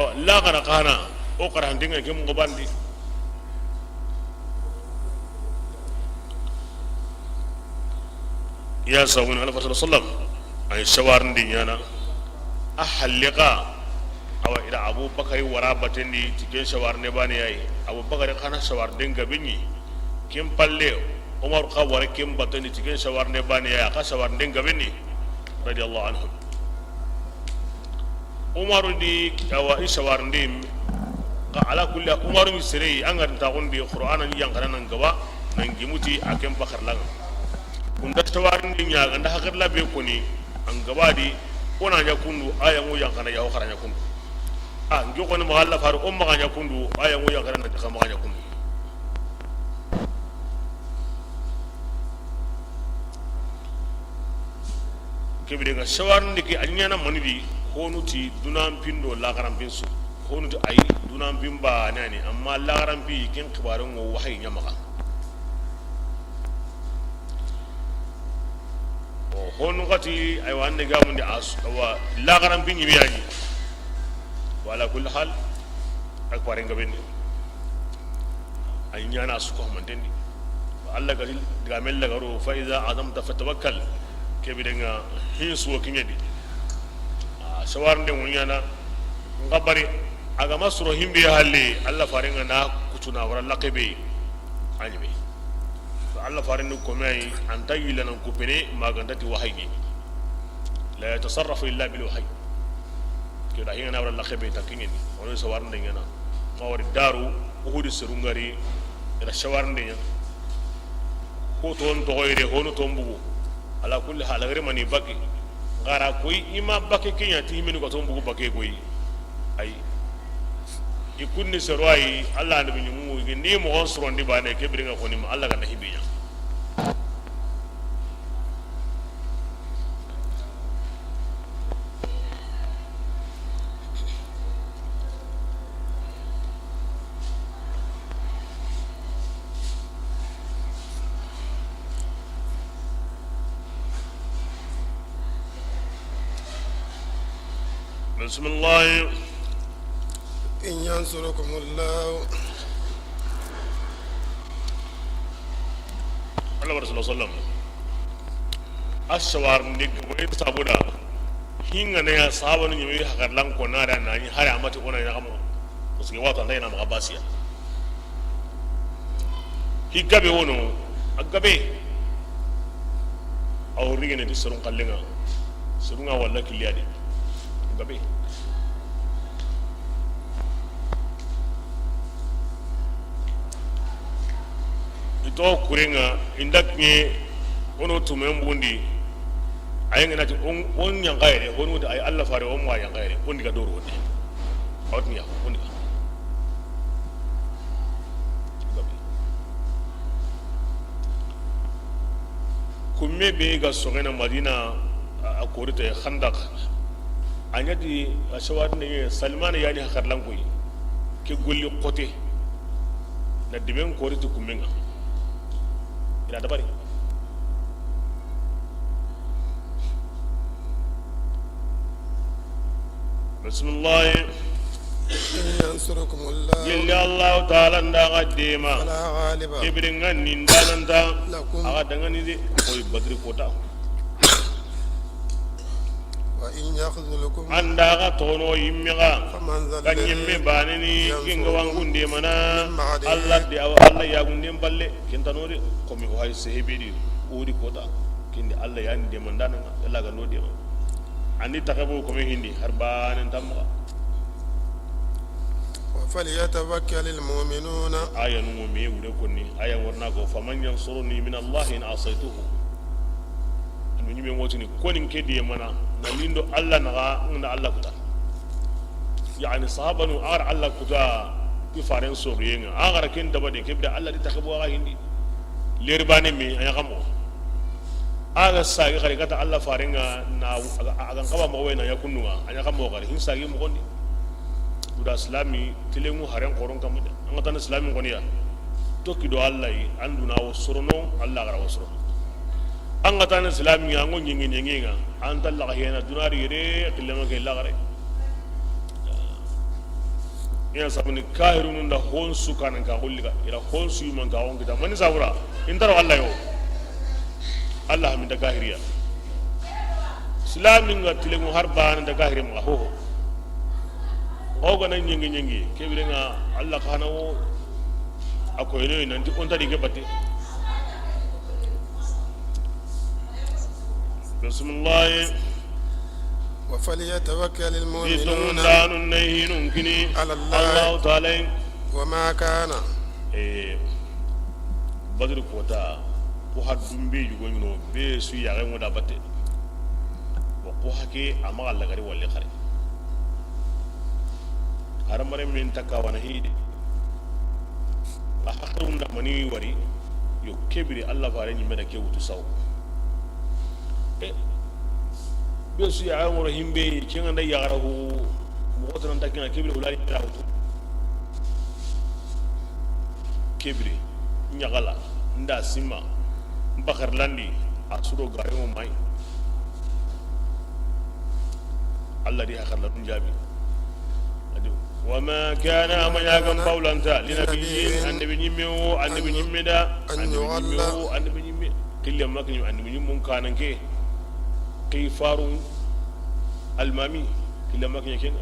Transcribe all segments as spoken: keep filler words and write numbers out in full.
Awa, laxara xa na, o xara hantenga ke moxo bandi. Ya sabuni Ala sallallahu alaihi wasallam, ay sawarindi ɲana. A halle xa, awa, ida Abubakari wara batendi ti ken sawarinde bane yayi. Abubakari xa na sawarinde gabe ɲi. Ken palle, Umaru xa wara ken batendi ti ken sawarinde bane yayi, xa sawarinde gabe ni, radiyallahu anhum. Umaru di, awa, i sawarindi. Xa ala kulli, Umaru mi sere yi, an ga nta xundi Qur'ana ni yanxana nan gaba, nan gimuti a ken pakarlanga. Kunda sawarindi ɲa, ganda hakar la be koni, an gaba di, o na ɲa kundu, aya mu yanxana ya o xara ɲa kundu. A, ngi xoni maxa Allah faru, o maxa ɲa kundu, aya mu yanxana na xa maxa ɲa kundu. Kebire nga sawarindi ke a ɲana manidi, honu ti dunan pindo laxaran pinsu, honu ti ayi dunan pin ba nani, amma laxaran pi ken xibaru ngo wahayi ɲamaxa. O honu xati, aywa, an ne gamundi a su, awa, laxaran pi ɲimi yani. Wala kulli hal, ak pare nga benni. Ay ɲana su ko mantendi. Allah ga diga mel la garo, fa iza azamta fatawakkal. Kebire nga hin su o kiɲedi. A sawarinde ŋo ɲana. Nga bari, a ga ma soro himbe halle, Allah fare nga na kutuna wara laqebe. Anime. Allah fare ni ko me ay, anta yilla nan kupene, maganta ti wahayi. La yatasarrafu illa bil wahyi. Ke da hinga na wara laqebe ta kiɲeni. Wono sawarinde ɲana. Ma wari daru, Uhudi serungari, ira sawarinde ɲa. Ko ton toxoyre, honu ton bugu. Ala kulli hal, gari mani baki. Gara koy, ima baki kiɲa, ti himenu ko ton bugu baki koy. Ay. I kunni sero ayi, Allah na bi ɲumu, ni moxon sorondi bane, kebire nga xoni ma, Allah ga na hibiɲa. بسم الله. إن ينصركم الله. Allah wa Rasulullah sallam. A sawarindi gaboye sabuda. Hinga ne ya sahabanu ɲimi hakarlan ko na da nani hari amati ona ya kamo. Parce que wata ndai na maxa basiya. Hi gabe wono, a gabe. Aw rigene ti serun kallenga. Serunga walla killiyadi. Gabe. Ito kurenga, indak nye, ono tumen bundi. Ay ngana ti on, on ɲangayre, on wuti ay Allah fare, on wa ɲangayre, on diga doro on. Awtni ya, on diga. Kumme be ga sogena Madina, a, a korite Khandaq. A ɲa di a sawadi ne Salman yani hakarlan koy. Ke golli xote. Na dimen koriti kummenga. Ila dabari. Bismillah. إن ينصركم الله Gelli Allah Ta'ala nda ga dema. فلا غالب Kebire nga nindananta. لكم Aga dangani de. Koy Badri kota. وإن يخذلكم Anda ga tono yimme ga. فمن ذا Ga nyimme الذي banini ينصركم kinga wangunde mana. من بعده Allah de awa Allah ya gunde balle. Kentano de. Komi o hay sehebedi. Odi kota. Kindi Allah yani de mandana. Allah ga no de ma. Andi takabo ko me hindi har banen tamma. وفليتوكل المؤمنون. Aya numo me wure konni. Aya warna ko, فمن ينصرني من الله إن عصيته. Anu nyime motini koni ke diye mana na lindo Allah na ga na Allah kuta. Yani sahabanu agar Allah kuta ti faren sogiyenga agar ken dabade kebda Allah di takabo ga hindi. Leri bane me aya kamo. Aga sagi xari kata Allah farenga na aga xaba mo wena ya kunnuga anya xamo xari hin sagi mo gondi. Uda islami tilengu haren xoron kamma de. An ga tan islami ngoniya. Toki do Allah yi, an duna wo sorono, Allah gara wo sorono. An ga tan islami ya ngo nyingi nyingi nga. An talla ga hena dunari yere xillama ke lagare. Ina sabuni kahirunu nda honsu kanan ka gulli ga, ira honsu yuman ka on kita. Mani sabura, intaro Allah yo. Allah haminta kahiriya. Islamin ga tilengu har bana da kahiri ma hoho. Oga na nyengi nyengi, kebire nga Allah kana wo. Akoyno nanti onta di ke batte. Bismillah. وفليتوكل المؤمنون. Di tongundaanun na i hinun kini على الله. Allahu Taala yi. وما كان. Eh, Badri kota, ko haddun be yugo ɲino, be su yaxe ŋo da batte. Wa ko hake, a maxa lagari walle xare. Hadamaren men ta kawana hide. Nga haqqe wunda mani wari, yo kebire Allah fare ɲimme da ke wutu saw. E, be su ya ŋoro himbe, ke nga nda yaxara ho, moxo tananta ke nga kebire wulani da wutu. Kebire, ɲaxala, nda sima, bakar landi, a suro gayo mai. Allah di haqqe la dun jabi. Adi, وما كان, a ma ɲa ga n pawlanta, لنبي, annabi ɲimme wo, annabi ɲimme da, annabi ɲimme wo, annabi ɲimme. Kille makni, annabi ɲimmun kanan ke. Qifaru almami, kille makni ken.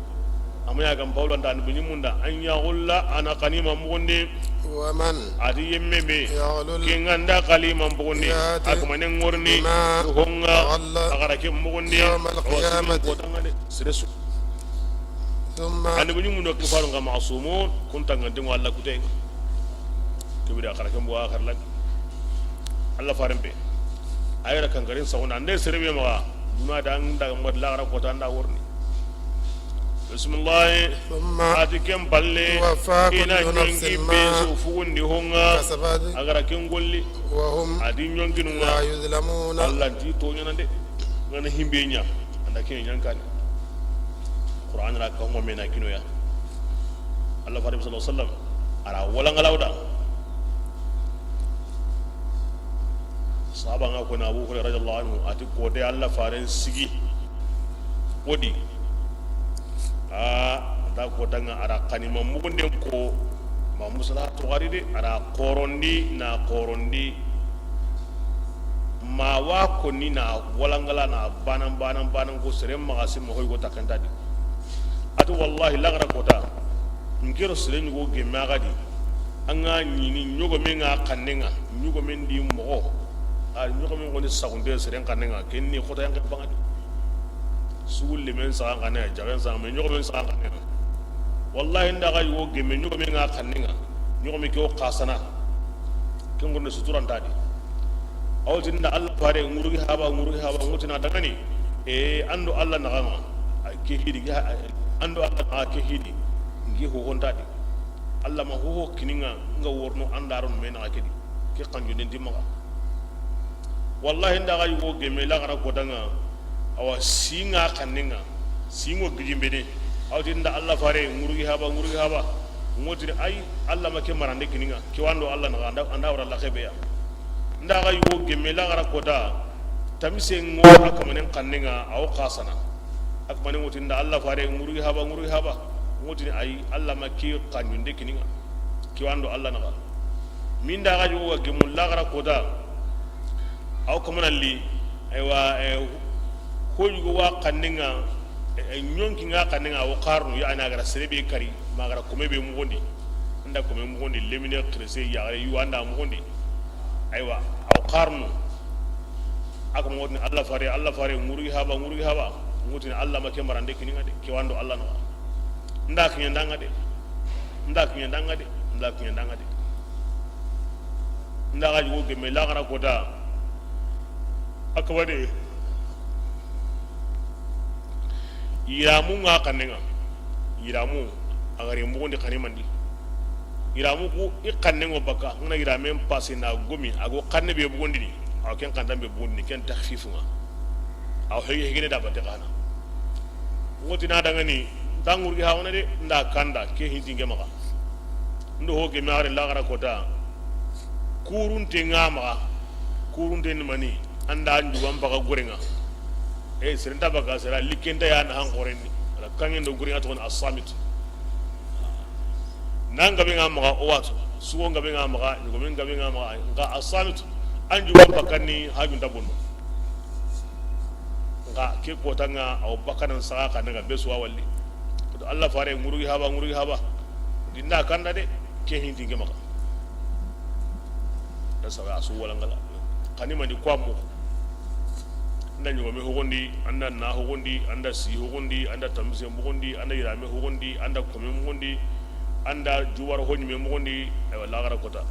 A ma ɲa ga n pawlanta, annabi ɲimmun da, أن يغل, a na xanima mugunde. ومن, a di yemme be, يغلل, ke nga nda xanima mugunde, يأت, a kuma ne ŋorni, بما, honga, غل, a gara ke mugunde, يوم القيامة. Sere su. ثم. Annabi ɲimu no kifaru nga masumun, kun tangante ngo Allah kutey. Kebira xara ke mbo xara lak. Allah faren be. Ayra kankarin sawna ande serebe maxa. Duna da anda mad la xara kota nda worni. Bismillah. ثم. A ti ken palle. توفى كل نفس ما. I na ɲonki be su fugundi honga. كسبت. A gara ken golli. وهم. A di ɲonkinunga. لا يظلمون. Allah nti toɲana de. Ngana himbe ɲa. Anda ke ɲankani. Qur'an ra ka mo mena kinoya. Allah fare sallallahu alaihi wasallam a ra wala ngalawda. Sahaba nga ko na Abu Hurairah radiyallahu anhu, a ti ko de Allah faren sigi. Wodi. A da ko danga a ra xanima mugunden ko ma musala to gari de, a ra xorondi na xorondi. Ma wa konni na walangala na banan banan banan ko sere maxa sima hoy go takanta di. A ti wallahi lagara kota. N kero sere ɲugo gemme a ga di. An ga ɲini ɲogomen ga xannen ŋa, ɲogomen di moxo. A ɲogomen goni saxunte seren xannen ŋa, ken ni xota yanke bangadi. Sugulle men saxan xannen ŋa, jaxen saxan, mais ɲogomen saxan xannen ŋa. Wallahi n da ga yugo gemme ɲogomen ga xannen ŋa, ɲogome ke o xasana. Ken gorne suturanta di. Aw ti n da Allah fare ŋurugi haba, ŋurugi haba, ŋutina dangani. E, an do Allah naxan ŋa. Ke hidi, an do Allah naxa ke hidi. Ngi hohonta di. Allah ma hoho kininga nga worno andaron me naxa kedi. Ke xanjo den di maxa. Wallahi n da ga yugo gemme lagara kota ŋa. Awa singa xannen ŋa. Singo gijimbene. Aw ti n da Allah fare ŋurugi haba, ŋurugi haba. Ŋotini ay Allah ma ke marande kininga. Ke wando Allah naxa anda, anda wara la xebe ya. N da ga yugo gemme lagara kota. Tamise ŋo a kamanen xannen ŋa, aw xasana. A kamanen ŋotini n da Allah fare ŋurugi haba, ŋurugi haba. Ŋotini ay Allah ma ke xanjunde kininga. Ke wando Allah naxa. Min da ga yugo ga gemu lagara kota. Aw kamana li, aywa, eh, ho yugo wa xannen ŋa, eh, ɲonki nga xannen ŋa, aw xarnu, ya ana gara serebe kari, ma gara kome be mugondi. N da kome mugondi, lemine, xirese, yaxare, yu anda mugondi. Aywa, aw xarnu. A ko ŋotini Allah fare, Allah fare, ŋurugi haba, ŋurugi haba. Ŋotini Allah ma ke marande kininga de, ke wando Allah naxa. N da kiɲandanga de. N da kiɲandanga de. N da kiɲandanga de. N da ga yugo gemme lagara kota. A kaba de. Yiramu nga xannen ŋa. Yiramu a gari mugundi xani mandi. Yiramu ku i xannen ŋo baka, ngana yiramen pasi na gomi, a go xanne be bugundini. Aw ken xandan be bugundini, ken takhfifu nga. Aw hege hege ne da bate xana. Ŋotina dangani, n ta ŋurugi hawana de, n da kanda, ke hinti nge maxa. Ndo ho gemme a gare lagara kota. Kurunte nga maxa. Kurunte ni mani, an da njugan baga gorenga. E, seren ta baga sera, likenta ya na han gorenni. Ala kangen do gorenga to as-samit. Nan gabe ŋa maxa o watu, sugo gabe ŋa maxa, ɲogomen gabe ŋa maxa, nxa a samitu, an juwan bakkanni hajun ta bonno. Nxa ke kota ŋa, awa bakkanan saxa xa daga be suwa walli. Ko Allah fare ŋurugi haba, ŋurugi haba. Dinda kanda de, ke hinti ke maxa. Da sawa a su wala ngala. Xani mandi ko mo. An da ɲogome hogondi, an da na hogondi, an da si hogondi, an da tamisen bogondi, an da yirame hogondi, an da kome mogondi, an da juwaro ho ɲime mogondi. Aywa, laxara kota.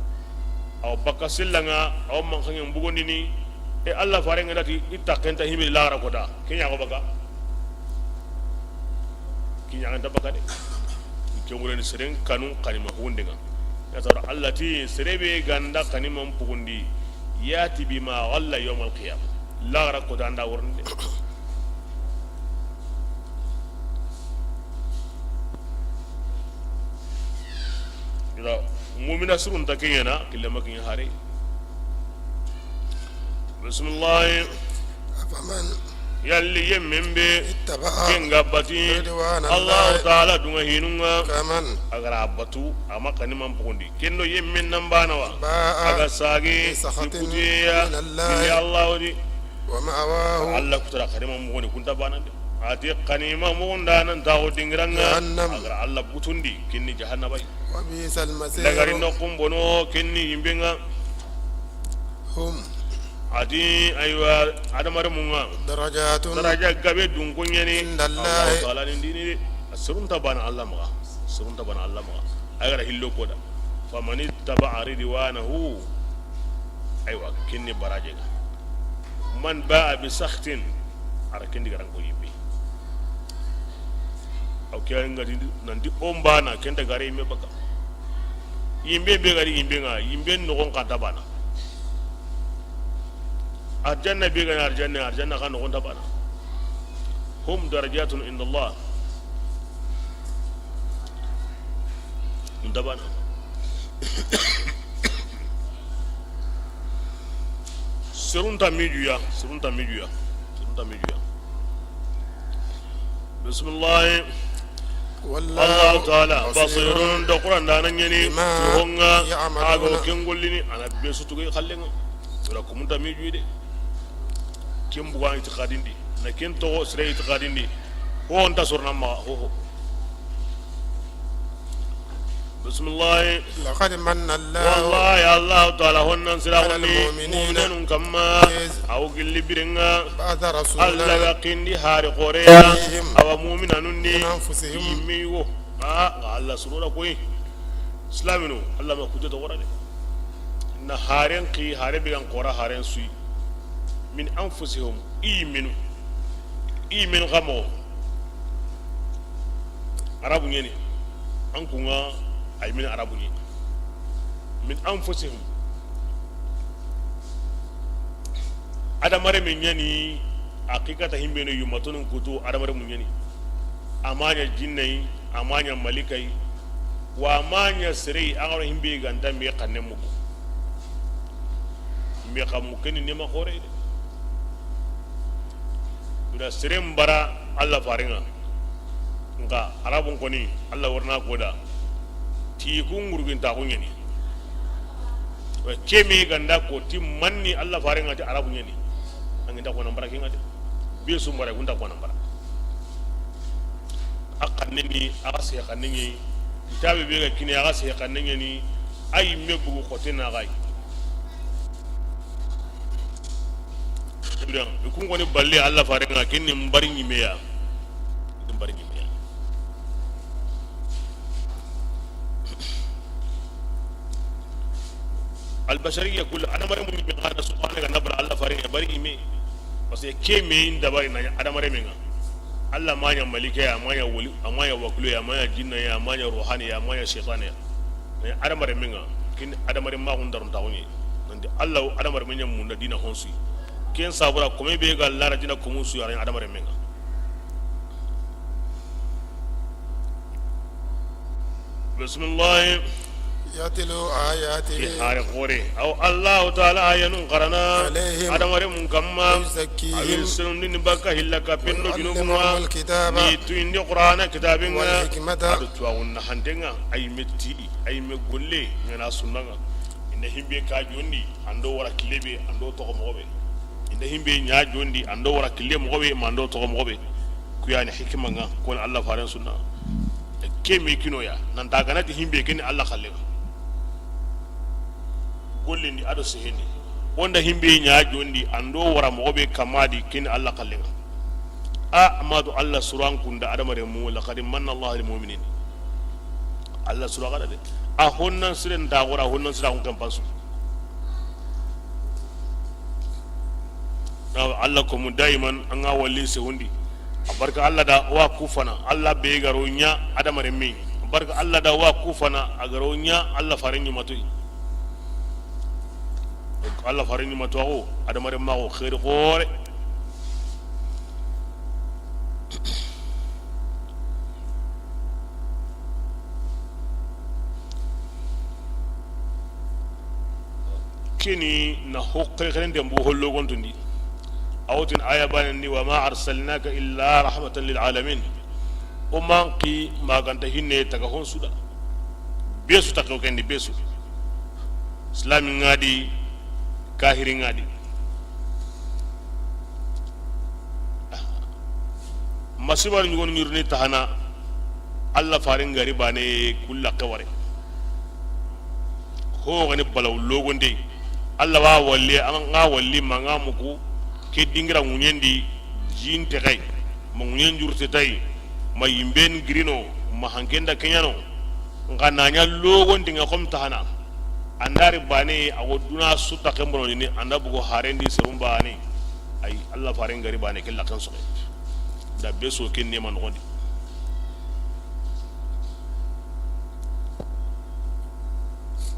Awa bakka silla ŋa, awa manxanŋen bogondini. E Allah fare ŋa dati, i taxen ta himbe laxara kota. Ke ɲa xo bakka. Ke ɲa ga nta bakka de. Ke ŋureni seren kanu xanima hogondi ŋa. Ya tara Allah ti, sere be ga nda xaniman pugundi, yati bima ghalla yawmal qiyamah. Laxara kota an da worni de. Ila mumina surun ta ke ɲa na, kille ma ke ɲa hare. Bismillah. Afaman. Yalli yemmen be ittaba'a ken ga bati ridwana Allah Allahi ta'ala dunŋa hinu ŋa. Kaman. A ga ra batu, a ma xaniman pugundi. Ken do yemmen nan bana wa. Ba'a a ga sage bi sakhatin sikutiya min Allah. Ni Allah wadi. Wa ma'wahu. Allah kutara xaniman pugundi kun ta bana de. A ti xanima mugunda nan taxu dingira ŋa. Jahannam. A ga ra Allah butundi kinni jahannaba yi. Wa bi'sal masir. Lagari noxun bono kinni yimbe ŋa. Hum. A ti, aywa, adamarenmun ŋa. Darajatun. Daraja gabe dunko ɲeni. Inda Allah. Allah ta'ala ni dini de. Surun ta bana Allah maxa. Surun ta bana Allah maxa. A ga ra hillo ko da. Faman ittaba'a ridwanahu. Aywa, kinni baraje ŋa. Man ba'a bi sakhatin, a ra ken di ga ra ko yimbe. Aw ke ŋa di nanti o n bana ken ta gare yimbe bakka. Yimbe be ga di yimbe ŋa, yimbe noxon xa ta bana. Arjanna be ga na arjanna, arjanna xa noxon ta bana. Hum darajatun inda Allah. N ta bana. Serun ta mijuya, serun ta mijuya, serun ta mijuya. Bismillah. Wallahu ta'ala basirun, da Qur'an da nan ɲeni, bima ya'maluna. Ago ken gollini, a na be su tuge xallen ŋa. Wala kumun ta mijuyi de. Ken buga itiqadindi, na ken toxo sire itiqadindi. Ho nta sorna ma ho ho. Bismillah. Laqad manna Allahu. Wallahi, Allah ta'ala honnan sira ala woni al-mu'minina, mu'minun kamma. Iz. Aw gilli birenga. Ba'atha rasulan. Allah ga kindi hari xoreya. Fihim. Awa mu'minanun ni. Min anfusihim. Yimmi wo. A, Allah surura koy. Islaminu, Allah ma kute to wara de. Na haren ki, hare bigan xora haren sui. Min anfusihim, i yimmenu. I yimmenu xa mo. Arabu ɲeni. An kunga, ay min arabu ɲeni. Min anfusihim. Adamare min ɲeni, haqiqata himbenu yumatunun kutu adamare mun ɲeni. Amanya jinnai, amanya malikai, wa amanya sirei, angaro himbe ganta mi kanne muku. Mi xa mukeni nema xore de. Ina seren bara Allah faringa. Nka arabun koni Allah warna koda. Ti ku ngurgin ta ku ɲeni. Wa kemi ganda ko ti manni Allah faringa ti arabu ɲeni. Anginda ko nambara kinga de. Be sumbara gunda ko nambara. A xanne ni, a ga se xanne ni. Kitabe be ga kini, a ga se xanne ni. Ay me bugu xote na gay. Ibrahim, i kun koni balle Allah farenga kinni mbari ɲimeya. Mbari ɲimeya. Albashariya kulla, adamare mun ɲime kana subhanahu ga nabara Allah farenga bari ɲime. Parce que ke me inda bari na adamare menga. Allah manya malika ya, manya wali, amanya wakulu ya, manya jinna ya, manya ruhani ya, manya shaytan ya. Adamare menga kin adamare ma kun darun taxuɲe. Nanti Allah adamare menya munda dina honsu. Ken sabura kome be ga lara dina komun su yaran adamare menga. Bismillah. يتلو آياته. Ke hare xoore. Aw Allahu Taala aayanun xarana. عليهم. Adamarenmun kanma. ويزكيهم. A wi senundini bakka hilla kappen do junubun ŋa. ويعلمهم الكتاب. Ni tuyindi Qur'ana kitaabin ŋa. والحكمة. A do tuwaaxun naxanten ŋa. A yi me tiidi, a yi me golle, ŋa na sunna ŋa. I nda himbe ka jondi, an do wara kille be, an do toxo moxo be. I nda himbe ɲa jondi, an do wara kille moxo be, ma an do toxo moxo be. Ku ya ni hikima ŋa, ko ni Alla faaren sunna. Ke me kinoya, nan ta gana ti himbe ke ni Alla xalle ŋa. Gollindi a do seheni. O nda himbe ɲa jondi, an do wara moxo be kama di ke ni Alla xalle ŋa. A, Amadu Alla suran kunda adamarenmu, لقد من الله على المؤمنين. Alla sura xara de. A honnan siren ta xora, honnan sira xun kan pasu. Awa, Alla ko mu daiman an ga walli sehundi. A barka Alla da wa kufana, Alla be garo ɲa adamarenmi. A barka Alla da wa kufana, a garo ɲa Alla faaren ɲumatoyi. Donc, Alla faaren ɲumatoxo, adamarenmaxo, xeeri xoore. Ke ni na ho xerexerenten bu hollogontundi. A wo tini aya banen di, وما أرسلناك إلا رحمة للعالمين. O ma an xi ma ga nta hinne taga hon su da. Be su taxe o ken di, be su. Islami ŋa di, kahiri ŋa di. Masiba ɲugonu ɲirini tahana, Alla faaren gari baane kulla xeware. Ho gani balaw logonde. Alla wa walli, an ga walli ma ga muku, ke dingira ŋuɲen di, jin texay, ma ŋuɲen jurte tay, ma yimben girino, ma hanken da ke ɲaano. Nxa na ɲa logondi ŋa xom tahana. An da ri baane, a wo duna su taxe mbonondini, an da bugo harendi serum baane. Ay, Alla faaren gari baane, ke laxen soxe. Da be so ke nema noxondi.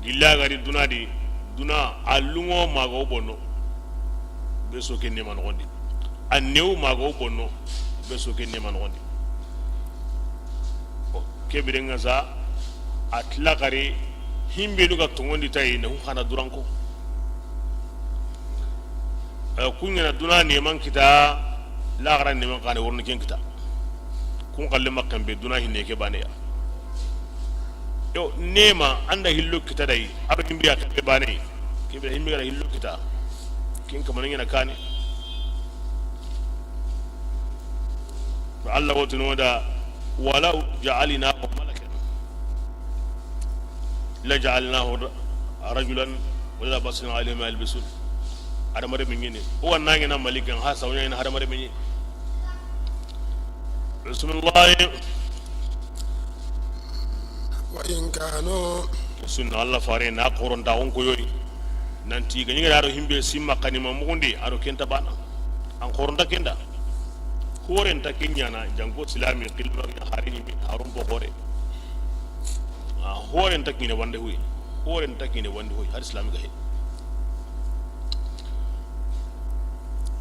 Gilla gari duna di, duna a lungo mago bonno. Be so ke nema noxondi. A new mago bonno. Be so ke nema noxondi. Bon, ke biren ŋa sa, a tila xari, himbe du ga tongondi tayi, na hu xana duranko. Eh, ku ɲa na duna neman kita, laxara neman xane worni ken kita. Kun xalle maxen be duna hinne ke baane ya. Yo, nema, an da hillo kita day, a do himbe ya ke baane. Ke be himbe ga da hillo kita. Ken kamana ɲa na kane. Alla wo tini o da, ولو جعلناه ملكا لجعلناه رجلا وللبسنا عليهم ما يلبسون. Hadamarenme ɲi ni. O wa na ɲaana malikan, ha saw ɲaana hadamarenme ɲi. Bismillah. وإن كانوا. Sunna Alla faare na xorontaxun koyoyi. Nanti ga ɲi ga da ro himbe simma xanima muxundi, a do ken ta baana. An xoronta ken da. Xoren ta ke ɲaana, janko silami, xilma ɲa, hari ɲimi, harun bo xore. A, xoren ta kine wande hoyi. Xoren ta kine wande hoyi, har silami ga he.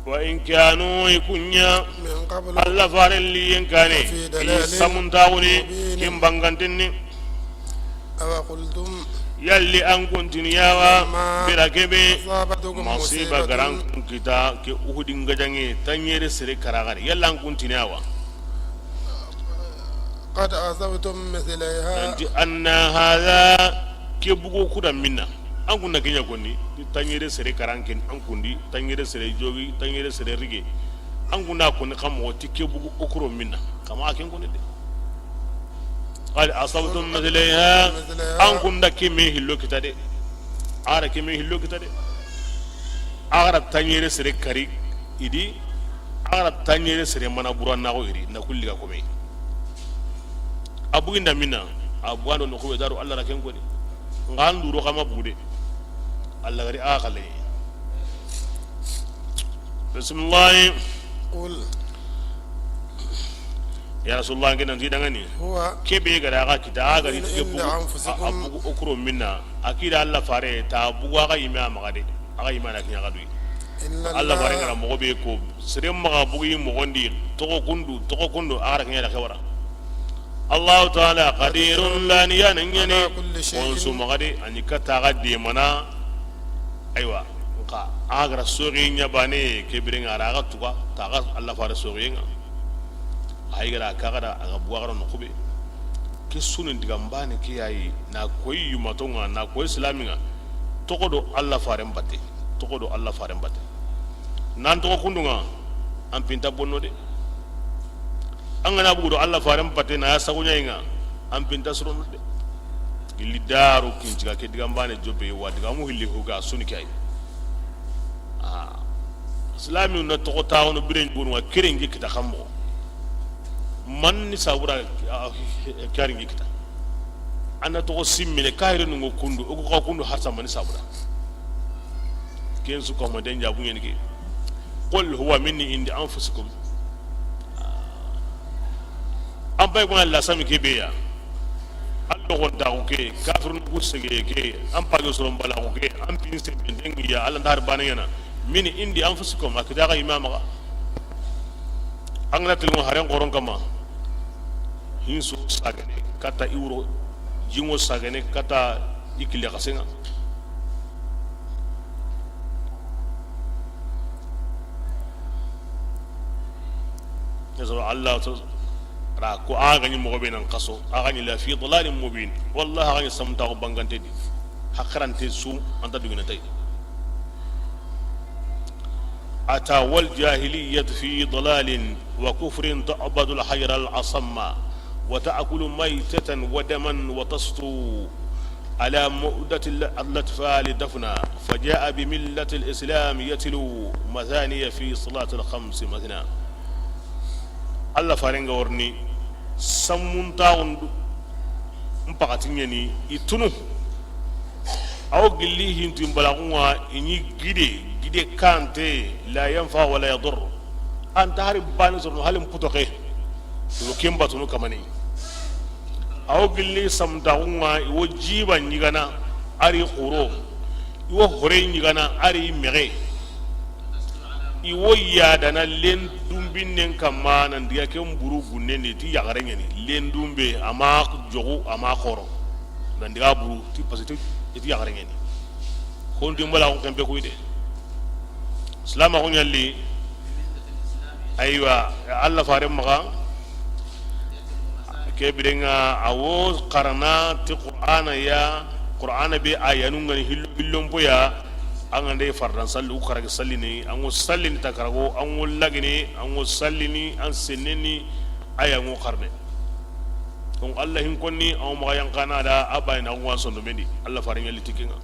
وإن كانوا, i ku ɲa, من قبل, Alla faaren liyen kane, لفي ضلال, i samuntaxuni, مبين, kin bangantenni. أوقلتم, yalli an kuntini ya wa, لما, bira kebe, أصابتكم, masiba, مصيبة, ga ra an kun kita, ke Uhudin gajaŋe, tanɲere sere kara xari, yalla an kuntini ya wa? قد أصبتم مثليها. Nanti أن هذا, ke bugu ku da minna. An kun na ke ɲa konni, tanɲere sere kara an ken, an kundi, tanɲere sere jogi, tanɲere sere rige. An kun na konni xa moxo ti ke bugu o ku ro minna. Kama a ken konni de. قد أصبتم مثليها. An kun da ke me hillo kita de. A ra ke me hillo kita de. A ra tanɲere sere kari, i di, a ra tanɲere sere mana burannaxo i di, na kulli ga kome. A buginda minna, a bugando no xube daru Alla ra ken koni. Nxa an duro xa ma bugu de. Alla gari a xalle. Bismillah. قل. Ya Rasulullah, an ke nan ti dangani. هو. Ke be ga da ga kita, a ga ri من ti ke عند bugu, a, a أنفسكم. Bugu o ku ro minna. A ke da Alla faare, ta bugu a ga yime a maxa de. A ga yime na ke ɲa ga duyi. إن الله. Alla faare ga ra moxo be ko, sere maxa bugu yi moxondi, toxo kundu, toxo kundu, a ga ra ke ɲa da ke wara. الله تعالى قدير, laniya na ɲaana, على كل Konso maxa de, a ɲi katta xa demana. Aywa, nxa a ga ra soxi ɲa bane, ke biren ŋa a ra xa tuga ta xa Allah fare soxiyen ŋa. A yi ga ra ka ga da a ga buwa ga ra noxu be. Ke sunin digan bane ke yayi, na koyi yumaton ŋa, na koyi silamin ŋa. Toxo do Allah faren batte, toxo do Allah faren batte. Nan toxo kundun ŋa, an pinta bonno de. An ga na bugu do Allah faren batte na ya sago ɲayin ŋa, an pinta surono de. Gilli daru kin tiga ke digan bane jobe wa diga mu hilli ho ga suni kay. Ah, islami na toxo tawono biren gonu wa keren gi kita xammo. Man ni sabura, ah, keren gi kita. An na toxo simmine kayre nungo kundu, o ko xa kundu harsa man ni sabura. Ken su ko ma den jabu ɲen ke. Qul huwa min indi anfusikum. An pay ko Allah sami ke be ya. An logontaxu ke, kafirun ku sege ke, an pajo soron balaxu ke, an pin se benden ya Allah ndar bana yana. Min indi anfusikum, a kita xa imama xa. An ga na tilmo haren xoron kama. Hinso sagane kata iwro, jingo sagane kata ikile xasenga. Yeso Allah to ra ko a ga ɲi moxo be nan xaso, a ga ɲi la fi dalalin mubin. Wallahi a ga ɲi samta ko bangante di. Hakarante su anta dugina tay. أتى والجاهلية في ضلال وكفر تعبد الحجر الأصم وتأكل ميتة ودما وتسطو على مؤدة الأطفال دفنا فجاء بملة الإسلام يتلو مثاني في صلاة الخمس مثنى. Allah farenga warni sammuntaxundu. N paxati ɲeni i tunu. Awo gilli hintu in balaxunga i ɲi gide, gide kante, la yanfa wala yadur. Anta hari bani sorono halin putoxe. Wo ken batunu kamani. Awo gilli samtaxunga i wo jiba ɲigana ari xuro. I wo hore ɲigana ari mexe. I wo yadana len dumbinnen kamma nan diga ken buru gunnen di ti yaxare ɲeni len dumbe ama joxu ama xoro nan diga buru ti parce que i ti yaxare ɲeni. Kon dimbala ko kempe kuyde silama ko ɲalli. Aywa, Allah fare maxa. Ke birenga a wo xarana ti Qur'ana ya, Qur'ana be ayanu ngani hillo hillon boya. An ga nde fardan salli u karagi sallini, an go sallini ta karago, an go lagini, an go sallini, an senneni. Aya ngo xarne. Donc Allah hin konni an maxa yankana da a bayina an go an sondo mendi. Allah fare ɲalli tikinga.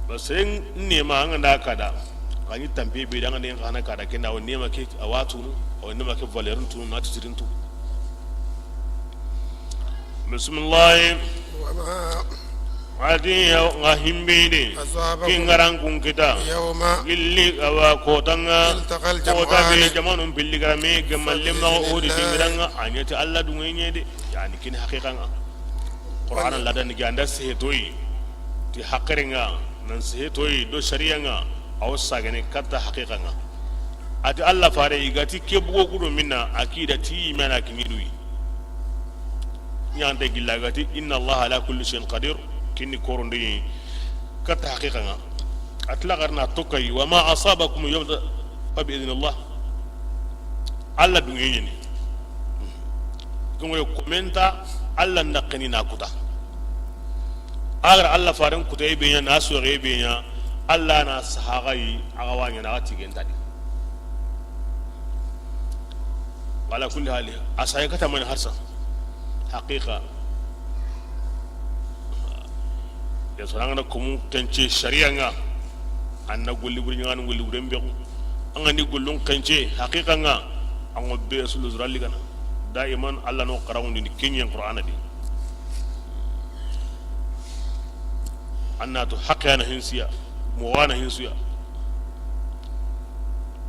Ba seren nema an ga nda kada, a ɲi tampe be da an ga nda xana kada kenda, awa nema ke, awa tunu, awa nema ke valeur tunu, na titirin tunu. Bismillah. Wa ma. Ati ya nga himbidi. Asabakum. Kingaran kun kita. Yawma. Gilli awa kotanga. Iltaqal jam'ani. Kota be jamanun pilli garame, gemalli ma odi dingiranga, a ɲeti Allah dungenye de. Yani kin haqiqanga. Qur'ana ladani ganda sehe toyi ti haqirenga, nan sehe toyi do shariyanga, aw sagane katta haqiqanga. Ati Allah fare i gati ke bugo kudo minna akida ti imana kinidui. Ɲante gilla gati inna Allah ala kulli shay'in qadir. Kinni koronde katta haqiqanga. Atla garna tokayi wa ma asabakum yawma fa bi idhnillah. Allah dungenye ni. Gongoyo komenta Allah ndakeni na kuta. Agar Allah faren kuta e benya na so e benya Allah na sahaga yi aga wanya na tigentadi. Wala kulli hali asay kata man harsa. Haqiqa. Ya soranga na kumu kence sharia nga. An na golli buri ɲaŋa, golli buri mbe. An ga ni gollun kance haqiqa nga. An go be sulu zuralli gana. Daiman Allah no qaraŋundi ni kenyen Qur'ana di. An na to haqqana hinsiya, mo wana hinsiya.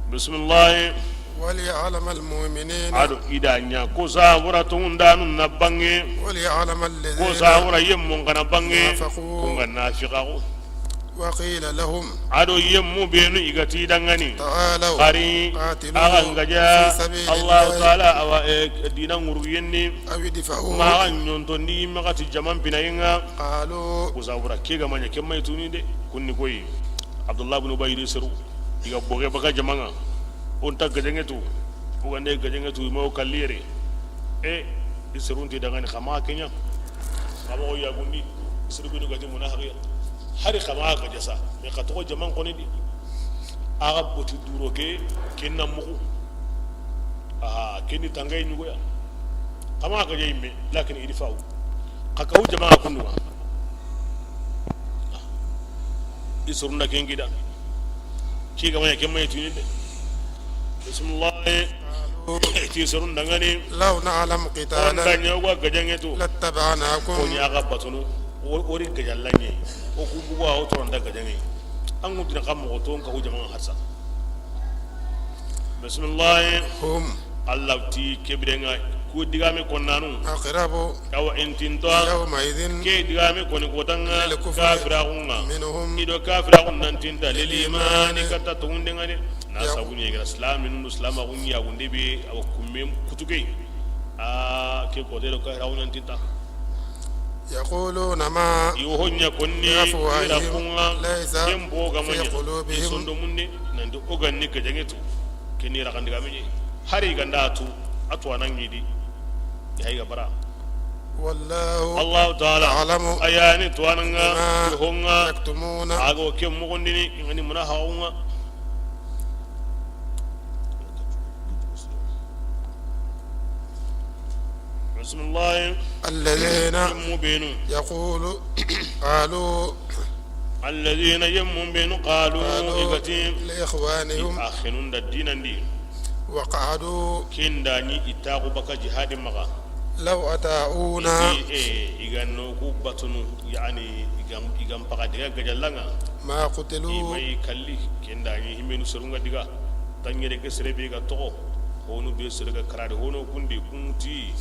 Bismillah. وليعلم المؤمنين. Ado ida ɲa ko sabura tungundanu na bange. وليعلم الذين. Ko sabura yemmun kana bange. نافقوا. Kunga nafiqaxu. وقيل لهم. A do yemmu benu i ga ti dangani. تعالوا. Xari, قاتلوا. Axa n gaja. في سبيل الله. Allahu Taala, awa, e, dina ŋuruyen ni. أو ادفعوه. Ma axa ɲontondi maxa ti jaman pinayen ŋa. قالوا. Ku sabura ke ga ma ɲa, ke ma i tuni de. Kunni koyi. Abdullah bin Ubay di seru. I ga boge baga jaman ŋa. O nta gajaŋe tu. O ga nde gajaŋe tu, i ma o kalli yere. E, i serun ti dangani xa maxa ke ɲa. Xa maxa o yagundi. Seru benu ga ti munahaxiya. Hari xa maxa gaja sa. Mais xa toxo jaman koni di. Axa boti duro ke, ken na muxu. Aha, ken ni tangay ɲugoya. Xa maxa gaja yimme, lakin idfa'u. Xa kahu jaman ŋa kundu ŋa. I serun da ken gida. Ke ga ma ɲa, ke ma i tuni de. Bismillah. Ti serun dangani. لو نعلم قتالا. O nda ɲa o ga gajaŋe tu. لاتبعناكم. Ko ɲa ga batunu. O, o ri gajallaŋe. O ku bugu a o toron da gajaŋe. An ŋu dina xa moxo to n kahu jaman ŋa harsa. Bismillah. هم. Allah ti ke biren ŋa ku digame konnanu. أقرب. Awa intinta. يومئذ. Ke digame koni kotan ŋa. للكفر. Kafiraxun ŋa. منهم. I do kafiraxun nan tinta. للإيمان. Lilimani katta tongunden ŋa de. Na sabu ɲa i ga ra silaminun do silamaxun yagunde be awa kummen kutuke. A ke kote do kafiraxun nan tinta. يقولون ما. I wo ɲa konni. بأفواههم. I ra kun ŋa. ليس. Ken bo ga ma ɲa. في قلوبهم. I sondomun de. Nanti o ga ni gajaŋe tu. Ken ni raxan digame ɲa. Hari i ga nda tu, a tu a na ŋi di. Ya i ga bara. والله. Allahu Taala. أعلم. A ya ni tuwaana ŋa. بما. I ho ŋa. يكتمون. A ga o ke muxundini, i ga ni munahaxun ŋa. Bismillah. الذين. Yemmu benu. يقول. قالوا. الذين. Yemmu benu. قالوا. قالوا. I ga ti. لإخوانهم. I axinun da dinan di. وقعدوا. Ken da ɲi i taxu baka jihadi maxa. لو أطاعونا. I ti, e, i ga no ku batunu, yani, i ga, i ga n paxa diga gajallaŋa. ما قتلوا. I ma i kalli, ken da ɲi himmenu serun ŋa diga. Tanɲere ke sere be ga toxo, honu be sere ga karade, hono kundi, kunti.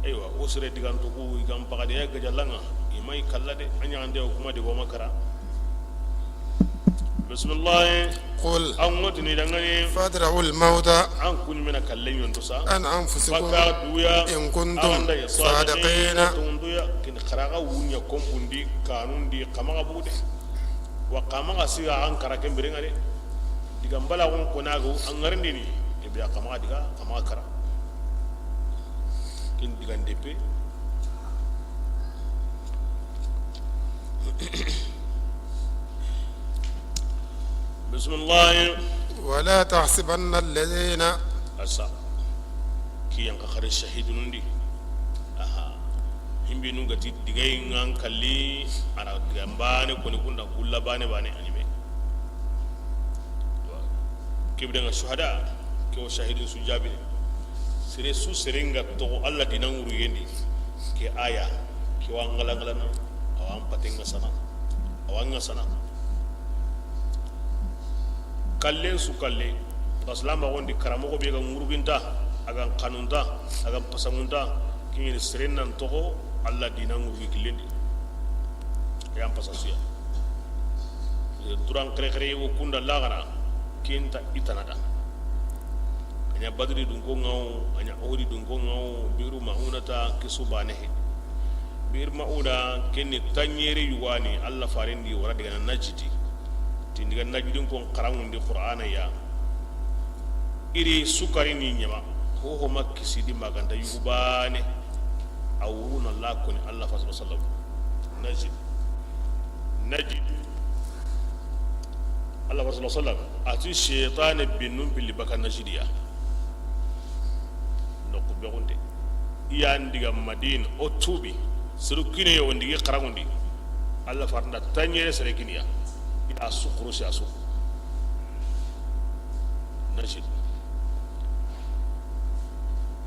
Eywa, o sere diganto ku, i ga n paxa diga gajallaŋa. I ma i kalla de, a ɲaxande o kuma de, o ma kara. Bismillah. قل. An ŋo tini dangani. فادرؤوا الموت. An kuɲi mena kalle ɲonto sa. عن أنفسكم. Baka duya. إن كنتم. An da ya صادقين. Tunduya. Kin xaraga wunya kombundi, kanundi, kamaga bugude. Wa kamaga siga an kara ken biren ŋa de. Diga mbala gon kona go an ŋarindini. E biya kamaga diga, kamaga kara. Kin diga ndepe. Bismillah. ولا تحسبن الذين. Asa. Kiyan ka xare shahidun di. Aha. Himbinu ga ti digay ŋa n kalli, a ra diga n bane koni kunda gulla bane bane anime. Ke biren ŋa shuhada, ke wo shahidun su jaabini. Sere su sere ŋa toxo Alla dinan ŋuruyen di. Ke aya, ke wa ŋala ŋalana, a wa n paten ŋa sana, a wa ŋa sana. Kallen su kalle, basilamaxon di karamoxo be ga ŋuruginta, a ga n xanunta, a ga n pasangunta, kiɲeni seren nan toxo Alla dinan ŋurugi killen di. Ke yan pasa suya. Duran xerexere wo kunda laxara, kenta i tana da. A ɲa Badri dunko ŋa wo, a ɲa Uhudi dunko ŋa wo, Biiru Maunata, ke su bane he. Biiru Mauna, ken ni tanɲere yugani, Alla farendi wara diga na Najidi. Tindiga Najidin kon xaranŋundi Qur'ana ya. Iri sukari ni ɲama, hoho ma kisidi maganta yugu bane. A wuruna la koni Alla fa sallallahu alaihi wasallam. Najid. Najid. Alla fa sallallahu alaihi wasallam. A ti shaytane binnun pilli baka Najidiya. Noku begunte. Iya ndiga Madina, o tubi. Siru kine yo ndigi xaranŋundi. Alla farnda tanɲere sere kiniya. Ina sukuru si a su. Najid.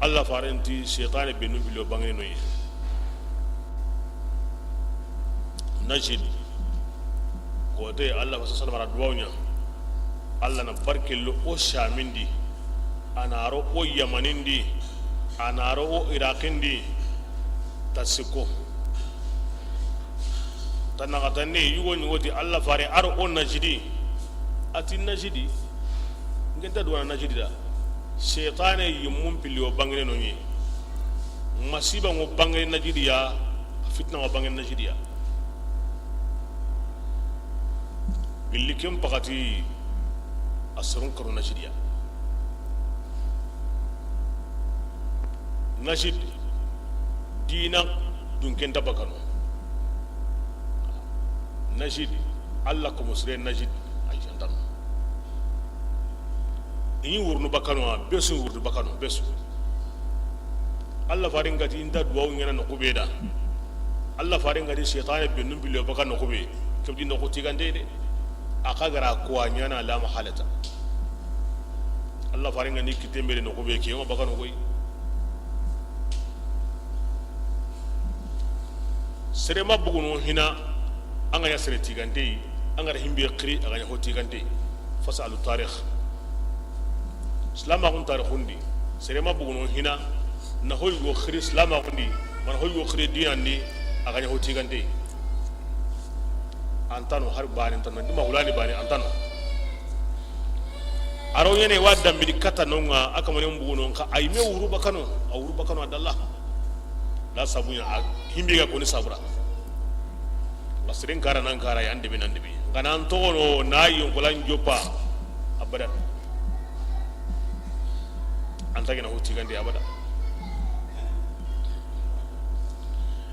Alla farenti shaytane benu bilo bangene noye. Najid. Kote Alla fa sallallahu alaihi wasallam duwaw ɲa. Alla na barke lo o Shamindi. A na ro o Yamanindi. A na ro o Iraqindi. Tasiko. Tannaxatande yugo ɲi woti Alla fare, ar o Najidi. A ti Najidi. N ke nta duwana Najidi da. Seytane yimmun pilli wo bangene no ɲi. Masiba ŋo bangene Najidi ya. Fitna ŋo bangene Najidi ya. Gilli ken pakati a sorun karo Najidi ya. Najid dina dunken ta bakano. Najid, Alla ko musre Najid, ay jantano. Ini wurnu bakano, a besu wurnu bakano, besu. Alla farin gati inta duwawu ɲana no kubeda. Alla farin gati seytane bennun billo bakano kube. Kebdi no kutigande de. Aka gara kuwa ɲana la mahalata. Alla farenga ni kitembe de noxo be ke ma bakano koy. Sere ma buguno hina, an ga ɲa sere tigante, an ga himbe xiri, a ga ɲa ho tigante. Fasalu tarikh. Silamaxun tarixundi. Sere ma buguno hina, na hoy go xiri silamaxundi, man hoy go xiri dinandi, a ga ɲa ho tigante. Antano har bani, antano dima hulani bani, antano. Aro ɲene wa dambidi kata nonga, a kamane mbugu non ka, ay me wuru bakano, a wuru bakano adalla. La sabunya, a himbe ga koni sabura. Basirin kara nan kara ya andibi nan dibi. Ngana antono na yonkolan jopa. Abadan. Anta gina huti gande abada.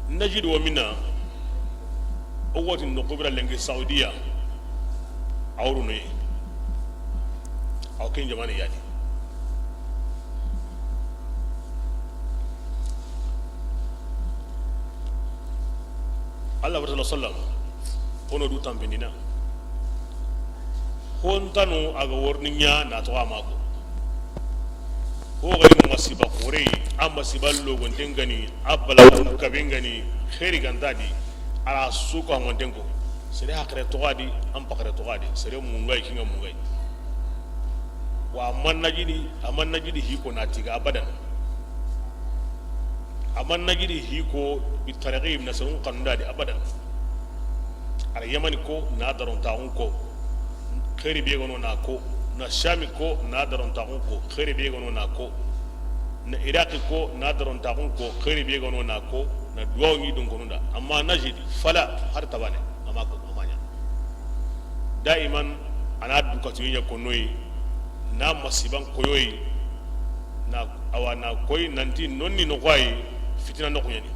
Najid wa mina. O woti no kubra lengi Saudiya. Awru ne. Aw ken jamani yani. Allah wa sallam. Kono du tambindina. Hontano a ga worni ɲa na to a ma ko. Ho gari masiba kore, a masiba logonten gani, a balawun kaben gani, xeri gantadi, a ra suko hangonten ko. Sere hakare togadi, an pakare togadi, sere mungay kinga mungay. Wa a man najidi, a man najidi hiko na tiga abadan. A man najidi hiko bi tarixi na sarun kanunda di abadan. Ara Yamani ko na daron taxun ko, xeri be gono na ko, na Shami ko na daron taxun ko, xeri be gono na ko, na Iraqi ko na daron taxun ko, xeri be gono na ko, na duwawu ni don konunda. Amma najidi fala har tabane, amma ko amanya. Daiman ana dukatu ɲa konoyi, na masiban koyoyi, na awa na koyi nanti nonni no koyi fitina no koyani.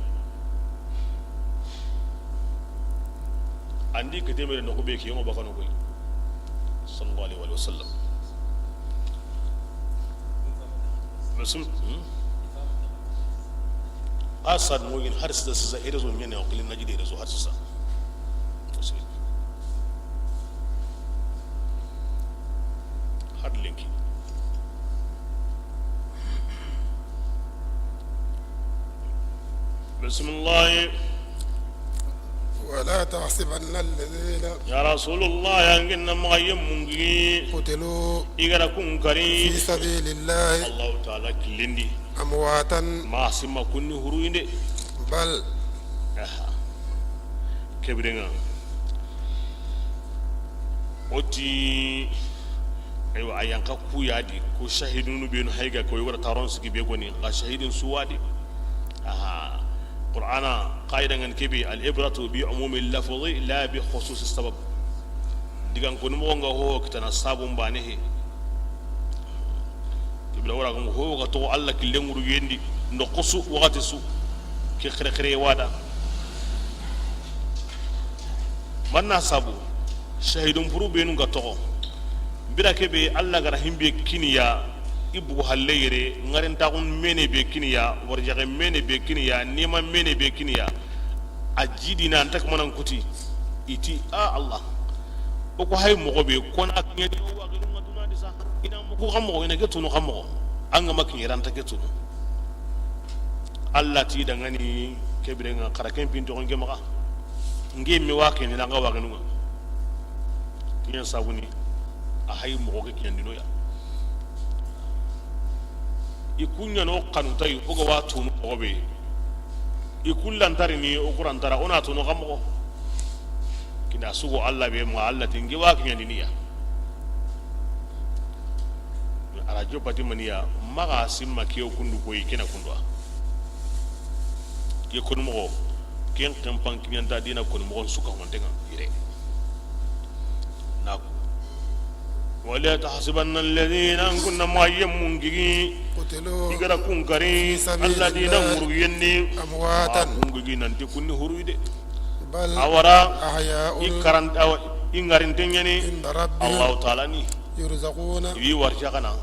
Andi kete mere no ko be ki yongo bakano koyi. Sallallahu alaihi wa sallam. Rasul, hmm? Asad mo yin har sisa sisa erezo mene o kilin najidi erezo har sisa. Har lenki. Bismillah. ولا تحسبن الذين Ya Rasulullah, yangin na maxa yemmungi. قتلوا I gara kun kari. في سبيل الله Allahu Taala killendi. أمواتا Ma sima kunni huruyinde. بل Aha. Kebirenga. Oti. Aywa, a yanka kuyadi, ko shahidunu benu hayga ko yogora taron sigi be goni, ga shahidin suwadi. Aha. Qur'ana qaida ngan kebe, al ibratu bi umumi lafzi la bi khususi sabab. Digan ko mo nga ho kitana sabun bane he. Ibra wara ko ho ga to Allah killen nguru yendi, ndo kusu wakati su. Ke xere xere wada. Manna sabu, shahidun buru benu ga toxo. Bira kebe Allah gara himbe kiniya, ibu halle yere, ngarintaxun mene be kiniya, warjaxe mene be kiniya, nima mene be kiniya. A jidina anta kumanan kuti, iti, a Allah. O ko hay moxo be, kona kiɲeni o waxinu nga dunadi sa. Ina moxo xa moxo, ina ke tunu xa moxo. An ga ma kiɲeranta ke tunu. Allah ti dangani kebirenga xara ken pinto nge maxa. Nge mi wa ken na nga wa genu. Kiyen sabuni a hay moxo ke kiyen dino ya. I kunya no kanu tay o ga wa tunu moxo be. I kullantarini o kurantara o na tunu xa moxo. Ya sugo Allah be ma Allah tin ke wa kiɲa diniya. Arajo pati maniya maxa simma kiyo kundu koyi kena kundwa. Ke koni moxo ken kempan kiɲanta dina koni moxon suka hontenga ire. Na ولا تحسبن الذين, an kunna ma yemmun gigi, قتلوا i gara kun kari, في سبيل الله, Allah dina muruyenni, أمواتا, ma kun gigi nanti kunni huruyi de. بل, a wara, أحياء, i karan-, awa, i ngarinten ɲani, عند ربهم, Allahu Taala ni, يرزقون, i wi warja kana.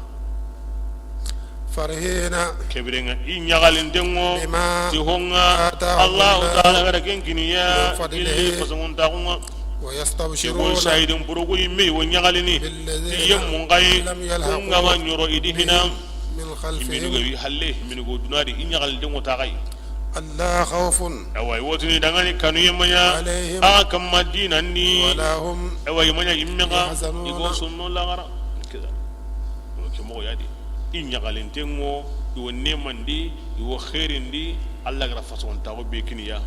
فرحين, kebirenga i ɲagalinten ŋo, بما, ti honga, آتاهم, Allahu, الله, Taala gara ken kiniya, من فضله, illi fasanguntaxunga. ويستبشرون, sahidin burugu yimme wo ɲagalini, بالذين, ti yemmun xayi, لم يلحقوا, kunga ma ɲoro i di hina, بهم, من خلفهم, himminu ga wi halle, himminu go dunadi, i ɲagalinten ŋo ta xayi. ألا خوف, awa, i wotini dangani kanu yemma ɲa, عليهم, a kamma dinandi, ولا هم, awa, i ma ɲa yimme ga, يحزنون, i go sonno laxara. Keda. Ke moxo yadi. I ɲagalinten ŋo, i wo nemandi, i wo xerindi, Allah gara fasanguntaxu be kiniya.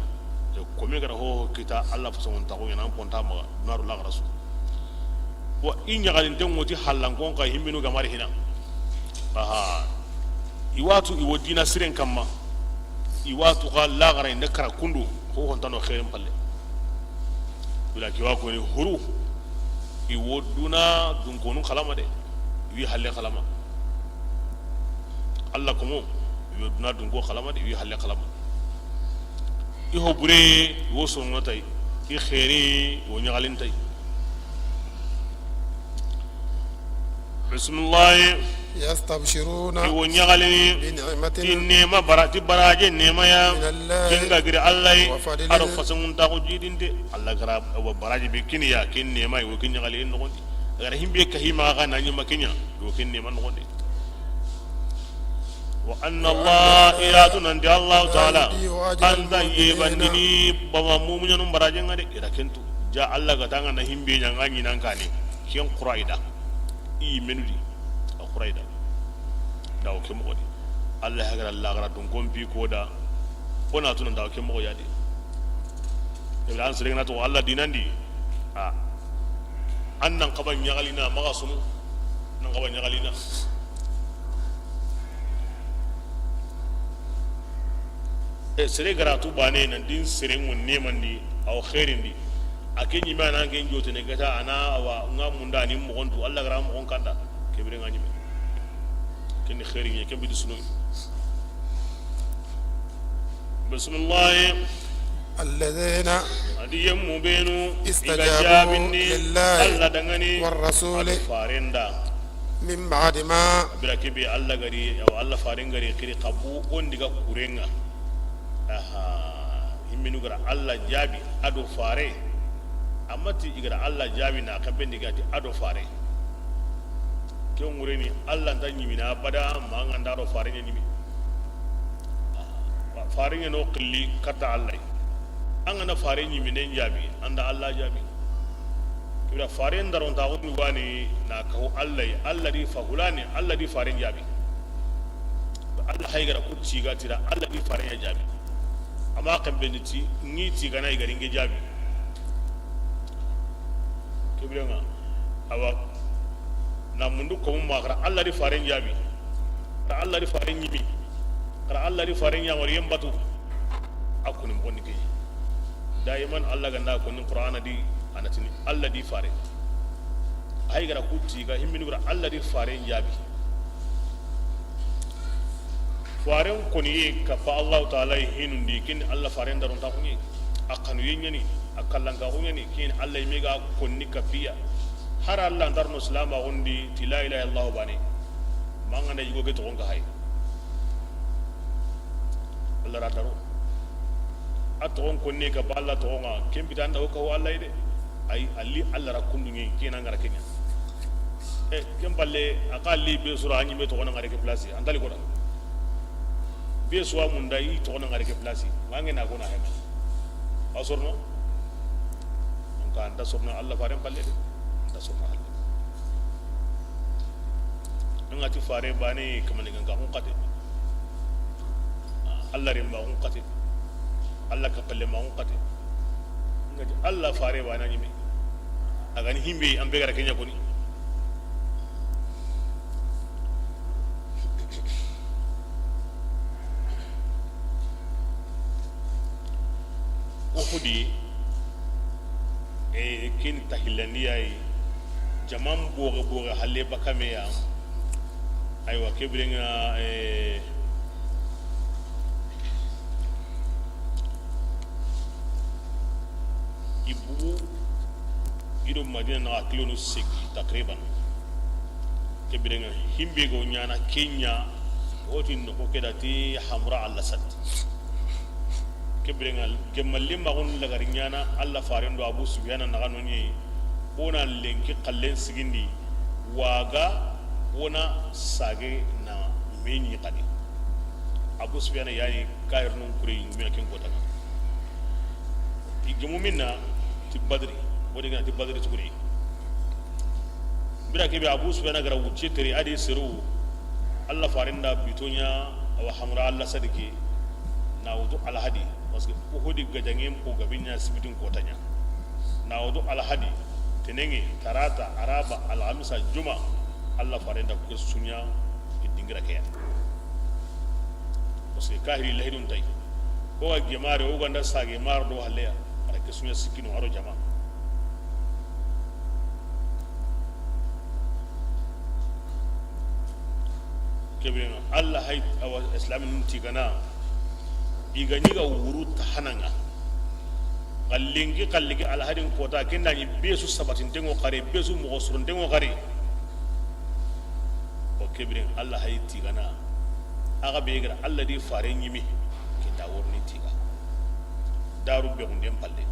Kome gara ho kita, Allah fasanguntaxu ɲana, an ponta maxa, naru laxara su. Wa i ɲagalinten ŋo ti hallankon xa himminu gamari hina. Aha. I watu i wo dina siren kamma. I watu xa laxara inde kara kundu, ho hontano xerin palle. Bila kiwa koni huru. I wo duna dunkonu xalama de. I wi halle xalama. Allah komo, i wo duna dunko xalama de, i wi halle xalama. I ho bure, i wo sonno tay. I xeri, i wo ɲagalin tay. Bismillah. يستبشرون, i wo ɲagalini, بنعمة, ti nema bara-, ti baraje nema ya, من الله, ken ga giri Allah, وفضل, a do fasanguntaxu jidinte. Allah gara wa baraje be kiniya, ken nema, i wo ken ɲagali noxondi. Gara himbe ka hima ga na ɲima kenya, i wo ken nema noxondi. وأن الله, i ra tu nanti Allah Taala, لا يضيع أجر المؤمنين, anta yebandini bama mu'minun barajenga de, i ra kentu. Ja Allah ga tanga na himbe ɲanga ɲinan kane. Ken quraida. I menudi. A quraida. Dawo ke moxo di. Allah hagara lagara dun kompi koda. Ona tu nan dawo ke moxo yadi. Ibrahim sirengana to Allah dinandi. A. An nan xaba ɲagalina maxa sunu. Nan xaba ɲagalina. E sere garatu bane nan din sere ŋo nemandi, aw xerindi. A ke ɲime a nan ke njotene gata a na awa nga munda ni moxon tu Allah gara moxon kanda. Kebire nga ɲime. Ken ni xeri ɲe, ken bidi sunoy. Bismillah. الذين, a di yemmu benu, استجابوا, i ga jabindi, لله, Allah dangani, والرسول, a do farenda. من بعد ما, bira kebe Allah gari, aw Allah faren gari, kiri kabu, on diga kurenga. Aha, himminu gara Allah jabi, a do fare. Amma ti i gara Allah jabi na kaben diga ti a do fare. Ke ŋureni Allah nta ɲimina abada, ma an ga nda ro fare ɲimi. Fare ɲa no xilli kata Allah. An ga na fare ɲiminen jabi, an da Allah jabi. Kibira fare ndaron ta xuni wani na kahu Allah, Allah di fahulani, Allah di fare jabi. Allah hay gara kutti ga tira, Allah di fare jabi. Amma kan beniti, ni ti gana i gari nge jabi. Kibira nga, awa, na mundu ko ma xara Allah di faren jabi. Xara Allah di faren ɲimi. Xara Allah di faren ɲamari yem batu. A koni moxo ni ke. Daiman Allah ganda koni Qur'ana di, a na tini Allah di fare. Ay gara kutti ga himmini gara Allah di faren jabi. Faren koni ye kappa Allahu Taala ye hinundi, ken Allah faren daron ta kunye. A kanu ye ɲani, a kallanka kunyani, ken Allah yi me ga konni kappiya. Har Allah ndarno silama gundi ti la ilaha illallah bane. Ma an ga na yigo ke toxon ka hay. Allah ra daro. A toxon konne ka ba Allah toxon ŋa, ken bita an da ho ka ho Allah yi de. Ay, a li Allah ra kundu ŋe, ken an ga ra ke ɲa. E, ken balle, a ka li be sura a ɲi me toxon ŋa re ke place, an tali ko da. Be suwa munda i toxon ŋa re ke place, ma nge na ko na hema. A sorno. Donc, an da sorno Allah faren balle de. An da sorno Allah. An ga ti fare bane kamani ganga hun kate. Allah rimba hun kate. Allah kapalle ma hun kate. An ga ti Allah fare bana ɲi me. A ga ni himbe, an be ga ra ke ɲa koni. Uhudi, e, ken ta hillandiya yi. Jaman boge boge halle bakame ya. Aywa, ke birenga, e, i bugu, i do Madina naxa kilonu segi takriban. Ke birenga himbe go ɲana kenya, woti no ko kedati Hamra al-Asad. Ke birenga gemma limmaxun lagari ɲana, Alla faren do Abu Sufyana naxa no ɲi, o na lenki xallen sigindi, waga o na sage na me ɲi xadi. Abu Sufyana yani kahirnun kure yingume ken kotanga. I gemu minna ti Badri, wodi gana ti Badri tukuri. Bira kebe Abu Sufyana gara wucce tere adi seru, Alla farenda bitonya, awa Hamra al-Asad ke, na wutu alhadi, parce que Uhudi gajangen po gabinya sibitin kotanya. Na wutu alhadi, tenenge, tarata, araba, alhamisa, juma, Alla farenda ke sunya, ke dingira ke ya. Parce que kahiri lahidun tay. Ko ga gemare, o ganda sage mar do halleya, ara ke sunya sikino aro jama. Kebe Alla hay awa islamin tigana. I ga ɲi ga wuru tahananga. Xallingi xalligi alhadin kota, kenda ɲi besu sabatintengo xare, besu moxo sorontengo xare. O kebiren Alla hay tigana. Axa be gara Alla di fare ɲimi, kenda worni tiga. Daru be gunden palle.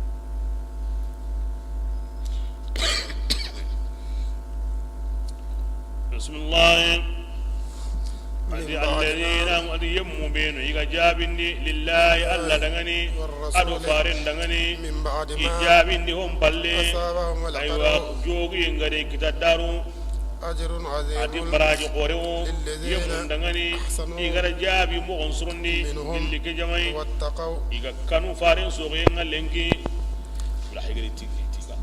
Bismillah. Adi alladhina, adi yemmu benu, i ga jabindi lillahi, Alla dangani, ado faren dangani, i jabindi hon palle. Aywa, jogi ngare kita daru. Adi baraji xorewo, yemmu dangani, i gara jabi moxon surundi, illi ke jamai, i ga kanu faren soxi nga lenki. Wala hay gari tigi tiga.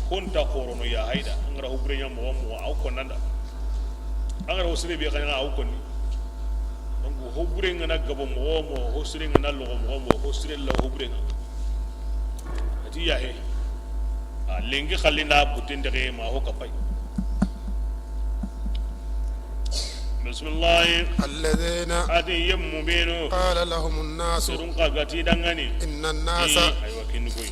Honta xorono ya hayda, an gara hobure ɲa moxo moxo, aw konnanda. An gara hosire be xana, aw konni. Donc hobure ngana gabo moxo moxo, hosire ngana loxo moxo moxo, hosire la hobure nga. Ati ya he. A lengi xalli na butende ke ma ho kapay. Bismillah. Alladhina, adi yemmu benu, qala lahum an-nas, serun ka gati dangani. Inna an-nasa, aywa, kinni koy.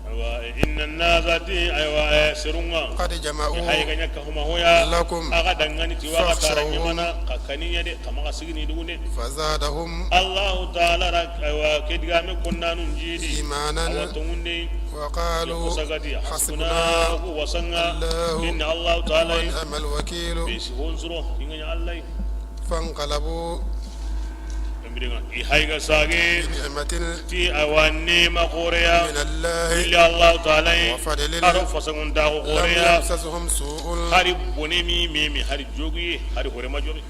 Aywa, inna an-nasa ti, aywa, serunga. Qad jama'u, hay ganya ka huma hoya. Lakum, aga dangani ti wa ka tara nyamana, ka kaninya de, ka maga sigini dugune. Fazadahum, Allahu ta'ala ra, aywa, ke digame konnanu njidi. Imanan, awa tongunde. Wa qalu hasbuna, hasbuna, ku wasanga. Allahu, inna Allahu ta'ala, wa ni'mal wakil. Be si honsuro, inganya Allah. Fanqalabu, ambiringa, i hayga sage. Bi ni'matin, ti awa nema xoreya. Min Allah, illa Allahu ta'ala. Wa fadlin, aro fasangun dago xoreya. Lam yamsashum su'un, hari bone mi memi, hari jogi, hari hore ma jogi.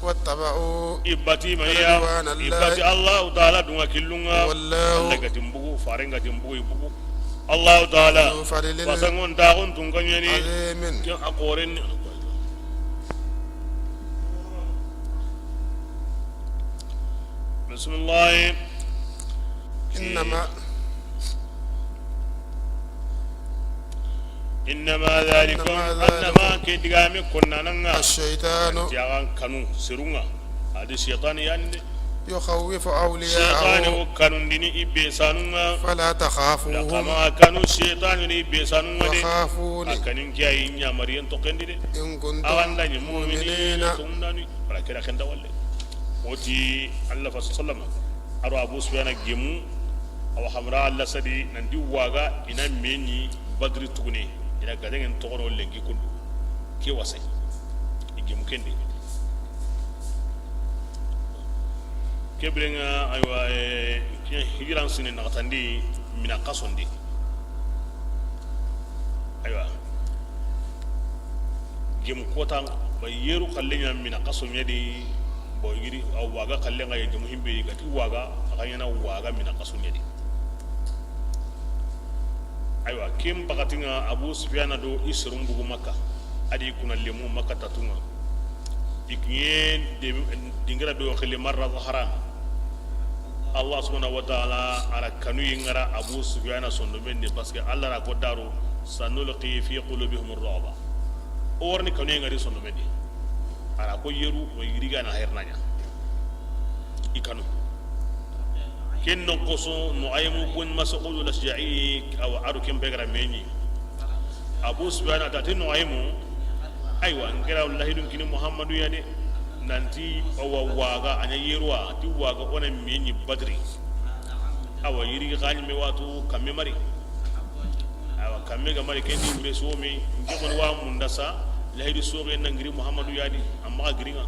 Wattaba'u, i bati maniya, ridwana Allah, i bati Allahu ta'ala dunga killunga. Wallahu, Allah gatin bugu, faren gatin bugu, i bugu. Allahu ta'ala, zu fadlin, fasangon taxun tun kaɲani. Azimin, ke a xoren. Bismillah. Innama, innama dhalikum, innama dhalikum, annama ke digame konnananga. Ash-shaytanu, ti agan kanu serunga. Adi shaytan yande. Yukhawwifu awliya'ahu. Shaytani o kanundini i be sanunga. Fala takhafuhum. Kama kanu shaytani ni i be sanunga de. Wa khafuni. A kanin kiya i ɲamariyen toxendi de. In kuntum, aganda ni mu'minina, mu'minina, tundani. Wala kira kenda walle. Oti Allah fa sallama. Aro Abu Sufyana gemu. Awa Hamra al-Asadi nanti waga ina meni Badri tugune. Ina gadengen toxono lenki kundu. Ke wasai. I gemu kende. Ke birenga, aywa, eh, ke hijiran sine naxatandi mina xasondi. Aywa. Gemu kota, ba yeru xalle ɲa mina xaso ɲa di, bo yiri, aw waga xalle nga ye gemu himbe gati waga, a ga ɲana waga mina xaso ɲa di. Aywa, ken bakati ŋa Abu Sufyana do i serun bugu Makka. A di kuna lemu Makka tatu ŋa. I kiɲe de, dingira be wa xili Marra Zaharan. Allah subhanahu wa ta'ala a ra kanuyi ŋara Abu Sufyana sondomen di, parce que Allah ra ko daro: "Sanulqi fi qulubihim ar-ru'ba." O wa ri kanuyi ŋari sondomen di. A ra ko yeru, o yiriga na hernaɲa. I kanu. Ken no koso Nu'aymu bun Mas'ud al-Ashja'i, awa, a do ken pegara meɲi. Abu Sufyan a ti a ti Nu'aymu, aywa, n kera lahidun kini Muhammadu ya de. Nanti, awa, waga, a ɲa yeruwa, ti waga o na meɲi Badri. Awa, yirigi xa ɲi me watu, kamme mari. Awa, kamme ga mari, ken di wure so me, n ke xoni wa munda sa, lahidu so ge na n giri Muhammadu ya di, amma ga giri ŋa.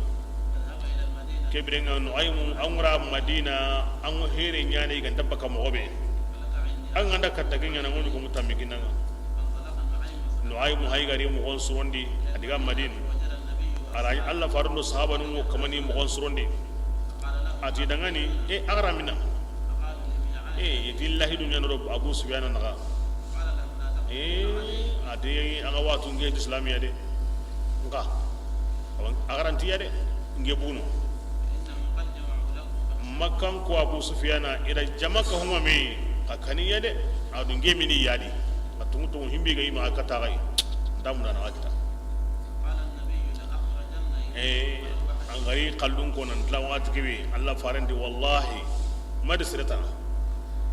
Ke biren ŋa Nu'aymu, an ŋa ra Madina, an ŋa here ɲaana i ga nta baka moxo be. An ga nda katta ke ɲaana, ŋa ɲi ko mutammi kinna ŋa. Nu'aymu hay gari moxon surondi, a diga Madina. A ra Allah farundo sahabanun ŋo kamani moxon surondi. A ti dangani, e, a ga ra mina. E, i ti lahidu ɲaana do Abu Sufyana naxa. E, a ti a ga watu n ke ti Islamiya de. Nka, a ga ra n ti ya de, n ke bunu. Makkan ko Abu Sufyana, i da jama ka huma me, ka kaniya de, a du n ke mini ya di. A tungu tungu himbi ga i ma ka ta ga i. N da munda na kita. E, an gari kallun ko nan tila wati kebe, Allah farandi wallahi, ma de sireta.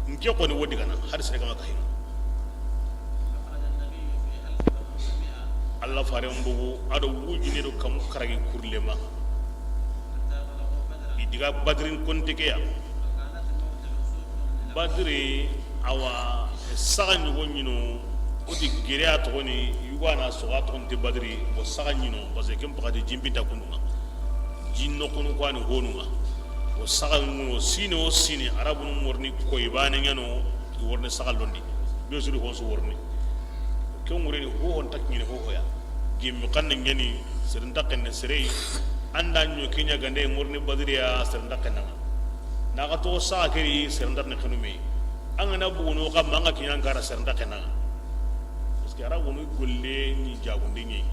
N ke xoni wodi gana, har sere ga ma ka hin. Allah faren bugu, a do wujine do kamu karagi kurlema. I diga Badrin konte ke ya. Badri, awa, saga ɲogo ɲino, o ti gere a toxoni, yugo a na soga toxoni ti Badri, o saga ɲino, parce que ken pakati jimbi ta kundu ŋa. Jinno kunu ko a ni honu ŋa. O saga ŋuno, sine o sine, Arabunu morni koy bane ɲano, i worni saga londi. Be suri honsu worni. Ke ŋureni hoho nta kiɲene hohoya. Gemme xanne ɲani, sere nta xenne sere yi. An da ɲo ke ɲa gande ŋorni Badiriya, sere nta xenna ŋa. Na xa toxo saxa ke ri, sere nta ne xenu me yi. An ga na buguno xa ma an ga kiɲan kara, sere nta xenna ŋa. Parce que a ra wonu golle ni jagunde ɲi.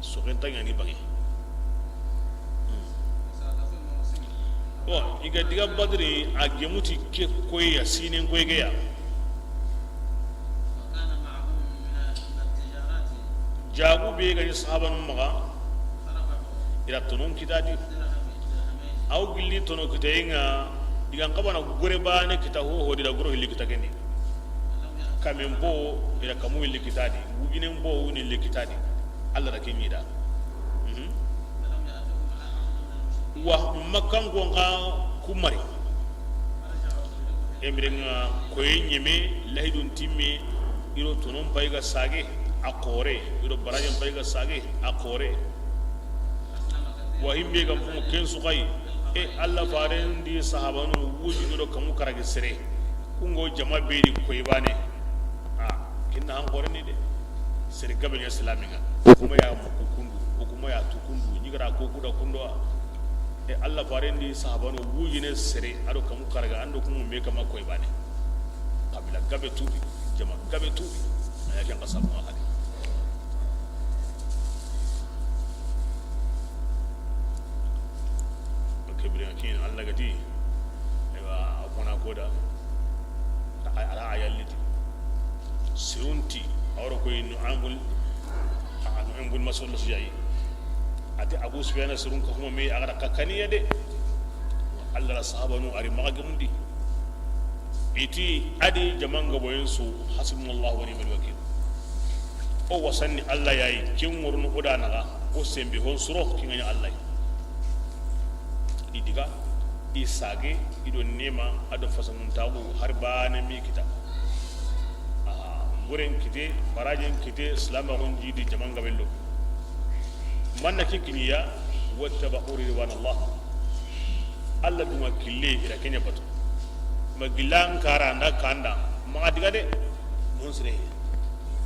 Soxen ta ɲani bange. Bon, i ga diga Badri, a gemuti ke koy ya, sinen koy ke ya. Jagu be ga ni sahabanu maxa, i ra tonon kita di. Aw gilli tono kitayen ŋa, i ga n xabana gore bane kita, hoho di da goro hilli kita kendi. Kamen po, i ra kamu hilli kita di. Wujinen po, wuni hilli kita di. Allah da ke ɲi da. Mhm. Wa Makkanko ŋa ku mari. Emiren ŋa koye ɲeme, lahidun timme, i do tonon pay ga sage a xoore, i do barajen pay ga sage a xoore. Wa himbe ga mpuŋo ken su xayi, e Allah faren di sahabanu wuji do kamu karagi sere. Kungo jama be di koy bane. A kinna han xoreni de. Sere gabe ɲa silami ŋa. O kuma ya muku kundu, o kuma ya tu kundu, ɲi gara ko kuda kundo. E Allah faren di sahabanu wujine sere, a do kamu karaga, an do kumu me kama koy bane. Kabila gabe tubi, jama gabe tubi. A ya ken xasabu ma hadi. Kebiri kin Allah gati. Aywa, a kona koda. A, a, a yalliti. Sirunti, a wara koy Nu'aym bun, a, Nu'aym bun Mas'ud la sujayi. A ti Abu Sufyan sirun ka huma me a ga da ka kaniya de. Allah la sahabanu a ri maxa gemundi. I ti a di jaman gaboyen su, hasbunallahu wa ni'mal wakil. O wasanni Allah ya yi, ken ŋornu o da naxa, o sembe hon suro, ken ŋa ɲa Allah yi. I diga, i sage, i do nema, a do fasamuntaxu, har bane mi kita. Aha, goren kite, barajen kite, silamaxun jidi jaman gabello. Manna ke kiniya, wattaba'u ridwanallah. Allah dunga kille, i ra ke ɲa batu. Ma gillan kara nda kanda, maxa diga de, mun sire.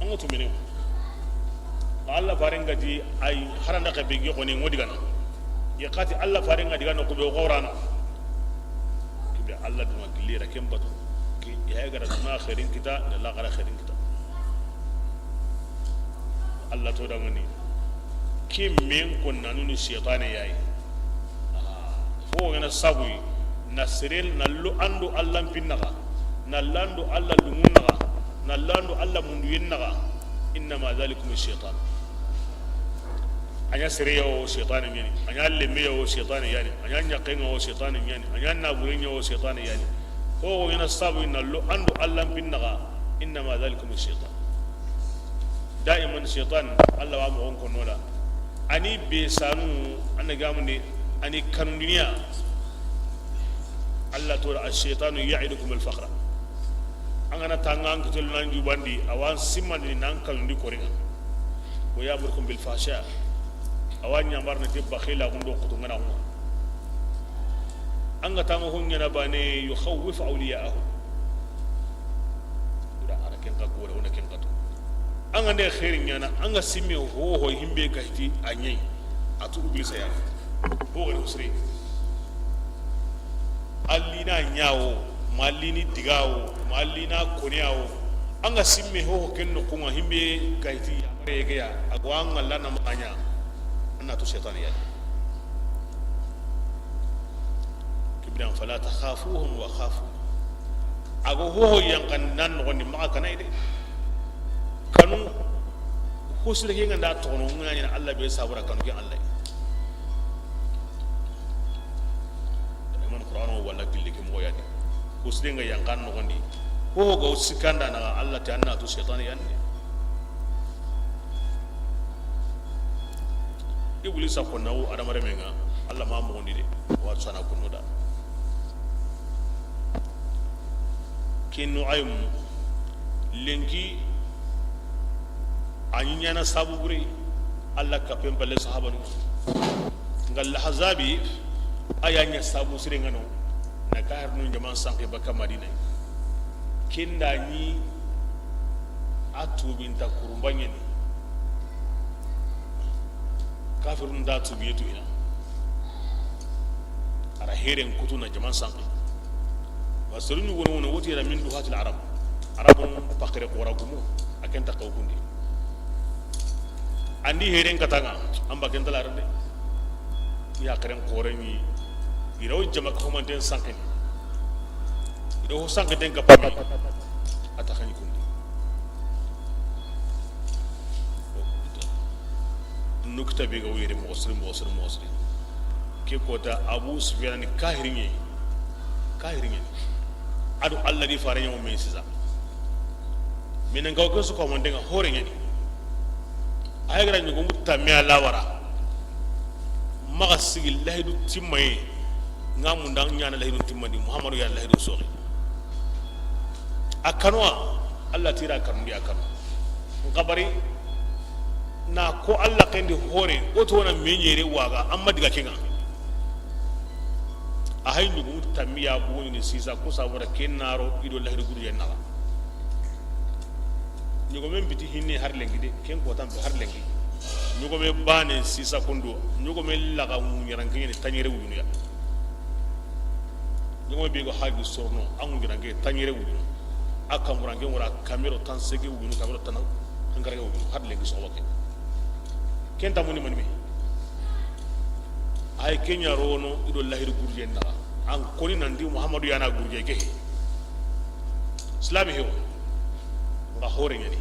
An ga tumene. Allah faren ga ti ay haranda ke be gi xoni ŋo digana. Ya xati Allah faren ga digana ko be xorana. Kibe Allah dunga gilli ra ken batu. Ki ya gara duna khairin kita, da la gara khairin kita. Allah to dangani. Ke men ko nanu ni shaytane yayi. Ho gana sabuyi na sere na lo ando Allah pinnaga, na lando Allah lumunnaga, na lando Allah munduyennaga. Innama dhalikum shaytan. A ɲa sere yawo shaytane ɲani, a ɲa lemme yawo shaytane yani, a ɲa ɲakenga wo shaytane ɲani, a ɲa nabure ɲa wo shaytane yani. Ho gana sabuyi na lo ando Allah pinnaga. Innama dhalikum shaytan. Daiman shaytan, Allah wa moxon konno da. Ani be sanu, an na gamundi, ani kanundiniya. Allah to da, ash-shaytanu ya'idukum al-faqra. An gana tanga an kitelu nan jubandi, a wa an simmandi nan kanundi koringa. Wa ya'murukum bil fahsha. A wa ɲamarna te baxila gundo kutungana kuma. An ga tango hon ɲana bane, yukhawwifu awliya'ahu. Ira ara ken ka gore, ona ken ka to. An ga nde xeeri ɲana, an ga simme ho ho himbe ga hiti a ɲeyi. A tu Iblisa ya. Ho gani husri. Allina ɲawo, mallini digawo, mallina koniyawo. An ga simme ho ho ken no kunga himbe ga hiti ya mare ga ya. A go an ga lana ma ɲa. An na tu shaytan ya. Kibiran fala takhafuhum wa khafun. A go ho ho yan kan nan no ni ma kanay de. Kanu husre ke nganda tono ngani Allah be sabura kanu ke Allah. Iman Qur'ano wala gilli ke mo yani. Husre nga yan kan no ni. Ho ho go sikanda na Allah ta an na tu shaytan yani. Iblisa ko nawo adama remenga, Allah ma moxondi de, wa sana kunno da. Ke Nu'aym lenki, a ɲi ɲana sabu bure, Allah kapen balle sahabanu. Nga Lahazabi, a ya ɲa sabu sire ngano, na kahar nun jaman sanke baka Madina. Kenda ni a tubinta kurumba ɲeni. Kafirun da tubiye tu ina. Ara heren kutu na jaman sanki. Wa serun ɲugo no woti yara min duhatil arab. Arabun pakere kora gumu. A ken ta kaw kundi. Andi heren katanga. An ba ken talarande. Ya karen kore ni. Iraw jama ko manten sankini. Iraw sanki den ka pami. A ta xaɲi kundi. Nukta be ga wo yere moxo siri, moxo siri, moxo siri. Ke kota Abu Sufyan ni kahiri ɲe. Kahiri ɲe. Ado Allah di fare ɲe mo men sisa. Minen ga wo ke su ko mon denga hore ɲe ni. Ay gara ɲugo mu tamme a lawara. Maxa sigi lahidu timmaye. Nga munda ɲana lahidu timmandi Muhammadu ya lahidu soxi. A kanuwa, Allah tira kanundi a kanu. N xabari na ko Allah kendi hore, o to na menyere waga, amma diga kenga. A hay ɲugo tammiya buguni sisa, ko sabura ken naro ido lahidu gurje naga. Ɲogomen biti hinne har lenki de, ken kotan be har lenki. Ɲogome bane sisa kondo, ɲogome laga ŋuɲaranke ni taɲere wuyunuya. Ɲogome be go haju sorno, a ŋuɲaranke taɲere wuyunu. A kamuranke wara kamero tan sege wuyunu, kamero tan hankarage wuyunu, har lenki soxoba ke. Ken tamuni manime. Ay kenya rono ido lahidu gurje naga. An koni nandi Muhammadu yana gurje ke. Islami hewo. Nga hore ɲani.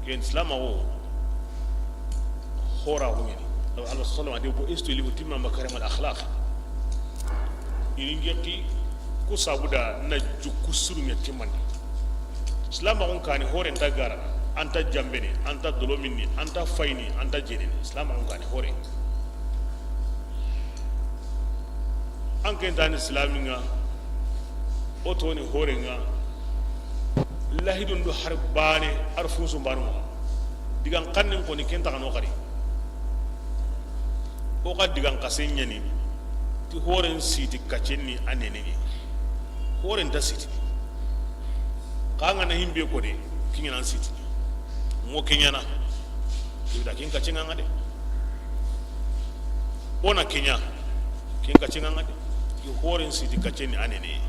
Ken Islam wo hora wo ɲani. Allah sallallahu alaihi wa sallam ade bo istu li utimma makarim al akhlaq. Iringe ki ku sabuda na jukku suru ɲa timmandi. Islam on kani hore nta gara, anta jambene, anta dolomini, anta fayini, anta jenene. Islam on kani hore. An ken tani islaminga, o toni horenga, lahidun do har bane, har funsu banu. Digan kannen koni ken taxano xari. O xa digan xasen ɲani, ti horen siti kaccen ni a nene ni. Horen ta siti. Xa nga na himbe ko de, kiɲana siti. Mo keɲana. Ibda ken kaccenga nga de. Ona keɲa. Ken kaccenga nga de. Ki horen siti kaccen ni a nene.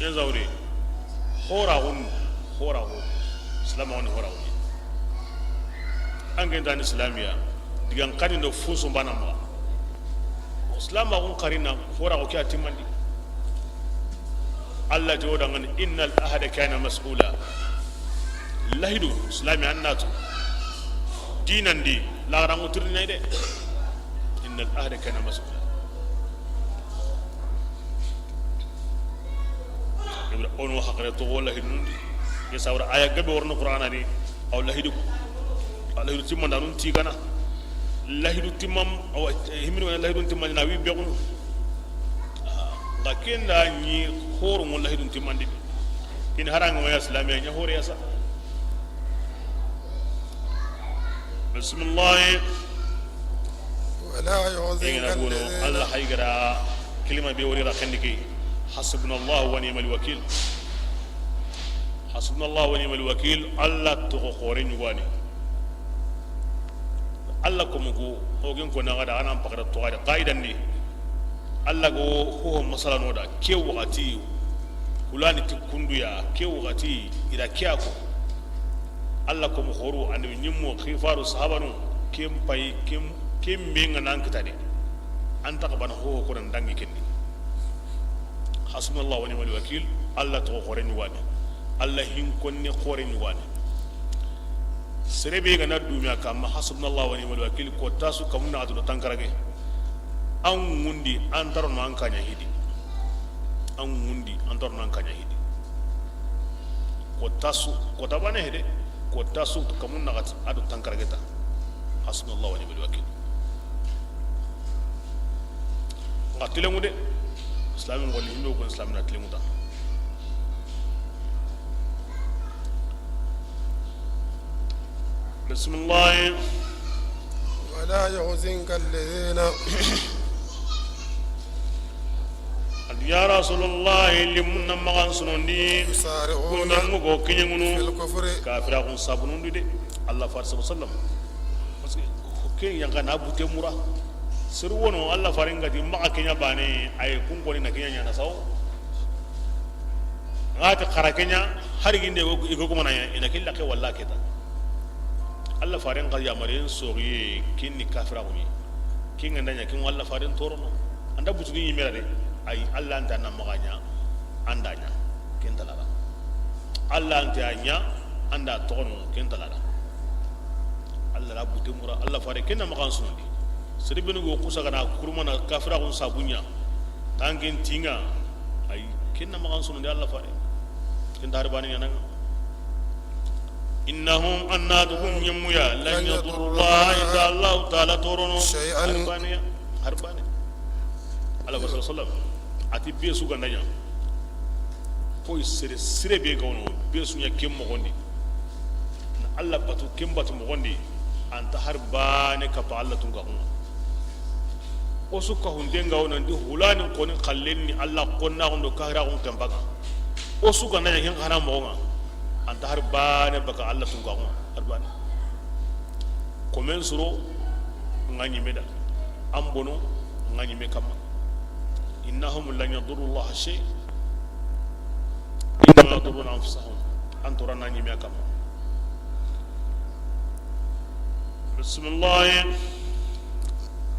Ken zawri, horaxun, horaxu, silamaxu ni horaxu ni. An ke nta ni silamiya, digan xani do funsu bana maxa. Silamaxun xarina, horaxu ke a timmandi. Allah ti o dangani, innal ahda kana mas'ula. Lahidu, silami an natu. Dinandi, laxaranŋu tirni de. Innal ahda kana mas'ula. Ibra ono hakare to wala hinundi. Ya sawra aya gabe worno Qur'ana ni. Aw lahidu. Aw lahidu timmandanun tigana. Lahidu timmam, aw himinu wala lahidun timmandi na wi begunu. Nga kenda ni horo mo lahidun timmandi. Kin haranga waya islamiya nya hore yasa. Bismillah. ولا يحزنك Ingana gono الذين Allah haygara kalima be wori ra xendiki. Hasbunallahu wa ni'mal wakil. Hasbunallahu wa ni'mal wakil. Allah toxo xore ɲugani. Allah ko mugu, o gen ko naga da anan pakara to ga da qaidan ni. Allah go ho masala no da ke wakati. Kulani ti kunduya ke wakati ira kiya ko. Allah ko mo xoru annabi ɲimmo xifaru sahabanu ken pay ken ken menga nan kitade. An ta bana ho ko nan dangi kendi. Hasbunallahu wa ni'mal wakil. Allah to xore ɲugani. Allah hin konne xore ɲugani. Sere be gana dumi a kamma hasbunallahu wa ni'mal wakil ko tasu kamun na atu tankarage. An ngundi an tarono an kanya hidi. An ngundi an tarono an kanya hidi. Ko tasu ko tabane hede. Ko tasu kamun na atu tankarage ta. Hasbunallahu wa ni'mal wakil. Nga tilengu de. Islamin golli hindo ko islamin tilengu ta. Bismillah. ولا يحزنك الذين Ya Rasulullah, limunna maxan sunondi. يسارعون Kunyangu go kinyangunu. في الكفر Kafira kun sabunundu de. Allah far sallallahu alaihi wasallam. Parce que ke yanga na bute mura. Sir wono Allah faringa di maxa kenya bane ay kun koni na kenya na saw. Ngati xara kenya hari ginde go igo kuma na ina killa ke walla keta. Allah faren ga yamaren sogiye kinni kafira kuni. Kinga ndanya kin walla faren torono. Anda butuni yimera de. Ay Allah anta na maganya. Andanya. Ken talala. Allah anta nya. Anda tono ken talala. Allah la bute mura Allah fare kenna maxan sunondi. Sere benu go kusa gana kurmana kafira kun sabunya. Tangen tinga ay kenna maxan sunondi Allah fare. Ken dar bani nanga. Innahum annatuhum yammuya lan yadurru Allah ita Allah ta'ala torono. شيئا Harbaniya. Harbaniya. Allah sallallahu alaihi wasallam. Ati be su gandanya. Koy sere sere be gawno be su nya kem mogondi. Na Allah batu ken batu mogondi. Anta har bane kapa Allah tunga kuma. O su ka hunde nga wonandi hulanin koni xallenni Allah konna xundo kahira xun kembaga. O su ga naña ken xana moxonga. Anta har bane baka Allah tunga xun har bane. Komen suro nga ñimeda. An bono nga ñime kamma. Innahum lan yadurru Allah shay. Innama yadurruna anfusahum. An torana ñime kamma. Bismillah.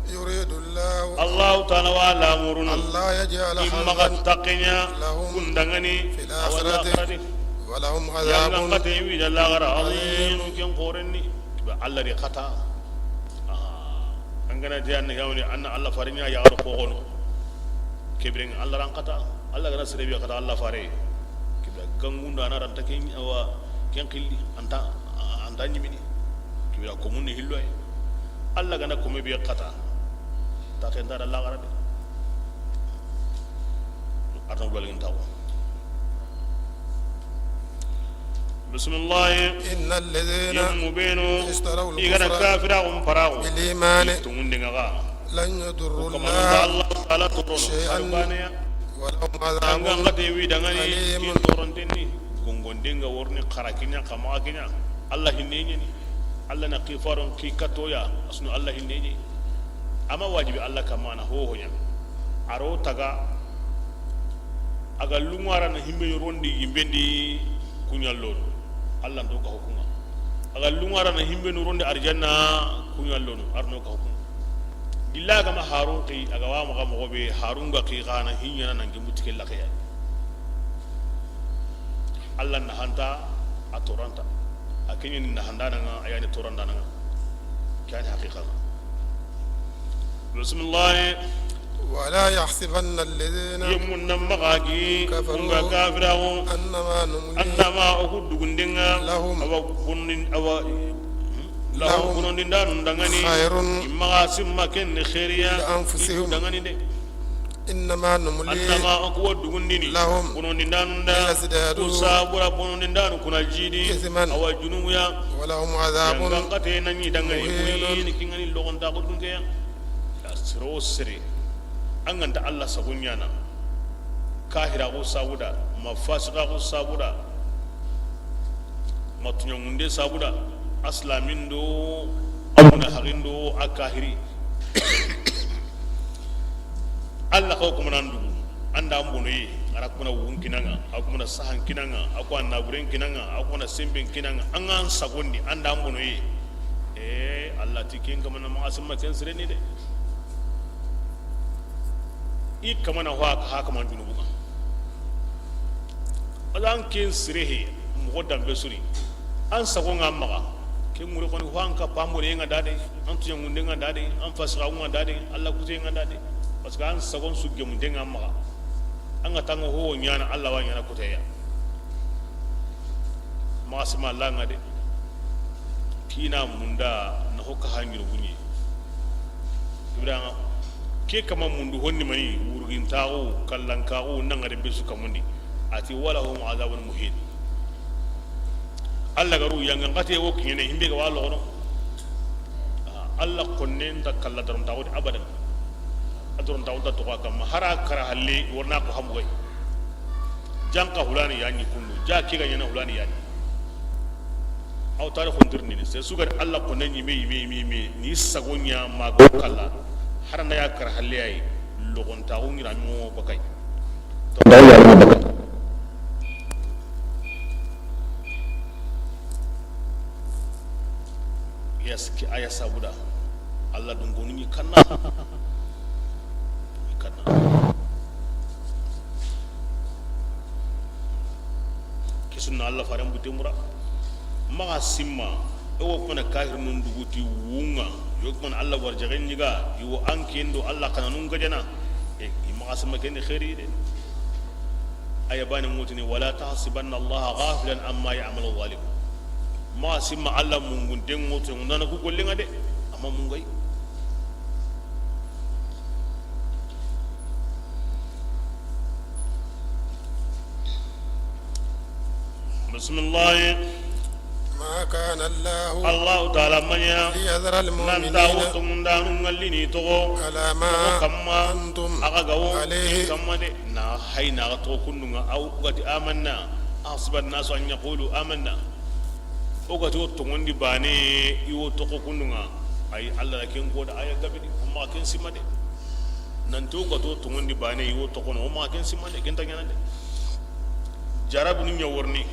يريد الله Allahu taala wa lamurunu. ألا يجعل Imma حرجا ga taqinya لهم kundangani في الآخرة awala akhirati. ولهم Yanga عذاب kate wi da lagara عظيم azimu ken korenni. Ba Allah di kata. Ah. An gana je an yawni an Allah farinya ya gar ko gono. Kebren Allah ran kata. Allah gana sere bi kata Allah fare. Kibla gangunda na ran takin wa ken qilli anta anta ñimini. Kibla ko mun hillo ay. Allah gana ko me bi kata. Ta ken dara la garade. Arno balin tawo. Bismillah. إن الذين Yemmu benu, اشتروا i gana الكفر kafira gum paragu. بالإيمان Tungundi nga ga. لن يضروا Kamanu الله da Allah taala torono. شيئا Harbaniya. ولهم عذاب Anga nga te wi dangani, أليم kin torontenni. Gongondi nga worni xara kinya, kama kinya. Allah hinne ñeni. Allah na kifaron ki katoya, asnu Allah hinne ñi. Ama wajibi Allah kamana ho ho ña. Aro taga A ga lunŋa ra na himbenu rondi yimbendi, kuɲa lono. Allah nto ka hukunŋa. A ga lunŋa ra na himbenu rondi arjanna, kuɲa lono. Arno ka hukunŋa. Gilla ga ma Harun xi, a ga wa maxa moxo be, Harun ga xi xa na hiɲana nan ke muti ke laxeya. Allah na hanta, a toranta. A keɲeni na handa nanga, a yani toranda nanga. Kani haqiqa. Bismillah. ولا يحسبن الذين Yemmun nan maxa gi, كفروا kun ga kafiraxu. أنما نملي Annama o ku dugundenga. لهم Awa kunin, awa. Lahum لهم kunondindanu dangani. خير Imma simma ken ni khairiya. لأنفسهم Dangani de. إنما نملي Annama o ku wa dugundini. لهم Kunondindanu da. ليزدادوا Ku sabura bonondindanu kuna jidi. إثما Awa junubuya. ولهم عذاب Yangan kate na ɲi dangani. مهين Kuyini kingani logonta ko dunkeya. Ya siro siri. An ganta Allah sago ɲana, kahiraxu sabuda, ma fasiqaxu sabuda, ma tuɲangunde sabuda, a silamin do, a munahaxin do, a kahiri. Allah xaw kumanan dugu, an da an bonoye, a ra kumana wun kinanga, a kumana sahan kinanga, a kumana naburen kinanga, a kumana semben kinanga, an ga an sagondi, an da an bonoye. E, Allah ti ken kamana maxa simma ken sireni de. I kamana ho a ka, ha kaman junubu ŋa. Ala an ken sire he, moxo dambe suri. An sago ŋa maxa. Ken ŋure xoni ho an ka pamore ŋa dade, an tuɲangunde ŋa dade, an fasiqaxu ŋa dade, Allah kute ŋa dade. Parce que an sagon su gemunde ŋa maxa. An ga tanga ho ɲana, Allah wa ɲana kuteya. Maxa sima Allah ŋa de. Kina munda na ho ka hanjuru bunyi. Ibrahima ke kama mundu honni mani wurgintaxu kallankaxu nangare be su kamundi. Ati walahum azabun muhin. Allah garu yangan kate wo kine himbe ga walo gono. Allah konne nta kalla darontaxu de abadan. A darontaxu nta toxo a kamma hara kara halle warna ko hamugay. Janka hulani yani kundu ja kiga ɲana hulani yani. Aw tari xontirni ni se sugar Allah ko ne ɲime yime yime yime ni sago ɲa ma go kala. Haranda ya kar halle ay logontaxu ŋira ɲo bakay. Yes ki aya sabuda. Allah dun gonu ni kanna. Kanna. Ke sunna Allah faren butte mura. Maxa simma, e wo kona kahir nun duguti wunga, yo kona Allah warjagen ɲiga, i wo an kendo Allah kana nun gajana. E, i maxa simma ken xeri de. Aya bani mutini, wala tahsibanna Allah ghafilan amma ya'malu zalim. Maxa simma Allah mungun den ŋoto ŋundana ku gollenga de. Amma mungay. Bismillah. ما كان الله Allahu taala ma ɲa ليذر nan ta المؤمنين wo tongundanu ŋallini togo على ما kamma أنتم a ga gawo عليه kamma de na hay na ga to kundunga aw gati amanna. Ahsiba an-nasu an yaqulu amanna. O gati wo tongondi bane i wo toxo kundunga. Ay Allah la ken ko da aya gabidi o ma ken simma de. Nanti o gati wo tongondi bane i wo toxono o ma ken simma de ken ta ɲana de. Jarabu ni ɲa worni.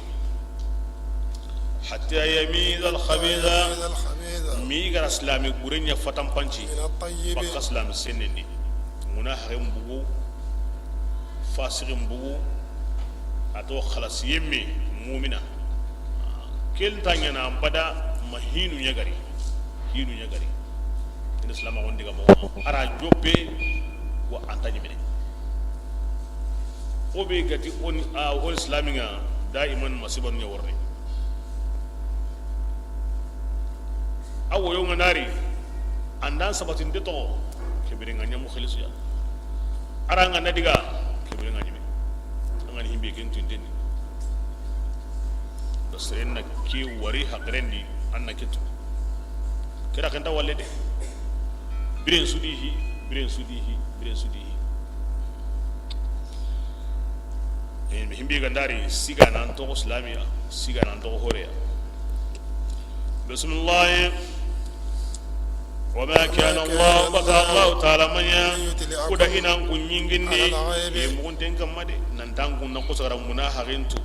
Hatta yamiza al-khabitha. يميز الخبيث Mi gara silami gure ɲa fatampanci من الطيب Bakka silami senendi. Muna haren bugu. Fasiqin bugu. A to xalas yemme mumina. Ken ta ɲana bada ma hinu ɲagari. Hinu ɲagari. Ina silama on diga mo ara joppe wa anta ɲimene. O be gati on a on islamiŋa daiman masibanu ɲa worni. A woyo ŋa nari andan sabatinde toxo. Kebire ŋa ɲamu xilisu ya. Ara ŋa na diga kebire ŋa ɲime. An ga ni himbe ken tunteni. Basren na ke wari haqirendi an na ketu. Kira kenta walle de. Biren sudihi, biren sudihi, biren sudihi. E, mi himbi gandari siga nan toxo islamiya, siga nan toxo horeya. Bismillah. وما كان الله, baka Allahu Taala ma ɲa, ليطلعكم, kuda i nan ku ɲingindi, على الغيب, i muxunten kanma de, nan ta an ku na xusara muna haxentu,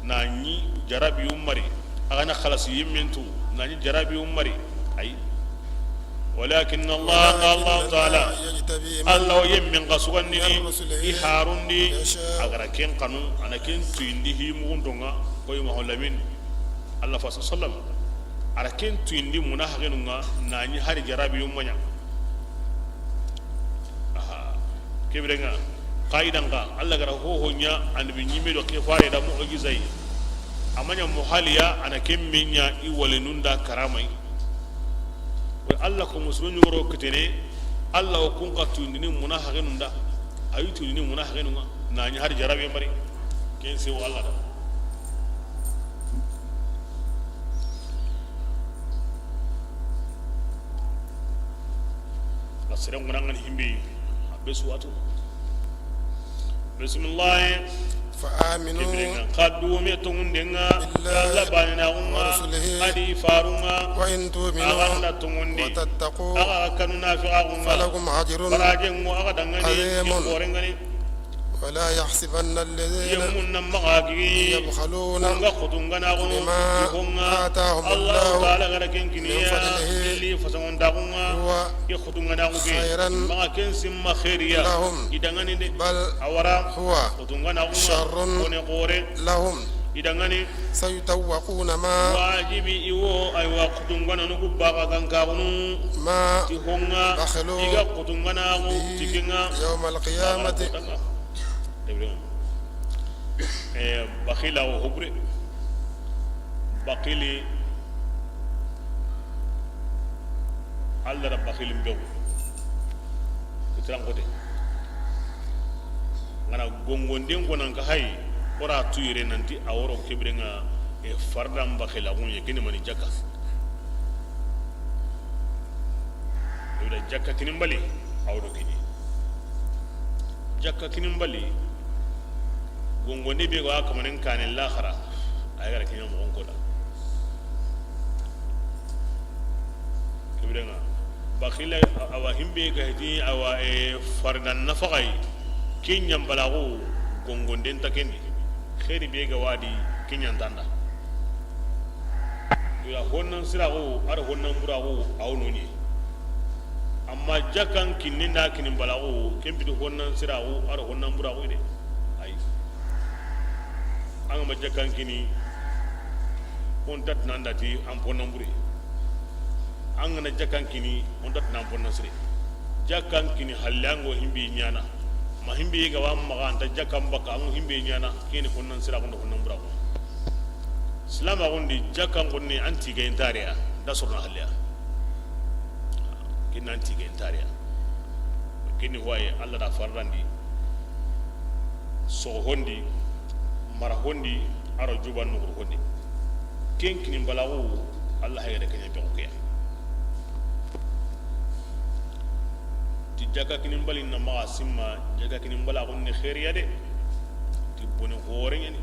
na ɲi jarabi umari, a ga na xalasi yimmentu, na ɲi jarabi umari, ay. ولكن الله, ولكن الله, Allahu Taala, يجتبي من, Alla wo yimmen ga sugandini, من رسله, i harundi, يشاء, a ga ra ken xanu, a na ken tuyindi hi muxuntonga, koy ma holamin. Alla fa sallam, a ra ken tuyindi muna haxenunga, na ɲi hari jarabi umma ɲa. Aha. Kebirenga, qaidanka, Alla ga ra hoho ɲa, annabi ɲimme do xifare da mu'jizai. A ma ɲa muhaliya, a na ken me ɲa i walinun da karamai. Wo Alla ko musulmi ɲogoro kitene, Alla wo kun xa tuyindini muna haxenun da. A yi tuyindini muna haxenunga, na ɲi hari jarabi mari. Ken se wo Alla da. A seren ŋunan ŋa ni himbe, a be su watu. Bismillah. فآمنوا. Kebirenga, xa dume tongundenga, بالله, Alla baninaxunga, ورسله, a di farunga, وإن تؤمنوا, a ga na tongundi, وتتقوا, a ga kanu nafiqaxunga, فلكم أجر, barajengo a ga dangani, عظيم, i korengani. ولا يحسبن الذين, yemun na maxa gigi, يبخلون, kunga xutunganaxunu, بما, i honga, آتاهم الله, Alla Taala ga ra ken kiniya, من فضله, ili fasangontaxunga, هو, i xutunganaxu ke, خيرا, maxa ken simma xeeriya, لهم, i dangani de, بل, a wara, هو, xutunganaxunga, شر, kone xore, لهم, i dangani. سيطوقون ما, wajibi i wo, aywa, xutungananu ku baxa gankaxunu, ما, ti honga, بخلوا, i ga xutunganaxu, به, ti kenga, يوم القيامة. Ibrahim. Eh, baxila wo hobure. Baxili. Alla ra baxilin bew. Itaran kote. Ngana gongonden ko nan ka hay, ora tuyire nanti a woro kebirenga, e fardan baxilaxun ye kini mani jakka. Ibra jakka kinin bali, a wodo kini. Jakka kinin bali, gongonde be ga kamanen kane laxara, a ga ra kiɲa moxon koda. Kebirenga, baxila, awa himbe ga hiti, awa, e, fardan nafaxay, kiɲan balaxu, gongonden ta kendi, xeeri be ga wadi, kiɲan tanda. Ila honnan siraxu, ar honnan buraxu, aw noni. Amma jakkan kinni nda kinin balaxu, ken biti honnan siraxu, ar honnan buraxu de. Ay. An ga ma jakkan kini, on tat nan dati an ponnan bure. An ga na jakkan kini, on tat nan ponnan sire. Jakkan kini halle an go himbe ɲana. Ma himbe ga wa maxa anta jakkan baka an go himbe ɲana, kini honnan siraxu ndo honnan buraxu. Silamaxun di jakkan xunni an tiga intariya, da sorna halleya. Kinna an tiga intariya. Kinni hoye Alla da farrandi. Soxo hondi, mara hondi, aro juba nuxur hondi. Ken kinin balaxu, Alla hayre kenya be xukeya. Ti jakka kinin bali na maxa simma, jakka kinin balaxun ni xeeriya de. Ti bone xoore ɲani.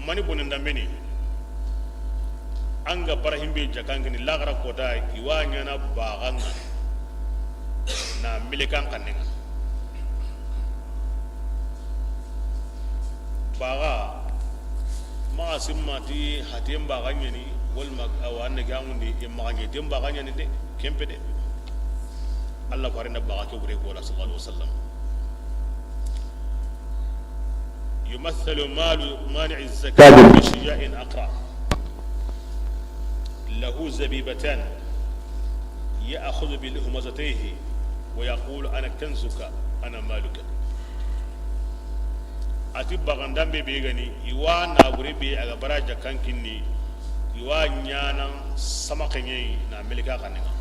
Mani bonen dambeni. An ga bara himbe jakkan kini laxara kota i wa ɲana baxanga na melekan xannenga. Baxa maxa simmati haten baxa ɲani walma awa anne gamundi e maxa ɲe ten baxa ɲani de kempe de. Allah farenda baxa ke bure ko la sallallahu alaihi wasallam. يمثل مال مانع الزكاة بشجاع أقرع له زبيبتان يأخذ بلهمزتيه ويقول أنا كنزك أنا مالك. A ti baxandambe be gani i wa nabure be a ga bara jakkan kinni i wa ɲanan sama xeɲe na melika xanenga.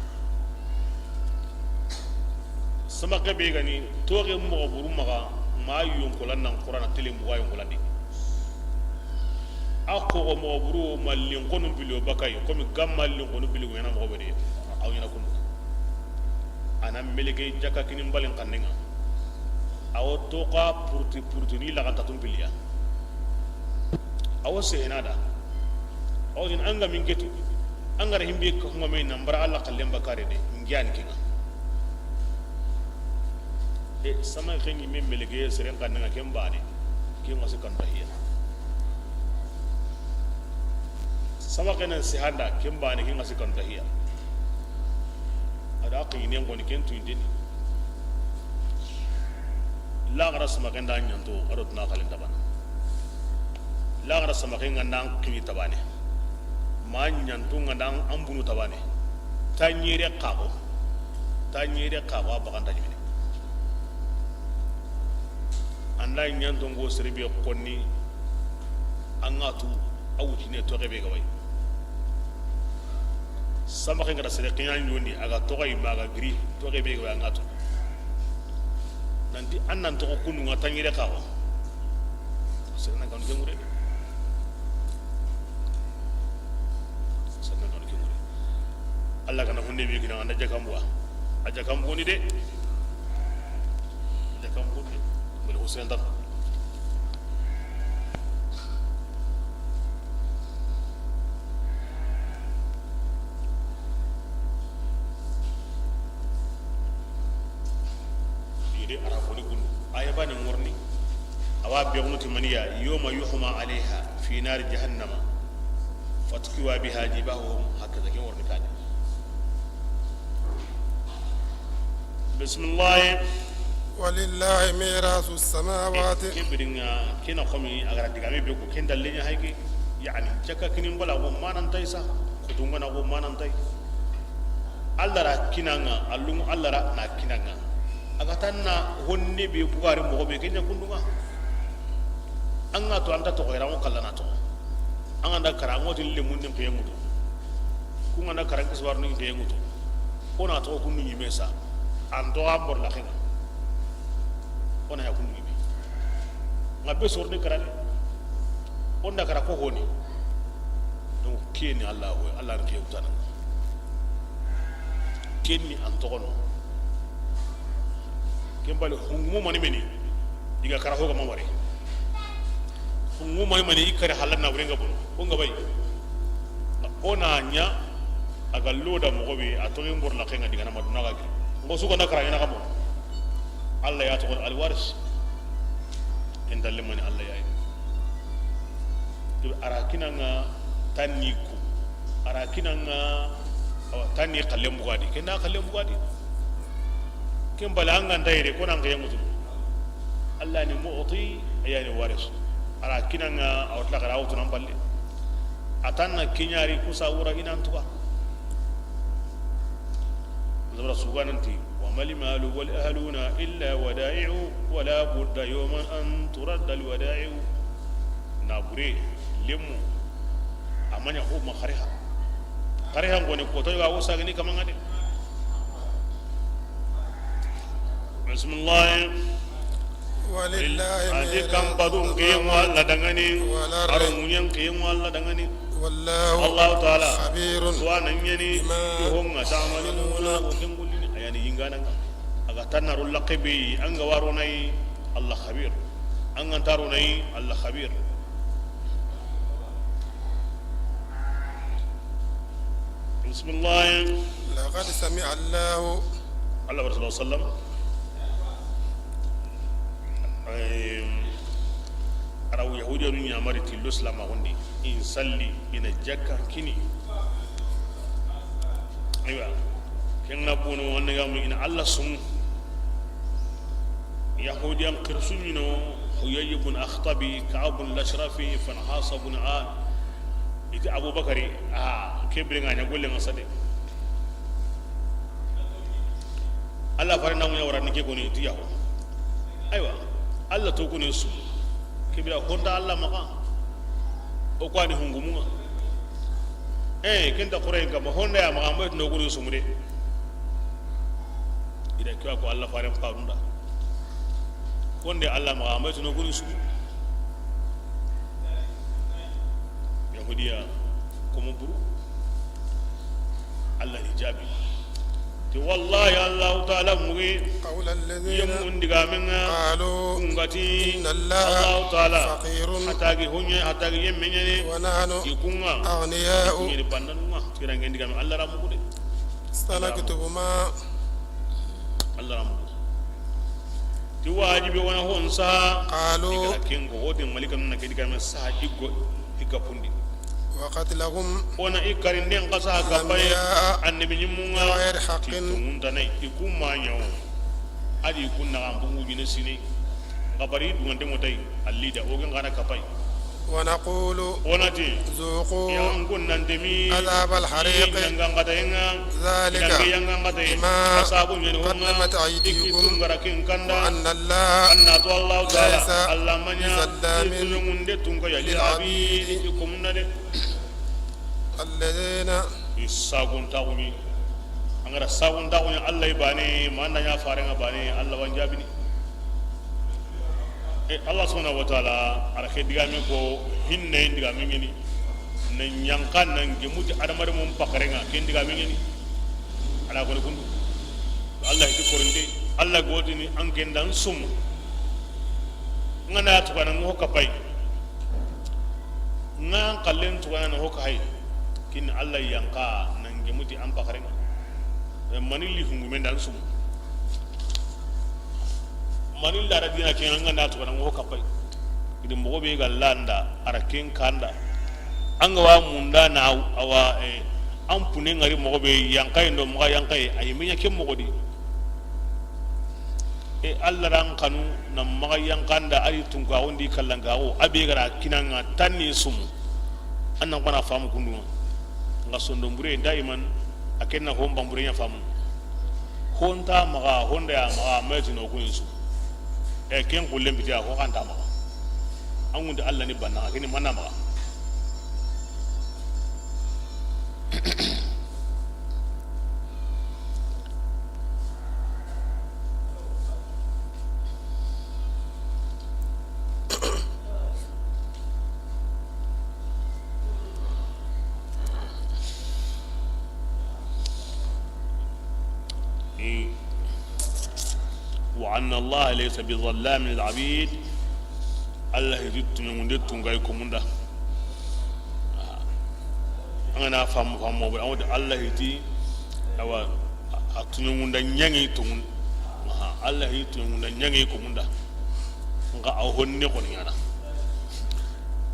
Samake be gani toxe moxo buru maxa ma yonkolan nan qurana tele muga yonkolandi. A xoxo moxo buru ma linkonu bili o bakay komi gamma linkonu bili wena moxo be de. Aw ɲana kundu ana melike jakka kinin balin xannenga. Awo toxa purti purti ni laxanta tum piliya. Awo sehenada. Awo din anga min ketu. An ga ra himbe ka huma me nan bara Allah kallen bakare de, ngiyani kinga. E, sama ke ni me melege seren kan nga ken bane. Ken wasi kan tahiya. Sama ke nan sihanda, ken bane, ken wasi kan tahiya. Ada aqi ne ngoni ken tu indini. Laxara sama ke nda ɲanto, a do tuna xalen tabana. Laxara sama ke nga nda an kini tabane. Ma ɲanto nga nda an bunu tabane. Taɲere xaxo. Taɲere xaxo a baxanta ɲimene. An da ɲanto ngo sere be xonni. An ga tu a wutine toxe be ga way. Sama ke nga da sere xiɲa ɲondi a ga toxo yi ma ga giri toxe be ga way an ga tu. Nanti an nan toxo kundu nga taɲere xaxo. Sere na kanu ke ŋure. Sere na kanu ke ŋure. Allah kana hunde be kina an da jakambuwa. A jakambu ni de. A jakambu ni de. Bel Hussein tan. Ide ara koni kundu. Aya bani ŋorni. Awa be gunu ti maniya, yawma yuhma alayha fi nar jahannama. Fatukwa biha jibahuhum, hakaza ke ŋorni kani. Bismillah. Walillahi mirasu samawati. Ke biringa, kina komi a ga ra digame be ko ken dalle ɲa hayke. Yani, jakka kinin bala ko manan tay sa. Kutungana ko manan tay. Allah ra kinanga, allum Allah ra na kinanga. A ga tanna honne be bugari mo be kenya kundunga. An ga to anta to ira mo kallana to. An ga nda kara mo tin lemun nin kiyen ŋutu. Ku nga na kara kisbar nin kiyen ŋutu. O na to kundu ɲime sa. An to an bor la xenga. O na ya kundu ɲime. Nga be sorni kara de. O nda kara ko honi. Donc keni Allah ho, Allah ni kiyen tana. Keni an toxono. Ken bali hungumu mani meni. I ga kara ho ga ma wari. Hungumu mani mani i kare halanna wurenga bono. O nga bay. O na ɲa a ga loda moxo be a toxin bor la xenga digana maduna ga giri. Ngo su ga na kara ina ga mo. Allah ya toxo al waris. Ken dalle mani Allah ya yi. Ara kinanga tanni ku. Ara kinanga, awa, tanni xallen bugadi. Ken da xallen bugadi. Ken bala an ga nda yere ko nan ke mutu. Allah ni mu'ti, yani waris. Ara kinanga, awa, tla kara wutu nan balle. A tanna kiɲari kusa wura inan tuga. Zabura sugananti, wa mal malu wal ahluna illa wada'i'u, wa la budda yawman an turadda al wada'i'u. Na bure, lemu, a ma ɲa ho ma xariha. Xariha ngone ko to ga wo sagani kamanga de. Bismillah. Walillahi adi mirasu kan badun kiyen wa Allah dangani. Wal ardi. Aro munyen kiyen wa Allah dangani. Wallahu Allahu Ta'ala. Khabirun. Wa nan yani bima ihonga ta'maluna ta'maluna. Wa kengulini ayani yingananga. A ga tanna ro laqabi an ga waro nayi Allah khabir. An ga taro nayi Allah khabir. Bismillah. Laqad sami'a Allahu. Allah wa Rasulullah sallam. Em, araw Yahudiyanu ɲamari tillo silamaxundi, in salli, ina jakka kini. Aywa, ken ga bono, wanda gamu ina Allah sumu. Yahudiyan xirsu ɲino, Huyay ibn Akhtabi, Ka'b ibn al-Ashrafi, Fanhas ibn An, iti Abubakari, a, ke bire nga ɲa golle nga sade. Allah fare na muɲa wara ni ke koni ti yaho. Aywa, Allah to koni su. Ke bira honda Allah maxa. O ko ani hungumunga. Eh, kenta Qur'an kama honda ya maxa, mo no koni su mude. Ida kiwa ko Allah fare parunda. Honde Allah maxa, mo no koni su. Yahudiya komo buru. Allah ni jabi. Ti wallahi, Allahu Taala mugi. قول الذين Yemmun digaamen ŋa. قالوا Kun ga ti, إن الله Allahu Taala فقير hatagi honye, hatagi yemme ɲa ni. ونحن I kun ŋa. أغنياء. I kun ɲa ni bandanun ŋa. Kirangen digaamen, Alla ra mugu de. سنكتب ما Alla ra mugu. Ti wajibi o na hon saha. قالوا I ga ra ken ko, o di malikanu na ke digaamen saha i go, i ga pundi. وقتلهم O na i karinden xa saha kapay, الأنبياء annabi ɲimmun ŋa, بغير حق. Ti tonŋun ta na i kun ma ɲa wo. A di kun na xa bungu jine sine. Xabari dungante ŋo tay, alli da, o gen xa na kapay. ونقول O na ti, ذوقوا ya an kun nan demi, عذاب الحريق i yangan xatayen ŋa, ذلك i yangan xatayen, بما a sabu ɲa ni honŋa, قدمت أيديكم i kun ga ra ken kanda, وأن الله an na to Allahu Taala, ليس Alla ma ɲa, بظلام i tunŋunde tunka ya, للعبيد. Lil abid, i komun da de. الذين I sagun taxuni, an ga ra sagun taxuni, Alla i bane, ma an da ɲa faren ŋa bane, Alla wa n jaabini. E, Allah subhanahu wa ta'ala, a ra ke digaamen ko, hinne digaamen ɲa ni. Na ɲanka na n gemuti adamarenmun paxaren ŋa, ken digaamen ɲa ni. A na ko ni kundu. Allah hiti korinde, Allah ga ti ni an ken da n sumu. N ga na tugana n ho kapay. N ga n xallen tugana n ho ka hay. Kin Allah yanka na n gemuti an paxaren ŋa. Mani li hungumen da n sumu. Mani lara dina ken an ga na tugana n ho kapay. Idi moxo be ga landa, a ra ken kanda. An ga wa munda na awa, eh, an pune ŋari moxo be yankaye ndo maxa yankaye, a yi me ɲa ken moxo di. E Allah ra n xanu na maxa yankanda, a ri tunka wondi kallanka wo, a be ga ra kinanga tanni sumu. An na n xana famu kundu ŋa. N ga sondon bure daiman, a ken na hon ban bure ɲa famu. Honta maxa, honda ya maxa, ma ti no ko insu. E ken xullen bitiya, ho xanta maxa. An ŋundi Allah ni banna, ken ni manna maxa. وأن الله ليس بظلام للعبيد. Allah hiti tuɲongunde tunka i komunda. An ga na famu, famu, an wodi Allah hiti, awa, a tuɲongunda ɲangi tungun. Aha, Allah hiti tuɲongunda ɲangi komunda. N ga a honne xoni ɲana.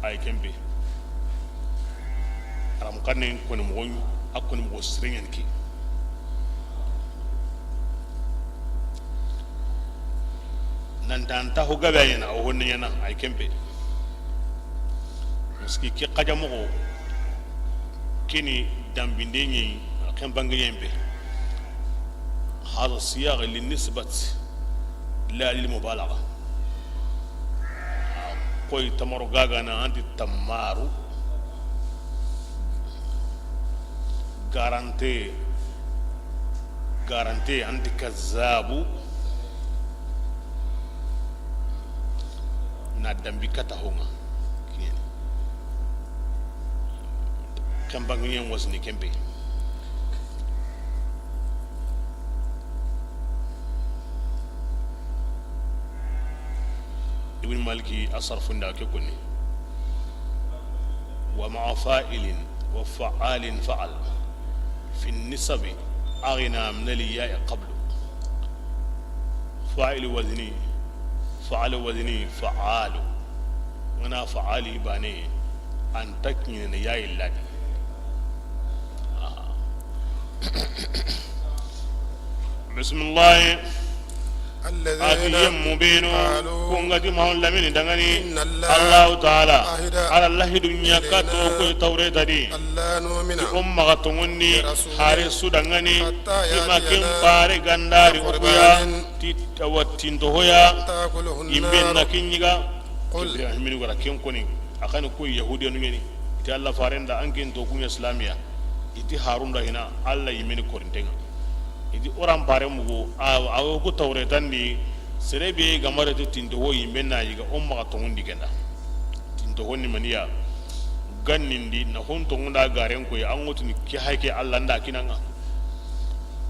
Ay kembe. Aram kanne koni moxo, a koni moxo sirengen ki. Nanta nta ho gabe a ɲana, o honne ɲana, ay kempe. Parce que ke xaja moxo, kini dambinde ɲi, ken bange ɲembe. Hada siyaq lin nisbat, la lil mubalagha. Koy tamaro gagana anti tamaru. Garante, garante anti kazzabu. Na dambi kata honga. Kiɲeni. Ken bangiɲen wasini kempe. Ibn Maliki a sarfunda ke koni. ومع فاعل وفعال فعل في النسب أغنى من الياء قبل. Fa'il wazni, fa'al wazni, fa'alu. N ga na fa'ali bane, an ta kiɲene ya illadi. Bismillah. الذين A ti yemmu benu, قالوا ku nga ti Muhammadu Lamini dangani, إن الله Allahu Taala, عهد a ra lahidu ɲa ka to إلينا ku Tawreta di. ألا نؤمن Ti o maxa tonŋundi لرسول hari su dangani, حتى i ma ken يأتينا pare gandari o ku ya, بقربان ti awa tinto hoya, تأكله i mbe na النار. Ken ɲiga. قل Ibrahiminu ga ra ken koni, a xa ni ku Yahudiyanu ɲeni, i ti Allah faren da an ken to ku ɲa Islamiya. I ti Harun da hina, Allah yimeni korinten ŋa. I ti o ra n pare mugu, a, a wo ku Tawretan di, sere be ga mare ti tinto ho yimbe na yiga, o maxa tonŋundi ken da. Tinto ho ni maniya, gannindi, na hon tonŋunda garen koy, an ŋotini ke hake Allah nda kinanga.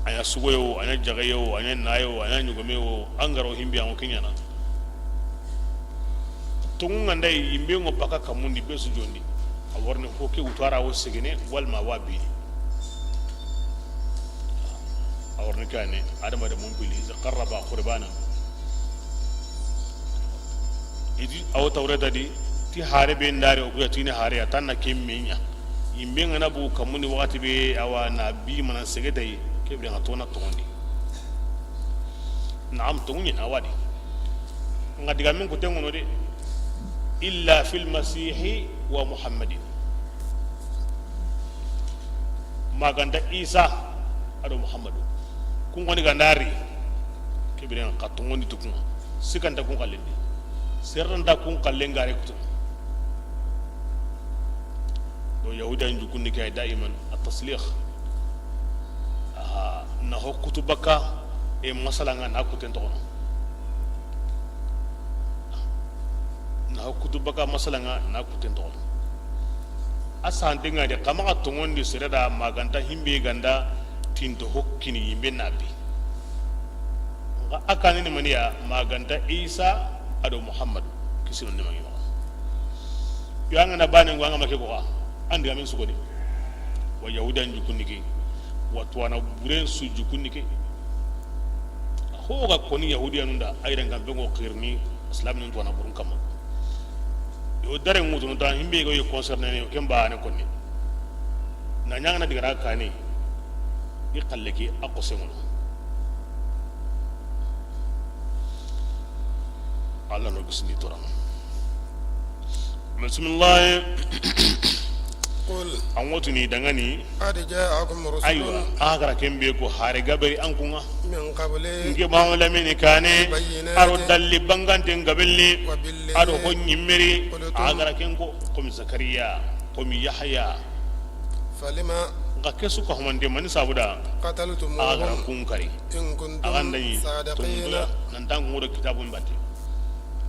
A ɲa sugoye wo, a ɲa jaxeye wo, a ɲa naye wo, a ɲa ɲogome wo, an ga ro himbe an ŋo ke ɲaana. Tonŋu ŋa nda yinbe ŋo baka kamundi be su jondi. A wa riini ko ke wutara wo segene, walma wa bini. A wa riini kane, Adama de mun pili, iza qarraba qurbana. I di, a wo Tawreta di, ti hare be ndare o kuya tini hare ya, tanna ke me ɲa. Yinbe ŋa na bu kamundi waxati be, a wa na bi mana segetayi, ke bire ŋa tona tonŋundi. Naam, tonŋu ɲi na a wa di. Ŋa digamen ku tenŋono de. Illa fil masihi wa Muhammadin. Ma ga nta Isa a do Muhammadu. Kun ŋoni ga nda ri. Ke bire ŋa xa tonŋundi tu kun ŋa. Sikanta kun xallen di. Seranta kun xallen gare kutu. Do Yahudiyan jukundi ke daiman at-tasliq. Aha, na ho kutu baka e masala ŋa na kuten toxono. Na ho kutu baka masala ŋa na kuten toxono. A sante ŋa de xa maxa tonŋundi sere da ma ga nta himbe ga nda tinto hokkini yinbe na bi. Nxa a kanini maniya ma ga nta Isa a do Muhammadu kisino ni magi maxa. Yo an ga na bane ŋo an ga ma ke ko xa. An digamen su koni. Wa Yahudiyan jukundi ke. Wa tuwana buren su jukundi ke. Ho ga koni Yahudiyanun da, a yiren kan be ŋo xirini, Islaminun tuwana burun kamma. Yo dare ŋutunu ta, himbe go ye concerné ne, ken ba ne koni. Na ɲaŋana digara kane, i xalle ke a xose ŋono. Allah no gisindi torano. Bismillah. Qul. An wotuni dangani. Qad ja'akum rusulun. Aywa, a gara ken be ko hare gaberi an kun ŋa. Min qabli. Nke ma wala mini kane. Bayyinati. A ro dalli banganten gabelli. Wa billadhi. A do ho ɲimmeri. Qultum. A gara ken ko, komi Zakariya, komi Yahya. Falima. Nxa ke su ka humande mani sabuda. Qataltumuhum. A gara kun kari. In kuntum. A ganda yi. Sadiqina. Tonguya. Nan tangu do kitabun batte.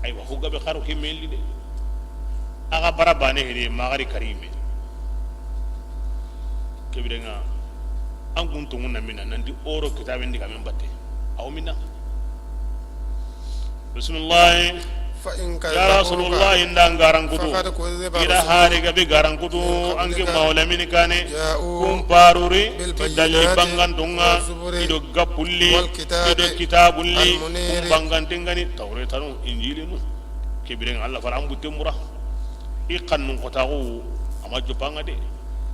Aywa, ho gabe xaro ke melli de. A ga bara bane hede, ma gari karime. Ke bire ŋa, an kun tonŋu na mina, nanti oro kitaben digamen batte. Aw mina. Bismillah. Fa in. Ya Rasulullah, inda ngaran kutu. Faqad kuzziba. Ira hare gabe garan kutu, min qablika, anke mawla min kane. Ja'u. Kun paruri, bil bayyinati, ti dalli bangantonga, wa zuburi, ido gapulli, wal kitabi, ido kitabulli, al muniri, kun bangantengani, Tawretanu, Injilinu. Ke biren Allah fara an butte mura. I xannun xotaxu, ama jopanga de.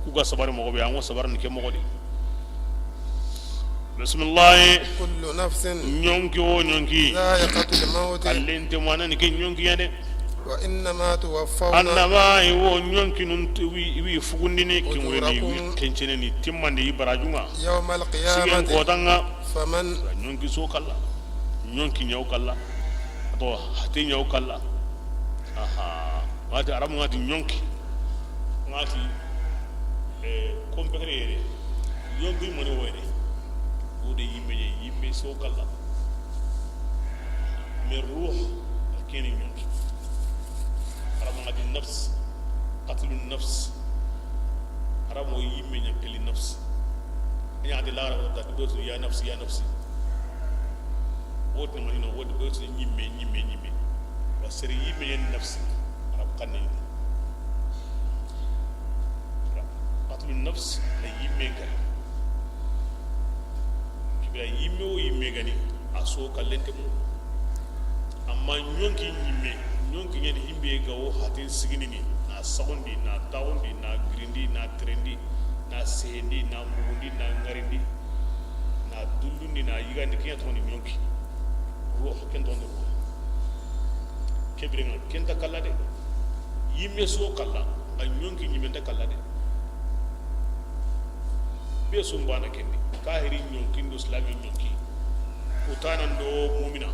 Ku ga sabari moxo be, an ŋo sabari ni ke moxo de. Bismillah. Kullu nafsin. Ɲonki wo ɲonki. Dha'iqatul mawti. Kallente mana ni ke ɲonki ya de. Wa innama tuwaffawna. Annama i wo ɲonki nun ti wi, wi fugundini, ujurakum, kingoyni, wi kencene ni timmande i barajunga. Yawmal qiyamati. Sigen kotanga. Faman. Ɲonki so kalla. Ɲonki ɲaw kalla. Ato hate ɲaw kalla. Aha. Ngati arabu ngati ɲonki. Ngati, eh, kompekere yere. Ɲonki mani wo yere. Wo de yimme ye, yimme so kalla. Mais ruh, keni ɲonki. Arabu ngati nafs. Qatlu nafs. Arabu yimme ɲa keli nafs. Ɲa de la arabu ta do ya nafsi, ya nafsi. Wotini manino, wodi ɓe wotini ɲimme, ɲimme, ɲimme. Wa sere yimme yen nafsi. Arab xanne ni. Qatlu nafs na yimme gari. Kibira yimme wo yimme gani, a so kallente mu. Amma ɲonki ɲimme, ɲonki ɲeni himbe ga wo hatin siginini, na saxundi, na taxundi, na girindi, na terendi, na sehendi, na mugundi, na ŋarindi. Na dullundi na yigandi, ken ya toxoni ɲonki. Ruh, ken toxoni ruh. Ke birenga, ken ta kalla de. Yimme so kalla, a ɲonki ɲimme nta kalla de. Be sumbana kendi. Kahiri ɲonki ndo silami ɲonki. Kutanan do mumina.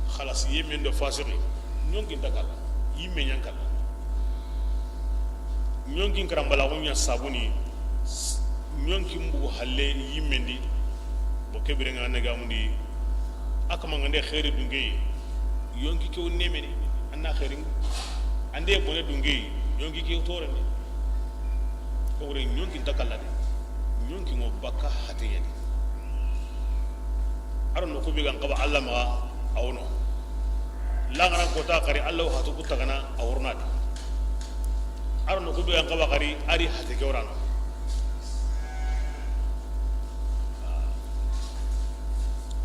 Xalas, yimme ndo fasiki. Ɲonki nta kalla. Yimme ɲan kalla. Ɲonkin karambalaxu ɲa sabuni, ɲonkin bugu halle yimmendi. Bo ke birenga an na gamundi, a kama ngande xeeri dunke, ɲonki ke wo nemeni, an na xeeri. Ande bone dunke, ɲonki ke wo torene. Ko wure ɲonkin ta kalla de. Ɲonkin wo baka hate yani. A ro noqu be ga n xaba Alla maxa, a wono. Laxara kota xari, Alla wo hatu ku tagana, a worono di. A ro noqu be ga n xaba xari, a ri hate ke worano.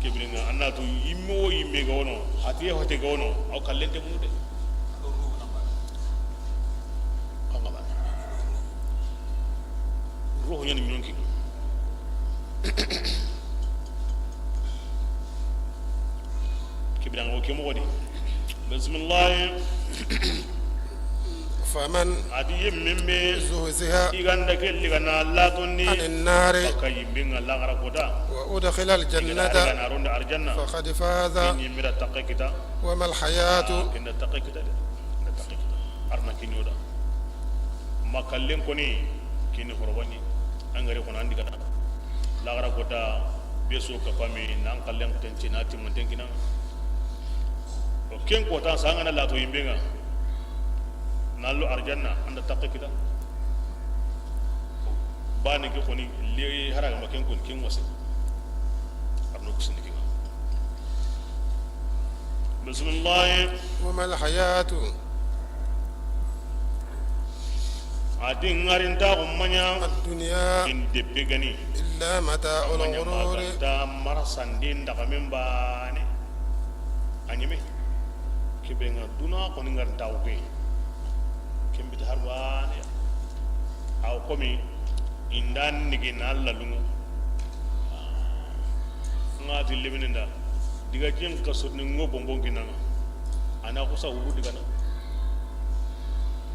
Ke biren ŋa, an na tu yimme wo yimme ga wono, hate wo hate ga wono, a wo kallen te munu de. Xa n ga ba. Ruuxu ɲa ni ɲonki. Ke biren ŋa wo ke moxo di. Bismillah. فمن A di yemmen be زحزح i ga nda ke li ga na latondi عن النار baka yimben ŋa laxara kota. وأدخل I ga na الجنة ri ga na ronda arjanna. فقد فاز Ken yimbe da taqe kita. وما الحياة Ken da taqe kita de. Da taqe kita. Arna kinyo da. Ma kallen koni, kini horobani, an gari kono an di ga na. Laxara kota, be so ka fami, nan kallen ten ci na ti mun ten kina. O ken kota sa an ga na lato yimbe ŋa. Na lo arjanna, an da taqe kita. Bani ke koni, le hara ga ma ken koni, ken wase. Arno kusini ke ŋa. Bismillah. وما الحياة A di ŋarintaxu ma ɲa الدنيا in deppe gani. إلا متاع الغرور. Ta marasanden daxamen bane. A ɲeme. Ke be ŋa duna koni ŋarintaxu ke. Ken bita har bane. Aw komi indan nigi na lalungu. Ŋa ti lemine nda diga jin ka sotni ŋo bonbon kinanga. Ana kusa wuru diga na.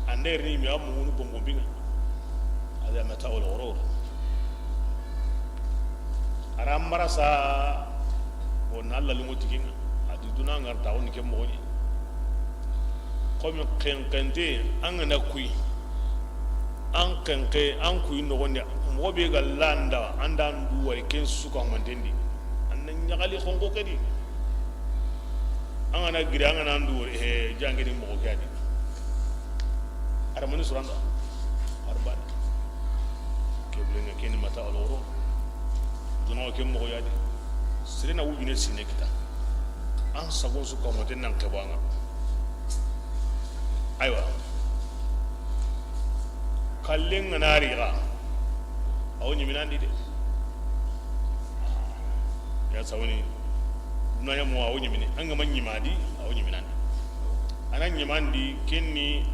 Ande ri mi amu wuru bonbon binga. Ada mata ol ghurur. Ara marasa o na lalungu tikinga. Adi duna ŋarta woni ke moxoni. Komi xenxente an ga na kuyi, an xenxe, an kuyi noxondi, moxo be ga landa, an da an du wari ken suka mantendi, an na ɲaxali xonxo ke di. An ga na giri, an ga na an du wari, he, jangeni moxo ke a di. Aramani suranda, arbani. Ke bulenga keni mata aloro. Duna ke moxo ya di. Sirena wujune sine kita. An sagon su kamote nan xebanga. Aywa. Kallen ŋa na ri ga. Awo ɲiminandi de. Ya sawoni. Dunaya mo awo ɲimini. An ga ma ɲimadi, awo ɲiminandi. Ana ɲimandi, kenni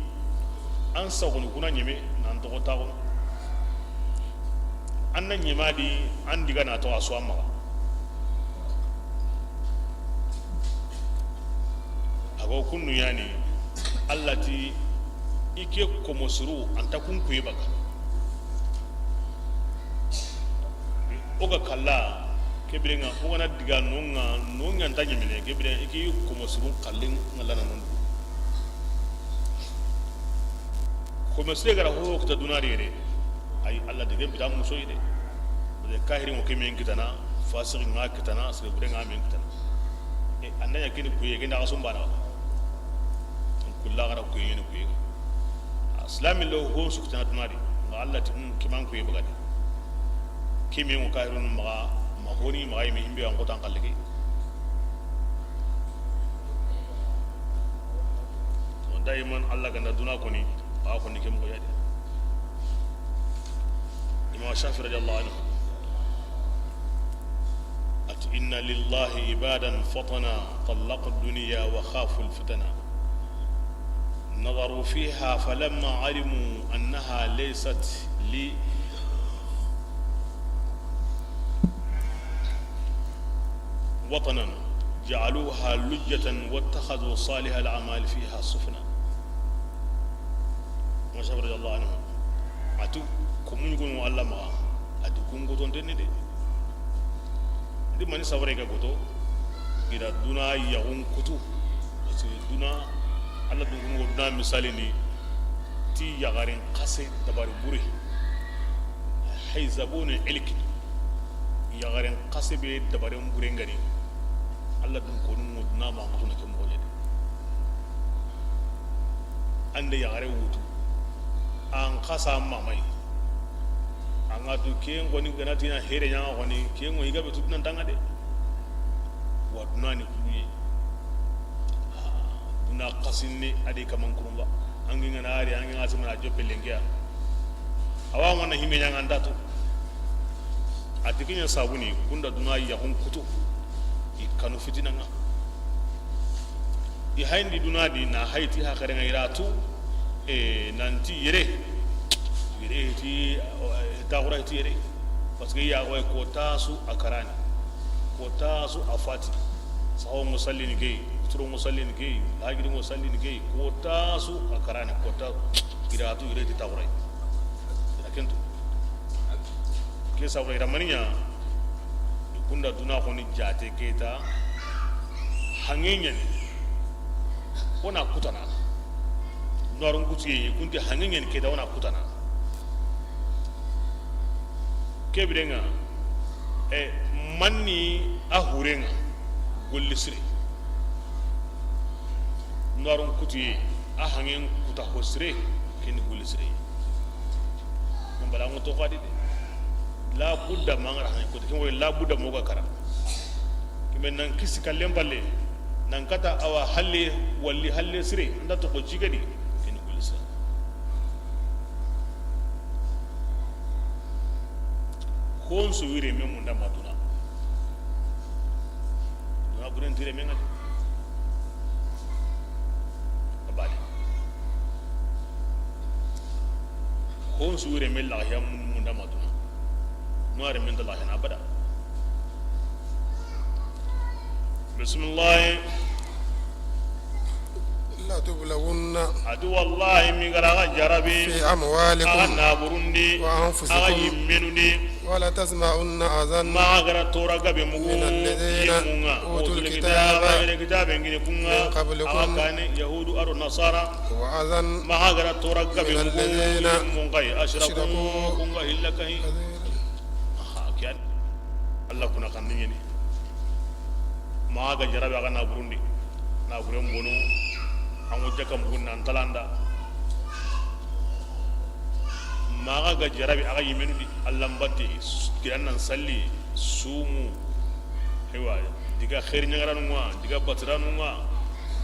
an sagoni kuna ɲime, nan toxo taxo. An na ɲimadi, an diga na to a so amma. Ago kunnu yani, Allah ti, i ke komo suru, an ta kun kuye baka. O ga kalla, ke birenga, o ga na diga nonga, nonga nta ɲimene, ke birenga, i ke komo suru kallen ŋa lana non. Komo sere gara ho kita duna di yere. Ay, Allah de gen bita muso yi de. Bele kahiri mo ke men kitana, fasiki ŋa kitana, sere bure ŋa men kitana. E, an da ɲa kini kuye, genda ga sumbana. Kulla gara kuye ni kuye. Islami lo ho su kitana duna di. Ŋa Allah ti, hmm, kiman kuye bagadi. Kimi mo kahirun maga, ma honi maga yimi himbe an kotan kalligi. Daiman Allah ganda duna koni, a koni ke moxo ya di. Imam Shafi radiyallahu anhu ati, inna lillahi ibadan fatana, tallaqu dunya wa khafu alfitana. Nadaru fiha falamma alimu annaha laysat li watanan, ja'aluha lujjatan wattakhadhu salihal a'mali fiha sufna. Masha radiyallahu anhu. Atu kumun gunu Allah ma atu kun gotonten ni de. Di mani sabare ga goto, ida duna yagun kutu. Parce que duna, Allah dun kun go duna misali ni ti yagaren kase dabari bure. Hay zabune elki. Yagaren kase be dabaren bure ngani. Allah dun konu ŋo duna ma mutu na ke moxo ɲedi. Ande yagare wutu. An kasa mamai. An ga tu ke ŋoni gana tina here ɲa ŋoni ke ŋo i ga be tu nan tanga de. Wa duna ni kuɲe. Duna xasinne a di kaman kurumba. An gi ŋa na ari, an gi ŋa simana joppe lenkiya. Awa ŋa na hime ɲa ŋa nda tu. A ti ke ɲa sabu ni kunda duna yaxun kutu. I kanu fitina ŋa. I hayindi duna di na hayi ti haxere ŋa i ra tu. E, nanti yere. Yere ti, e, taxura ti yere. Parce que yaxoye ko tasu a karani, ko tasu a fati. Saxo ŋo sallini ke yi, wuturo ŋo sallini ke yi, lagiri ŋo sallini ke yi, ko tasu a karani, ko ta giratu yere ti taxuray. Ira kentu. Ke sabu ira maniya, i kunda duna xoni jate keta, hange ɲani, wona kutana. Noirun kutiye, i kunti hange ɲani keta, wona kutana. Kebirenga, e, manni a hurenga golli sire. Noirun kutiye, a hangen kuta ho sire, keni golli sire. Mbala ŋo to xadi de. La budda mangara hangen kuta, ken wo la budda moga kara. Kime nan kisi kallen palle, nan kata awa halle, walli halle sire, nda to ko jigadi, keni golli sire. Hon su wire me munda maduna. Duna buren tire me ngadi. Abali. Hon su wire me la ya munda maduna. Noire me nda la ya abada. Bismillah. لتبلون. A ti wallahi mi gara ga jarabi. في أموالكم. A ga naburundi. وأنفسكم. A ga yimmenundi. ولتسمعن أذى. Ma ga ra tora gabe mugu. من الذين. Yimmunga. أوتوا الكتاب. Yere kitabe ngini kunga. من قبلكم. A ga kane yahudu aro nasara. وأذى. Ma ga ra tora gabe mugu. من الذين. Yimmunga. أشركوا. Kunga hilla kahi. Aha, kiyan. Allah kuna kan ni. Maxa ga jarabi a ga naburundi, naburen bonu, an ŋo jaka mugun nan talanda. Maxa ga jarabi a ga yimenu di, Allah mbatte, kiran nan salli, sumu, aywa, diga xeeri ɲagaranu ŋa, diga batiranu ŋa,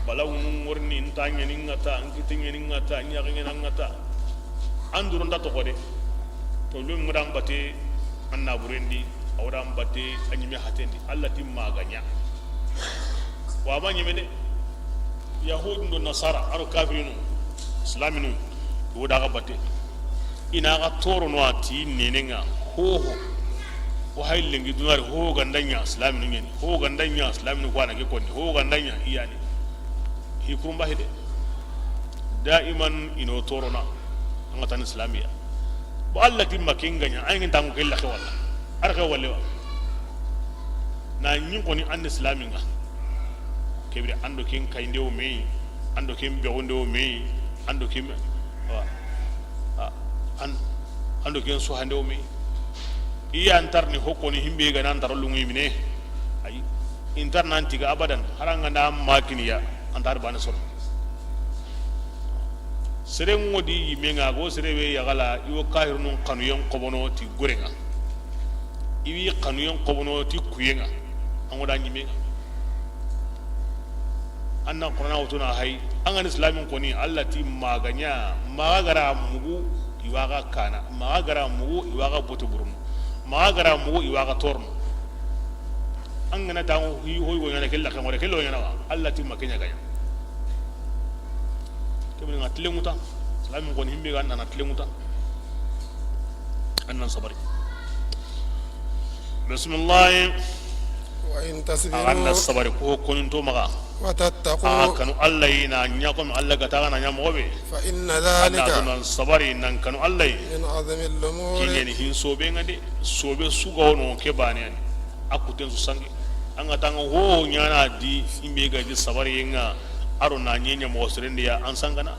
balawunu ŋorni, nta ɲeni ŋa ta, nkiti ɲeni ŋa ta, ɲaxa ɲena ŋa ta. An duron ta toxo de. Problème ŋodan batte an naburen di, a wodan batte an ɲime haten di. Allah ti maxa ɲa. Wa ma ɲime de. Yahudu do nasara, aro kafirinu, islaminu, wo daga batte. I na ga toro no a ti nenen ŋa, hoho. O hay lenki dunari, ho ganda ɲa islaminu ɲeni. Ho ganda ɲa islaminu ko a na ke konni. Ho ganda ɲa iyani. Hi kurumba hede. Daiman i no torona. An ga tan islamiya. Bo Allah ti ma ken ga ɲa, ay ngin tangu ke laxe wala. Ar ke wala wa. Na ɲin koni an islami ŋa. Kebire an do ken kayinde o me, an do ken bexunde o me, an do ken, wa. A, an, an do ken suhande o me. Iya antar ni hokoni himbe ga nan tar lungu mine. Ay. Intar nan tiga abadan. Haranga na makiniya. Antar bana soro. Sere ŋo di yimenga go sere be yagala i wo kahirunun xanuyen xobono ti gorenga. I wi xanuyen xobono ti kuyenga. An ŋo da ɲimenga. An na Qur'ana wutuna hay. An ga ni islamin koni Allah ti maxa ɲa, maxa ga ra mugu i wa ga kana, maxa ga ra mugu i wa ga botu burunu, maxa ga ra mugu i wa ga torno. An ga na tangu hi hoy go ɲana kella kan wala kello ɲana wa. Allah ti ma ke ɲa ga ɲa. Kebe ŋa tilenguta. Islamin koni himbe ga na tilenguta. An nan sabari. Bismillah. وإن تصبروا. A ga na sabari ko konin to maxa. وتتقوا. A kanu Allah yi na ɲa ko Allah ga ta ga na ɲa moxo be. فإن ذلك. A na sabari nan kanu Allah yi. من عزم الأمور. Kinen hin sobe ŋa de. Sobe su ga wono ke bane ani. A kuten su sangi. An ga tanga ho ɲana di himbe ga di sabari ŋa. Aro na ɲeɲa moxo serendi ya an sangana.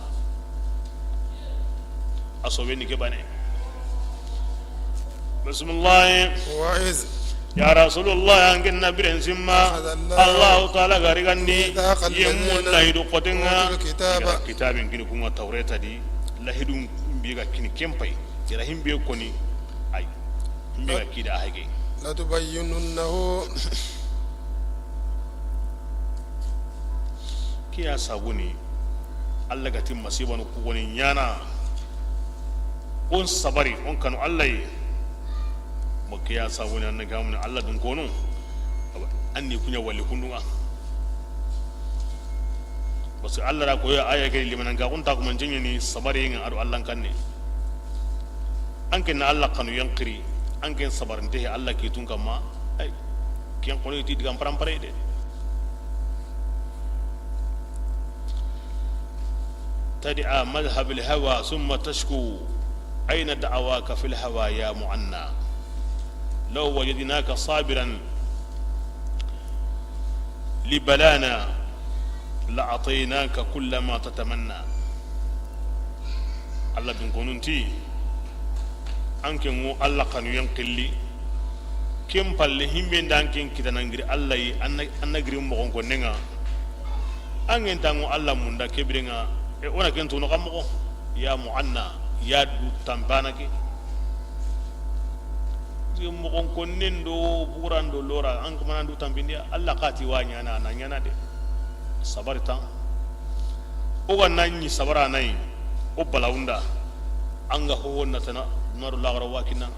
A sobe ni ke bane. Bismillah. وإذ. Ya Rasulullah, an ken na biren simma. أخذ الله. Allahu Taala ga rigandi. ميثاق الذين. Yemmun lahidu xotenga. أوتوا الكتاب. Kitabin kini kunga Tawreta di. Lahidun bi ga kini kempay. Kira himbe koni. Ay. Himbe ga kida hage. لتبيننه. Ke ya sabuni, Alla ga ti masibanu ku goni ɲaana, o n sabari, o n kanu Alla yi. Bon, ke ya sabuni, an na gamuni Alla dunkonu, an ni kuɲa wali kundunŋa. Parce que Alla ra ko ya aya ke, limananka kun ta kuma ɲeɲeni sabari ŋa a do Alla n kanne. An ke na Alla kanu yan xiri, an ke n sabarinte he Alla kitun kamma, ay, ken xono i ti digan parampare de. تدعى مذهب الهوى ثم تشكو، أين دعواك في الهوى يا معنى؟ لو وجدناك صابرا لبلانا لأعطيناك كل ما تتمنى. Alla dunkonun ti, an ke ŋo Alla kanu yan xilli, ken palle himbe nda an ke n kitana n giri Alla yi, an na, an na giri moxon konne ŋa. An ke nta ŋo Alla munda ke bire ŋa, e, o na ken tono xa moxo, ya mu'anna, ya du tampana ke. Moxon konnen do buran do lora, an kamana du tampindiya, Alla xa ti wa ɲaana, na ɲaana de. Sabari tan. O ga na ɲi sabara na yi, o balawunda, an ga ho na tana, na do laxara wa kinna.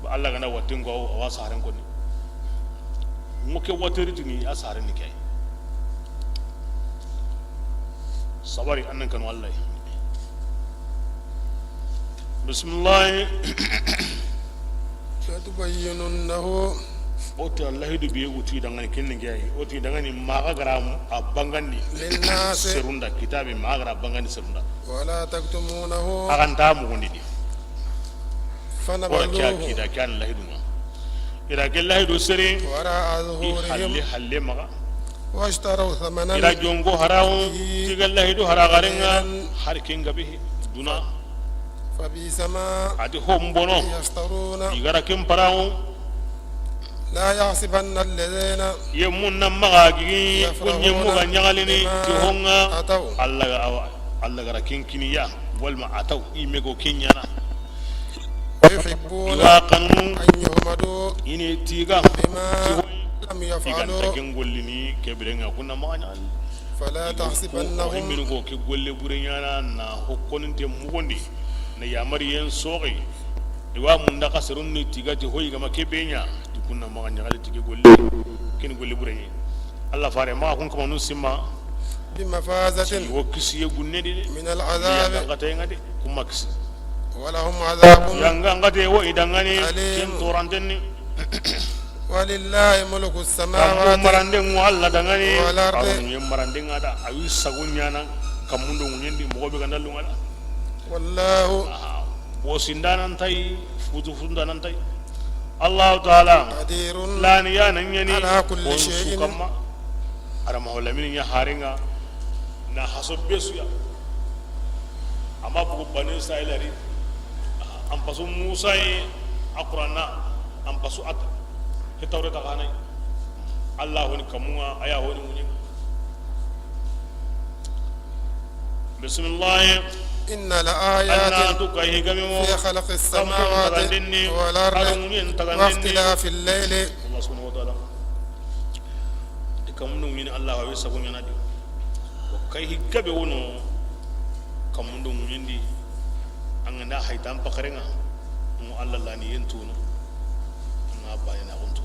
Ba Alla ga na watin ko, a wa saren koni. Ŋo ke wateri tini a saren ni ke. Sabari, an nan kanu Alla yi. Bismillah. لتبيننه. O ti Alla hidu biye wuti dangani kinni gayi. O ti dangani maxa gara a bangandi. للناس. Serunda kitabe maxa gara a bangandi serunda. ولا تكتمونه. A ga nta mugundi di. Wala ke a فنبذوه. Kida ke an lahidu ŋa. I da ke lahidu sere. وراء I ظهورهم. Halle, halle maxa. واشتروا ثمنا I da jonko harawo, به ti ga lahidu haraxaren ŋa, قليلا har ken gabe duna. فبئس ما A di hombono, يشترون. I gara ken parawo. لا يحسبن الذين Ye mun na maxa gigi, يفرحون kun ye mu ga ɲaxalini, بما ti honga, أتوا. Alla ga awa, Alla gara ken kiniya, walma ataw, i me go ken ɲaana. ويحبون I wa xanunu, أن يحمدوا i ni tiga, بما ti hoy, لم i ga nta يفعلوا. Ken gollini, ke bire ŋa kun na maxa ɲaxalini. فلا تحسبنهم. Ko, ko, ko, i mini ko ke golle bure ɲaana, na hokkoninte mugondi, na yamariyen soxi. I wa munda xa serun ni tiga ti hoy gama ke be ɲa, ti kun na maxa ɲaxali ti ke golle. Ken golle bure ɲi. Alla fare maxa kun kamanu simma. بمفازة Ti wo kisiye gunne di de. من العذاب Yanga ngata yenga de. Kuma kisi. ولهم عذاب Yanga ngata wo i dangani. أليم Ken torantenni. ولله ملك Kambu السماوات maranden ŋo Alla dangani. والأرض Aru ŋuɲen maranden ŋa da. A wi sago ɲaana. Kammundo ŋuɲen di moxo be ganda lunga da. والله Aha. Bosindanan tay, futu fundanan tay. Allahu Taala. قدير Lani ya na ɲani. على كل Kon شيء su kamma. Arama wala mini ɲa haringa. Na haso besuya. Amma bugu Bani Israila ri. An pasu Musa yi a Qur'ana. An pasu ata. Ke Tawreta xanai. Alla honi kamunga, aya honi ŋuɲi. Bismillah. إن لآيات Anna tu ka higami mo. في خلق Kammun السماوات tagandinni. والأرض Aru ŋuɲen tagandinni. واختلاف الليل Allah subhanahu wa ta'ala. Di kammundo ŋuɲini Allah wa sago ɲana di. Wa kay higgabe wono kammundo ŋuɲindi. An ga nda haytan pakarenga. Mo Allah lani yentunu. An ga bane na guntu.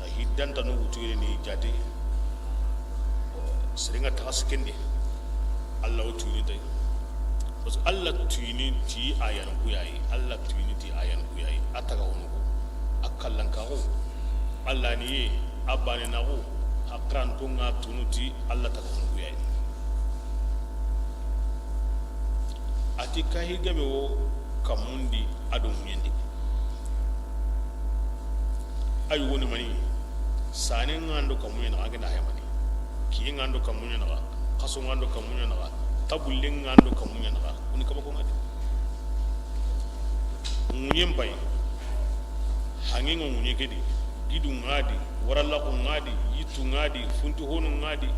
A hiddanta no wutuyeni jati. Serenga taxasi kende. Allah o tuyini tay. Parce que Allah tuyini ti ayana kuyayi. Allah tuyini ti ayana kuyayi. A taga hono ko. A kallankaxu. Allah ni ye. A bane naxu. A xarantonga tunu ti Allah taga hono kuyayi. A ti kahi gabe wo kammundi a do ŋuɲendi. Ayi woni mani sane ŋando kammuɲe naxa, a genda hemani kiye ŋando kammuɲe naxa, xaso ŋando kammuɲe naxa, tabulle ŋando kammuɲe naxa, woni kabako ŋadi. Ŋuɲen pay. Hanŋe ŋa ŋuɲe ke di, gidu ŋa di, warallaxu ŋa di, yittu ŋa di, funti honu ŋa di,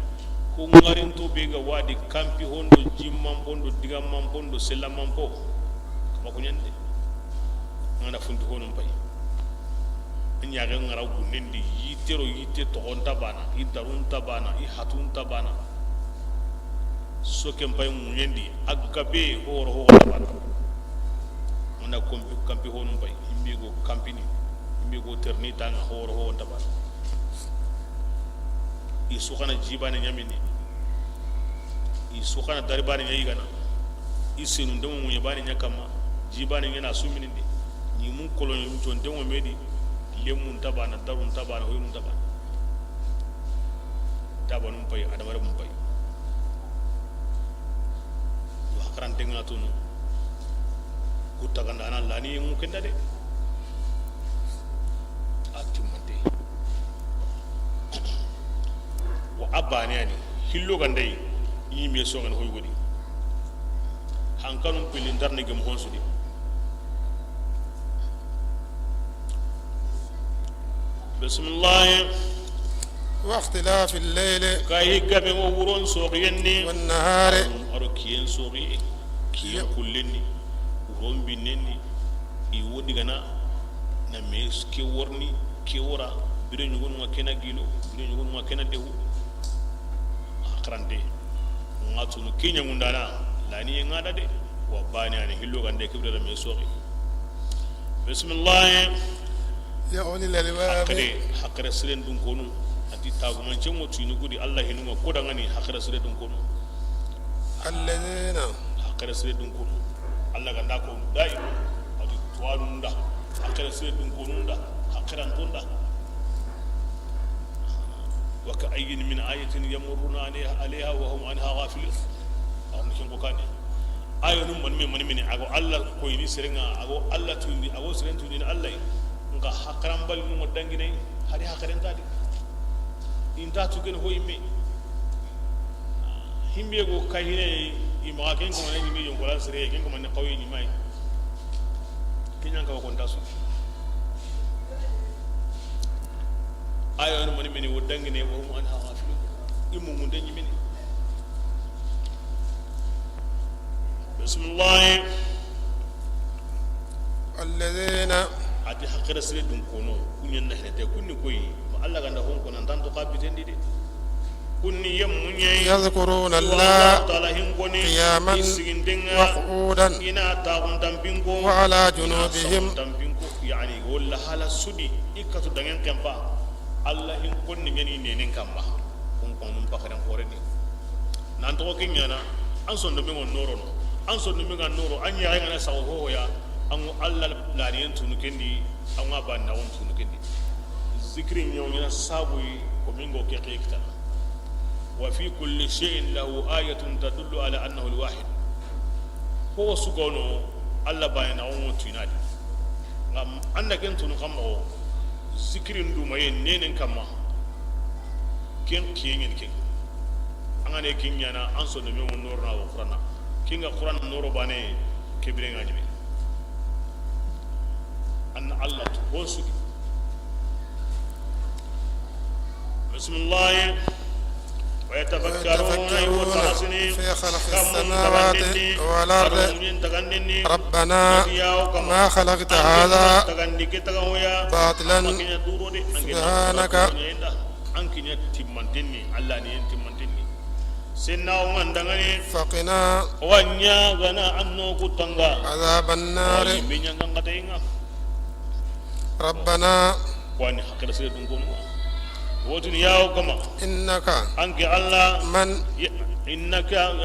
ko ŋarinto be ga wa di, kampi hondo, jimmanpo ndo, digammanpo ndo, sellamanpo. Kama ko ɲande. Ŋa na funti honu pay. Ɲaxe ŋara gunnen di, yitte ro yitte toxo nta bana, i daru nta bana, i hatu nta bana. Soke n pay ŋuɲen di, a gabe horo ho nta bana. Manda kompi, kampi honu n pay, himbe go kampini, himbe go terni tanga horo ho nta bana. I su xana jibane ɲamini, i su xana dari bane ɲa yigana, i senu ndemo ŋuɲe bane ɲa kamma, jibane ɲa na suminindi, ɲimun kolo ɲimun con ndemo medi, lemun nta bana, darun nta bana, hoyinun nta bana. Tabanun pay, adamare mun pay. Yo hakaran dengana tunu. Ku taganda ana lani mu kenda de. A timmante. Wa a bane yani, hillo gandai, i me so gan hoy godi. Hankanun pilin darni gem honsu di. Bismillah. واختلاف الليل Kayi gabe ngo wuron soxiyen ni. والنهار Aro kiyen soxi. Kiyen kullen ni. Wuron binnen ni. I wodi gana. Na me ke worni, ke wora. Bire ɲugonu nga kena gilo. Bire ɲugonu nga kena dewu. Hakarante. Nga tunu kinya ngundana. Lani nga da de. Wa bani ani hillo gande kibre da me soxi. Bismillah. يا أولي الألباب Hakare, hakare siren dun konu. Ati tagumancengo tini gudi Allah hinuma kodangani hakare siren dun konu. الذين Hakare siren dun konu. Allah ganda ko daima. Ati tuwanunda. Hakare siren dun konunda. Hakarantonda. وكأين من آية يمرون عليها، عليها وهم عنها غافلون. Aw ni ko kane. Ayo num man me man mini ago Allah ko ini serenga ago Allah tundi ago seren tundi Allah. Nga hakaran bal num dangine hari hakaran tadi. Inta tu ken ho imme. Himbe go kahine i ma ken ko ne ni me yongola sere ken ko man ne qawyi ni mai. Kiɲan ka ko nta su. Ayo no mani meni wo dangine وهم عنها غافلون. I mungunde ɲimini. Bismillah. الذين Ati hakira sire dun kono, kunyen na hete kunni koyi, ma Allah ganda hon kono, tanto ka bitendi de. Kunni yemmunye. يذكرون الله Taala hin koni, قياما i sigindenga, وقعودا ina taxun tampinko, وعلى ina جنوبهم saxun tampinko, yani, walla hala sudi, i katu dangen kempa, Allah hin konni ngeni nenen kamma. Kun konun pakaren xore ni. Nan toxo ke ɲana, an sondomen ŋo norono, an sondomen ŋa noro, an ɲaxe ŋana saxo hohoya, an ŋo Allah laniyen tunu kendi, an ŋa bannaxun tunu kendi. Zikiri ɲoŋina sabuyi, ko mingo ke xikitana. وفي كل شيء له آية تدل على أنه الواحد. Ho sugono, Allah bayana o ŋo tunadi. Ngam anda ken tunu kamma o, zikirin dumaye nenen kamma. Ken kiyengen ken. Angane ken ɲana, an sondomen ŋo norona o Qur'ana. Kinga Qur'an noro bane, kebire ŋa ɲime. An Allah tu, ho sugi. Bismillah. ويتفكرون في خلق السماوات والأرض ربنا ما خلقت هذا باطلا سبحانك. An kiɲa timmantenni, Allah ni yen timmantenni. Senna o mandangani. فقنا O wa ɲagana an no kutanga. عذاب النار Ayi, me ɲanga ngatayenga. ربنا Ko ani hakira sire dun konu. Wotini ya o kama. إنك Anke Allah. من Ye-, innaka,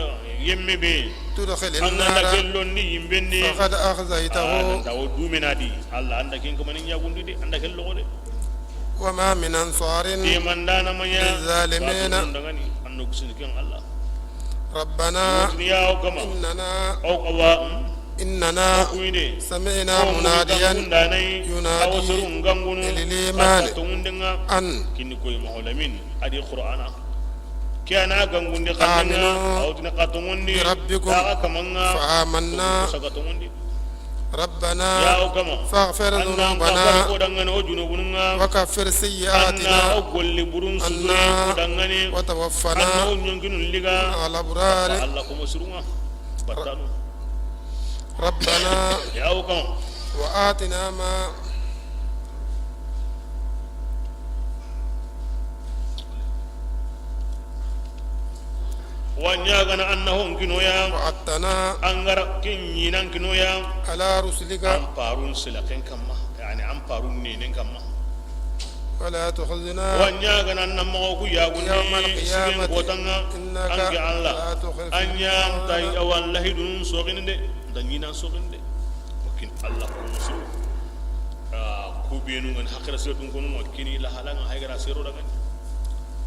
yemme be. تدخل An ga na النار kellondi yimbenni. فقد أخزيته An da o dumenadi. Allah anda ken kamani ɲagundi de, anda kello de. وما من أنصار Demandana manya. للظالمين Dangani, anno kusini ken Allah. ربنا Wotini ya o kama. إننا O kawa. إننا Kuinde. سمعنا مناديا ينادي للإيمان أن Kinni koy maholamin. Adi Qur'ana. Ke ana gangunde xannenga, آمنوا awtina ka tongondi, بربكم daga kamanga, فآمنا. Saka tongondi. ربنا Ya o kama. فاغفر Anna ذنوبنا ngafari ko dangane o junubununga. وكفر سيئاتنا Anna o golli burun suguri عنا ko dangane. وتوفنا Anna o ɲonkinun liga. مع الأبرار. Allah ko musurunga. Batanu. ربنا Ya o kama. وآتنا ما Wa ɲaagana an na ho n kini o ya. وعدتنا An ga ra ke ɲinan kini o ya. على رسلك An faarun sila ken kanma, yani an faarun neenen kanma. ولا تخزنا Wa ɲaagana an na maxa o ku yaagundi يوم القيامة sigen koota ŋa. إنك An ke Alla, لا تخلف an ɲa nta الميعاد. Awa lahidun soxini de, nta ɲinan soxini de. Wa kin Alla ko musu. Ah, ku beenu ga ni haqira sire dun konu, wa kini la halanga haygara sero daga ni.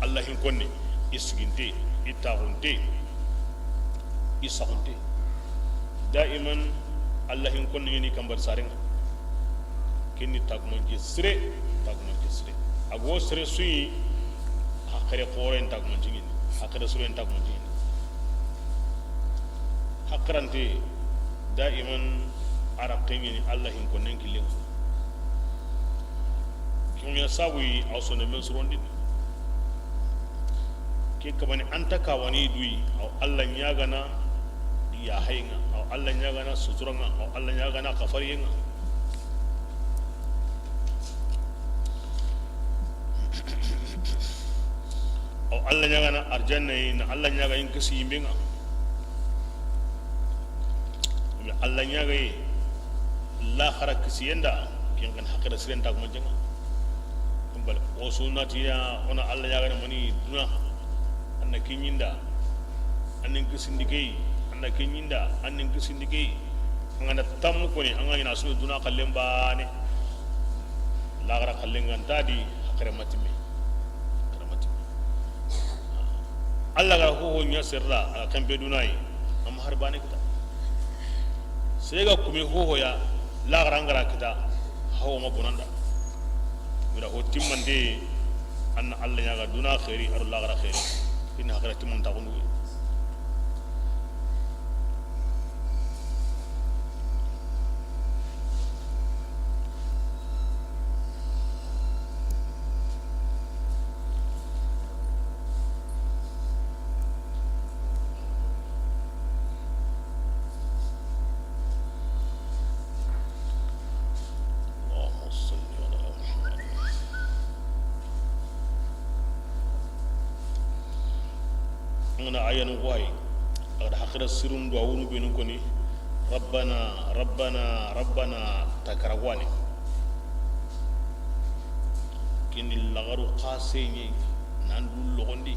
Alla hin konni, i siginte, i taxunte, i saxunte. Daiman, Alla hin konni ni kambar sarenga. Kinni tagumance sire, tagumance sire. A go sere su yi, haqire xoren tagumance ɲi ni, haqire suren tagumance ɲi ni. Haqirante, daiman, a ra ke ɲi ni Alla hin konnen killen ŋa. Ke ɲa sabu yi, aw sonne men surondi. Ke kabani an ta kawani du yi, aw Alla ɲaagana ya hayenga, aw Alla ɲaagana suturanga, aw Alla ɲaagana xafariyenga. Aw Alla ɲaagana arjanna yi, na Alla ɲaaga in kisi yimbenga. Mais Alla ɲaagaye laxara kisiyenda, ken kan haqira siren tagumancenga. Bal o sunnatiya, o na Alla ɲaagana mani duna, an na ke ɲinda, an nin kisindi ke yi, an na ke ɲinda, an nin kisindi ke yi. An ga na tammu koni, an ga ɲi na su duna xallen baane. Laxara xallen ga nta di, haqira matimme. Haqira matimme. Alla ga hoho ɲa serra, a ga kempe duna yi, a ma har baane kita. Sere ga kume hoho ya, laxara an ga ra kita, hawo ma bonanda. Mira ho timmande, an na Alla ɲaaga duna xeeri, a do laxara xeeri. Inna haqira timman taxundu. اللهم صل على محمد. An ga na ayanu wayi, a ga da haqira sirun duwawunu benu koni, Rabbana, Rabbana, Rabbana, takaraguwani. Kini laxaru xase ɲi, nan du loxondi.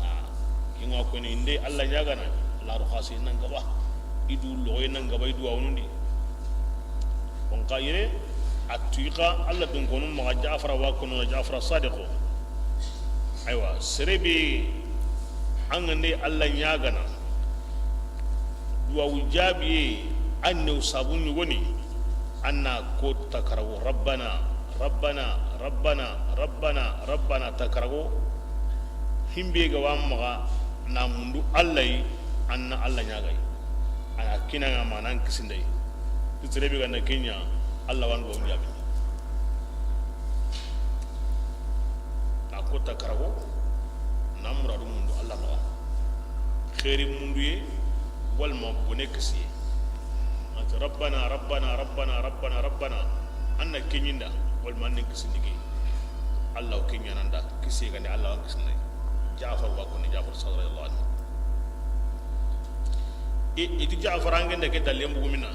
Ha, kinga koni inde Alla ɲaagana, laxaru xase nan gaba. I du loxoye nan gaba, i duwawunundi. Bon, xa yere, a tuyi xa Alla dunkonu maxa Jafara wa kono, Jafara Sadiqo. Aywa, sere be an ga nde Alla ɲaagana, duwawu jaabiye, an ne sabu ɲugoni, an na ko takarago, Rabbana, Rabbana, Rabbana, Rabbana, Rabbana, takarago. Himbe ga wa maxa na mundu Alla yi, an na Alla ɲaagayi. A na kinanga ma nan kisindayi. Kisire be ga na ke ɲa, Alla wa n duwawu jaabi. Na ko takarago, na muradu mundu Alla maxa. Xeeri munduye, walma bone kisiye. Ati Rabbana, Rabbana, Rabbana, Rabbana, Rabbana. An na ke ɲinda, walma an nin kisindi ke. Alla o ke ɲaana nda, kisiye ga nde Alla wa n kisindayi. Jafar wa koni, Jafar Sadiq radiyallahu anhu. I, i ti Jafar an ga nda ke dallen bugu mina.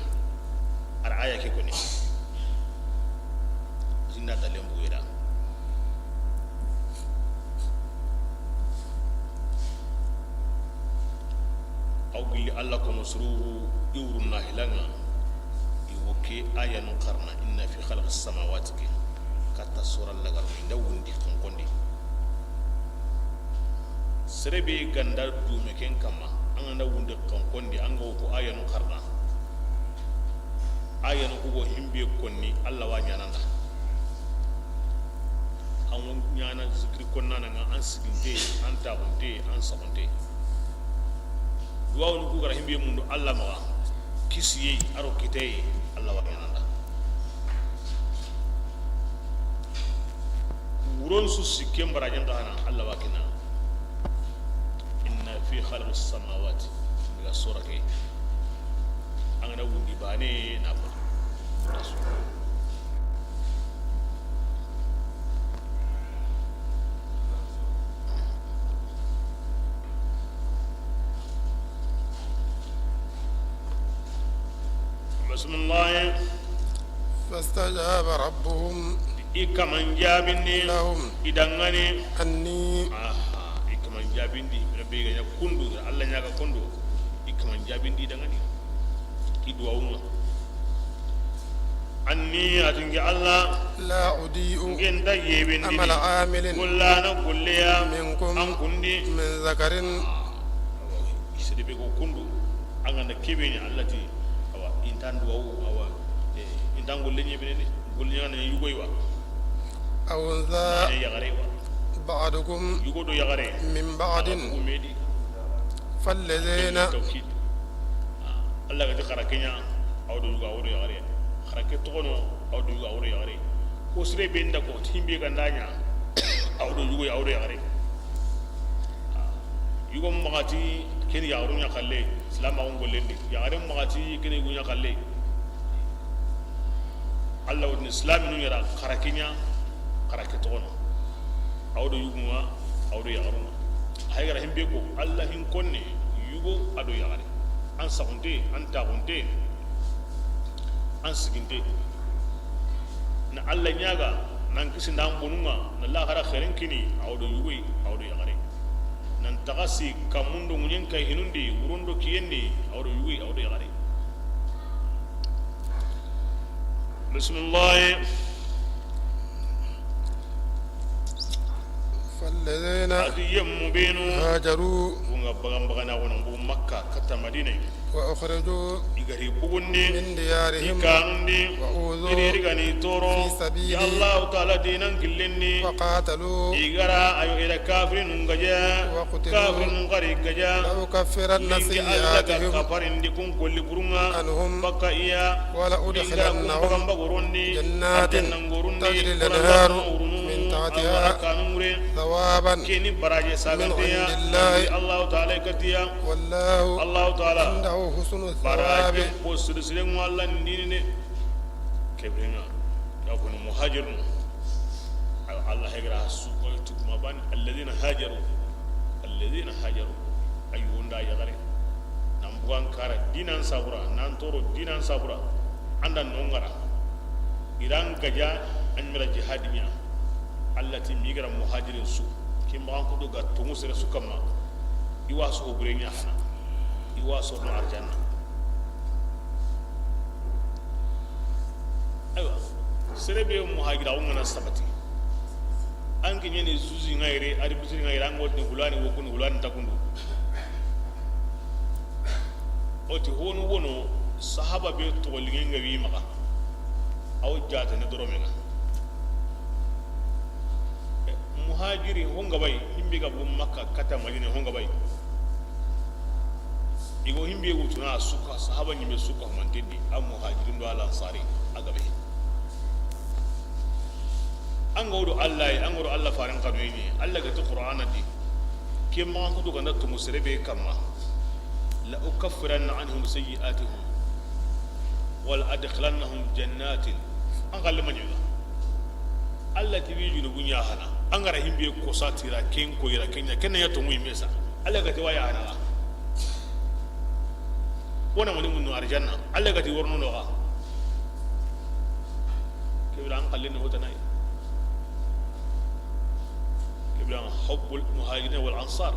Ar aya ke koni. Jinda dallen bugu ida. Aw gilli Alla komo surugu i wurun na hilanga. I wo ke ayanu xarana, inna fi khalqi samawati ke. Katta sora lagaru nda wundi konkondi. Sere be ga nda dume ken kanma, an ga nda wundi konkondi, an ga wo ko ayanu xarana. Ayanu ku go himbe konni, Alla wa ɲaana nda. An wo ɲaana zikiri konnana nga, an siginte, an taxunte, an saxunte. Duwawunu ku ga ra himbe mundu Alla maxa, kisiye a do kiteye, Alla wa ɲaana nda. Wuron su sikken barajen xa na Alla wa kina. Inna fi khalqi samawati, daga sora ke. An ga na wundi bane na ko. Bismillah. فاستجاب ربهم I kaman jaabindi. لهم I danŋa ni. أني Aha, i kaman jaabindi. Rabbi ga ɲa kundu, Alla ɲa ga kundu. I kaman jaabindi i danŋa ni. I duwawun ŋa. Anni, a ti nke Alla, لا أضيع n ke nta yebendini, عمل عامل gollana golleya, منكم an kundi. من ذكر Awa, i sere be go kundu, an ga na kebe ɲa Alla ti, awa, i nta duwawu, awa, eh, i nta golle ɲa bene ni, golle ɲa na yugo yi wa. أو أنثى Ne yaxare wa. بعضكم Yugo do yaxare. من بعض Awa, yugo me di. فالذين Tawkid. Ah, Alla ga ti xara ke ɲa, awa do yugo, awa do yaxare. Xara ke toxono, awa do yugo, awa do yaxare. Ko sere be nda ko, himbe ga nda ɲa, awa do yugo, awa do yaxare. Ah, yugo maxa ti, ken yaxarun ɲa xalle, silaamaxun gollen di. Yaxare maxa ti, ken yugo ɲa xalle. Alla wo tini silaaminu ɲa ra xara ke ɲa, xara ke toxono. Awa do yugun ŋa, awa do yaxarun ŋa. Hay ga ra himbe ko, Alla hin konne, yugo a do yaxare. An saxunte, an taxunte, an siginte. Na Alla ɲaaga, nan kisi nda an bonun ŋa, na laxara xeerin kini, awa do yugo yi, awa do yaxare. Nan taxasi kanmun do ŋuɲen kay hinun di, wuron do kiyen di, awa do yugo yi, awa do yaxare. Bismillah. فالذين A ti yemmu benu. هاجروا Ku nga bagan bagana wono, ku Makka katta Madina. وأخرجوا I ga ri bugundi. من ديارهم I kanun di. وأوذوا I ri ga ni toro. في سبيلي Ya Allahu Taala dinan killen di. وقاتلوا I ga ra ayo i da kafirinun gaja. وقتلوا Kafirinun ga ri gaja. لأكفرن N ke Alla ga سيئاتهم kafarindi kun golli burun ŋa. عنهم Bakka i ya. ولأدخلنهم N ke Alla ga kun bagamba gorondi. جنات Arjanna ngorun di. تجري الأنهار من تحتها Awa kanun ŋure. ثوابا Keni baraje من saganteya. عند الله Allahu Taala katiya. والله Allahu Taala. عنده حسن الثواب Baraje ko sirisiren ŋo Alla ndini ne. Kebrenga. Ya ko muhajirun. Ayo, Alla hegra su ko tukuma ban, alladhina hajaru. Alladhina hajaru. Ayo, nda yagare. Nan bugan kara dinan sabura, nan toro dinan sabura. Anda nongara. Iran gaja an mira jihadinya. Alla ti migra muhajirin su. Kimba ko do ga tungu sere su kama. Iwa so burenya hana. Iwa so no arjanna. Aywa, sere be muhajira, o ngana sabati. An ke ɲeni zuzi nga yere, arbitre nga yere, an ga wotini hulani wo kundu, hulani ta kundu. O ti honu wono, sahaba be toxo liŋe nga wi maxa. Aw jate ne doro menga. Muhajiri ho nga bay, himbe ga bu Makka kata Madina ho nga bay. Igo himbe wutuna suka, sahaba ɲime suka mantendi, a muhajirin do al ansari, a gabe. An ga wudu Alla yi, an ga wudu Alla faran kanu yi, Alla ga ti Qur'ana di. Ke ma ko do ganda to musere be kamma. La ukaffiranna anhum sayyi'atihim wala adkhilannahum jannatin. An galle ma ɲaga. Alla ti bi junubu ɲa hana. An ga ra himbe ko satira ken ko ira kenya ken ya to mu mesa. Alla ga ti waya hana. Wona mani munno arjanna. Alla ga ti worno no ga. Kebira an kallen hotanai. Kebira hubbul muhajirin wal ansar.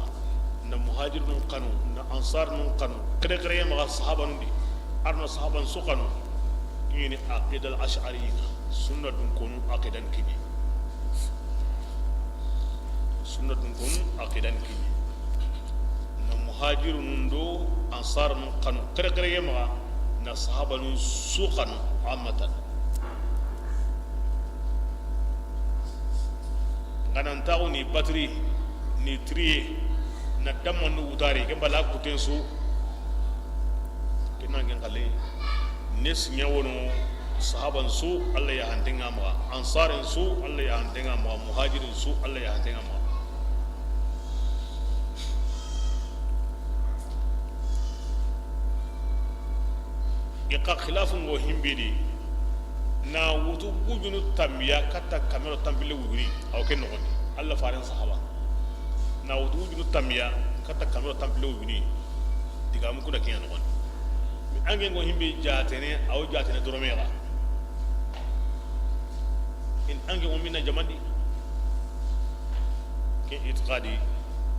Na muhajirun kanu, na ansar nun kanu. Kere kere ma sahaba nundi. Arno sahaban su kanu. Ini aqida al ash'ari. Sunna dun konu aqidan kini. Sunna dun konu aqidan kini. Na muhajirun do ansar nun kanu. Kere kere ma na sahaba nun su kanu amatan. Nga nan taxu ni batri ni trier na damma nu wutari ke bala kuten su. Ke nan gen xale ne siɲa wono sahaban su Alla ya hantenga ma ansarin su Alla ya hantenga ma muhajirin su Alla ya hantenga ma. I xa xilafun go himbidi na wutu wujunu tambiya katta kamero tampile wujuni. Aw ke noxondi Alla faren sahaba na wutu wujunu tambiya katta kamero tampile wujuni. Digamu kuna kiɲa noxondi. An ke ŋo himbe jaatene, a wo jaatene dorome ga. In an ke ŋo minna jamandi. Ke itiqadi,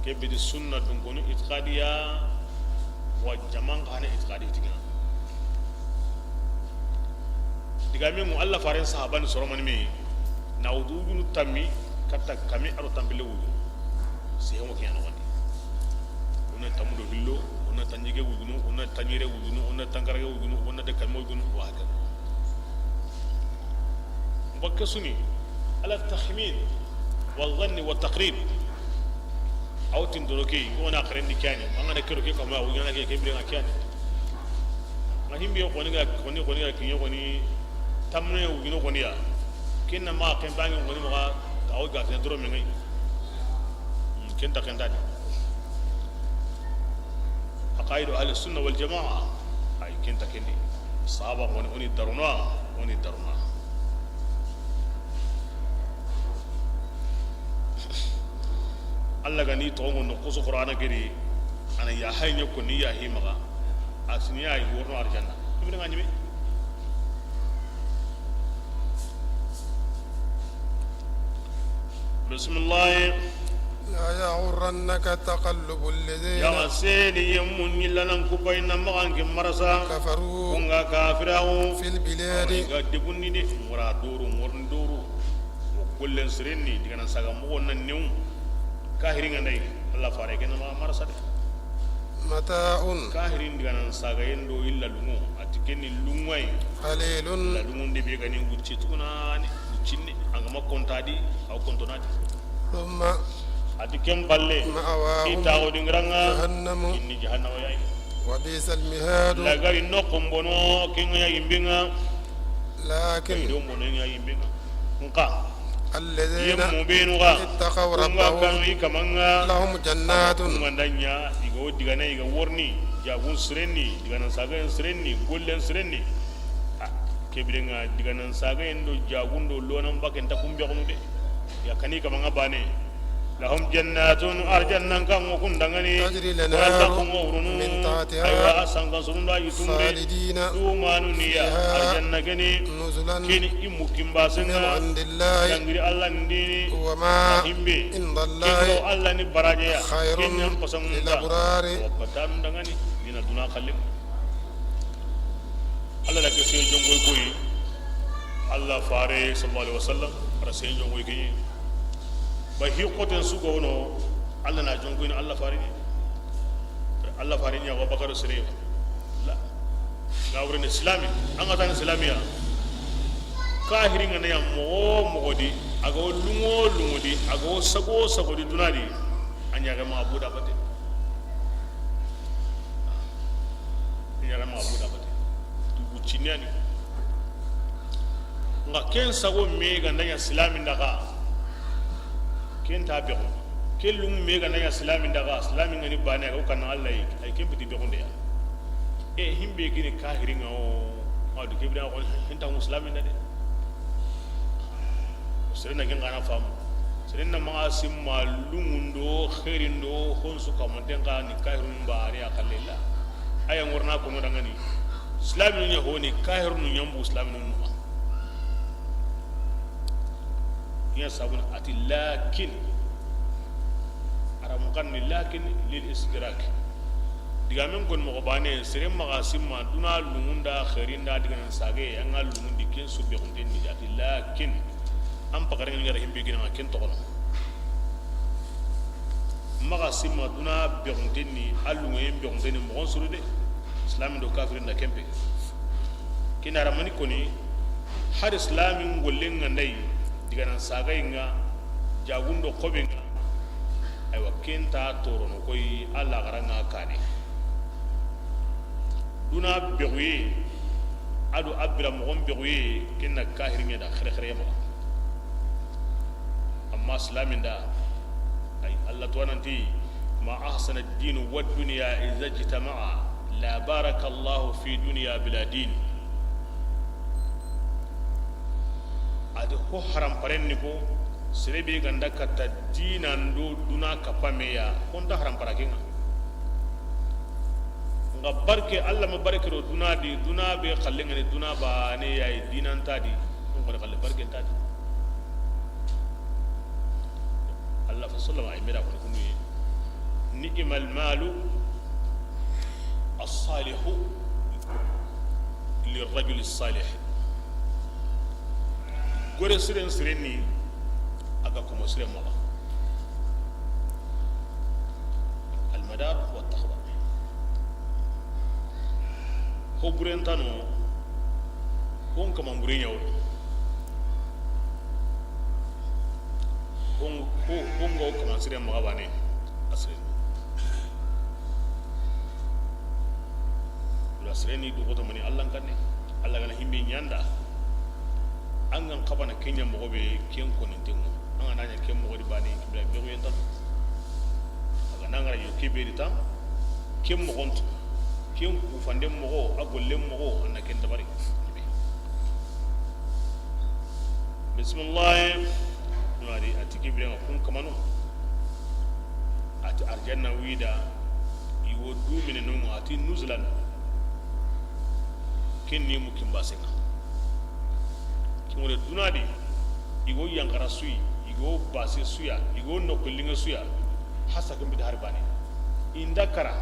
ke bidi sunna dun kono itiqadiya, wa jaman xa ne itiqadi tiga. Digamen ŋo Allah faren sahabani soromani me, na wudu wujunu tammi, katta kami aro tampille wujunu. Sehe ŋo ke ya noxondi. O na tammu do hillo, o na tanjige wujunu, o na tanjire wujunu, o na tankarage wujunu, o na de kami wujunu, wa haka. Bakke suni, ala tahmin, wa zanni, wa taqrib. Aw tin doro ke, ŋo na xarendi kani, an ga na kero ke kama, o ɲana ke, ke bire ŋa kani. Ŋa himbe xoni ga, xoni, xoni ga, kiɲe xoni, tamne wujunu xoni ya. Ken na ma, ken bangi xoni ma, ka o ga fen doro me ŋa yi. Hmm, ken ta, ken ta di. Aqaidu ahli sunna wal jamaa. Ay, ken ta ken di. Sahaba xoni, o ni daruna, o ni daruna. Allah ga ni toxo ŋo no kusu Qur'ana geri, a na ya hay ɲa ko ni ya hi maxa. A sini ya yi worno arjanna. Ibn ŋa ɲime. Bismillah. لا يغرنك تقلب الذين. Ya seni yemmu ni lanan ku bayna maxa an ke marasa. كفروا. Ku ŋa kafiraxu. في البلاد. Ga debundi de, ŋora doru, ŋorni doru. O gollen sirenni, diganan saga moxo na new. Kahiri ŋa nday, Allah fare ke na maxa marasa de. متاع. Kahirin diganan saga yendo illa lungo, a ti ken ni lungo yi. قليل. Illa lungo nde be ga ni wucce tukunani, wuccinne, a ga ma konta di, a wo konto na di. ثم. A ti ken palle, مأواهم i taxo dingiranŋa, جهنم. Ken ni jahannama ya yi. وبئس المهاد. Lagari noxon bono, ken ŋa ya yimbe ŋa. لكن. Lagari noxon bono ya yimbe ŋa. Nxa. الذين. Yemmu benu ga. اتقوا. Ku ŋa ربهم. Kanu i kaman ŋa. لهم جنات. Ku ŋa nda ɲa, i ga wo digana, i ga worni, jagun sirenni, diganan sagayen sirenni, gollen sirenni. A, ke bire ŋa diganan sagayen do jagun do lonan baken ta kumbe xunu de. Ya kani kaman ŋa bane. لهم جنات, arjannan kan ŋo kun danŋani. تجري الأنهار. Wala kun ŋo wurunu. من تحتها. Aywa, a sankan surunda yitumbe. خالدين. Dumanu ni ya. فيها. Arjanna geni. نزلا. Keni i mukin basen ŋa. من عند الله. Dangiri Allah ndini. وما. Himbe. عند الله. Ken ŋo Allah ni baraje ya. خير. Ken ɲan pasangun da. للأبرار. Wa batanu danŋani. Dina duna xalle. Allah da ke sey jonkoy koyi. Allah fare sallallahu alaihi wasallam, ara sey jonkoy ke. Ba hi xoten su ga wono, Allah na jonkoy ni Allah fare ni. Allah fare ni ya wa bakaro sere. La. Ga wure ni islami, an ga tan islamiya. Kahiri ŋa na ya moxo moxo di, a ga wo lungo lungo di, a ga wo sago sago di duna di, a ɲa ga ma buda bate. Yara ma buda bate. Dugu cinani. Nga ken sago me ga nda ɲa silami nda ga. Ken ta bexu. Ken lungu me ga nda ɲa silami nda ga. Silami ngani bane ga o kan Allah yi. Ay ken biti bexu nde ya. E himbe gini kahiri nga o. Ma du kebira ko hinta muslimi nda de. Sere na ken gana famu. Sere na maxa simma lungundo, xeerindo, honsu kamanten xa ni kahirun ba ari a xalle la. Aya ngorna kono dangani. Islaminu ɲa honi, kahirunu ɲambu islaminu numa. Ɲa sabun ati lakin. Aramu kan ni lakin lil istidrak. Digamen kon moxo bane, sere maxa simma duna lungunda xerinda diganan sage, an ga lungundi ken su bexunten ni ati lakin. An pakaren ngara himbe gina ken toxono. Maxa simma duna bexunten ni, a lungoyen bexunten ni moxon suru de. Islamin do kafirin da kempe. Kinara mani koni, har islamin gollen nga ndai, diganan sagayen nga, jagundo xoben nga. Aywa, ken ta torono koy, Allah garanga kane. Duna bexuye, ado a bira moxon bexuye, ken na kahiri ɲa da xerexere maxa. Amma silamin da, ay, Allah to nanti, ma ahsana ad-din wa ad-dunya idha ijtama'a, la baraka Allahu fi dunya bila din. Adi ho haram paren ni ko, sere be ganda katta dinan do duna kappa me ya, honta haram para kenga. Xa barke, Alla ma barke ro duna di, duna be xalle ŋa ni, duna baane ya yi, diina nta di, kun xo xalle barke nta di. Alla fa sallama ay mera ko kunu yi, ni'mal malu as-salihu lirrajuli salih. Gore siren siren ni a ga komo siren maxa. Almadar wa taqwa. Ho burentano, hon kaman bure ɲa wo. Hon, ho, hon ga wo kaman siren maxa baane, a siren. Wala siren ni duxoto mani Alla kanne. Alla ga na himbe ɲa an da, an ga n xabana ken ɲa moxo be, ken koninten ŋa. An ga na ɲa ken moxo di baane, kibla be ko yenta. A ga na ŋara yo ke be di tan, ken moxon tu, ken kufanden moxo, a gollen moxo, an na ken dabari. Bismillah. Nari a ti ke biren ŋa kun kamanu. A ti arjanna wida, i wo dumine no ŋa, a ti nuzulan. Ken ni mu kin basen ŋa. Kin wala duna di, i go yanxara su yi, i go base su ya, i go noqu linŋe su ya. Hasa ken bita hari baane. I nda kara,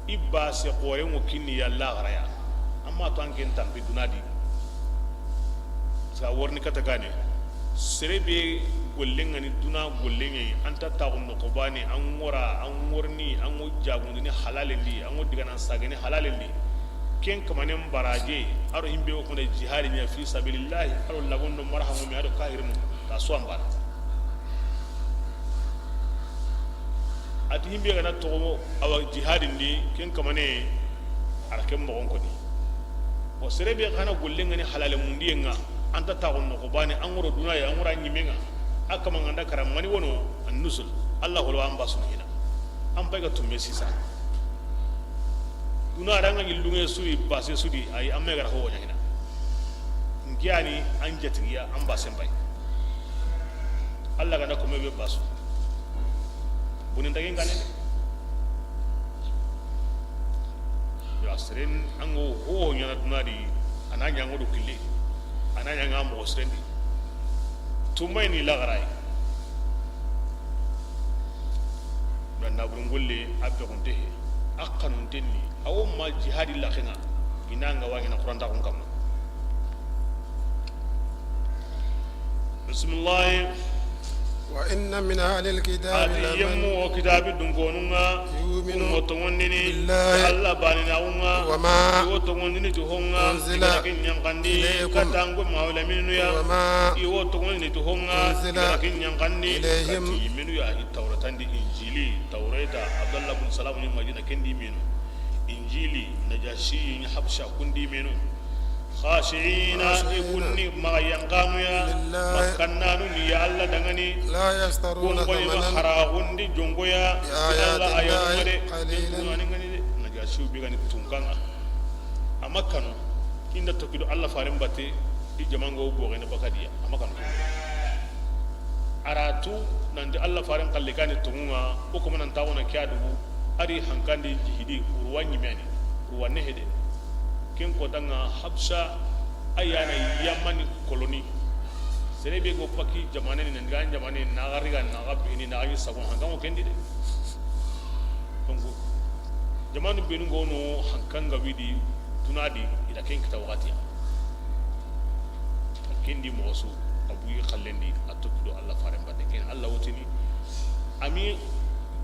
i base xoore ŋo kinni ya laaxara ya. Amma to an ken tampi duna di. Sa worni kata gane. Sere be gollen ŋa ni duna gollen ŋa yi, an ta taxu noqu baane, an ŋora, an ŋorni, an ŋo jagundini halalen di, an ŋo diganan sagani halalen di. Ken kamanen baraje, a ro himbe wo kone jihadi ɲa fi sabilillahi, a ro lagondo marhamu mi a do kahirinu, ta so an bara. A ti himbe ga na toxo awa jihadin di, ken kamane, a ra ken moxon koni. Wa sere be xa na gollen ŋa ni halale mundiyen ŋa, an ta taxu noqu baane, an ŋoro duna ya, an ŋora ɲimen ŋa, a kaman ga nda kara mani wono, an nusul, Alla holo an basu hina. An pay ga tumme sisa. Duna da ŋa ɲi lunŋe su yi, base su di, ay, an me ga ra ho ɲa hina. Ngiyani an jatigiya, an basen pay. Alla ga na ko me be basu. Bunin dagin gane. Ya siren an go ho ɲa na duna di, a na ɲa ŋo do kille. A na ɲa ŋa moxo siren di. Tumay ni laaxara yi. Na naburun golle a be gonte he. A xanunten ni. A wo ma jihadi laxen ŋa. I na ŋa wa ɲa na Qur'an ta kun kamma. Bismillah. وإن من أهل الكتاب لمن يؤمن بالله. A ti yemmu wo kitabi dunkonun ŋa, kun ŋo toŋondini Alla baananaaxun ŋa, وما i wo toŋondini ti hon ŋa, أنزل i ga ra ken yanqandi, إليكم katta an ko mawla minu ya, وما i wo toŋondini ti hon ŋa, أنزل i ga ra ken yanqandi, إليهم katta yimenu ya, i Tawrata ndi Injili, Tawreta, Abdallah bun Salam ni Madina ken di menu, Injili, Najashi ni Habsha kun di menu. خاشعين, خاشعين. I kunni maxa yanqanu ya, لله. Maxa kannanu ni ya Alla danŋa ni. لا يشترون ثمنا. Kun koni ma haraxundi jonko ya, بآيات الله. Alla ayanu de, قليلا. Kun ani ŋa ni de, Najashiyu be ga ni tunkan ŋa. A ma kanu, i nda toxo do Alla faren batte, i jamango boxene bakadiya, a ma kanu. A ra tu nanti Alla faren xalle ga ni toŋun ŋa, o ko manan taxuna ke ya dugu, a ri hankandi jihidi, urwa ɲimeni, urwa nehede. Ken kotan ŋa Habsha, a ya na Yamani koloni. Sere be go paki jamane ni, nan ga jamane na ga riga na ga beni na ga sago hankan ŋo ken di de. Donc, jamanu benu go no hankan ga widi duna di, i da ken kita waxati ya. Ken di moxo su, a buyi xallen di, a toxo do Alla faren batte. Ken Alla wotini, a mi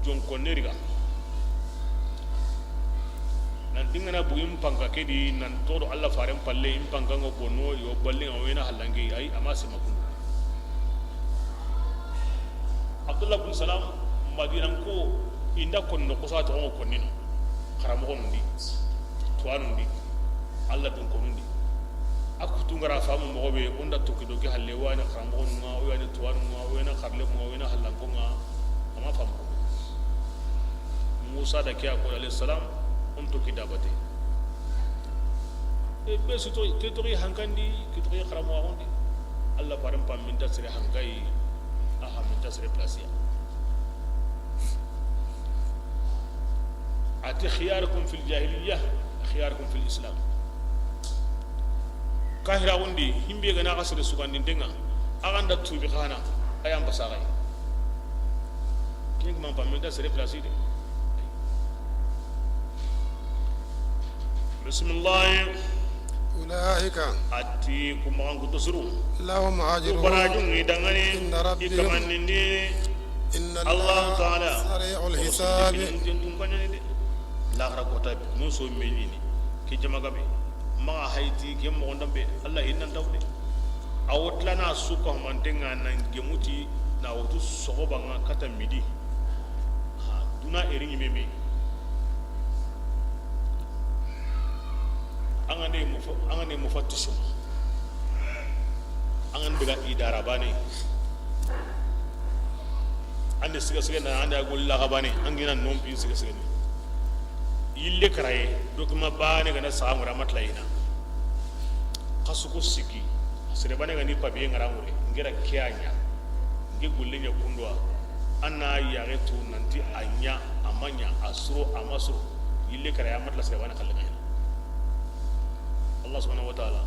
jonkonne riga. Nan ti ŋa na bugi n panka ke di, nan toxo do Alla faren palle, n panka ŋa bono, yo balle ŋa wena hallange, ay, a ma sema kundu. Abdullah bun Salam, Madinanko, i nda konno kusa toxo ŋo konnino. Xaramoxonun di, tuwanun di, Alla dunkonun di. A kutu ŋa ra famu moxo be, o nda toxo do ke halle, o ya ni xaramoxonun ŋa, o ya ni tuwanun ŋa, o ya ni xarlemmun ŋa, o ya ni hallankon ŋa, a ma famu. Musa da ke ya ko, alayhi salam, o n toxo da batte. E be su toxo, ke toxo hankandi, ke toxo xaramoxondi. Alla faren pa minta sere hankayi, a ha minta sere place ya. A ti, "Khiyarukum fil jahiliya, khiyarukum fil islam." Kahira wundi, himbe gana ka sere sugandinten ŋa, a ganda tubi xana, a yan basaxay. Ken kuma pa menda sere place de. Bismillah. Ulaika. A ti, ku maxan kutu suru. Lahum ajruhum. Ku barajun ŋi dangani. Inda rabbihim. I kamandindi. Inna Allah Allaha ta'ala. Sari'ul hisabi. Tentun kanyani de. Laxara kota mun so meñini. Ke jama gabe. Maxa hayti ke moxon dambe. Allah hinnan tawde. A wotlana suka mantenga nan gemuti na wutu soxoba ŋa kata midi. Ha, duna eri ñi meme. An ga ne mufa-, an ga ne mufattisum. An ga daga idara bane. An da siga siga na, an da gol laga bane, an gina non pin siga siga ni. Yille karaye, document bane gana saga ŋura matla ina. Xasu ko siki, sere bane gani papier ŋara ŋure, ngira kiyaña. Nge golle ña kundwa, an na yaxe tu nanti a ña, a ma ña, a suro, a ma suro. Yille karaye a matla sere bane xalle ŋa ina. Allah subhanahu wa ta'ala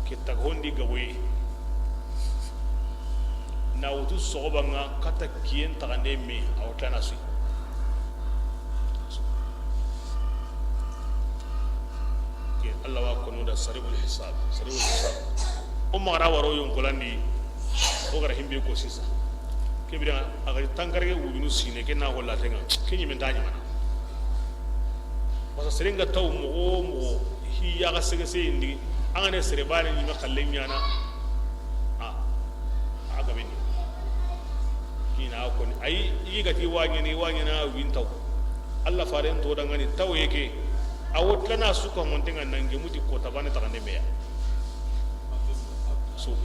ke taga hondi gaboye. Na wutu soxoba ŋa kata kiyen taxande me a wotlana sui. Ke Allah wa kono da saribul hisab, saribul hisab. O magara waro yon kolandi, o gara himbe ko sisa. Ke bira a ga tankarge wujunu sine ke na wala tenga. Ke ñi men ta ñi mana. Parce que sere nga taw moxo moxo, hi yaxa sege seyindi, an ga ne sere bane ñi me xalle ñana. A, a gabe ni. Kina koni, ayi, i ga ti wañene, wañena wintaw. Allah faren to dangani taw yeke. A wotlana suka montenga nange muti ko tabane taxande meya. Su.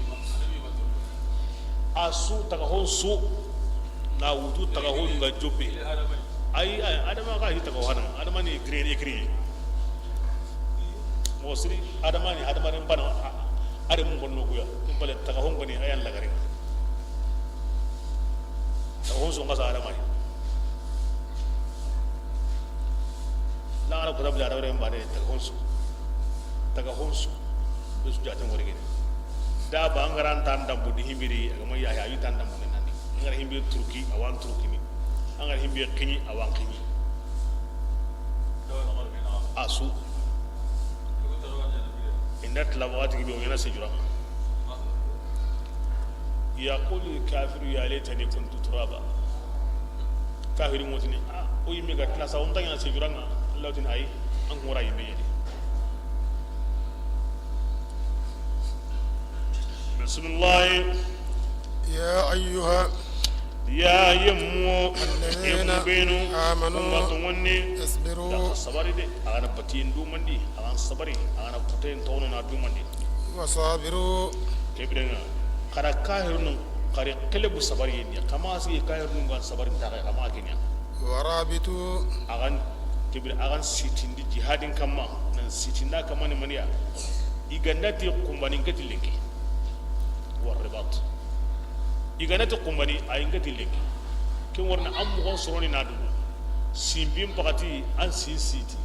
A su, taga hon su. Na wutu taga hon nga joppe. Ayi, ayi, adama ga hi taga hana. Adama ni green écrit. Mo siri, adama ni, adama ni bana, a, a, are mun bonno kuya. Bale taga hon gani, ayan lagare. Taga hon su nga sa adama ni. Na ara ko dabla ara bane taga hon su. Taga hon su. Be su jate ngori gene. Da ba an ga ra an tan dambu di himbiri, a ga ma ya, ya yi tan dambu ne nandi. An ga ra himbe Turki, a wa an Turki ni. An ga ra himbe Kini, a wa an Kini. A su. Inda tila waxati be o ñana sejura. Yaqulu kafiru ya laitani kuntu turaba. Kafiru motini, a, o yimme ga tila sa, o nta ñana sejura ŋa. Allah tini ayi, an kun wara yimme ñani. Bismillah. Ya ayyuha. Ya yemmo, alladhina yemmo benu, amanu, umma tongonni, isbiru, da sabari de, a ga na batiyen dumandi, a ga na sabari, a ga na kuten tono na dumandi. Wa sabiru. Ke birenga, xara kahirunu, xari kelebu sabari yendi, kama si kahirunu ngan sabari nta kama kenya. Wa rabitu. A gan, ke bire a gan sitindi jihadin kamma, nan sitinda kamma ni maniya. I ganda ti kumbani ngati lenki. Wa ribat. I ganda ti kumbani, a yi ngati lenki. Ken warna an moxon soroni na dugu. Simbin pakati an sin siti.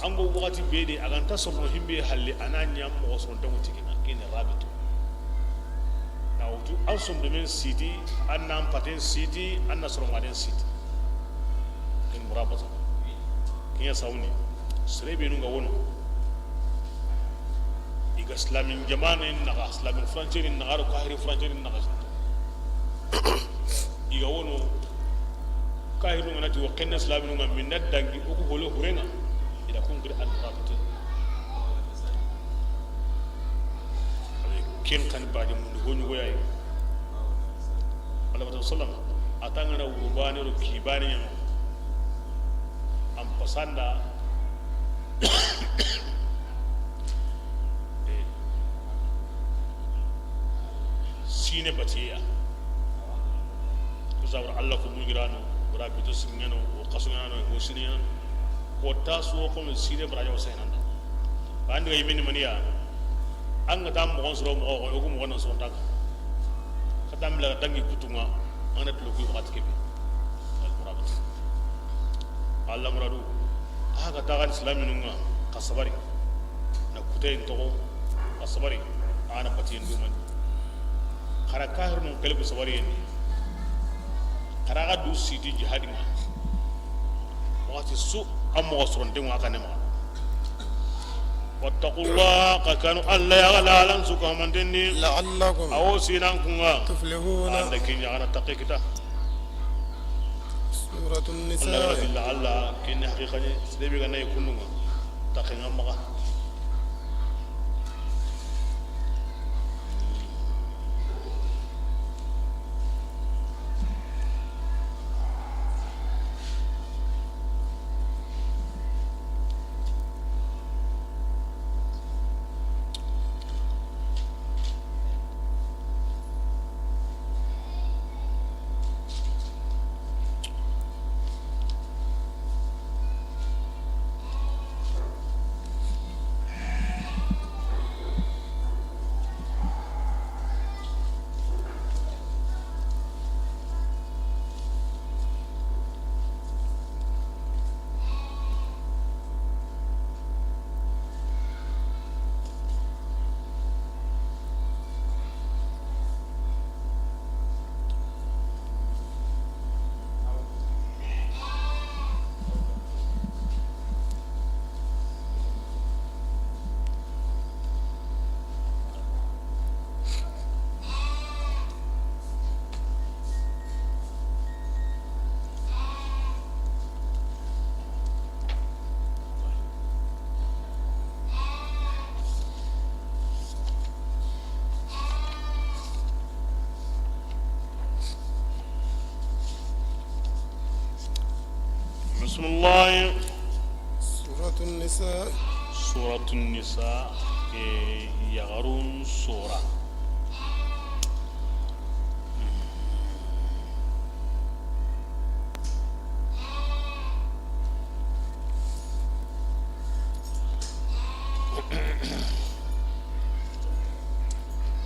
An go waxati be de, a ganta sorono himbe halle, a na ña moxo soronta ŋo tikina. Kene rabitu. Na wutu an sondomen siti, an nan paten siti, an na sorongaden siti. Ken murabata. Ken ya sawni. Sere benu nga wono. I ga islamin jamanen naxa, islamin frontière naxa, ro kahiri frontière naxa. I ga wono, kahirinu ngana ti wa kenne islaminu nga minna dangi o ku holo hurenga. I da kun giri al murabita. Ken kan baji mundu honu goyayi. Alayhi salatu wasalam, a tangana wurubane ro kibane ñano. An pasanda. Eh, sine batiya. Ku sabra Allah ko mungirano, wura bito singeno, o kasungano, o sineno. Ko tasu ko sine barajo saynanda. Bandi ga yimini maniya. An ga ta moxon soro moxo, o ku moxon soro nta. Ka ta mila dangi kutunga, an na tulo ku waxati kebe. Al murabit. Alla muradu, a xa ga taxan silaminun ŋa, xa sabari. Na kutayen toxo, xa sabari. A na batiyen dumani. Xa ra kahirunun kelebu sabariyen ni. Xa ra ga du siti jihadin ŋa. Waxati su a moxo soronten ŋa xa ne maxa. واتقوا الله, xa kanu Alla ya ga la, Alla n su ka manten ni. لعلكم Awo sinan kun ŋa. تفلحون. An da ken ya ga na taqe kita. سورة Alla ga النساء. Dilla Alla, ken ni haqiqa ni, sere be ga na yi kunun ŋa, taqen ŋa maxa. بسم الله. سورة النساء. سورة النساء, e, yaxarun sora.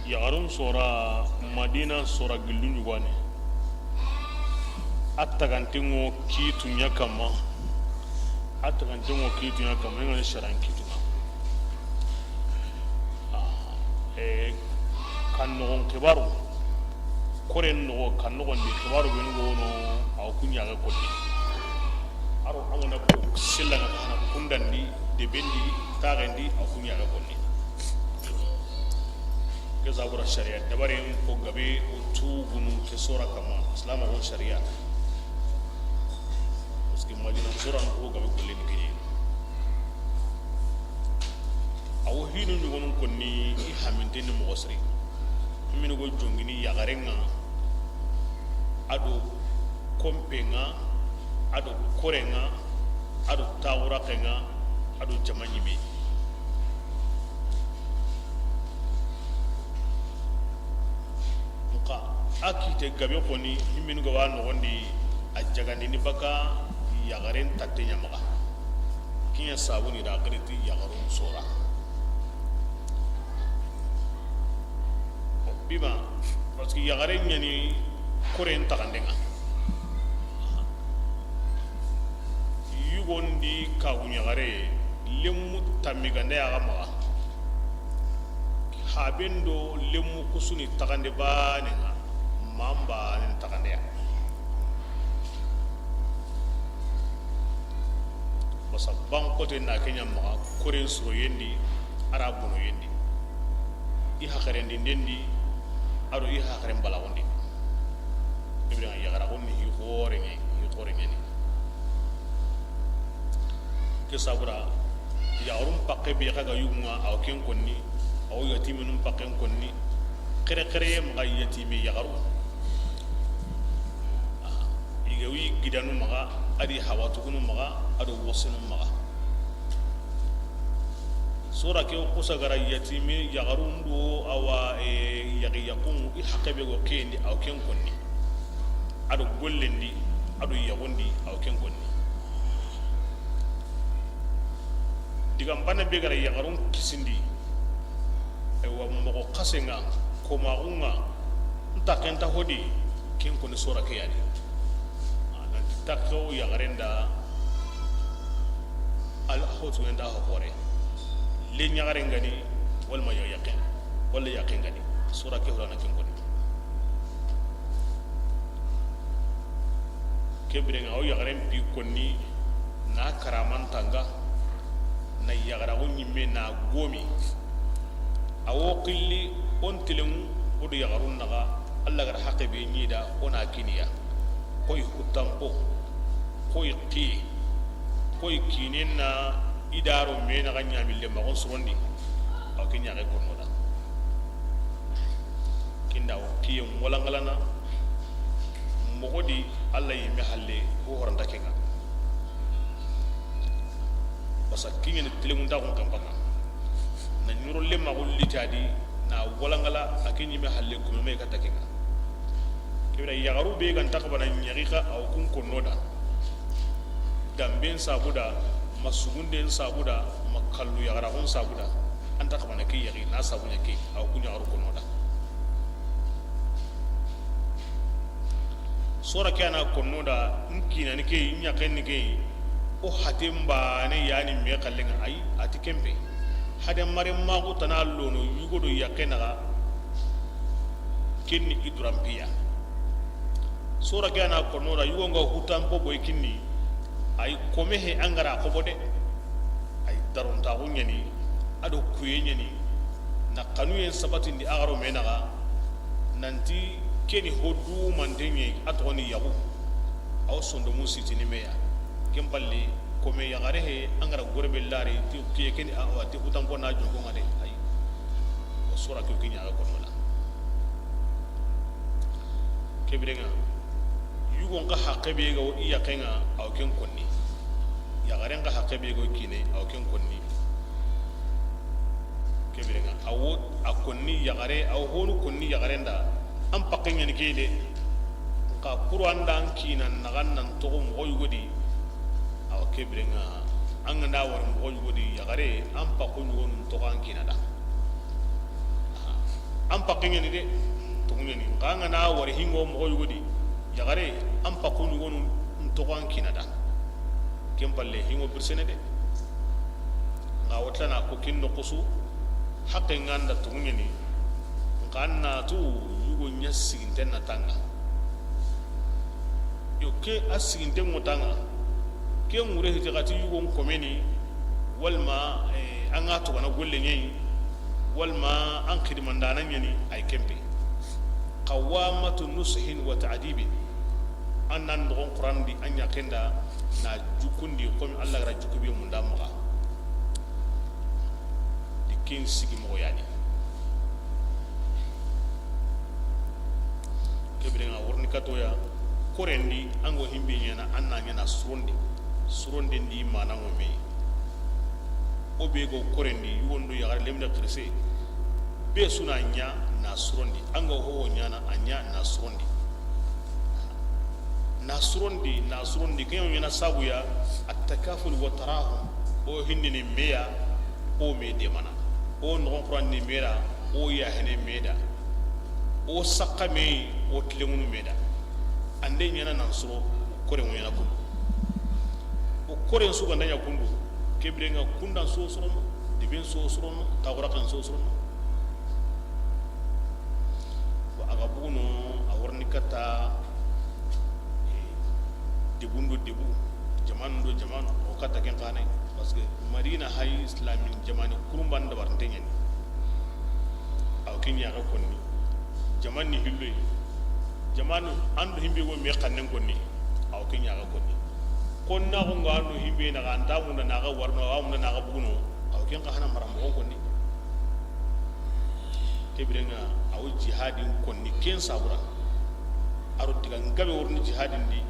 Yaxarun sora, Madina sora gillu ɲugane. A taganten ŋo kiitu ɲa kamma. A taganten ŋo kiitu ɲa kamma, i ŋa ni saran kiitu ŋa. Ah, e, kan noxon xibaru. Koren noxo, kan noxon di xibaru benu gono, aw ku ɲaga konni. Aro amuna ko sella ŋa kana kundandi, debendi, taxendi, aw ku ɲaga konni. Ke sabura sharia dabari ko gabe o tugunu ke sora kamma, Islam o sharia. Parce que Madina sora ko gabe golle ni kini. Awo hinu ɲugonun konni i haminten ni moxo siri. Mini go jongini yaxaren ŋa, a do konpen ŋa, a do koren ŋa, a do taxuraqen ŋa, a do jama ɲime. Nxa a kite gabe xoni, himmenu ga wa noxondi, a jagandini baka yaxaren tatte ɲa maxa. Kiɲa sabuni da xiriti yaxarun sora. Bima, parce que yaxaren ɲani koren taxanden ŋa. Yugon di kagu ɲaxare, lemmu tammi gande yaxa maxa. Haben do lemmu kusuni taxande baane ŋa, man baane taxande ya. Basa bankote na ke ɲa maxa, koren suro yendi, a ra bono yendi. I haxarendinde ndi, a do i haxaren balaxundi. Ibrahima yaxaraxun ni hi xoore ɲa, hi xoore ɲa ni. Ke sabura, yaxarun paxe be xa ga yugu ŋa, aw ken konni, aw yatiminun paxen konni, xere xere maxa yatimi yaxaru. I ga wi gidanu maxa, a di hawatukunu maxa, a do wosinu maxa. Sora ke xusa gara yatimi yaxarun do awa, e, yaxi yaxun i haqqe be go kendi aw ken konni. A do gollendi, a do yaxundi aw ken konni. Digan bana be gara yaxarun kisindi. Ewa moxo xasenga, komaxunga, nta kenta hodi, ken koni sora ke yani. A nanti takko yaxarenda, Al hotu enda ho xore. Le ɲaxare ngani, wala ma yaxen, wala yaxen ngani. Sura ke hurana ken koni. Ke birenga o yaxaren bi konni na karaman tanga, na yaxara o ɲimme na gomi. A wo xilli o n tilenŋu, o do yaxarun naxa, Alla gara haqe be ɲida, o na kiniya. Koy hutanpo, koy xiye, koy kinen na i daro me naxa ɲamille maxon surondi. Aw ke ɲaxe konno da. Kinda o kiye ŋolangalana moxo di, Alla yimme halle ko horanta kenga. Basa kiɲeni telemuntaxun kanpanga na ɲuro lemmaxu litadi na walangala a ke ɲime halle kumeme katta kenga. Kebira yaxaru be ganta xabana ɲaxi xa aw kun konno da. Damben sabuda, ma sugunden sabuda, ma kallu yaxaraxun sabuda. Anta xabana ke yaxi na sabuɲa ke aw kun yaxaru konno da. Sora ke ana konno da, n kinani ke, n yaxen ni ke, o hate mbane yani me xallenga ay, ati kempe. Hade mare maxu tana lono yugo do yaxen naxa, kinni i durampiya. Sora ke ana konno da, yugo nga hutan boboy kinni, ay kome he angara xobo de. Ay darontaxu ɲani, a do kuye ɲani, na xanuyen sabatindi a xaro me naxa, nanti keni ho dumante ɲe a toxoni yaxu. Aw sondomun sitini meya. Ken palle, kome yaxare he, angara gorebe lari, ti kiye keni a, a ti hutanpo na jogonga de. Ay. O sora ke ke ɲaxe konno la. Kebirenga, yugon ka haqe be ga o i yaxenga, aw ken konni. Yaxaren ka haqe be ga o kine, aw ken konni. Kebirenga, awo a konni yaxare, aw honu konni yaxaren da. An pakke ɲani ke de. Nka kuru anda an kina naxan nan toxo moxo yugodi. Aw kebirenga, an ga na wara moxo yugodi yaxare, an pakko ɲugonun toxo an kina da. An pakke ɲani de, toxo ɲani. Nka an ga na wari hingo moxo yugodi yaxare, an pakko ɲugonu n toxo an kina da. Ken palle hingo birsene de. Nka wotlana ko kin no kusu, hakke nganda toxo ɲani. Nka an na tu yugo ɲa siginten na tanga. Yo ke a siginten ŋo tanga. Ke ŋure hiti xati yugon komeni, walma, eh, an ga togana golle ɲeyi, walma an xidimandana ɲani, ay kempe. Qawamatu nushin wa ta'dibin. An nan noxon Qur'an di, an ɲa kenda na jukundi, comme Allah gara jukubi munda maxa. Di ken sigi moxo yani. Kebirenga worni katoya, korendi, ango himbe ɲana, an na ɲana surondi. Surondi ndi mana ŋo me. O be go korendi, yugondo yaxare lemine xirise. Be suna ɲa na surondi, ango ho ɲana a ɲa na surondi. Na surondi, na surondi, ke ɲana sabuya, at-takaful wa tarahum. O hindini meya, o me demana. O noxon Qur'an ni mera, o yahene meda. O sakka me, o tilemunu meda. Ande ɲana nan suro, kore mo ɲana kundu. O koren su ganda ɲa kundu, kebirenga kundan so surono, deben so surono, taxuraxen so surono. Bon, a ga buguno, a warni kata, eh, debundo debu, jamanu do jamanu, o kata ken xane. Parce que Madina hay islamin jamani kurumban da warnte ɲani. Aw ken ɲaxe konni. Jamani hilloy. Jamanu an do himbe go me xannen konni. Aw ken ɲaxe konni. Konna ko nga an do himbe na ga anta munda na ga warno, aw munda na ga buguno. Aw ken xa hana mara moxo konni. Kebirenga aw jihadin konni ken sabura. Aro diga ngabe worni jihadin di.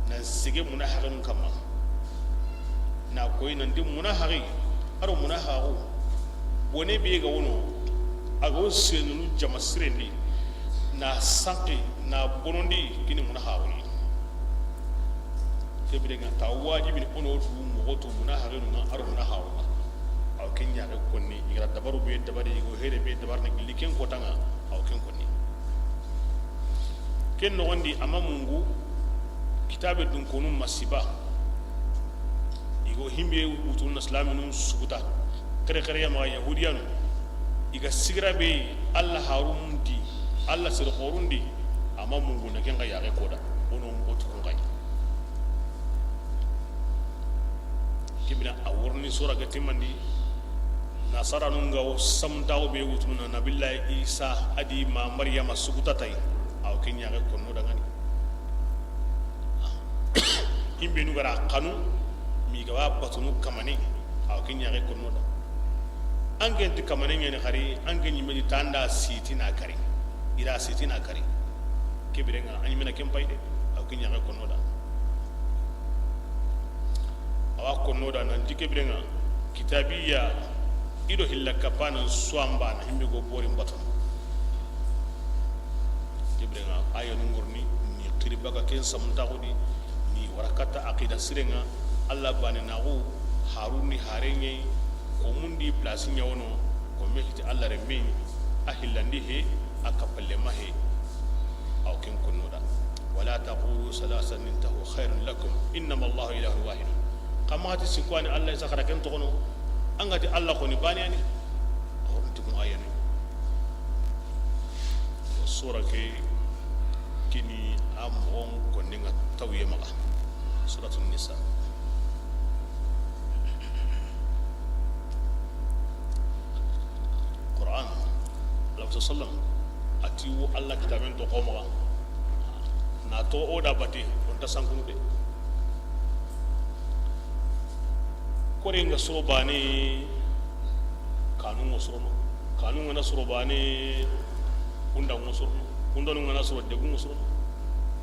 Nan sege muna haxenun kamma. Na koy nan di muna haxi. Aro muna haxu. Bone be ga wono. A ga wo senunu jama sirendi. Na sanki, na bonondi, kini muna haxuni. Kebirenga ta wajibini ono du moxo tu muna haxinu ma, aro muna haxu ma. Aw ken ɲaxe konni, i gara dabaru be dabari, i go here be dabarni gilli ken kotanga, aw ken konni. Ken noxondi ama mungu, kitabe dun konu masiba. I O himbe wutunu na silaminun suguta. Kere kere ya maxa yahudiyanu. I ga sigira be Alla harun di, Alla sere xorun di, a ma mungu na ken ga yaxe koda. Wono mbotu kun xay. Kibina a worni sura ga timandi. Nasaranun ga wo samtaxu be wutunu na Nabillahi Isa a di ma Maryama suguta tay. Aw ken yaxe konno dangani. Himbe nu gara xanu mi ga wa batunu kamane. Aw ken yaxe konno da. An ken ti kamane ɲani xari, an ken ɲi me di tanda sitina kari. Ira sitina kari. Kebirenga an ɲi me na ken pay de. Aw ken yaxe konno da. Awa konno da nan ti kebirenga kitabiya i do hilla kapana suwamba na himbe go borin batunu. Kebirenga aya nungurni ni xiri baga ken samuntaxu di, ni warakata aqida sirenga. Alla bane naxu harun ni hareɲe. Ko mundi place ɲawono ko mehiti Alla remme a hillandi he a kapalle ma he. Aw ken konno da. Wala taqulu salasan intahu khairun lakum innama Allahu ilahun wahid. Kama ti sikwani Alla isa xara ken toxono. An ga ti Alla xoni bane ani. Aw ti kun ayani. Sura ke kini a moxon konninga tawye maxa. Suratun Nisa. Qur'an. Alayhi sallam. A ti wo Alla kitaben to xomaxa. Na to o da bate on ta sankunu de. Kore nga soro bane. Kanu nga soro no. Kanu nga na soro bane. Kunda nga soro no. Kunda nga na soro debu nga soro no.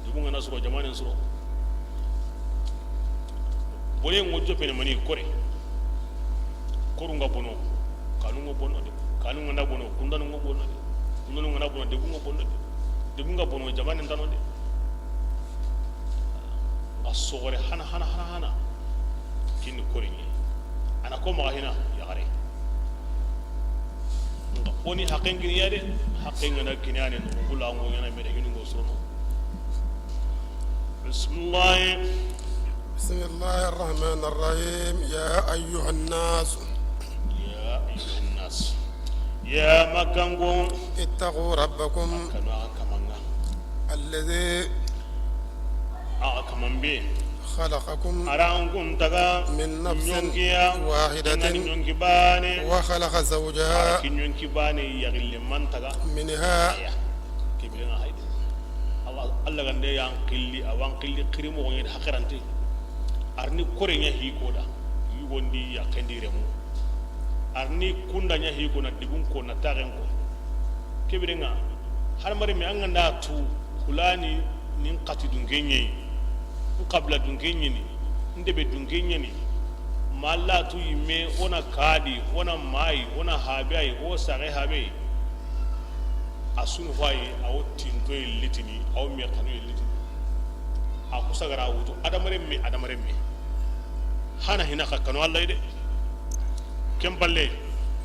Debu nga na soro jamane soro. Bone ngo jopene mani kore. Koru nga bono. Kanu nga bono de. Kanu nga na bono. Kunda nga bono de. Kunda nga na bono. Debu nga bono de. Debu nga bono jamane ntano de. A sogore hana hana hana hana. Kini koriɲe. Ana ko maxa hina yaxare. Nga oni haqen kini ya de. Haqen ngana kini ane no gula ngo yana mede gini ngo sorono. Bismillah. بسم الله الرحمن الرحيم. يا أيها الناس. يا أيها الناس. Ya makango. اتقوا ربكم. Kanu a kamanga. الذي. A kaman be. خلقكم. A ra an kun taga. من نفس. Ɲonkiya. واحدة. Ngani ɲonki bane. وخلق زوجها. A ki ɲonki bane yaxille man taga. منها. Aya. Kibirina hayde. Allah, Allah gande yan qilli, awan qilli qiri mo ngin hakarante. Arni kore ɲa hi koda. Yugondi ya kendi remu. Arni kunda ɲa hi ko na dibun ko na tagen ko. Kebirenga, har mari mi an ga nda tu, kulani nin xati dunke ɲe yi, n xabila dunke ɲe ni, n debe dunke ɲe ni, ma la tu yimme, o na kadi, o na mayi, o na habe yi, o sare habe yi. A sunu fayi, a wo tinto yi litini, a wo me xanu yi litini. A kusa gara wutu, adamaren me, adamaren me. Hana hina xa kanu Allah yi de. Ken palle,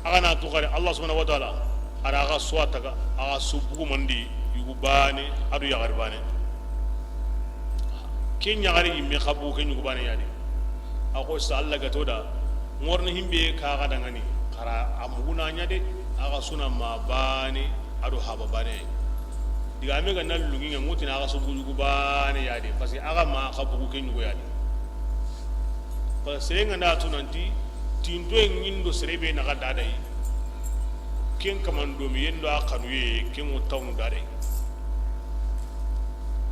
a ga na tu xare, Allah subhanahu wa ta'ala, a ra ga suwa taga, a ga su bugu mandi, yugu bane, a do yaxari bane. Ken yaxari yimme xa bugu ken yugu bane ya de. A ko sa Allah ga to da, ŋorni himbe ka ga dangani, xara a muguna ɲa de, a ga suna ma bane, a do haba bane. Diga me ga na lungi ŋa ŋutina a ga su bugu yugu bane ya de, parce que a ga ma xa bugu ken yugu ya de. Parce que sere nga na tu nanti, tinto en ŋindo sere be na ga dadayi. Ken kaman do mi yendo a xanu ye, ken wo tawnu dadayi.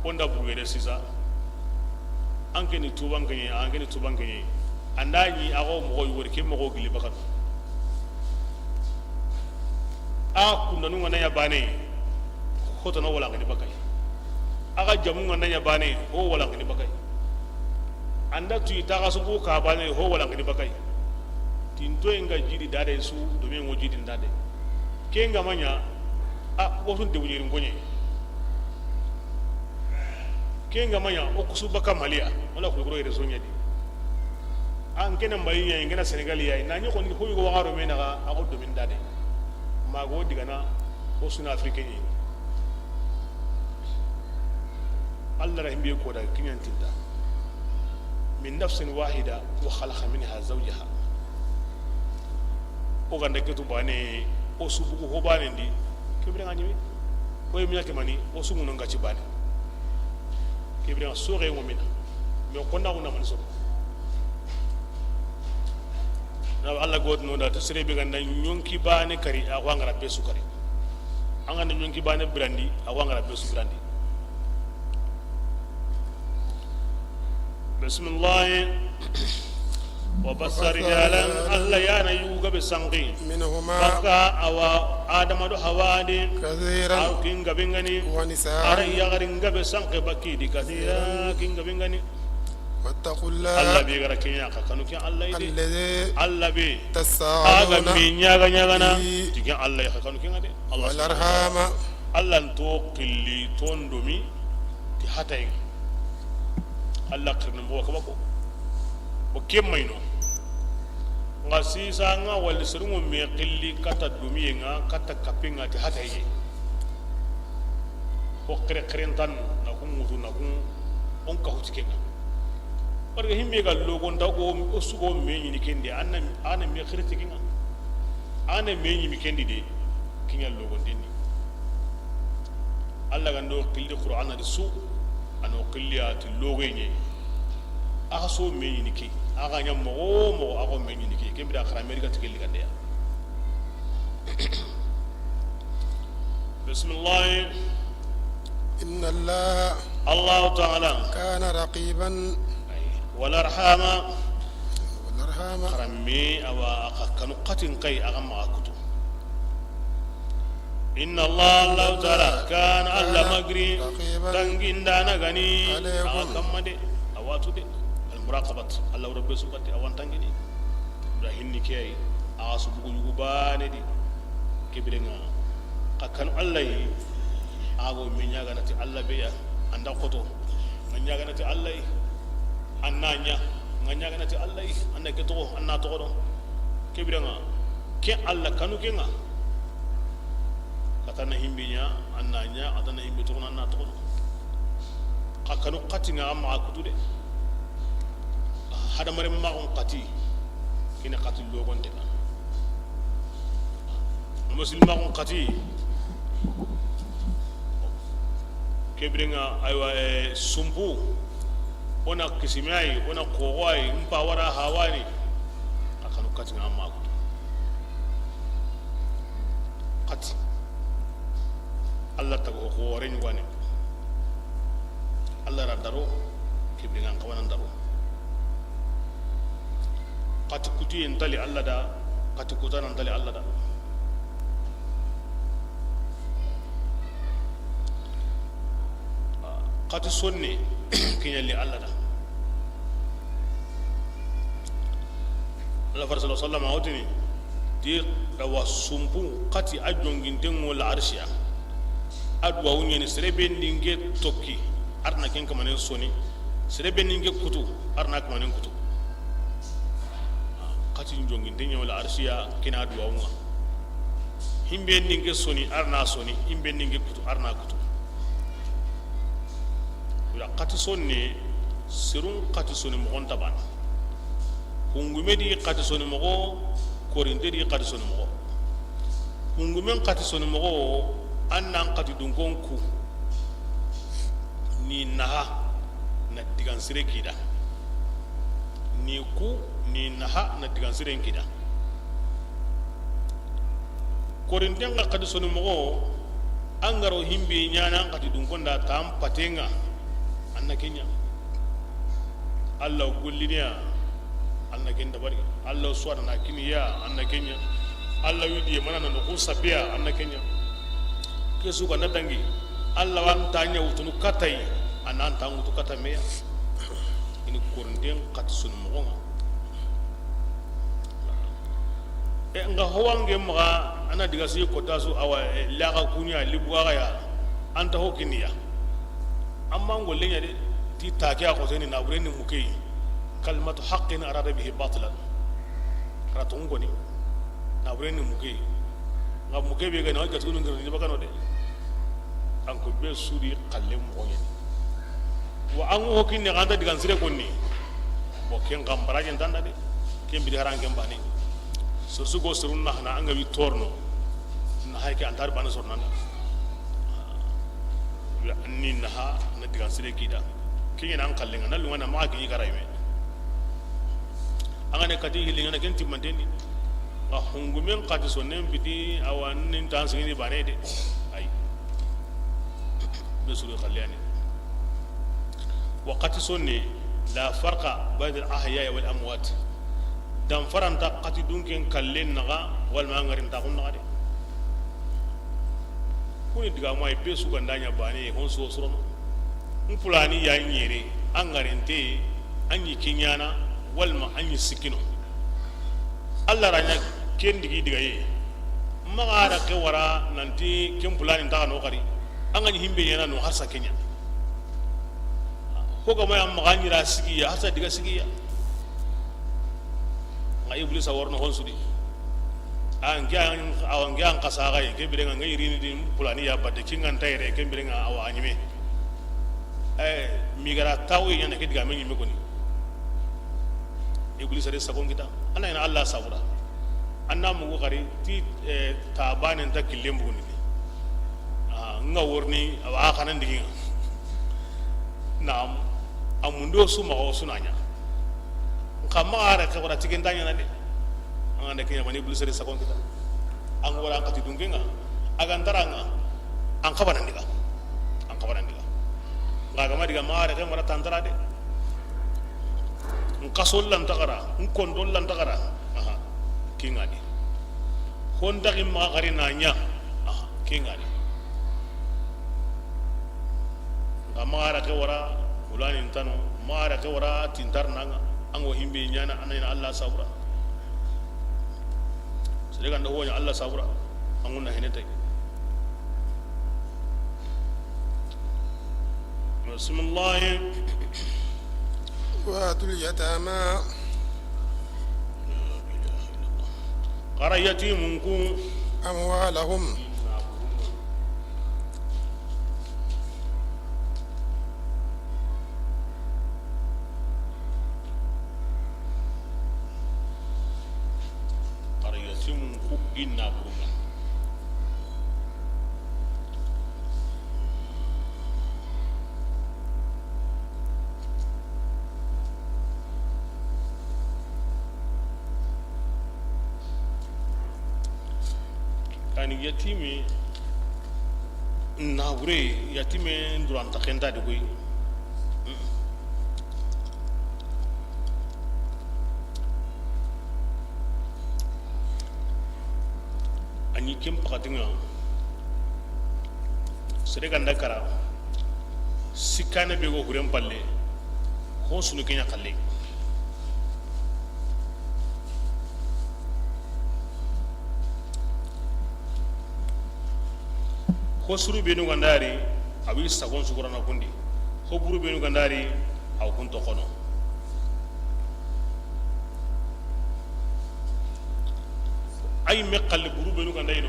Onda bugere sisa. An ke ni tuban ke ɲe, an ke ni tuban ke ɲe. Anda ɲi a go mogo yori, ke mogo gili bakatu. A kundanu nga na ɲa bane, hotono wala nga ni bakay. A ga jamu nga na ɲa bane, ho wala nga ni bakay. Anda tuyi taga sugu ka bane, ho wala nga ni bakay. Tinto nga jidi dade su, domi ngo jidi dade. Ke nga ma ɲa, a, wasun de wujiri ngonye. Ke nga ma ɲa, o kusu baka Maliya, wala kulu kuro yere sonya di. An kena Mali ya, ngena Senegal ya, na ɲi ko ni ho yugo wagaro me na ga, a go domin dade. Ma go digana, o suna Afrique ni. Allah rahimbe ko da kinyan tinta. من نفس واحدة وخلق منها زوجها. O ga nda ke tu baane, o su bugu ho baane ndi. Ke bire ŋa ɲi me. O yi miya ke mani, o su ŋuno ŋa ci baane. Ke bire ŋa soxe ŋo mina. Mais o konna ŋuna mani so. Na Alla ga ti no da ta sere be ga nda ɲonki baane kari, a wa ŋa ra be su kari. An ga nda ɲonki baane birandi, a wa ŋa ra be su birandi. بسم الله. وبث رجالا، Alla ya na yugu gabe sanqi. منهما. Baka awa Adama do Hawa di. كثيرا. Aw kin gabe ŋa ni. ونساء. Ara yaxarin gabe sanqi baki di. كثيرا, kin gabe ŋa ni. واتقوا الله. Alla be ga ra ke ɲa xa kanu ke Alla yi de. الذي. Alla be. تساءلون. A ga me ɲaga ɲagana. به. Ti ke Alla yi xa kanu ke ŋa de. Alla. والأرحام. Alla nto xilli tondomi ti hatayi. Alla xirni moxo kaba ko. Bo ke mayno. Ŋa sisa ŋa wali serungo me xilli kata domiye ŋa, kata kape ŋa ti hatayi. Ko xere xerentan na kun ŋutu na kun on ka huti ke ŋa. Parce que himbe ga logonta ko o su go me ɲini ken di, an na, an na me xiriti ke ŋa. An na me ɲimi ken di de, ke ɲa logonten ni. Alla ga ndo xilli Qur'ana di su, a no xilli a ti logoye ɲi. A xa so me ɲini ke, a ga ɲa moxo moxo, a xo me ɲini ke, ke bire xara Amerika ti ke li ga nde ya. بسم الله. إن الله. Alla Ta'ala. كان رقيبا. والأرحام. والأرحام. Xara me awa a xa kanu xatin kay a ga maxa kutu. إن الله, Alla Ta'ala, كان, Alla ma giri, رقيبا. Tangindana ga ni, عليكم. A wa kamma de, a wa tu de. Al muraqabat, Alla wa rabbe su batte, a wa n tangini. Ibrahim ni ke yi, a su bugu yugu baane di. Ke bire ŋa, xa kanu Alla yi, a go me ɲagana ti Alla be ya, an da xoto, ŋa ɲagana ti Alla yi, an na ɲa, ŋa ɲagana ti Alla yi, an na ke toxo, an na toxo do. Ke bire ŋa, ke Alla kanu ke ŋa. Xa ta na himbe ɲa, an na ɲa, xa ta na himbe toxo, an na toxo. Xa kanu xati ŋa, a maxa kutu de. Hadamaren maxun xati, ke ni xati logonte ŋa. Musulmaxun xati, ke bire ŋa, aywa, eh, sumpu, o na kisime yi, o na xoxo yi, n pa wara hawani, xa kanu xati ŋa a maxa kutu. Xati. Alla taga o xoore ɲugane. Alla ra daro, ke bire ŋa n xawa na daro. Xati kutuye nta li Alla da, xati kutana nta li Alla da. Xati sonne, ke ɲa li Alla da. Alla fare sallallahu alayhi wasallam a wo tini, ti dawa sumpu xati a jonginten ŋo la arsiya. A duwawu ɲeni sere be ndi n ke tokki, a ra na ken kamanen soni. Sere be ndi n ke kutu, a ra na kamanen kutu. Xati jonginten ɲa wo la arsiya, ke na duwawu ŋa. Himbe ndi n ke soni, a ra na soni. Himbe ndi n ke kutu, a ra na kutu. Wala xati sonne, serun xati soni moxo nta baana. Kungume di xati soni moxo, korinte di xati soni moxo. Kungumen xati soni moxo, an nan xati dunkon ku, ni naha na digan sire kida. Ni ku, ni naha na digan siren kida. Korinten ŋa xati soni moxo, an ga ro himbe ɲana an xati dunkonda tan patenŋa, an na ke ɲa. Alla golliniya, an na ken dabari. Alla suwana na kiniya, an na ke ɲa. Alla widiye mana na noxu sapiya, an na ke ɲa. Ke su ga na dangi, Alla wa n ta ɲa wutunu katayi, an na n ta wutu kata meya. I ni korinten xati soni moxo ŋa. E, nga howange maxa, a na diga si kota su, awa, e, laxa kuɲa, libuwaxa ya, an ta ho kiniya. Amma n golle ɲa de, ti take a xoteni, nabure ni muke yi. Kalimatu haqqin arada bihi batilan. Kara toxun koni, nabure ni muke yi. Nga muke be ga ni, a ga tunu ngir ni bakano de. An ko be su di xalle moxo ɲa ni. Wa an ho kinne, an ta digan sire konni. Bon, ken xa n barajen tanda de. Ken bidi haran ken bane. Soro su go soro na hana an ga wi torno. Na hay ke antar bane soro nanda. Ya ni na ha na digan sire kida. Ken ɲa na an kallen ŋa na lunga na ma ga ɲi garay me. An ga ne kati hilli ŋa na ken timmanten di. Nga hungumen kati sonnen bidi awa nin tan sigini bane de. Ay. Be suru xalliyani. Waxati sonne, la farqa bayna al-ahya'i wal amwat. Danfaranta xati dunken kallen naxa, walma an ŋarintaxun naxa de. Kuni digamu ay be su ga nda ɲa bane, hon su wo sorono. N pulani ya ɲere, an ŋarinte, an ɲi ke ɲana, walma an ɲi sikkino. Alla ra ɲa ken digi digaye. Maxa ra ke wara nanti ken pulani ntaxa no xari. An ga ɲi himbe ɲana no harsa ke ɲa. Ho ga ma ya maxa ɲi ra sigiya, harsa diga sigiya. Nga Iblisa worno hon sudi. A nke an, awa nke an xasa ga ye, ke birenga nga irini di pulani ya batte, kinga nta yere, ke birenga awa a ɲime. Eh, migara tawo ɲana ke diga me ɲime koni. Iblisa de sagon kita. Ana ina Alla sabura. Anna mugu xari ti, eh, tabane nta killen bugundi. Ah, nga worni awa xanan digi. Naam. Amundo su maxa o su na ɲa. Nka maxa ra ke wara tigen ta ɲana de. An ga nda ke ɲa mani Iblisa de sagon kita. An wara an xati dunken ŋa. A ga ntara ŋa. An xabana ndiga. An xabana ndiga. Nga ga ma diga maxa ra ke mara tantara de. N xaso lan taxara, n kondo lan taxara. Aha. Kinga di. Hon taxi maxa xari na ɲa. Aha. Kinga di. Nga maxa ra ke wara, hulani ntano, maxa ra ke wara, tintar nanga, an go himbe ɲana, an ina Alla sabura. Sere ganda ho ɲa Alla sabura, an gunna hene tay. Bismillah. وآتوا اليتامى. Xara yatimun ku. أموالهم. Xara yatimun ku i naburunga. Ani yatimi nabure, yatime nduranta kenta de koy. Ani ken pakatiŋa, sere ganda kara, sikkane be go huren palle, ho sunu ke ɲa xalle. Ho suru benu gandari, a wi sagon sugurana kundi. Ho buru benu gandari, a wa kun toxono. Ay me xalli buru benu gandayino,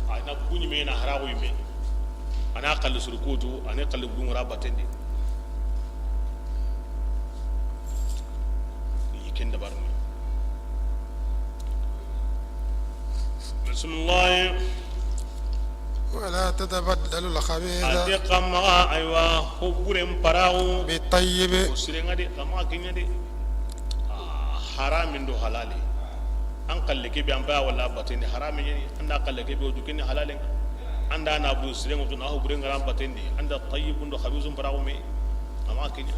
a na kuɲi me na haraxu yimme. A na xalli suru kutu, a na xalli buru ŋara batendi. Yi ken dabarni. Bismillah. ولا تتبدلوا الخبيث. Ate xa maxa, aywa, ho buren paraxu. بالطيب. Ho sirenga de, xa maxa kenya de. Ah, haramin do halali. An xalle ke be an ba wala bateni harami ni. An da xalle ke be o du ken halalen. An da na bu sirenga to na ho buren ŋara batendi. An da tayyibun do khabithun paraxu me. Xa maxa kenya.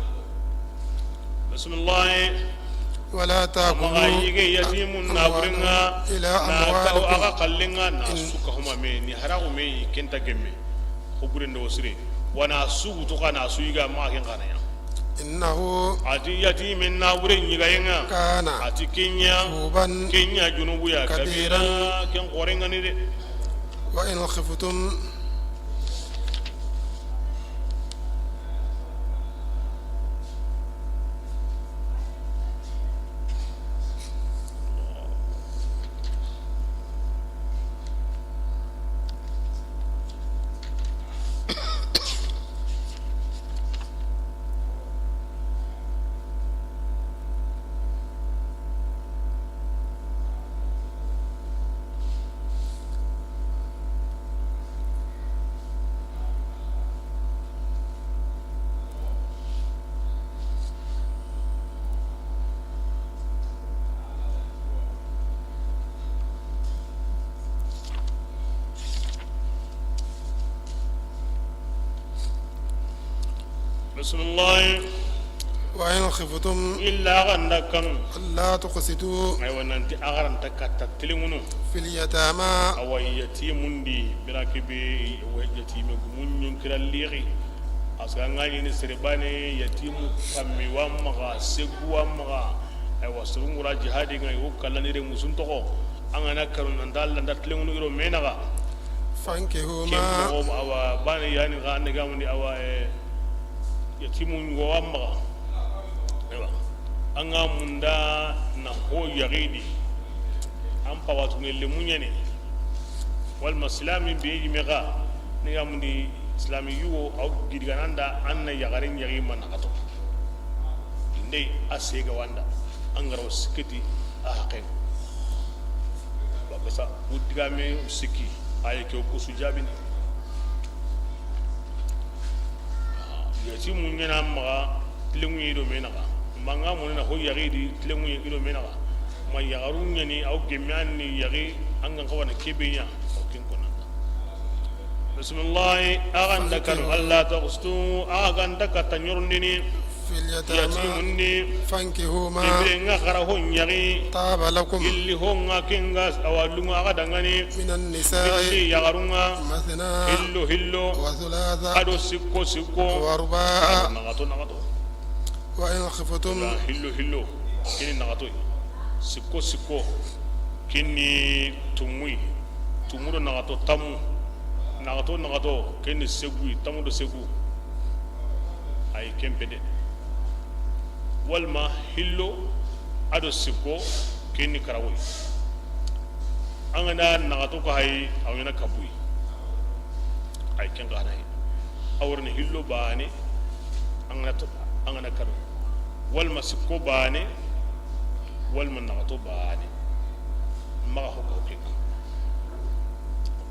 Bismillah. ولا تأكلوا Maxa yige yatimun أموالهم naburinga إلى na taw أموالكم aga kallenga na إن- suka huma me ni haragu me kenta gemme. Ho buren do sire. Wana sugu to kana su yiga maxa ken kana ya. إنه Ati yatimin naburen yigayenga. كان Ati kenya. حوبا Kenya junubu ya كبيرا. Kabira ken korenga ni de. وإن خفتم Bismillah. Wa in khiftum, illa axa ga nda kanu, alla tuqsitu, aywa, nanti axa ra nta katta telenŋunu, fil yatama, awa, yatimun di, bire ke be, wa yatime gumun ɲi kira lixi. Parce que an ga ɲi ni sere baane, yatimu kammi wa maxa, segu wa maxa, aywa, surungura jihadi ŋa, i wo kallani re musun toxo, an ga na kanu, nan ta, nan ta telenŋunu i do me naxa. Fankihu ma, ken moxo, awa, baane yani xa, an da ga mundi, awa, eh, yatimu ŋo wa maxa. Aywa. An ga munda na ho yaxi di. An pawatu ŋelle muɲene. Wala ma silami be yi me xa. Ni ga mundi silami yugo, aw gidigananda, an na yaxare yaxi ma naxato. Ndey a sega wanda. An ga ro sikiti a haqen. Ba basa, wudigame sikki, aye ke o kusu jabini. Yatimu ɲana maxa, tilenŋu i do me naxa. Ma an ga munina ho yaxi di, tilenŋu i do me naxa. Ma yaxaru ɲani, aw gemme an ni yaxi, an ga n xawana kebe ɲa, aw ken konanda. Bismillahi, axa ga nda kanu, fankihu, alla tuqsitu, axa ga nda katta ɲorondini. Fil yatama, yatimun di. Fankihu ma, i be ŋa xara ho yaxi. Taba lakum, illi ho ŋa ken ga awa lunŋa axa dangani. Minan nisa'i, illi yaxarun ŋa. Mathna, hillo hillo. Wa thulatha, a do sikko sikko. Wa ruba'a, a do naxato naxato. Wa in khiftum, hillo hillo. Kini naxato. Sikko sikko. Kini tumuyi. Tumu do naxato tamu. Naxato naxato. Kini seguyi. Tamu do segu. Ayi, ken pe de. Walma hillo, a do sikko, ken ni karagoyi. An ga na naxato ko hayi, a wa ɲana kabuyi. Ayi, ken xa na yi. A wa ri ni hillo baane, an ga na to, an ga na kanu. Walma sikko baane, walma naxato baane. Maxa ho ko ke.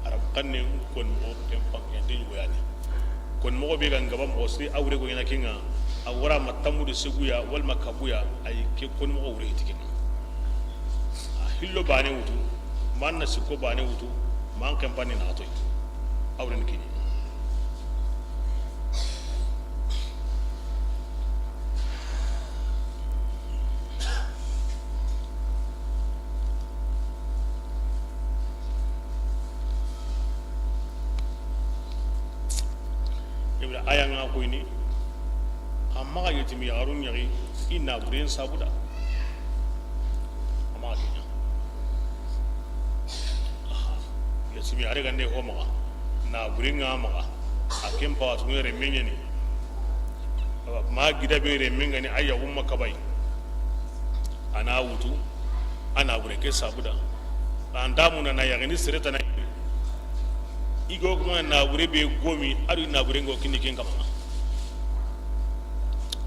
Arab xanne kon moxo ken panke de ɲugo yani. Kon moxo be ga n gaba moxo siri a wure go ɲana ken ŋa, a wara ma tamu do seguya walma kabuya, ayi ke kon moxo wure hiti ken ŋa. A hillo baane wutu, ma na sikko baane wutu, ma an ken panni naxato yi. A wure ni kini. Ibra aya ŋa koyini, xa maxa yetimi yaxaru ɲaxi i naburen sabuda. A maxa ke ɲa. Aha. Yetimi are gande ho maxa, naburen ŋa maxa, a ken pawa tugune remme ɲani. Awa, ma gida be remme ŋa ni a yaxun ma kabay. A na wutu, a nabure ke sabuda. An da muna na yaxini sere tana. I go kuma nabure be gomi, a do i nabure ŋo kini ken kama.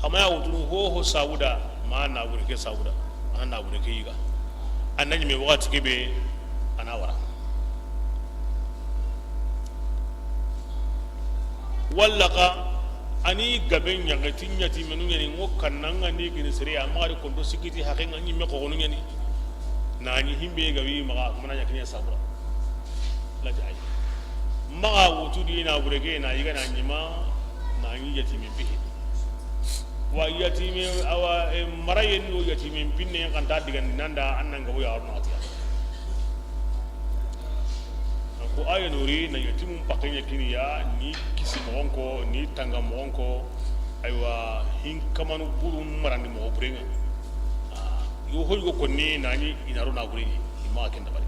Amma ya wutu ho ho sabuda, ma nabure ke sabuda. A na nabure ke yiga. A na ɲime waxati ke be, a na wara. Walla xa, a ni gabe ɲaxati ɲatimenu ɲani, ŋo kanna ŋa ni gini sere ya, maxa ri kondo sikiti haqe ŋa ɲime xoxonu ɲani. Na ɲi himbe ga wi maxa, kuma na ɲa kiɲe sabura. Lati ay. Maxa wutu di na burege na yiga na ɲima, na ɲi yatimi bihi. Wa yatimi, awa, e, marayen do yatimi pinne kan ta digan nanda, an nan ga wo ya na tiya. Ko aya nuri na yatimun pakeɲa kiniya, ni kisi moxon ko, ni tanga moxon ko, aywa, hin kamanu buru marandi moxo burenŋa. Ah, yo hoy go konni nani inaro na burenŋi, ima ken dabari.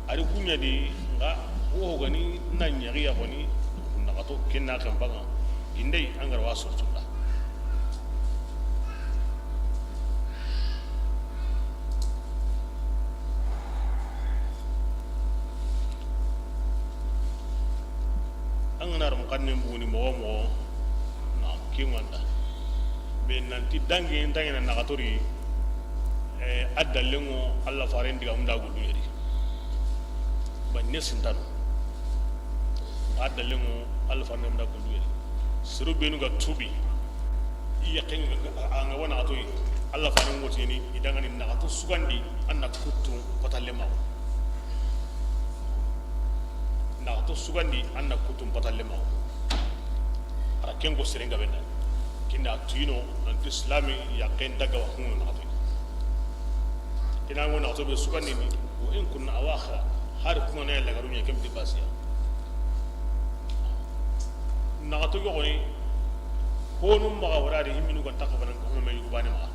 Ari kuɲa di, nga wo gani na ɲaxiya koni, naxato ken na kan banga, indai angara wa surtunda. An ga na ram xannen buguni moxo moxo, na ken ŋa nda. Be nanti dangi nta ɲana naxatori, eh, a dallenŋo Allah faren diga munda gullu yeri. Ba ne sintano. A dallenŋo Allah faren diga munda gullu yeri. Soro benu ga tubi. I yaqen a nga wana atoyi. Allah faren ŋotini, i dangani naxato sugandi, an na kuttu patalle maxo. Naxato sugandi, an na kuttu patalle maxo. A ken ko seren gabe nda. Ken da tuyino nanti islami ya ken daga wa hunu na to. Ina ngo na to be sugandini, wa in kunna awaxa, har kuma na lagaru ɲa ken di basiya. Na to yogoni, honu maxa wara de himminu kan takabanan ko me yubane maxa.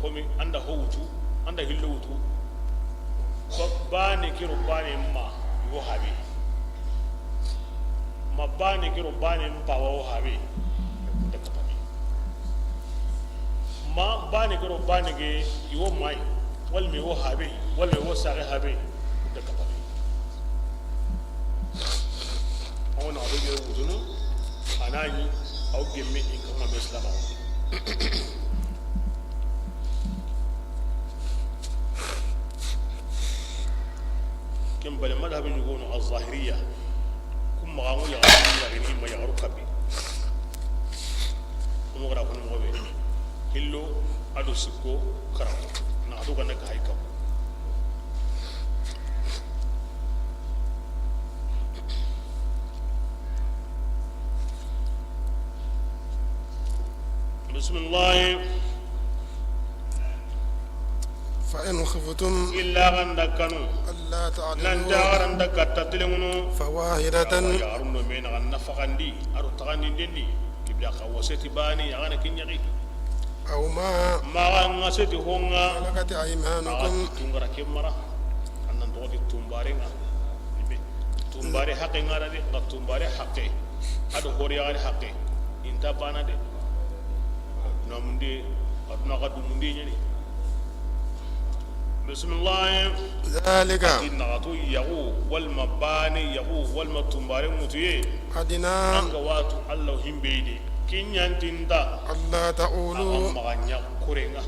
Komi anda ho wutu, anda hillo wutu. Ko bane kiro bane ma, i wo habe. Ma bane kiro bane mpa wa wo habe. Nda kapame. Ma bane kiro bane ge i wo mai. Wal me wo habe, wal me wo sare habe. Nda kapame. Awa na abu ge wutunu, anani, aw gemme in kama me islama. Ken bale madhabi ɲugono al-zahiriya. Kum maxa ŋo yaxaru, yaxini ma yaxaru kabi. Kuma gara kono moxo be. Hillo ado sikko kara. Na ado ganda ka hay kabu. Bismillah. فإن خفتم Illa ganda kanu. ألا تعدلوا Nanta garanda katta tilemunu. فواحدة Yaxarun do me na nafaxandi, aro taxandi ndendi. Kibla xa waseti bani, a gana kinyaki. أو ما Maxa nga seti honga. ملكت أيمانكم Maxa tungara kemara. Annan togoti tumbarenga. Ibe. Tumbare haqqe ngara de, nga tumbare haqqe. Ado hori yaxare haqqe. Inta bana de. Aduna munde, aduna ga du munde ɲani. Bismillah. ذلك Ati naxato yaxu, walma bane yaxu, walma tumbare mutuye. أدنى Anga watu Allah himbe de. Kinyantinda. ألا تعولوا Aga maxa ɲa korenga.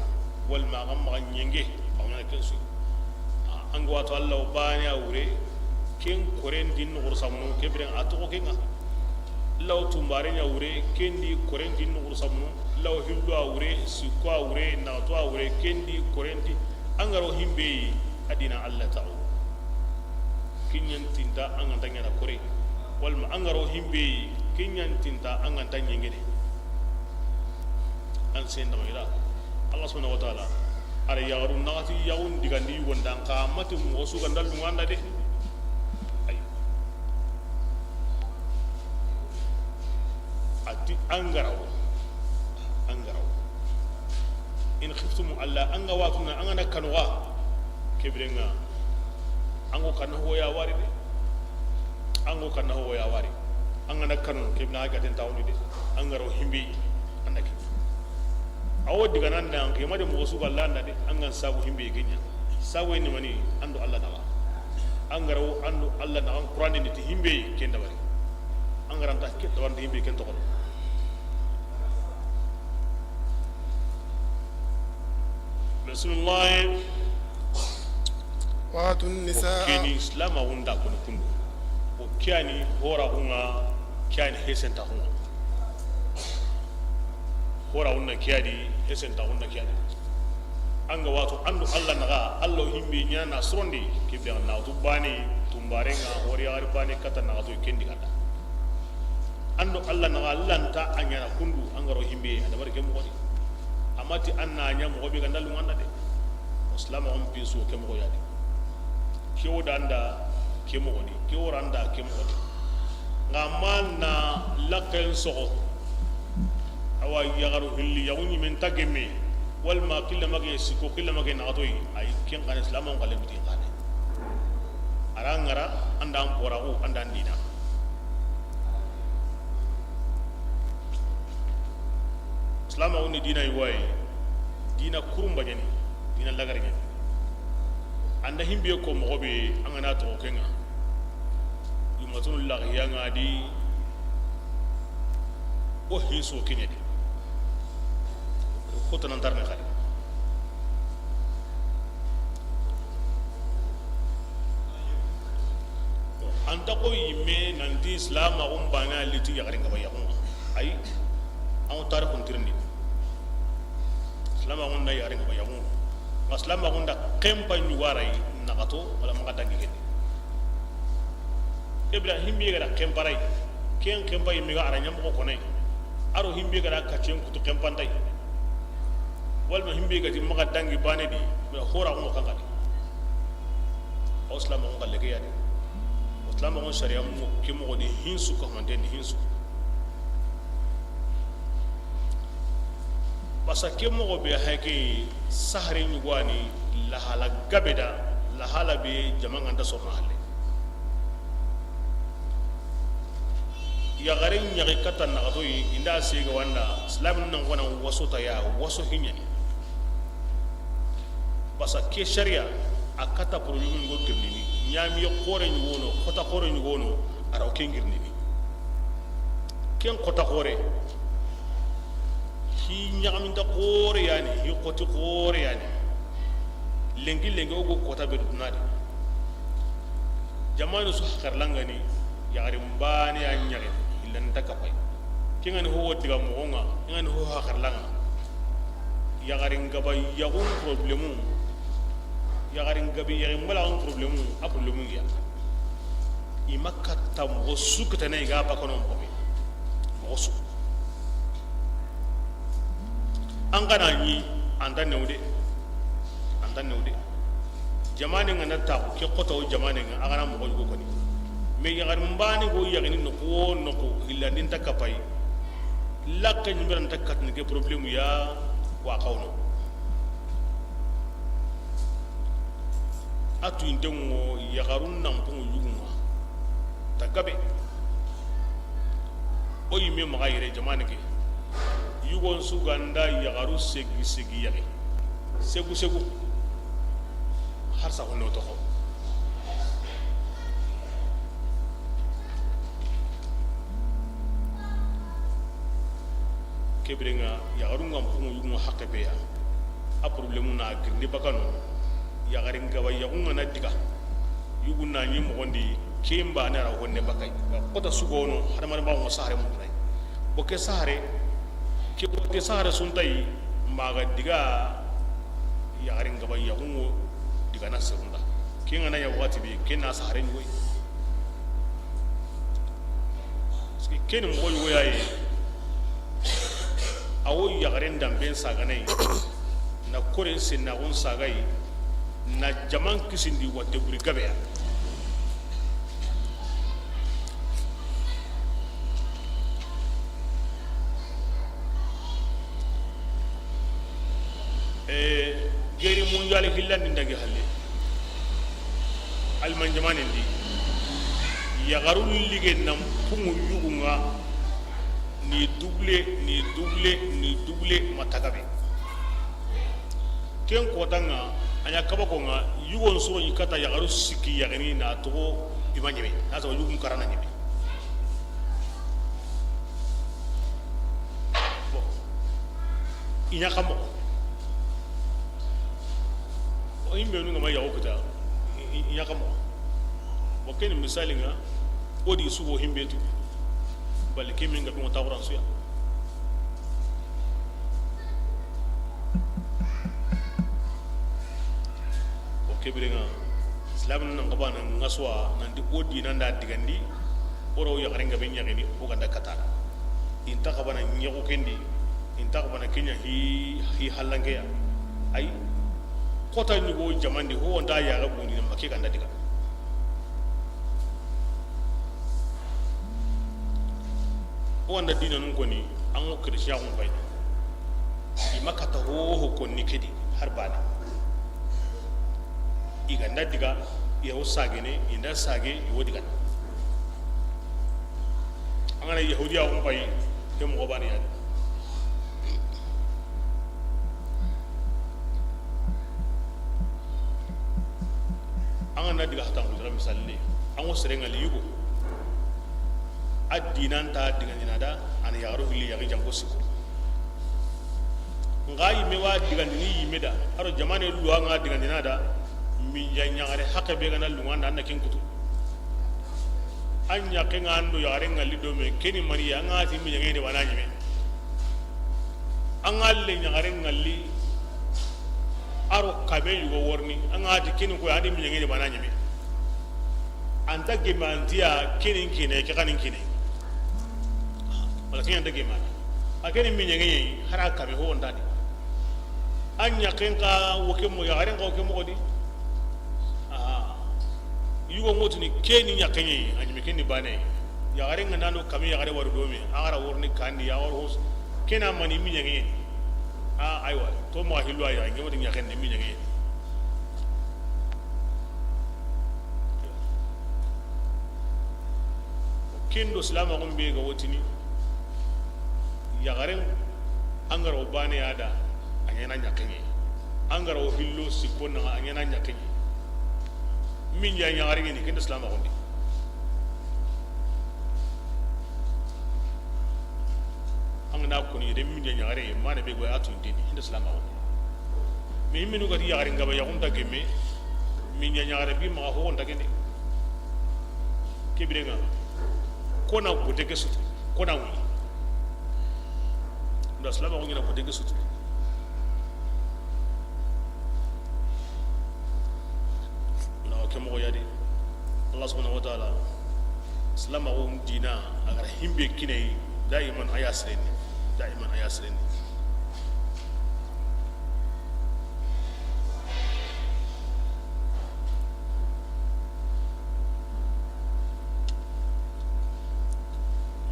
Walma aga maxa ɲenge. Awna kensu. Anga watu Allah bane a wure. Ken koren din nuxur samunu. Kebren a toxo kenga. Law tumbare ɲa wure, kendi koren di nuxur samunu, law hillo a wure, sikko a wure, naxato a wure, kendi koren di, angaro himbe yi, adina Allah taxu. Kinyan tinta anganta ɲana kore, walma angaro himbe yi, kinyan tinta anganta ɲengene. An sen dama ira. Allah subhanahu wa ta'ala, ara yaxaru naxati yaxun digandi yugondan xa mati moxo su ganda lunganda de. Ay. Ati angarawo, angarawo. In khiftum alla, anga watuna, anga na kanuwa. Kebirenga, ango kanna ho ya wari de. Ango kanna ho ya wari. Anga na kanu, kebina ga den tawni de. Angaro himbi, anda ki. Awo diga nan da an kema de moxo su ga landa de, an gan sabu himbe kenya. Sabu ni mani, ando Allah naxa. An garawo ando Allah naxa, an Qur'an ni ti himbe ken dabari. An garanta ke dabari himbe ken toxo. Bismillah. وآتوا النساء. O keni Islam a wunda kono kundu. O kiyani hora hunga, kiyani hesenta hunga. Hora hunna kiyadi, hesenta hunna kiyadi. Anga wato ando Allah naxa, Allah himbe ɲana sorondi, kibbe na tu bani, tumbarenga, hori ari bani kata na to kendi kata. Ando Allah naxa, Allah nta a ɲana kundu, angaro himbe, a dabari ke moxodi. Amati anna ɲa moxo be ganda lunganda de. Islam on pisu ke moxo yadi. Ke wo danda ke moxo di, ke wo randa ke moxo di. Nga manna lakken soxo. Awa yaxaru hilli, yaxu ɲimen ta gemme. Walma killa mage siko, killa mage naxatoyi. Ay ken kan Islam on xale mutin xane. Ara ngara, anda an poraxu, anda an dina. Islam o ni dina iwaye, dina kurumba ɲani, dina lagare ɲani. Anda himbe ko moxo be, an gana to kenga. Yumatun laxiyanga di, o hinso kenyadi. Ko tanan tarne xadi. Anta ko yimme nanti Islam a gumbana liti yaxarin gaba yaxun. Ay, an tarixun tirindi. Islam a gunda yaxarin gaba yaxun. Nga Islam a gunda kempa ɲugarai naxato wala maxa dangi kene. Ibrahim yegara kemparai. Ken xenpa yimme ga a ra ɲa moxo konay. A ro himbe ga da katiyen kutu xenpantay. Walma himbe ga ti maxa dangi bane di, mais xora xo kan kadi. O silamaxu xalle ke ya di. O silamaxu sariya mu ke moxo di hinsu ka manten di hinsu. Basa ke moxo be hake sahare ɲugwani lahala gabe da, lahala be jama ŋa nta sorona halle. Yaxare ɲaxi katta naxatoyi, i nda sega wanda, silaminu nan xona waso ta ya, waso hiɲani. Basa ke sariya, a katta problème ŋo girnini, ɲamiye xore ɲugono, xota xore ɲugono, a ra wo ken girnini. Ken xota xore, hi ɲaxaminta xore yani, hi xoti xore yani. Lenki lenki o go kota be duna di. Jamanu su hakarlangani, yaxarin bane ya ɲaxi, hillan ta kapay. Kengani ho wodi ga moxo ŋa, kengani ho hakarlanga. Yaxarin gaba yaxun problème. Yaxarin gabe yaxin balaxun problème, a problème ya. I ma katta moxo su kitana i ga bakano moxo be. Moxo su. An ga na ɲi, an ta new de. An ta new de. Jamane ŋa na taxu, ke xota wo jamane ŋa, a ga na moxo ɲugo koni. Mais yaxarin bane go yaxini noxu wo noxu, hillandin ta kapay. Lakke ɲimbe ra nta katini ke problème ya, wa xawno. A tuyinten ŋo yaxarun nan pungu yugun ŋa. Ta gabe. O yimme maxa yere jamane ke. Yugon su ga nda yaxaru segi segi yaxi. Segu segu. Har sa hono toxo. Ke biren ŋa, yaxarun ŋa n pungu yugun ŋa haqqe be ya. A problème na girindi bakano. Yaxarin gaba yaxun ŋa na diga. Yugun na ɲi moxon di, ken ba na ra honne bakay. Xota su gono, hadamaren ba ŋo sahare mun nay. Bo ke sahare, ke wote sahare suntayi, maxa diga, yaxarin gaba yaxun ŋo diga na serunda. Ken ŋa na ɲa waxati be, ken na sahare ɲugoy. Parce que ken ni moxo yogo ya yi, a wo yaxaren danben saganayi, na koren sennaxun sagayi, na jaman kisindi watte buri gabe ya. Eh, guerre mondiale hillandi ndagi halle. Allemagne jamanen di. Yaxarun lige nan pungu yugun ŋa ni double, ni double, ni double ma ta gabe. Ken kotan ŋa, a ɲa kabakon ŋa, yugon soro ɲi kata yaxaru sikki yaxini na toxo i ma ɲeme. Na toxo yugun karana ɲeme. Bon. I ɲa xa moxo. O yinbenu ŋa ma yaxu kita. I, i, i ɲa xa moxo. Bon, ken ni misali ŋa, o di sugo himbe tu. Bali ke min ga dungo taxuran suya. O ke biren ŋa, silamin nan xabana ŋa suwa, nan di o di nan da digandi, o ro yaxaren gabe ɲaxini, o ga nda katana. I nta xabana ɲaxu ken di, i nta xabana ke ɲa hi, hi hallanke ya. Ay, xota ɲugo jaman di, ho nda yaxa bundi, ma ke ga nda diga. O wanda dina nun koni, an ŋo chrétien kun fay. I ma kata ho ho konni ke di, har bane. I ga nda diga, i wo sagene, i nda sage, i wo diga. An ga na Yahudiya kun fay, ke moxo bane ya. An ga na diga hatan kutara misalle, an ŋo sere ŋa li yugo. A dinan ta digandina da, a na yaxaru hilli yaxi janko sikko. Nga yimme wa digandini yimme da, a ro jamane luwa nga digandina da, min ja ɲaxare haqqe be ga na lunga nda, an na ken kutu. An ɲaxe nga an do yaxare ŋalli do me, ke ni mani ya, an ga ti min ɲaxe de bana ɲime. An ga le ɲaxare ŋalli, a ro kabe yugo worni, an ga ti ke ni ko ya di min ɲaxe de bana ɲime. An ta gemme an ti ya ke ni kine, ke xa ni kine. Wala ke ɲa nta gemana. A ke ni miɲange ɲi, hari a kame ho nda di. A ɲaxen xa wo ke moxo, yaxaren xa wo ke moxo di. Aha. Yugo ŋo tini ke ni ɲaxe ɲi, a ɲi me ke ni baane. Yaxaren ga na no kame yaxare wari do me, a ga ra wori ni kandi, ya wori hos. Ke na mani miɲange ɲi. A, aywa, to maxa hillo a ya, ŋe ma ti ɲaxen ni miɲange ɲi. Ken do silamaxun be ga wo tini, yaxaren, an ga ra wo baane ya da, a ɲaana ɲaxe ɲi. An ga ra wo hillo sikko naxa, a ɲaana ɲaxe ɲi. Miɲa ɲaxare ɲi, ken do silamaxun di. An ga na koni de, miɲa ɲaxare, mana be go ya tun tini, ken do silamaxun di. Mais i menu ga ti yaxaren gaba yaxun ta gemme, miɲa ɲaxare bi maxa ho nta gende. Ke biren ŋa, ko na bote ke sutu, ko na wuli. Nda silamaxu ɲi na bote ke sutu. Na ke moxo ya de. Allah subhanahu wa ta'ala, silamaxu dina, a ga ra himbe kine, daiman a ya sireni, daiman a ya sireni.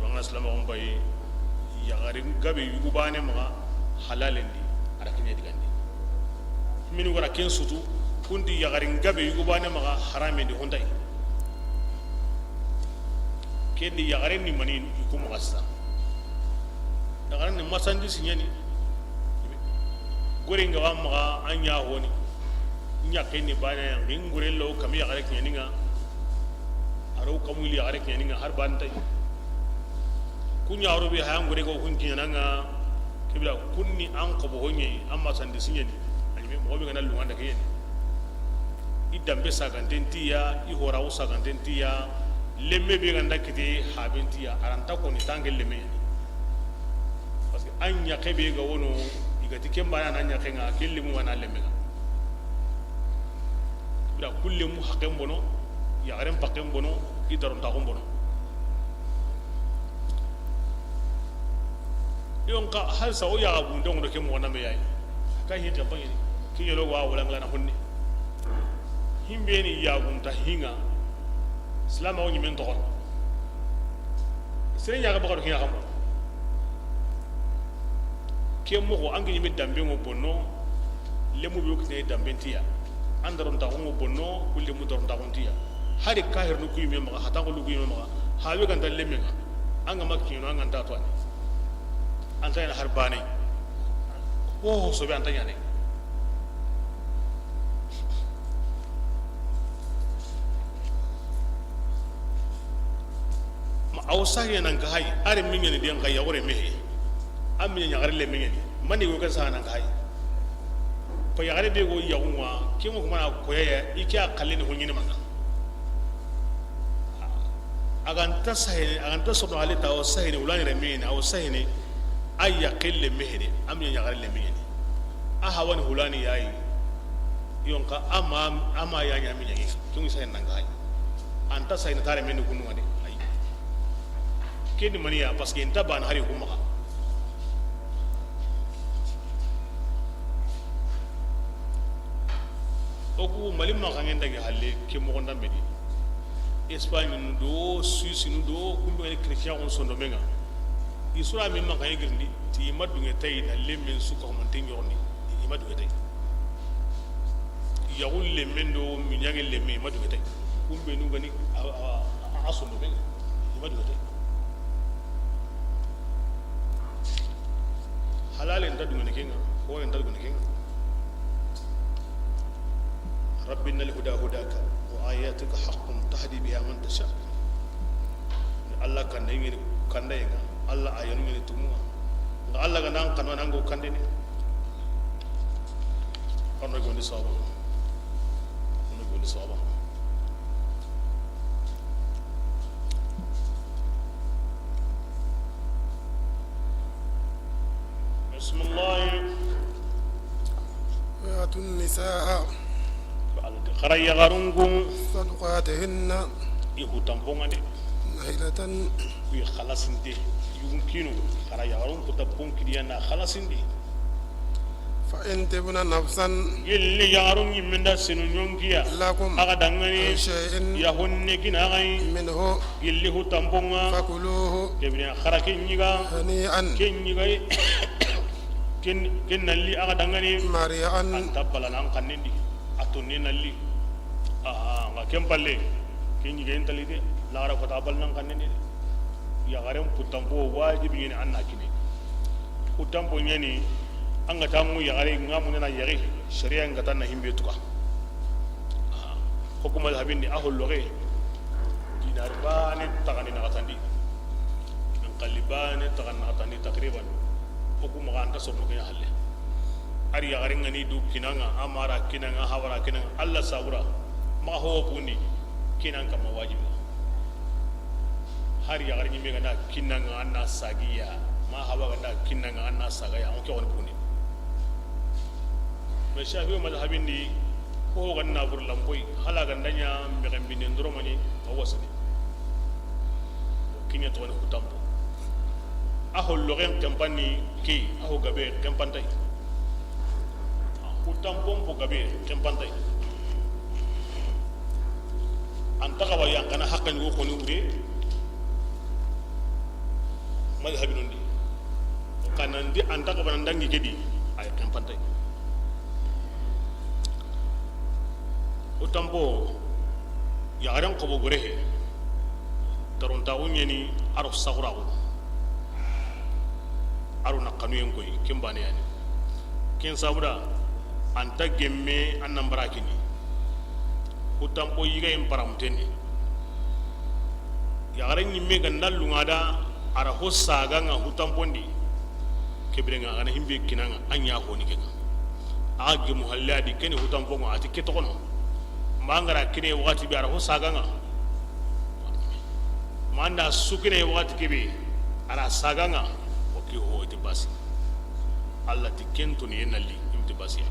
Wanga silamaxun bayi, yaxarin gabe yugu baane maxa halalen di, a ra ke ɲa digandi. Minu ga ra ken sutu, kun ti yaxarin gabe yugu baane maxa haramen di hontayi. Ken di yaxaren ni mani i ku maxa sa. Yaxaren ni masandi siɲani. Gore nga wa maxa a ɲa honi. Ɲaxe ni baane ya, ngin gore lo kami yaxare kiɲaninga. A ro kamu ili yaxare kiɲaninga har bantay. Kuɲa ro be haya ngore ko kun kiɲananga. Kibla kunni an ko bo honye, amma sandi siɲani. Ani me mo be ga na luwanda ke yeni. I dambe saganten tiya, i horaxu saganten tiya, lemme be ga nda kite haben tiya, a ra nta koni tanke lemme. Parce que a ɲaxe be ga wono, i ga ti ken baane a na ɲaxe ŋa, ken lemu a na lemme ŋa. Bira ku lemu haqen bono, yaxaren paqen bono, i darontaxun bono. Yo, nxa, halisa o yaxa bunte ŋono ke moxo name yayi. Ka hin xepa ɲini. Ke yelo wa wala ngala na honni. Himbe ni yaxunta hinga. Silama o ɲimen toxon. Sere yaxa baxaru ke yaxa mo. Ke moxo an ke ɲime dambe ŋo bonno. Lemu be o kitene dambe ntiya. An darontaxu ŋo bonno, ku lemu darontaxu ntiya. Hari kahirnu ku yime maxa, hata ko lu ku yime maxa. Hawe ganta lemme ŋa. An ga ma kiɲeno, an ga nta to ani. An ta ɲana har bane. Ho, ho sobe an ta ɲane. Ma aw sahiya nan ka hay, are miɲani den ka yawre mehe. Am miɲa ɲaxare le miɲani. Mani go ka sa nan ka hay. Pa yaxare be go yaxu ŋa, ke mo kuma na koyaya, i ke a xalle ni ho ɲini manga. A ga nta sahene, a ga nta sono ale ta o sahene, wulani remene, a o sahene, a ya xelle mehene, a miɲa ɲaxare le miɲani. A hawani hulani yayi, yonka ama, ama ya ɲa miɲa ŋa, tungi sahene nan ga hay. A nta sahene tare mende kunu ŋa de, ay. Ke ni maniya, parce que nta ban hari kuma. O ku Mali ma xangen dagi halle ke moxo nda medi. Espagne nu do, Suisse nu do, kumbe ni chrétien on sondo menga. Isura mi ma xangen girindi, ti ma dunge tay na lemmen su ko man te ɲorni. I ma dunge tay. Yaxu lemmen do, miɲange lemme, i ma dunge tay. Kumbe nu gani a, a, a, a sondo menga. I ma dunge tay. Halale nta dungene kenga, hore nta dungene kenga. Rabbi innal huda hudaka wa ayatika haqqun tahdi biha man tasha. Ni Allah kanda yingeni kanda yenga, Allah ayanu ngeni tumunga. Nga Allah ga nan kanwa nango kandene. Arno gondi sawaba. Arno gondi sawaba. بسم الله. وآتوا النساء. Xa ra yaxarun kun. صدقاتهن. I hu tampongane. نحلة. Ku yi xalasinte. Yugun kinu, xa ra yaxarun kuta pon kiniya na xalasindi. فإن طبن نفسا Gilli yaxarun ɲimminda sinu ɲonkiya. لكم Axa dangani. عن شيء Ya honne kina xayi. منه Gilli hutanponga. فكلوه Kebine xara ken ɲiga. هنيئا Ken ɲiga. Ken, ken nalli axa dangani. مريئا. An ta balanan xannindi. A tonne nalli. Aha, nga ken palle. Ken ɲiga en tali de. Laxara kota balanan xannindi de. Yaxaren puttanpo wajibi ɲeni an na kine. Puttanpo ɲeni an ga ta mu yaxare nga mu na yaxi. Sharia nga ta na himbe tuka. Aha. Hukuma habindi a holloxe. Dinar bane taxani naxatandi. Min xalli bane taxani naxatandi takriban. Hukuma ga anta somo ke halle. Ari yaxare ngani du kinanga, amara kinanga, hawara kinanga, Allah sabura. Ma ho bundi kinan kama wajibi. Hari yaxare ɲimme ganda kinanga anna sagiya, ma hawa ganda kinanga anna sagaya, on ke woni bundi. Mais Shafi'i mazhabindi ko ganna bur lampoy, hala ganda ɲa mexen binde ndoromani, a wasani. Kiɲa to ne hutampo. A ho loxen kempani ke, a ho gabe kempantay. Hutanpon po gabe kempantay. An ta xawa yan kana haqqen go xoni wure. Mazhabi nondi. Kanandi an ta xawa nan dangi kedi ay kempantay. Hutanpo yaxaren xobo gorehe. Tarontaxu ɲeni aro saxuraxu. Aro na xanuyen koy ken bane yani. Ken sabuda an ta gemme an nan bara kini. Hutanpo yigayen paramutendi. Yaxaren ɲimme ganda lunga da, a ra ho saganga hutanpondi. Kebirenga a gana himbe kinanga a ɲa honi kenga. A gemu halle a di keni hutanponga a ti ke toxono. Ma ngara kine waxati be a ra ho saganga. Manda sukine waxati kebe a ra saganga. O ki ho ti basi. Allah ti kentoni yenali imti basi.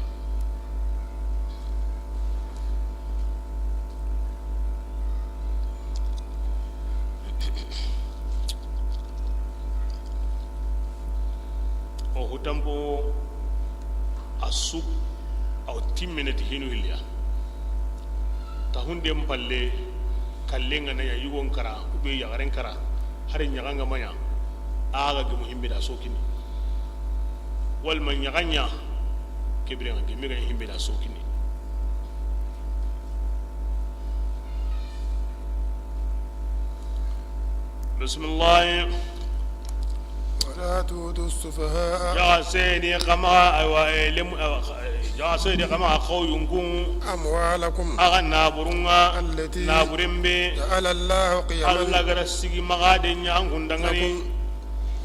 O hutanpo a su a o timmene ti hinu hilya. Ta hunden palle, kallen ga na ɲa yugon kara, ube yaxaren kara, hari ɲaxanga ma ɲa, a ga gemu himbe da sokini. Walma ɲaxanya, kebire ga gemme ga himbe da sokini. Bismillah. ولا تؤتوا السفهاء Jaga seni kama, aywa, eh, lem, eh, jaga seni kama xawyunku. أموالكم Axa naburunga. التي Naburembe. جعل الله قياما Allah gara sigi maxa de ɲa an kundangani.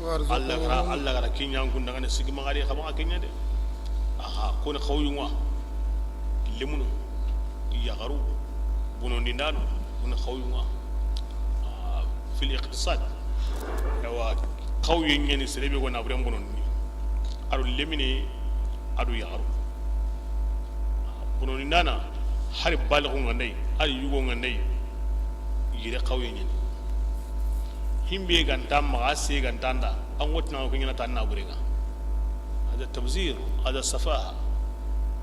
لكم Allah gara, وارزقوهم Allah gara kiɲa an kundangani sigi maxa de, kama kiɲa de. Aha, koni xawyunga. Lemunu, yaxaru, bonondindano, koni xawyunga. Ah, fil iqtisad. Ewa, xawye ɲeni serebe go naburen bonondi. Ado lemine, ado yaxaru. Bonondindana, hari balixu nga ndey, hari yugo nga ndey. Yire xawye ɲeni. Himbe ganta maxa se ganta nda, an wotina ko ɲana tan naburenga. Hada tabzir, hada safaha.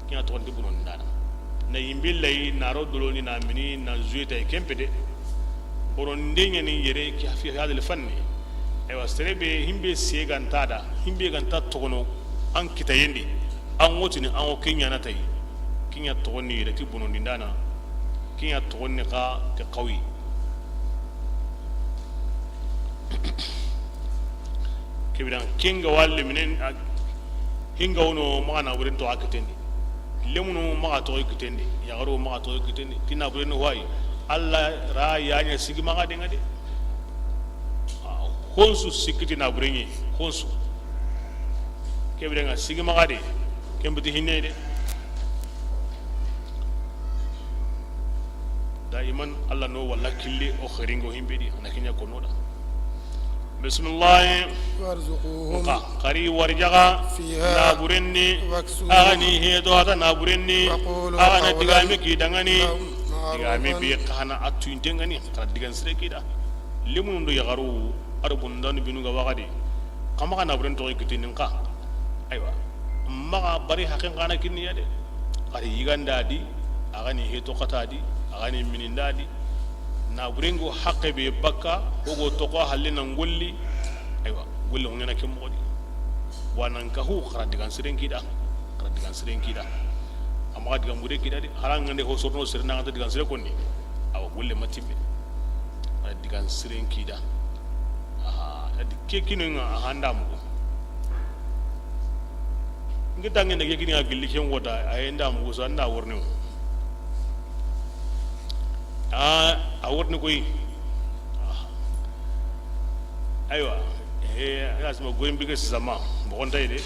Kiɲa toxondi bonondindana. Na yimbe lay, na ro doloni, na mini, na zueta e kempede. Bononde ɲani yere ki fi hadal fanni. Ewa serebe himbe se ganta da, himbe ganta toxono an kitayendi. An wotini an wo kiɲana tay. Kiɲa toxonni yere ti bonondindana. Kiɲa toxonni xa ke xawi. Kebiran kinga walle minen. Hinga wono maxa naburen to a kitendi. Lemunu maxa toxo kitendi. Yaxaru maxa toxo kitendi. Ti naburen hoyi. Allah ra yaɲa sigi maxa denga de. Honsu sikiti naburenye. Honsu. Kebirenga sigi maxa de. Kembiti hinne de. Daiman Allah no walla kille o xeringo himbedi ana kiɲa konoda. Bismillah. وارزقوهم Nka xari warjaga. فيها Naburenni. واكسوهم Agani hedo hata naburenni. وقولوا Agana قولا digami ki dangani. معروفا Digami bi kana atu intengani. Kara digan sire kida. Lemundo yaxaru. A do bundanu binu ga waxadi. Xa maxa naburen toxo kitinin xa. Aywa. Maxa bari haqen xa na kinniya de. A ri yiganda di, a ga ni heto xata di, a ga ni mininda di. Naburengo haqe be bakka, o go toxo halle nan golli. Aywa, golli ho ɲana ke moxo di. Wa nan kahu xara digan siren kida. Xara digan siren kida. A maxa digan bure kida de. Xara ngande ho sorno sirna ngata digan sire konni. Awa, golle ma timme. Xara digan siren kida. Aha, adi ke kino nga a handa mugu. Ngi tangi ne ke kini a gilli ken wota, a yenda mugu so anda worne. A, a worne koy. Aywa, he, ya sima goyim bige sama, mo gonta ide.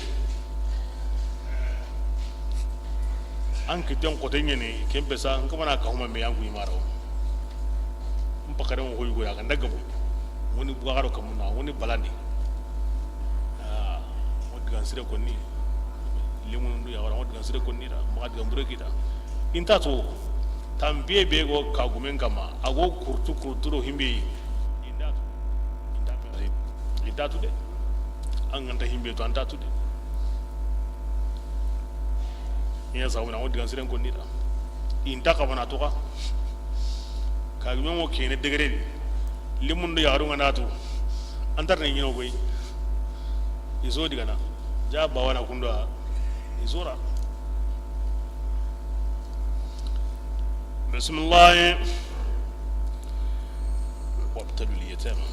An kiten xote ɲeni, ken pesa, n kamana ka huma me yangu imaro. N pakare mo hoy goya kan daga bo. Woni buwaro kamuna, woni balandi. Ah, wodi gan sire konni. Lemundu ya wara wodi gan sire konni da, ma digan bure kita. Inta to, tambiye be go kagumen kama, ago kurtu kurturo himbe. Inda to, inda to, inda to de. An ganta himbe to anta to de. Iya sabu na wodi gan siren konni da. Inta ka bana to ka. Ka gime mo kene degere. Limun do yaru ngana to. Antar ne nyino goy. Izo digana. Ja bawana kundo. Izora. Bismillah. Wabtalul yatama.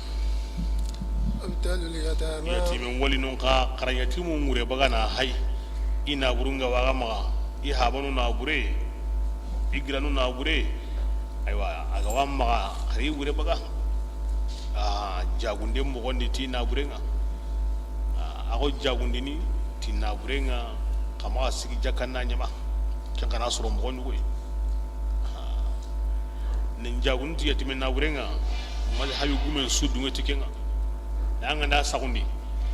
Wabtalul yatama. Yatimen wali non ka, xara yatimu ŋure bagana hay. I naburunga waga maga, i habanu nabure, i giranu nabure. Aywa, a ga wa maga, xari wure baga. A jagunde mogondi ti naburenga. A go jagundini ti naburenga, kama sigi jakanna ɲama. Ken kana soro mogondi koy. Nin jagundi yatimen naburenga, mali hayu gumen su dunge ti kenga. Nanga nda saxundi,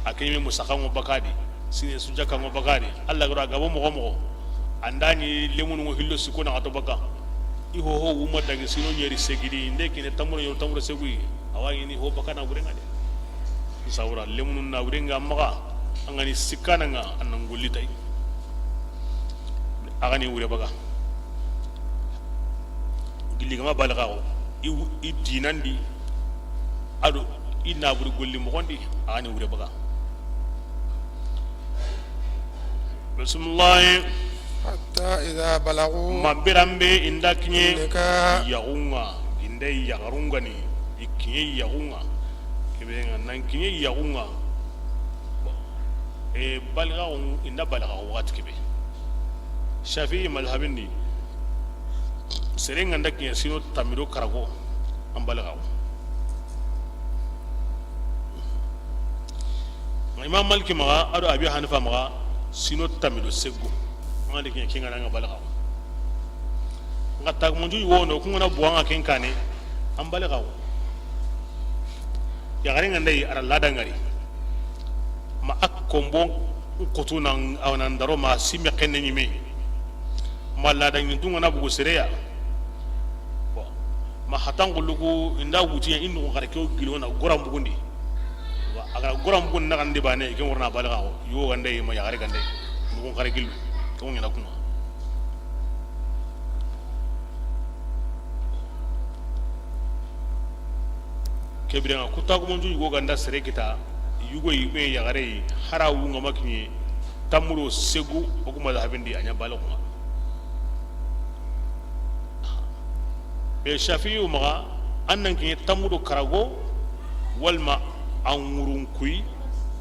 a keme musaka ngo bakadi, sine su jaka ngo bakadi. Allah gora gabo mogo mogo. Andani lemunu ngo hillo siko na to baka. I ho ho wuma dagi sino ɲeri segidi, nde kine tamuro yo tamuro segui. Awa ini ho baka naburenga de. Sawra lemunu naburenga maga, angani sikana nga anan golli tay. A ga ni wure baga. Gilli gama balixaxo, i wu-, i dinandi, a do i naburi golli moxondi, a ga ni wure baga. Bismillahi. Hatta idha balagu. Ma biranbe inda kiɲe. Nika. Yaxunga, ginde yaxarungani, i kiɲe yaxunga. Kebe nga nan kiɲe yaxunga. E, balixaxu, inda balixaxu waxati kebe. Shafi'i mazhabin di, sere nga nda kiɲe sino tamido karago, an balixaxu. Imam Maliki maxa, a do Abi Hanifa maxa, sino tamido segu. An ga nda kiɲe kenga nga balixaxu. Nga tagmunju wono, kungana buwanga ken kane, an balixaxu. Yaxare nga nda yi, a ra lada ngari. Ma a kombo kutu nan, awa nan daro ma simme xenne ɲime. Ma lada ɲintu nga na bugu sereya. Bon. Ma hatan gulugu inda wutiya indu xare ke gilo na goran bugundi. Wa a ga goran bugundi na gande bane ke worna balixaxu. Yo gande ma yaxare gande. Nugun xare gilu. Ke woni na kuma. Ke birenga, ku tagumancu yugo ganda sere kita, yugo yi be yaxare yi, hara wunga ma kiɲe, tamuro segu, o kuma da habendi a ɲa balixunga. Be Shafi'i maxa, an nan kiɲe tamuro karago, walma an ŋurun kuyi,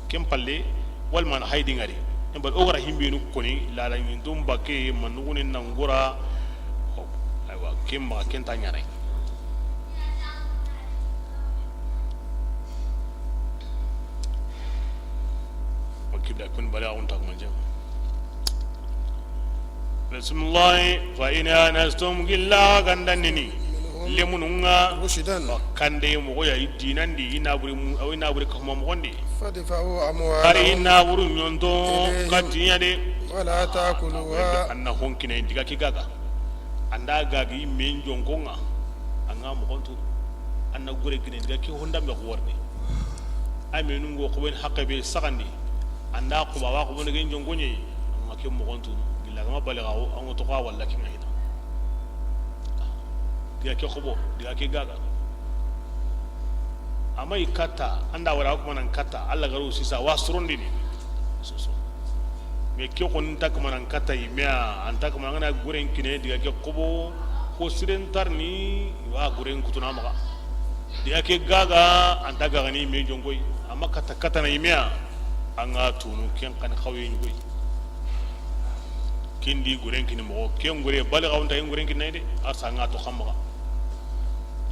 ken palle, walma na haydi ngari. En bal o gara himbenu koni, lala ɲintum bakke, manuguni nangura, aywa, ken maxa, ken ta ɲanay. Wa kibla kun bala on tak manje. Bismillah, fa in anastum gilla gandandini. Lemununga. Rushdan. Kande mogo ya i dinandi, i naburi mu, i naburi kahuma mogondi. Fadfa'u amwalahum. Ari i naburu ɲonto. Ilayhim. Katiya de. Wala ta'kuluha. Anna honkine diga kigaga. Anda gagi men jonkonga. Anga mogontu. Anna gure gine diga ki honda me warni. A menu ŋo xoben haqqe be saxandi. An da xuba wa xobo ne gen jonko ɲeyi. An ga ke moxon tu. Gilla ga ma baliga o, an ŋo toxo a walla ke ŋa hina. Diga ke xobo, diga ke gaga. Amma i katta, an da wara kuma nan katta, Alla garo sisa wa sorondini. Soso. Mais ke xo n ta kuma nan katta i me a, an ta kuma an ga na goren kine diga ke xobo, ko siren tarni wa goren kutuna maxa. Diga ke gaga, an ta gagani me jonkoy. Amma katta katta na i me a, an ga tunu ken kan xawe ɲugoy. Kindi goren kini moxo, ken gore bali xawunta in goren kini de, arsa an ga to xamma.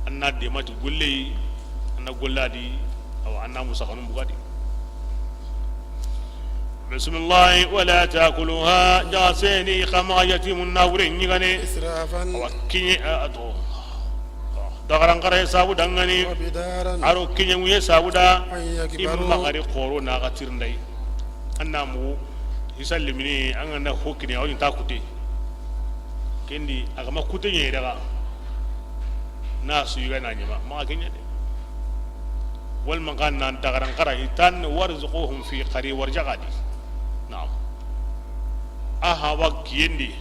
An na demati golle, an na golladi, awa an na musaxanu bugadi. Bismillahi, wala takuluha, jaseni xama yatimun na wure ɲigane. Israfan. Awa kiɲe, a, a to. Dagaran xara sabu dangani. Wa bidaran. Aro kiɲe muye sabu da. An yakbaru. Imma gari xoro na ga tirndai. An na mugu. Isa limini, an ga na hokini, a woni ta kute. Kendi, a ga ma kute ɲe daga. Na su yiga na ɲama, ma ga ɲa de. Wal man kan nan dagaran xara, itan warzuquhum fi qari warjaxadi. Naam. A haba kiyendi.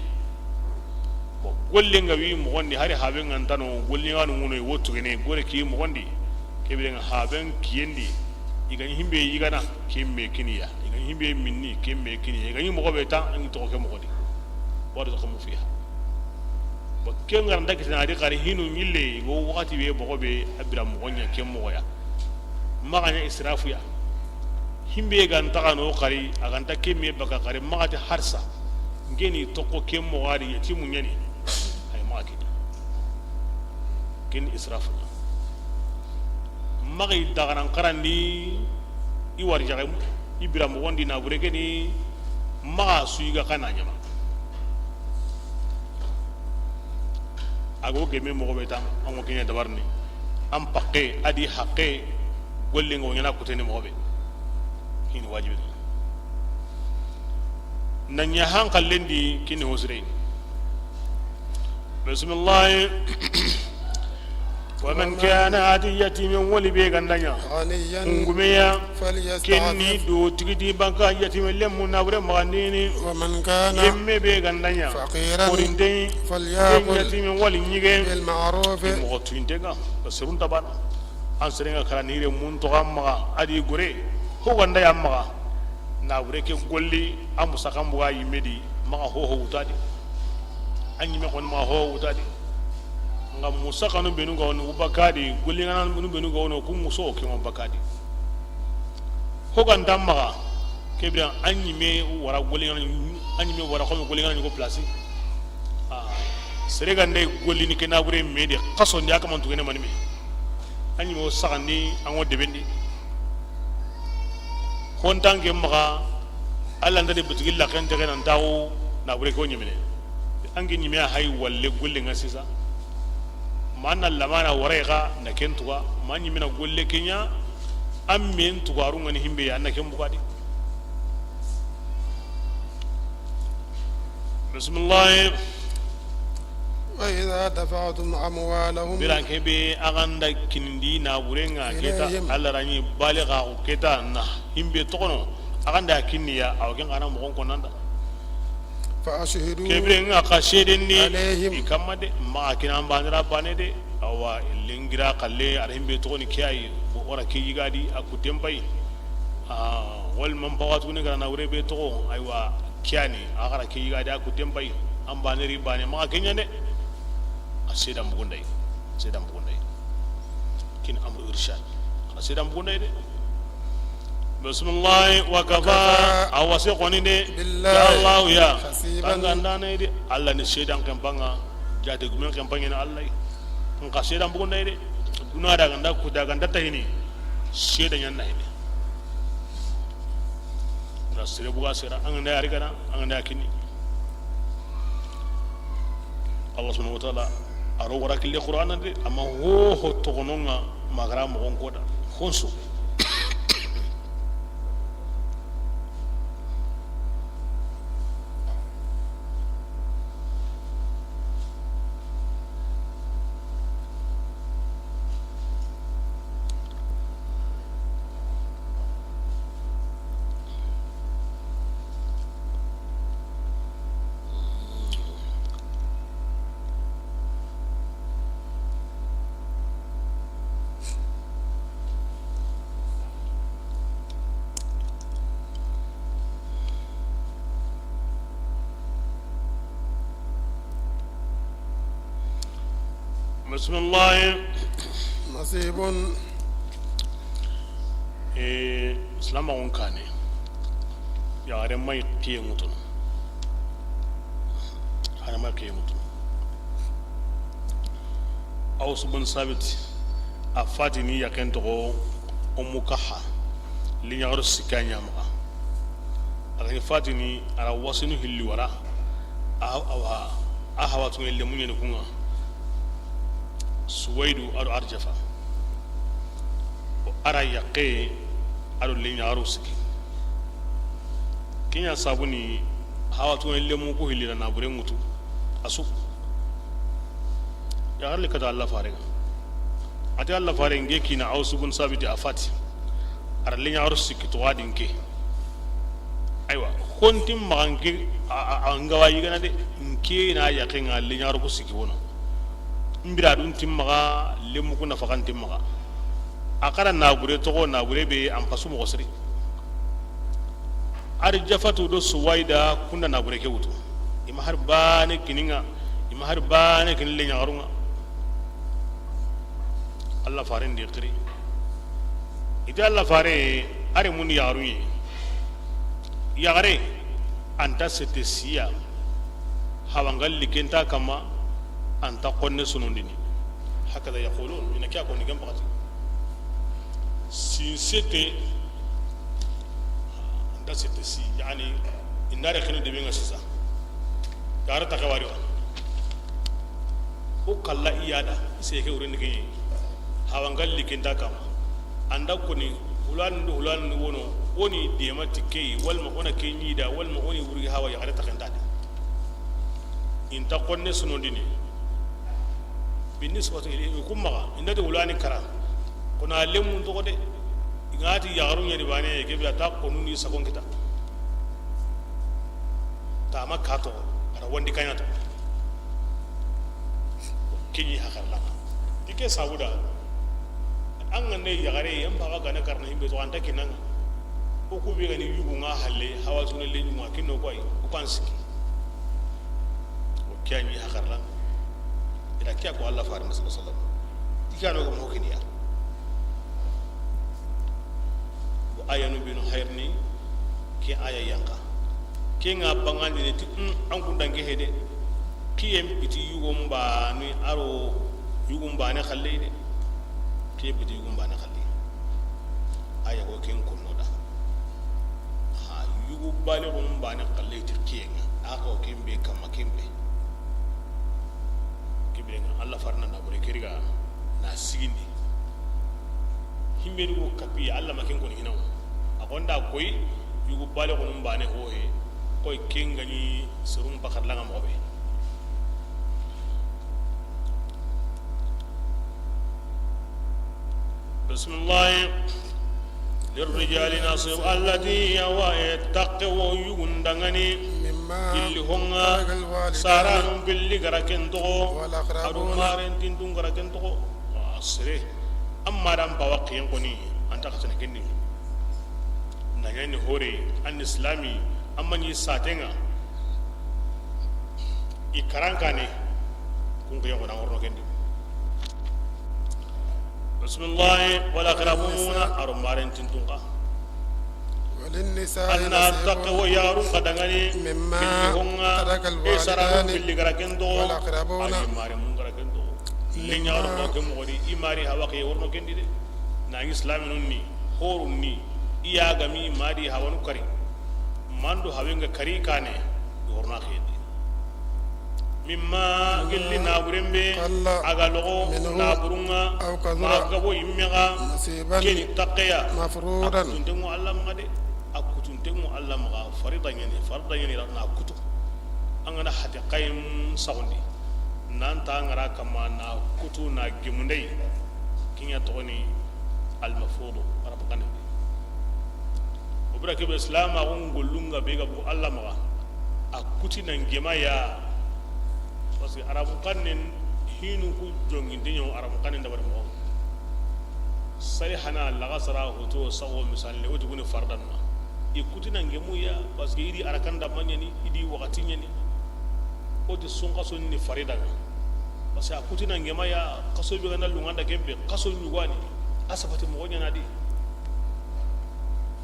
Bon, golle nga wi moxondi, hari haben nga ntano, golle nga nunguno, wo tugene, gore ki moxondi. Kebire nga haben kiyendi. I ga ɲi himbe yigana, ke me kiniya. I ga ɲi himbe minni, ke me kiniya. I ga ɲi moxo be ta, an ɲi toxo ke moxondi. Warzuqhum fiha. Bon, ke ngaranta kitana di xari hinu ɲille, i go waxati be moxo be, a bira moxo ɲa ke moxo ya. Maxa ɲa israfu ya. Himbe ga nta xano xari, a ga nta ke me baka xari, maxa ti harsa. Ngeni toxo ke moxo a di, yatimu ɲani. Ay maxa kini. Ken israfu ɲa. Maxa i dagaran xarandi, i wari jaxe, i bira moxondi na bure keni, maxa su yiga xa na ɲama. A go gemme moxo be tan, an ŋo kiɲe dabarini. An pakke, a di haqqe, golle nga wo ɲana kuteni moxo be. Hini wajibi. Na ɲa hankallen di kini hosireyni. Bismillah. Wa man kana, a ti yatimen wali be ga nda ɲa. Ghaniyan. Kungumeya. Falyasta'fif. Kenni do tigidi banka yatimen lemmu na bure maxandini. Wa man kana. Yemme be ga nda ɲa. Faqiran. Korinte. Falyakul. Ken yatimen wali ɲige. Bil ma'ruf. Moxo tuinte nga. Basirun tabana. An serenga kara nire mun toxo an maxa, a di gore, ho ganda ya maxa. Na bure ke golli, a musaxan buga yimme di, maxa ho ho wutadi. A ɲimme xoni maxa ho ho wutadi. Nga musaxanu benu ga woni, u bakadi, golli ngana benu ga woni, ku muso ke mo bakadi. Ho ganda maxa, kebira a ɲimme wara golli ngana, a ɲimme wara xo golli ngana ko place. Ah, sere gande golli ni ke na bure me de, xaso ndi a kaman tugene manime. A ɲimme wo saxandi, an ŋo debendi. Hontanke maxa, Alla nta de bitigi laxen texe nan taxu na bure ko ɲimene. An ke ɲime a hay walle golle nga sisa. Ma na lamana waray xa na ken tuga, ma ɲimina golle kenya, an men tugaru ngani himbe ya na ken bugadi. Bismillah. Wa idha dafa'tum amwalahum. Biran ke be a ganda kinindi na burenga keta, ilayhim. Alla rani baliga keta na himbe tokono. A ganda kinniya, aw ken kana mo kon nanda. Fa ashhidu. Kebire nga xa seedendi. Alayhim. I kamma de, ma kina banira bane de. Awa, lengira xalle, a ra himbe togoni ke ayi, bo ora ke yigadi, a kuten bay. Ah, wal man pawatu ne gara na wure be togo, aywa, kiyani, a gara ke yigadi, a kuten bay. An bane ri bane, ma kenya ne. A seedan bugunday. Seedan bugunday. Kin amru irshad. A seedan bugunday de. Bismillah, wa kafa. Wa kafa. A wase xoni de. Billahi. Ya Allah ya. Hasiban. Tangandana de. Allah ni seedan kan banga. Jate gumen kan banga na Allah. Nka seedan bugunday de. Duna da ganda ku da ganda tahini. Seedan yan nahini. Da sere buga sera, an ganda ari kana, an ganda kini. Allah subhanahu wa ta'ala, a ro wara kille Qur'ana de, amma ho ho togononga magara mogon koda. Honso. Bisimilahi. Nasibun. Ee, silaamaxun kaane. Yaxare may kiye ŋutunu. Yaxare may kiye ŋutunu. Awsu bun Sabit, a fatini yaxen toxo Ummu Kaha, liɲaxaru sikka ɲamaxa. A ga ni fatini, a ra wasinu hilli wara, a, awa, a hawa tuŋe lemu ɲeni kuŋa. Suwaidu ado Arjafa. A ra yaxe ado liɲaxaru sikki. Ke ɲa sabuni hawa tuŋe lemu ku hilli ra na bure ŋutu. A su. Yaxarli kata Alla fare ŋa. A ti Alla fare, n ke kiina Awsu bun Sabiti a fati. A ra liɲaxaru sikki toxo a di n ke. Aywa, xo n ti maxa n ke, a, a, a n ga wa yigana de, n ke na yaxe ŋa liɲaxaru ku sikki wono. N bira du n ti maxa, lemu ku nafaxa n ti maxa. A xa ra nabure toxo, nabure be an pasu moxo siri. Arjafatu do Suwaida kunda nabure ke wutu. I ma hari baane kini ŋa, i ma hari baane kini liɲaxaru ŋa. Alla faren di xiri. I ti Alla fare, a ri mun yaxaru ye. Yaxare, a nta sete siya. Hawa n ga li ke nta kamma, a nta xonne sunundini. Hakada yaqulun, i na ke ya koni ken paxati. Sinsete, a nta sete si, yani, i na ri xenu debe ŋa sisa. Yaxare taxe wari wa. O kalla i ya da, i se ke wurini ke ɲi. Hawa n ga li ke nta kamma. A nda koni, hulani do hulani wono, o ni dema ti ke yi, walma o na ke ɲi da, walma o ni wuri hawa yaxare taxe nta de. I nta xonne sunundini. Binisbati ilayhim, ku maxa, i nda ti hulani kara. Xo na lemun toxo de. I ga ti yaxaru ɲa ni baane, ke be a ta xonu ni sagon kita. Tama ka toxo, a ra wandi kaɲa toxo. Ke ɲi hakarla. Ti ke sabuda. An ga ne yaxare, yan paxa ga ne karna himbe to, a nta kinanga. O ku be ga ni yugu ŋa halle, hawa sunu le ɲuŋa kinno ko ay, o kan sikki. O ke ɲi hakarla. I da ke ya ko Alla fare sallallahu alayhi wasallam. I ka no ga mo kiniya. Bo aya nu binu hayrini, ke aya yanqa. Ke ŋa bangandini ti, um, an kundanke hede. Kiyen piti yugon baane, a ro yugun baane xalle de. Kiyen piti yugun baane xalle. Aya ko ken konno da. Ha, yugu baane, gon baane xalle ti kiyen ŋa. A ko ken be kamma ken be. Ke be ŋa, Alla fare na bure ke ri ga na sigindi. Himbe du ko kapi, Alla ma ken koni hinawo. A gonda koy, yugu baane, gon baane ho he. Koy ken ga ni serum bakar langa mo be. Bisimilahi. Lirrijali nasib, allati yawa e takke wo yugundaŋani. Mimma. Pilli honga. Tarakal walidani. Saranun pilli gara ken toxo. Wal aqrabuna. Adu maren tintun gara ken toxo. Wa sere. Amma dan bawa kiyen koni, anta xatana kenni. Na ɲani hore, an islami, amma ni satenga. I karankane, kun ke yogona worno kendi. Bisimilahi, wal aqrabuna, aro maren tintunka. Walin nisa. Anna nasibun. Takke wo yarun kadangani. Mimma. Pilli honga. Tarakal walidani. Pilli gara kendo. Wal aqrabuna. Ayi mare mun gara kendo. Mimma. Linyaro ke mogodi, i mari hawa ke worno kendi de. Na islaminun ni, horun ni, i yagami madi hawanu kari. Mando hawenga kari kane, worna xedi. Mimma. Mimma. Gelli naburembe. Qalla. Aga logo. Minhu. Naburunga. Aw kathura. Ma gabo immega. Nasiban. Keni takkeya. Mafrudan. Akutuntengu Allah maga de. Akutuntengu Allah maga. Farida ɲani, farida ɲani na kutu. Angana hati qayim sagundi. Nanta ngara kama na kutu na gimundey. Kinya togoni al mafrudu. Arab kanen. O bira kebe Islam, a gon gollunga be ga bu Allah maga. A kuti nan gema ya. Parce que Arabu kannen hinu ku jonginde ɲo Arabu kannen dabari mo. Sari hana laga sara hoto sago misal le, o ti guni fardan ma. I kuti nan gemu ya, parce que idi arakan da manyani, idi wakati ɲani. O ti sunka sunni faridan. Parce que a kutina ngema ya, xaso be ganda lunganda kempe, xaso ɲugani, a safati moxo ɲana di.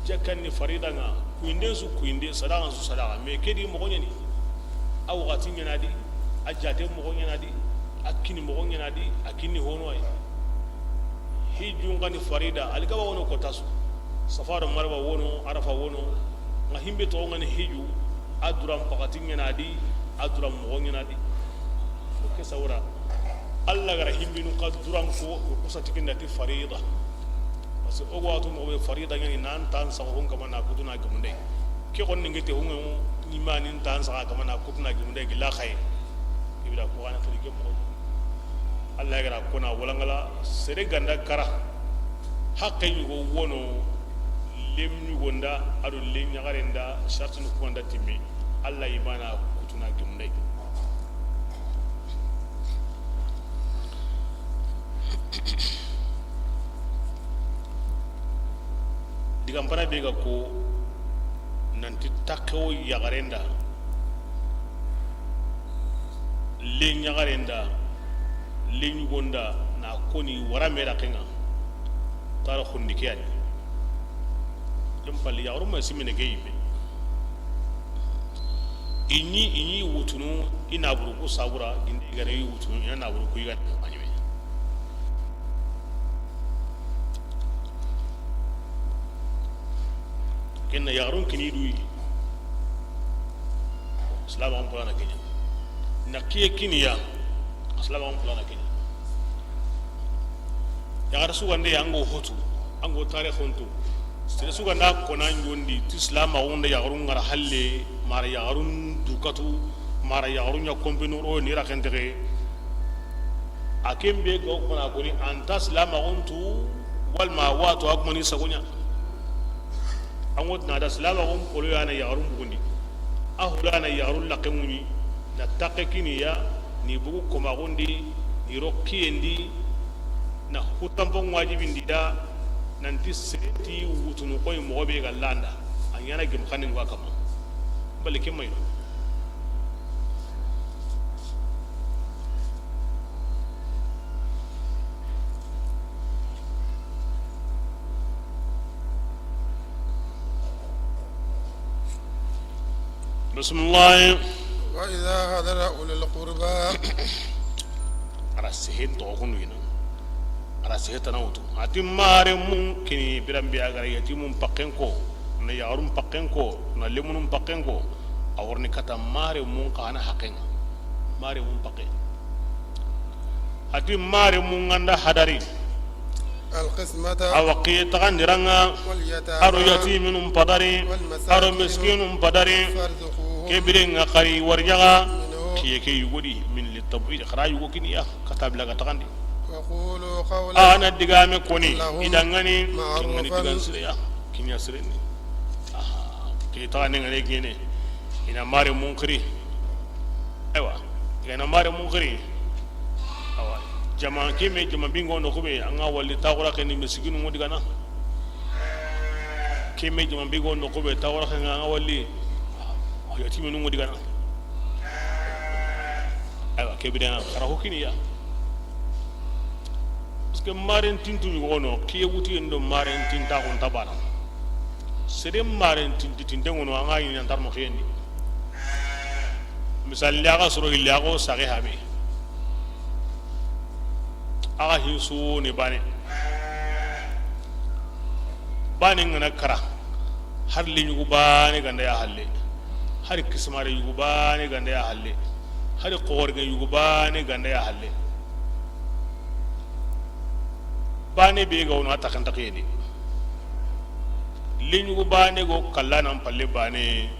Jakkan ni farida ŋa, kuyinde su kuyinde, sadaxa su sadaxa, mais ke di moxo ɲani. A waxati ɲana di, a jate moxo ɲana di, a kini moxo ɲana di, a kini hono ay. Hijjun xa ni farida, alikaba wono kota su. Safa do Marwa wono, Arafa wono, ŋa himbe toxo ŋa ni hiju, a duran pakati ɲana di, a duran moxo ɲana di. Ke sawra, Alla gara himbinu xa duran ko, o kusa tikinda ti farida. Parce que o ga watu moxo be farida ɲani nan tan saxo hon kama na kutuna gemunde. Ke xon ni ngete hunga ni mani tan saxa kama na kutuna gemunde gila xaye. Ibra ko ana tiri ke moxo. Alla gara kona walangala sere ganda kara. Haqqe ɲugo wono, lem ɲugonda, ado lem ɲaxarenda, sartinu kuganda timme. Alla ibana kutuna gemunde. Digampana be ga ko nanti taxe wo yaxarenda, le ɲaxarenda, le ɲugonda na koni wara me raxenga. Tara xundi ke yani. Ken palle yaxaru ma simene ke yimme. I ɲi, i ɲi wutunu, i naburu ku sabura, ginde i gana i wutunu, i na naburu ku i gana a ɲime. Ken na yaxarun kini duyi. Silamaxun pulana ke ɲa. Na kiye kiniya. Silamaxun pulana ke ɲa. Yaxara sugande ango hotu, ango tare hontu. Sere suganda kona ɲondi ti silamaxun da yaxarun ŋara halle, mara yaxarun dukatu, mara yaxarun ɲa kompenu ro ni raxentege. A ken be ga kona koni anta silamaxun tu, walma wato a kumani sagoɲa. An ŋo tina da silamaxun polo yana yaxarun bugundi. A hulana yaxarun laxe ŋuɲi, na taxe kiniya, ni bugu komaxundi, ni ro kiyendi, na hutanpon wajibindi da, nanti sereti wutunu koy moxo be ga landa. A ɲana gem xanin wa kama. Bali ke mayno. Bisimilahi. وإذا حضر أولو القربى. A ra sehen toxo kunu ina. A ra sehe tana wutu. A ti mare mun kini biranbe a gara yatimun pakken ko, na yaxarun pakken ko, na lemunun pakken ko. A worni kata mare mun xa na haqqen ŋa. Mare mun pakke. A ti mare mun ŋa nda hadari. القسمة. Awa kiye taxandiranga. واليتامى. Aro yatiminun padari. والمساكين. Aro miskinun padari. فارزقوهم. Ke birenga xari warjaga. منه. Kiye ke yugodi min litabwid xara yugo kiniya. Katabila ga taxandi. وقولوا قولا. Ana digame koni. لهم. I dangani. معروفا. Kingani digan sireya. Kinya sireni. Aha. Ke taxande ngane gene. Ina mare mun xiri. Aywa, i ga na mare mun xiri. Awa, jama ke me jama bingo no kube, an ga wali taxura ke ni miskinu ŋo digana. Ke me jama bingo no kube, taxura ke nga wali. Awa, yatiminu ŋo digana. Aywa, ke bidana xara hukiniya. Parce que maren tintu ɲugono, kiye wuti ndo maren tinta ko ntabana. Sede maren tinti tinte ŋono, an ga ɲi nan tarno xendi. Misali, a ga soro ille, a go sage habe. A ga hinsu ne bane. Bane ngana kara. Har le ɲugu bane ganda ya halle. Har kismare yugu bane ganda ya halle. Har xorge yugu bane ganda ya halle. Bane be ga wono a taxan taxiyeni. Leɲugu bane go kalla nan palle bane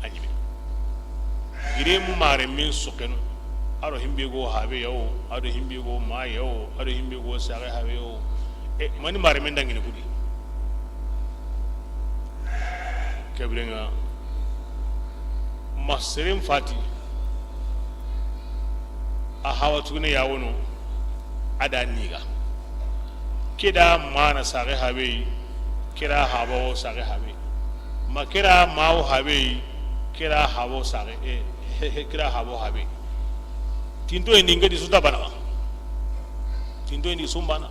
a ɲime. Gire mare min sokenu. Aro himbe go habe yawo, aro himbe go ma yawo, aro himbe go sare habe yawo. E mani mare min dangini kudi. Kebirenga ma seren fati. A hawa tugune ya wono. A da niga keda mana sage habe. Kera habo sage habe. Ma kera mawo habe. Kera habo sage, e, kera habo habe. Tintoyen di n ke di su ta bana. Tintoyen di su n bana.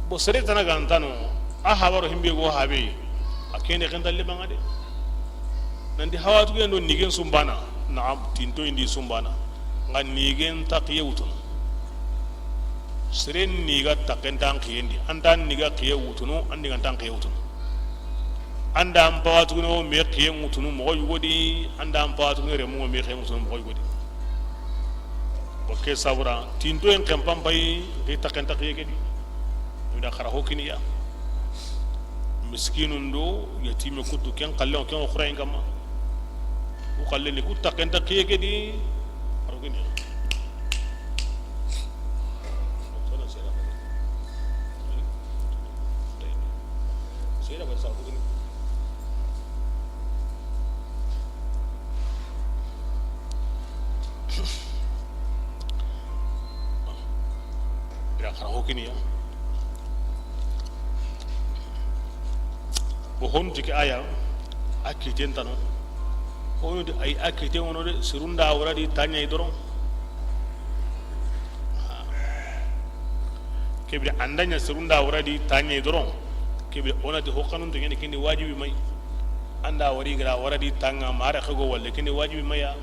Bon, sere tana ga nta no, a habaro himbe go habe, a kene ken dalle banga de. Nanti hawatu gen do nigen su n bana, naam, tintoyen di su n bana. Nga nigen ta xiye wutunu. Sere ni ga ta ken tan xiyen di, an ta ni ga xiye wutunu, an di ga tan xiye wutunu. An da an pawatu no me xiye wutunu moxo yugo di, an da an pawatu no remu me xiye wutunu moxo yugo di. Bo ke sabura, tintoyen ken pampayi, ke ta ken ta xiye ke di. Ida xara ho kiniya. Miskinun do yatime kutu ken xalle, ken xurayen kamma. Ku xalle ni ku ta ken ta xiye ke di. Xara ho kiniya. Ira xara ho kiniya. Bo hon tiki aya a kiten tano. Honu di ay a kiten wono de, sirunda wara di tanya doron. Kebire andanya sirunda wara di tanya doron. Kebire onati hokanun to yani kindi wajibi mai. Anda wari gara wara di tanga mara xego walle kindi wajibi maya.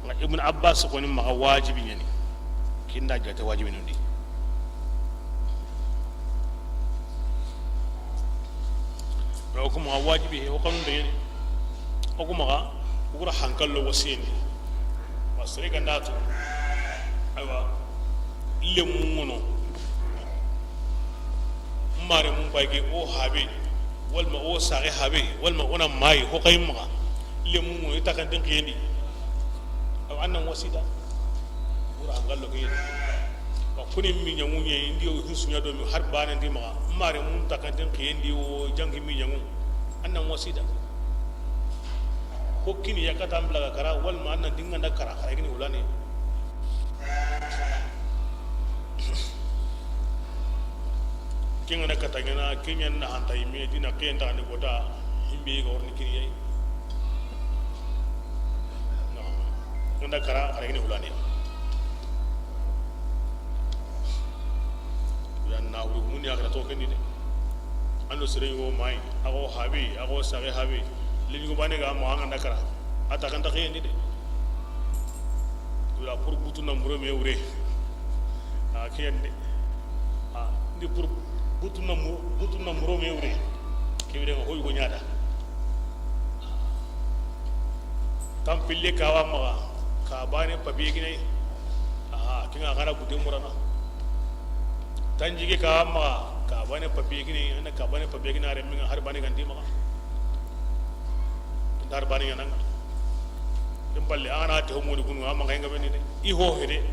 Nga Ibn Abbas ko ni maxa wajibi yani. Kinda jate wajibi nundi. Ra o kuma wajibi he, o kanun dangene. O kuma ga, o gura hankallo wasiyeni. Wa sere ganda to. Aywa, lemu ŋono. Mare mun bayge o habe, walma o sare habe, walma ona mai ho kayma. Lemu ŋono ita kan den kiyendi. Aw annan wasida. Wura hangallo ke yede. Wa kuni mi ɲangu ɲe indi o hinsu ɲa do mi har bane ndi maxa. Mare mun takanten kiyendi o jangi mi ɲangu. Annan wasida. Ko kini yakata mbla ga kara, walma annan dinganda kara, kara gini hulane. Kengana katangana, kenyan na hanta ime, dina kenta ni kota, himbe ga orni kini yayi. Nganda kara, kara gini hulani. Ya na wuri muni akara to kendi de. Ando sere yo mai, ago habi, ago sare habi. Lingo bane ga mo nganda kara. Ata kanta kendi de. Wala pour butu na muro me wure. A kiyande. A ndi pour butu na mu-, butu na muro me wure. Kewre ho yugo ɲada. Tampille kawa maxa, ka bane papier gine. Aha, kinga xara bute murana. Tanjige kawa maxa, ka bane papier gine, anda ka bane papier gine, are minga har bane ganti maxa. Dar bane yananga. Ken palle, a na te ho modi kunu, a maxa nga beni de. I ho hede.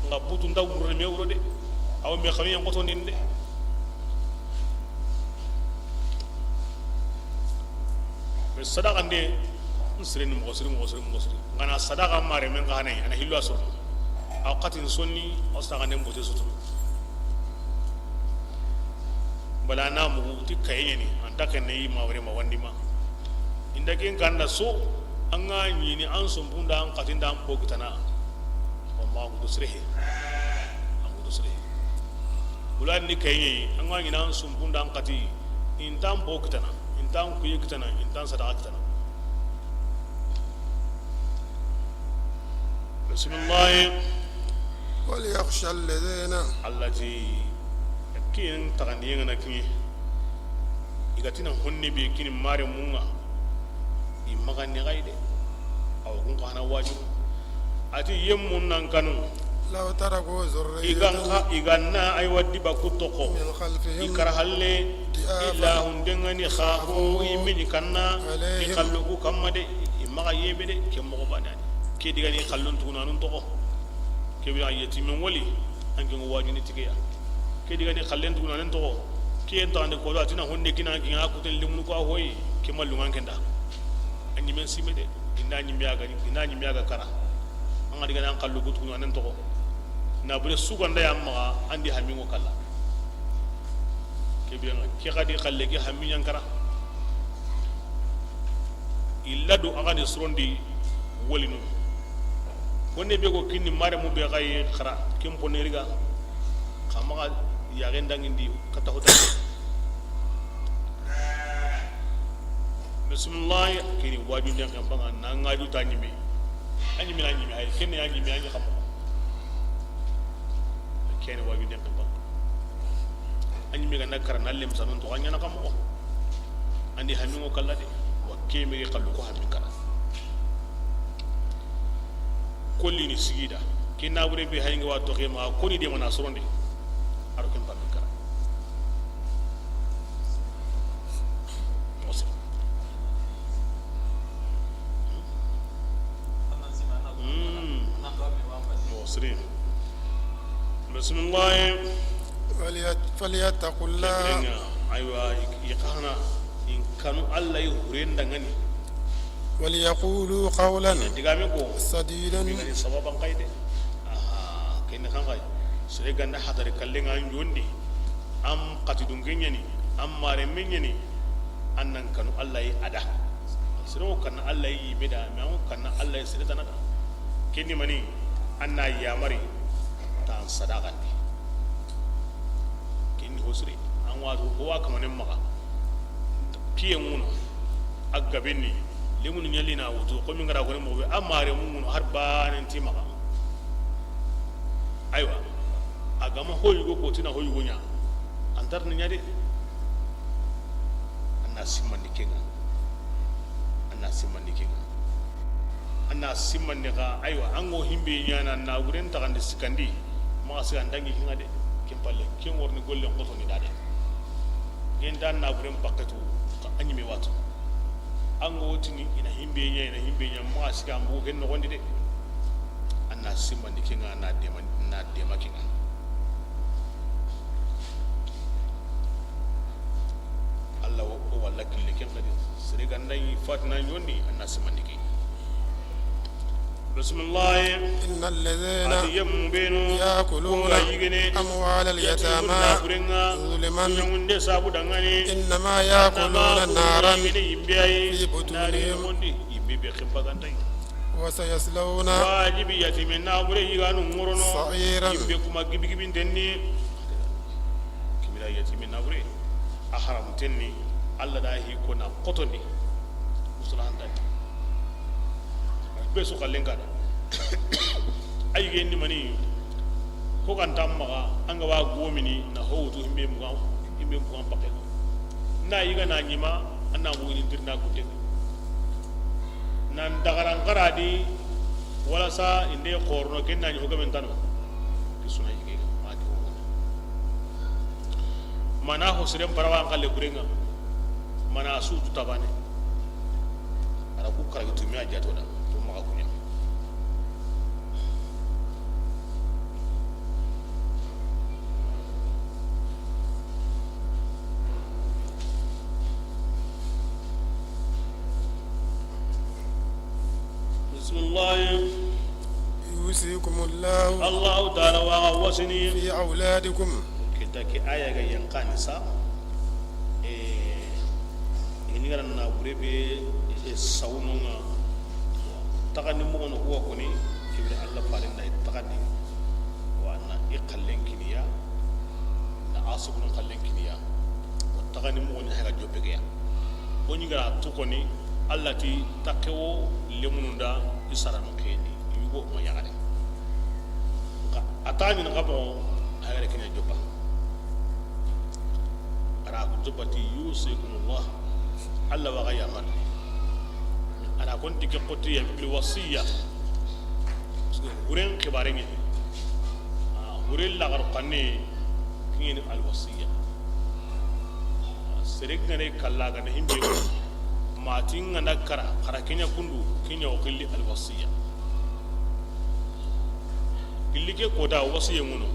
Nga butu ndaw murone me wuro de. Aw me xami yan xoto nin de. Mais sadaqa nde, n sireni moxo siri, moxo siri, moxo siri. Ngana sadaqa mare men xane, ana hillo a soro. Aw xatin sonni, aw sadaqa nde mbote suturu. Bala na mugu ti kayeni, anta kenne yi ma wore ma wandima. Inda ken kanda so, an ga ɲini an sumpunda an xatinda an pokitana. Wamma an kutu sirehe. An kutu sirehe. Wala ni kayeni, an ga ɲini an sumpunda an xati, intan pokitana, intan kuye kitana, intan sadaqa kitana. Bismillah. وليخش الذين. Allati, kiyen taxandiyen ŋa na kiɲe. I ga tina honne be kini mare munga. I maxa ni xay de. Aw kun xana waju. Ati yemmun nan kanu. لو تركوا ذرية. I ga n xa, i ga na ay waddi ba ku toxo. من خلفهم. I kara halle. ضعافا. Illa hundengani xafu. خافوا. I mini kanna. عليهم. I xallu ku kamma de. I maxa yeme de. Ke moxo banani. Ke digani xallun tugunanun toxo. Ke bi a yetimen wali. An ke ngo wajuni tigeya. Ke digani xallen tugunanen toxo. Ke en taxande ko do a tina honne kina an ke nga kuten limunu ko a hoyi. Ke mallungan kenda. A ɲimen sime de. Inda ɲimme a ga, inda ɲimme a ga kara. An ga digana an xallu ku tugunanen toxo. Na bure suganda ya maxa an di hamingo kalla. Ke biyan ke xadi xalle ke hamiɲan kara. Illa do a ga ni surondi walinu. Wonne be ko kinni mare mu be xayi xara kin pone riga. Xa maxa yaxen dangindi kata hota. Bismillah. Kini waju den kan banga na ngaju ta nyimi. Anyi mina nyimi ay kenne ya nyimi anyi xamo. Kene waju den kan banga. Anyi mi ganda karana lem sanon to anyana xamo. Andi hamingo kalla de. Wa keme xallu ko hamin kara. Kolli ni sigida. Ke nabure be hayinga wa toxe ma koni de mana sorondi. Aro ken pammi kara. Mose. Hmm. Mosri. Bismillah. Falyat-, falyattaqullah. Kebrenga. Aywa, i-, i xana in kanu Allah yi huren dangani. وليقولوا قولا Ina digame ko. سديدا. Mingani sababan kayde. Aha, kene kan kay. Sere ganda hadari kallenga an jondi. Am qati dunke nyani, am mare men nyani. Annan kanu Allah yi ada. Sere o kan Allah yi beda, me o kan Allah yi sere tanada. Keni mani anna yamari tan sadaqandi. Keni hosri. An wa ko wa kamanen maga. Piye ŋuno, a gabenni, lemunu ɲalli na wutu, komi n gara gone moxo be, a mare mu ŋuno, har banen ti maxa. Aywa, a gama ho yugo ko tina ho yugo ɲa, an tarni ɲa de. An na simmandi kenga, an na simmandi kenga. An na simmandi xa, aywa, an go himbe ɲana na wuren taxandi sikandi, maxa siga an dangi hinga de, ken palle, ken worni gollen xotoni da de. Genta na buren pakketu, xa a ɲime watu. An go tini ina himbe ɲa, ina himbe ɲa, maxa siga an bugu ken noxondi de. An na simmandi kenga, na dema, na dema kenga. Allah wo, o walla kille ken xadi. Sere ganda yi fatina ɲondi, an na simmandi ke. Bismillah. إن الذين Ati yemmu benu. يأكلون Kunga yigene. أموال اليتامى Yatimu na burenga. ظلما Ɲangunde sabu dangani. إنما يأكلون Nama نارا yigene yimbe ayi. في بطونهم Nari yimondi. Yimbe be ximpa gandai. وسيصلون Wajibi yatime na bure yiganu ngorono. سعيرا Yimbe kuma gibi gibi ndenni. Kimira yatime na bure. A haram tenni. Allah da hi ko na kotondi. Musula handani. Be su xallen kada. Ay gendi mani. Ho kan tammaga an ga wa gomini na ho wutu himbe mugan, himbe mugan pakke. Na yiga na ɲima an na mugini dirna kutte. Nan dagaran karadi wala sa inde xorono ken na ɲi ho gamen tano. Ki suna yige ma di ho. Mana ho siren parawa an kalle burenga. Mana su tu tabane. Ara ku karagi tu mi a jato da. To maxa kunya. Bismillah. يوصيكم الله Allahu taala wa wasini. في أولادكم. Kita ke aya ga yanqani sa. Eh, ini gara na bure be, eh, sawnonga. Taxandi moxo no kuwa koni, kibiri Allah farinda i taxandi. Wa na i xallen kiniya, na asubun xallen kiniya. Wa taxandi moxo ni haga joppe geya. Ko ni gara tu koni, Allah ti takke wo lemununda i saranu kendi, yugo ma yaxare. Nka a ta ɲini xa moxo, a yagare kina joppa. Ara ku joppa ti yusikumullah. Allah wa ga yamar. Ara kon ti ke xoti ya bil wasiya. Parce que huren xibare ni. Ah, huren la gar xanne kini al wasiya. Sere gane kalla gane himbe. Matin ngana kara, kara kenya kundu, kenya o xilli al wasiya. Gilli ke kota wasiye ŋuno.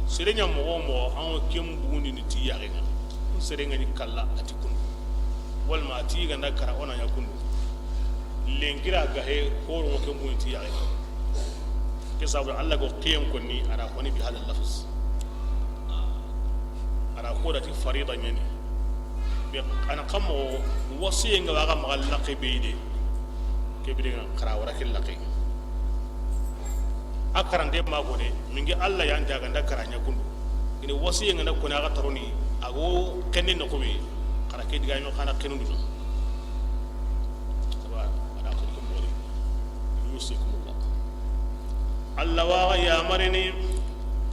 Sere ɲa moxo moxo, an wo ken bugundi ni ti yaxenga. Sere ŋa ni kalla a ti kundu. Walma a ti ganda kara o na ɲa kundu. Lenkira gahe horo ŋo ken bugundi ti yaxenga. Ke sabu Allah go xiyen konni, ara koni bi hada lafz. Ara ko da ti farida ɲani. Be ana kamo wasiye nga waga magal laqi be de. Ke bi de nga xara wara ke laqi. A karante ma ko de, mingi Allah yan ta ganda karanya kundu. Ini wasiye ngana kona ga taroni, ago kenne no ko be, kara ke diga no kana kenu do. Wa, wala ko ko mori. Yusikum Allah. Allah wa ya marini.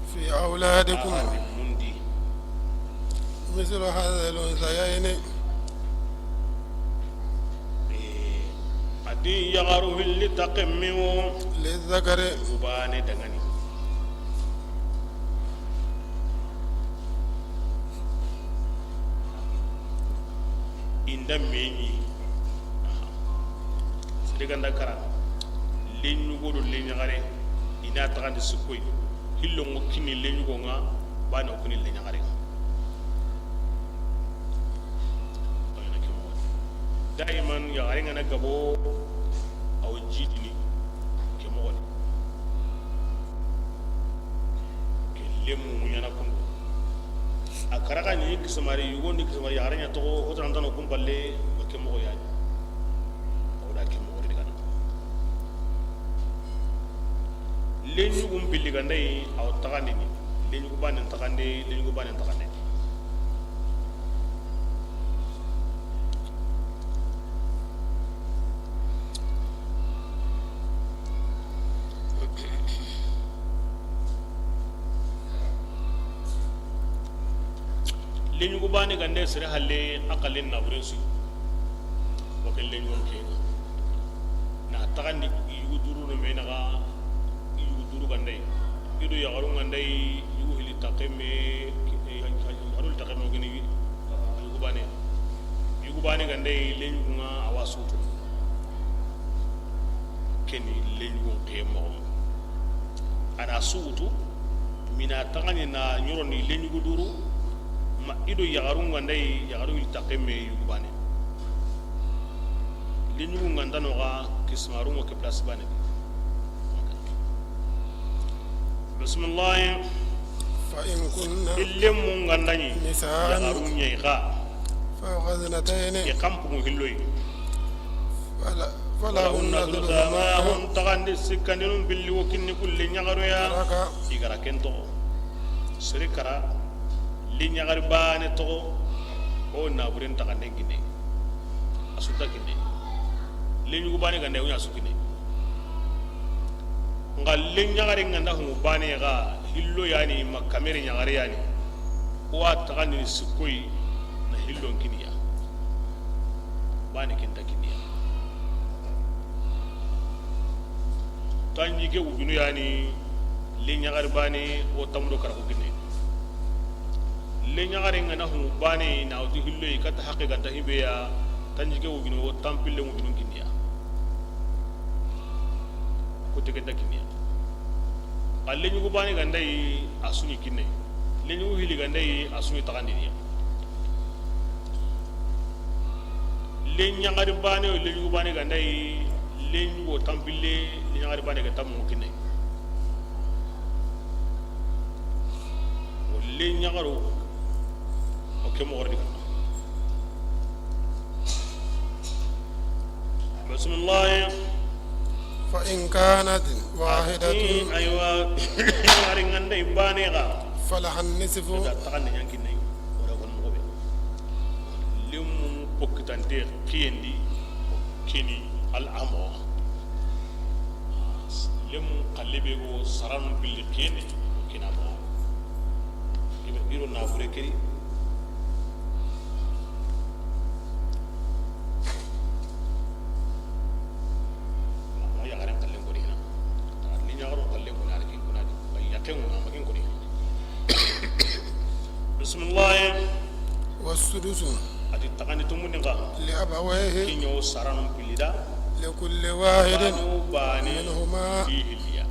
في أولادكم. Mundi. مثل حظ الأنثيين. Eh, a di yaxaru hilli taxemmi wo. للذكر. Gubane dangani. Inda meñi. Sere ganda kara. Leñugo do leñaxare. I na taxandi sikkoy. Hillo ŋo kini leñugo ŋa. Bane o kini leñaxare ŋa. Daiman yaxare ŋa na gabo, awo jidini ke moxo ni. Ke lemu ŋuñana kundu. A karaxa ni kisamari yugo ni kisamari yaxare ña toxo, hotanantano kumpalle, ma ke moxo yani. Awo da ke moxo di gana. Leñugun pilli ganda yi, awa taxandini. Leñugu banen taxande, leñugu banen taxande. Leñugu bane gande sere halle, a xallen naburen su. Wa ke leñugon ke na taxandi yugu duru no me naxa, yugu duru gande. I do yaxaru gande, yugu hili taxeme, yaxaru taxeme o gini yugu bane. Yugu bane gande leñugu ŋa awa sutu. Keni leñugun ke moxo. A na sutu, mina taxani na ñoroni leñugu duru, ma i do yaxarun ganda yi, yaxarun yi taxe me yugu bane. Leñugun ganda no ga, kismarun ŋo ke place bane. Bismillah. فإن كن Ille mun ganda ñi, نساء yaxarun ñi xa. فوق اثنتين I xa mpugu hilloyi. فلا-، فلهن ثلث ما Hun taxandi sikkandinun billi wo kinni kulle ñaxaruya. ترك. I gara ken toxo. Sere kara, li ñaxari bane toxo, o naburen taxanden kinne. A su nta kinne. Leñugu bane ganda, o ña su kinne. Nga le ñaxari nga nda humu bane ga, hillo yani, ma kamere ñaxari yani. O wa taxandini sikkoyi na hillon kiniya. Bane kinta kiniya. Tanji ke wujunu yani, le ñaxari bane, o tamdo karaku kinne. Le ñaxari nga na humu bane, na wuti hilloyi, kata haqqe ganta hibeya, tanji ke wujunu, o tampille wujunu kinniya. Ko tege da kinniya. A leñugu bane ganda yi, a su ñi kinne. Leñugu hili ganda yi, a su ñi taxandiniya. Le ñaxari bane, o leñugu bane ganda yi, leñugu tampille, le ñaxari bane ga tammu kinne. O le ñaxaro, o ke moxo di. Bismillah. فإن كانت واحدة Aywa, ari nganda i bane ga. فلها النصف Da taxande ñankinne, o da kon moxo be. Lemu pokkitante kiyendi, kini al amo. Lemu xalle be go saranu billi kene, kina mo. Ibe iro na bure keri. Ma ya garen xallen ko dina. Ni ya garen xallen ko na kin kuna di. Ya ken na ma kin ko dina. Bismillah. والسدس A ti taxandi tumundi nga. لأبويه Kiño saranun pilida. لكل واحد Banu bane منهما Fi hilliya.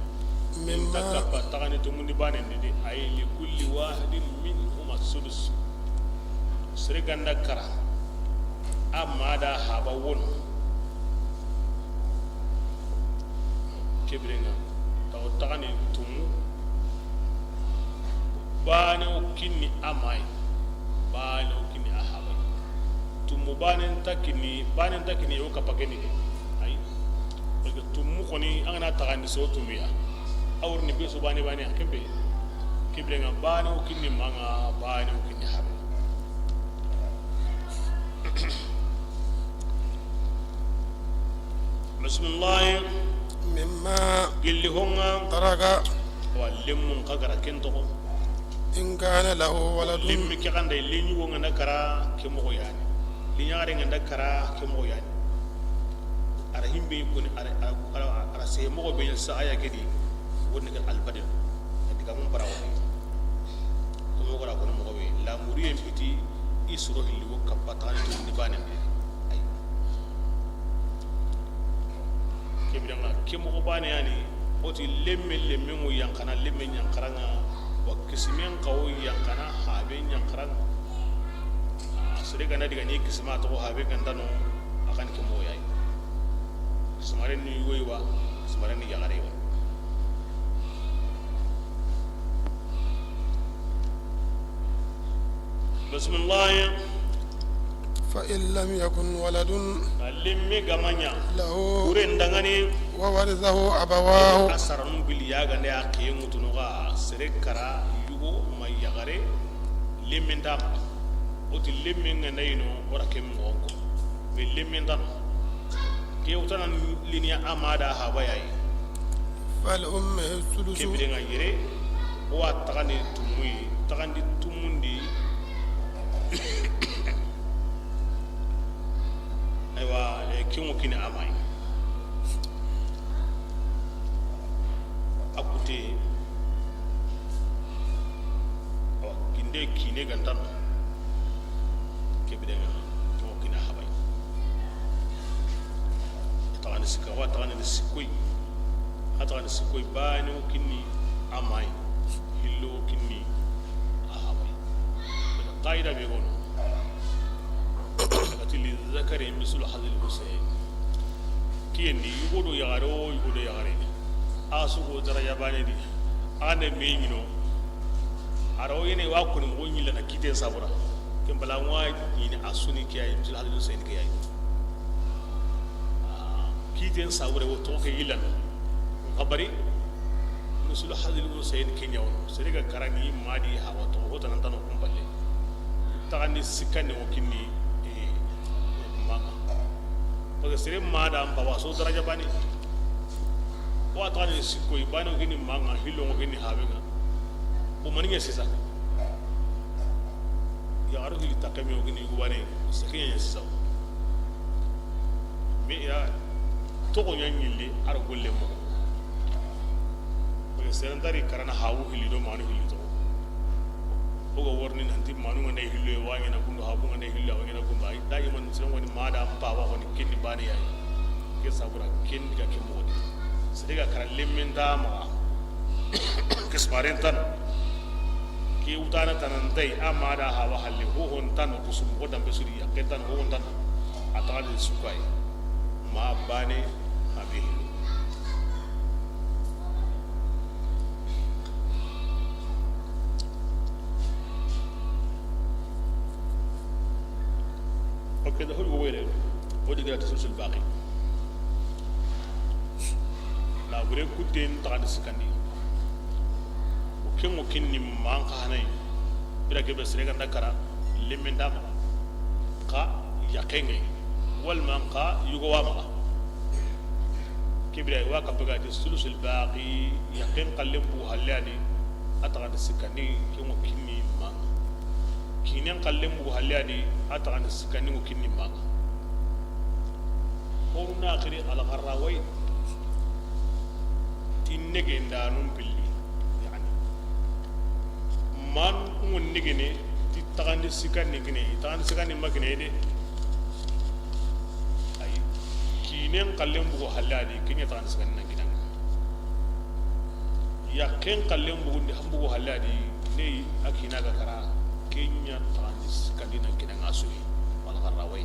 مما Inta kappa taxandi tumundi bane ndi de. Ay li kulli wahidin minhuma sudus. Sere ganda kara. A ma da haba wono. Kebirenga. Tawo taxani tumu. Bane o kinni a mayi. Bane o kinni a habayi. Tumu bane nta kinni, bane nta kinni o kappa kenni de. Ayi. Parce que tumu xoni, an ga na taxandi so tumu ya. A wori ni be su baane baane, a ken be. Ke biren ŋa baane wo kinni maŋa, baane wo kinni habe. Bismillah. Mimma. Gilli ho ŋa. Taraka. Wa lemmun xa ga ra ken toxo. In kana lahu waladun. Lemmi ke xa nda, lenɲugo ŋa nda kara ke moxo ya ni. Lenɲaxare ŋa nda kara ke moxo ya ni. A ra himbe koni, a ra, a ra, a ra se moxo be sa aya ke di. Woni ke albadel. A diga mun bara woni. Ko mo gara kono moxo be. La muriyen piti i soro hilli wo kappa ta ni baane. Ay. Ke biren ŋa, ke moxo baane ya ni, o ti lemme, lemme ŋo yanqana, lemme ɲanqaran ŋa, wa kisimen xa wo yanqana, habe ɲanqaran ŋa. A, sere ga na diga ni kisima toxo, habe ga nta no, a xa ni ke moxo ya yi. Kisimaren ni yugo yi wa, kisimaren ni yaxare yi wa. Bismillah. Fa in lam yakun waladun. A lemme ga ma ɲa. Lahu. Ure nda ŋa ni. Wa warithahu abawahu. A saranu bili ya ga nda ya xiye ŋutunu ga sere kara yugo ma yaxare. Lemme nta. O ti lemme ŋa nda yi no, o ra ke moxo ŋo. Mais lemme nta no. Ke wutana liniya a ma da haba ya yi. Fal ummu sulusu. Ke biren ŋa yere, o wa taxandi tumu yi, taxandi tumundi. Aywa, e, ke ŋo kini a ma yi. A kute. Awa, kinde kine ga nta no. Ke biren ŋa, ke ŋo kini a haba yi. Taxandi sikka, wa taxandi sikko yi. A taxandi sikko yi, baane wo kinni a ma yi. Hillo wo kinni a haba yi. Qaida be ga no. A ti lizakari mislu hazzil unsayayn. Kiyen di, yugo do yaxare wo, yugo do yaxare. A su ga daraja baane di. A nda me ɲi no. A ra wo yene wa koni moxo ɲi la na kiten sabura. Ken bala wa ɲi ni a su ni ke ya yi, mislu hazzil unsayayn ke ya yi. Ah, kiten sabure wo toxo ke yillana. Xabari, mislu hazzil unsayayn ke ɲa wono. Sere ga kara ni ma di haba toxo, ho tana nta no kun palle. Taxandi sikkandi wo kinni, eh, maŋa. Parce que sere ma da n paba so daraja baane. Wa taxandi sikko yi baane wo kinni maŋa, hillo wo kinni habe ŋa. Wo mani ɲa sisa. Yaxaru hilli taxe me wo kinni yugo baane, sere ke ɲa sisa. Mais ya toxo ɲa ɲille, a ra golle moxo. Parce que sere nta ri karana habu hilli do manu hilli toxo. O ga wori ni nanti manu ŋa ne hillo, wa ɲaana kundu, habu ŋa ne hillo, wa ɲaana kundu. Ay, daiman sere ŋo ni ma da n paba xo ni kinni baane ya yi. Ke sabura ken di ga ke moxo di. Sere ga kara lemme nta maxa. Kisimaren nta no. Ke wutana tana nta yi, a ma da haba halle, ho ho nta no, kusu moxo dambe su di, yaqqe nta no, ho ho nta no. A taxandi sikko yi. Ma baane, habe hillo. Ok, da hol go were. O di ga ra ti sulusul baqi. Na gure kuten taxandi sikkandi. O ken ŋo kinni maŋa xa na yi. Bira ke be sere ga nda kara, lemme nta maxa. Xa yaqqe ŋa yi. Walla maŋa xa yugo wa maxa. Ke bira wa kappe ga ti sulusul baqi, yaqqen xallen bugu halle ya di, a taxandi sikkandi, ken ŋo kinni maŋa. Kinen xallen bugu halle ya di, a taxandi sikkandi ŋo kinni maŋa. Honu na xiri alxarrawai ti nege ndanun pilli. Yani, man ŋo negene ti taxandi sikkandi kine, taxandi sikkandi ma kine de. Ay, kinen xallen bugu halle ya di, ken ɲa taxandi sikkandi nan kinaŋa. Yaqqen xallen bugundi, han bugu halle ya di, ne yi a kina ga kara, ken ɲa taxandi sikkandi nan kinaŋa su yi, wala xarrawai.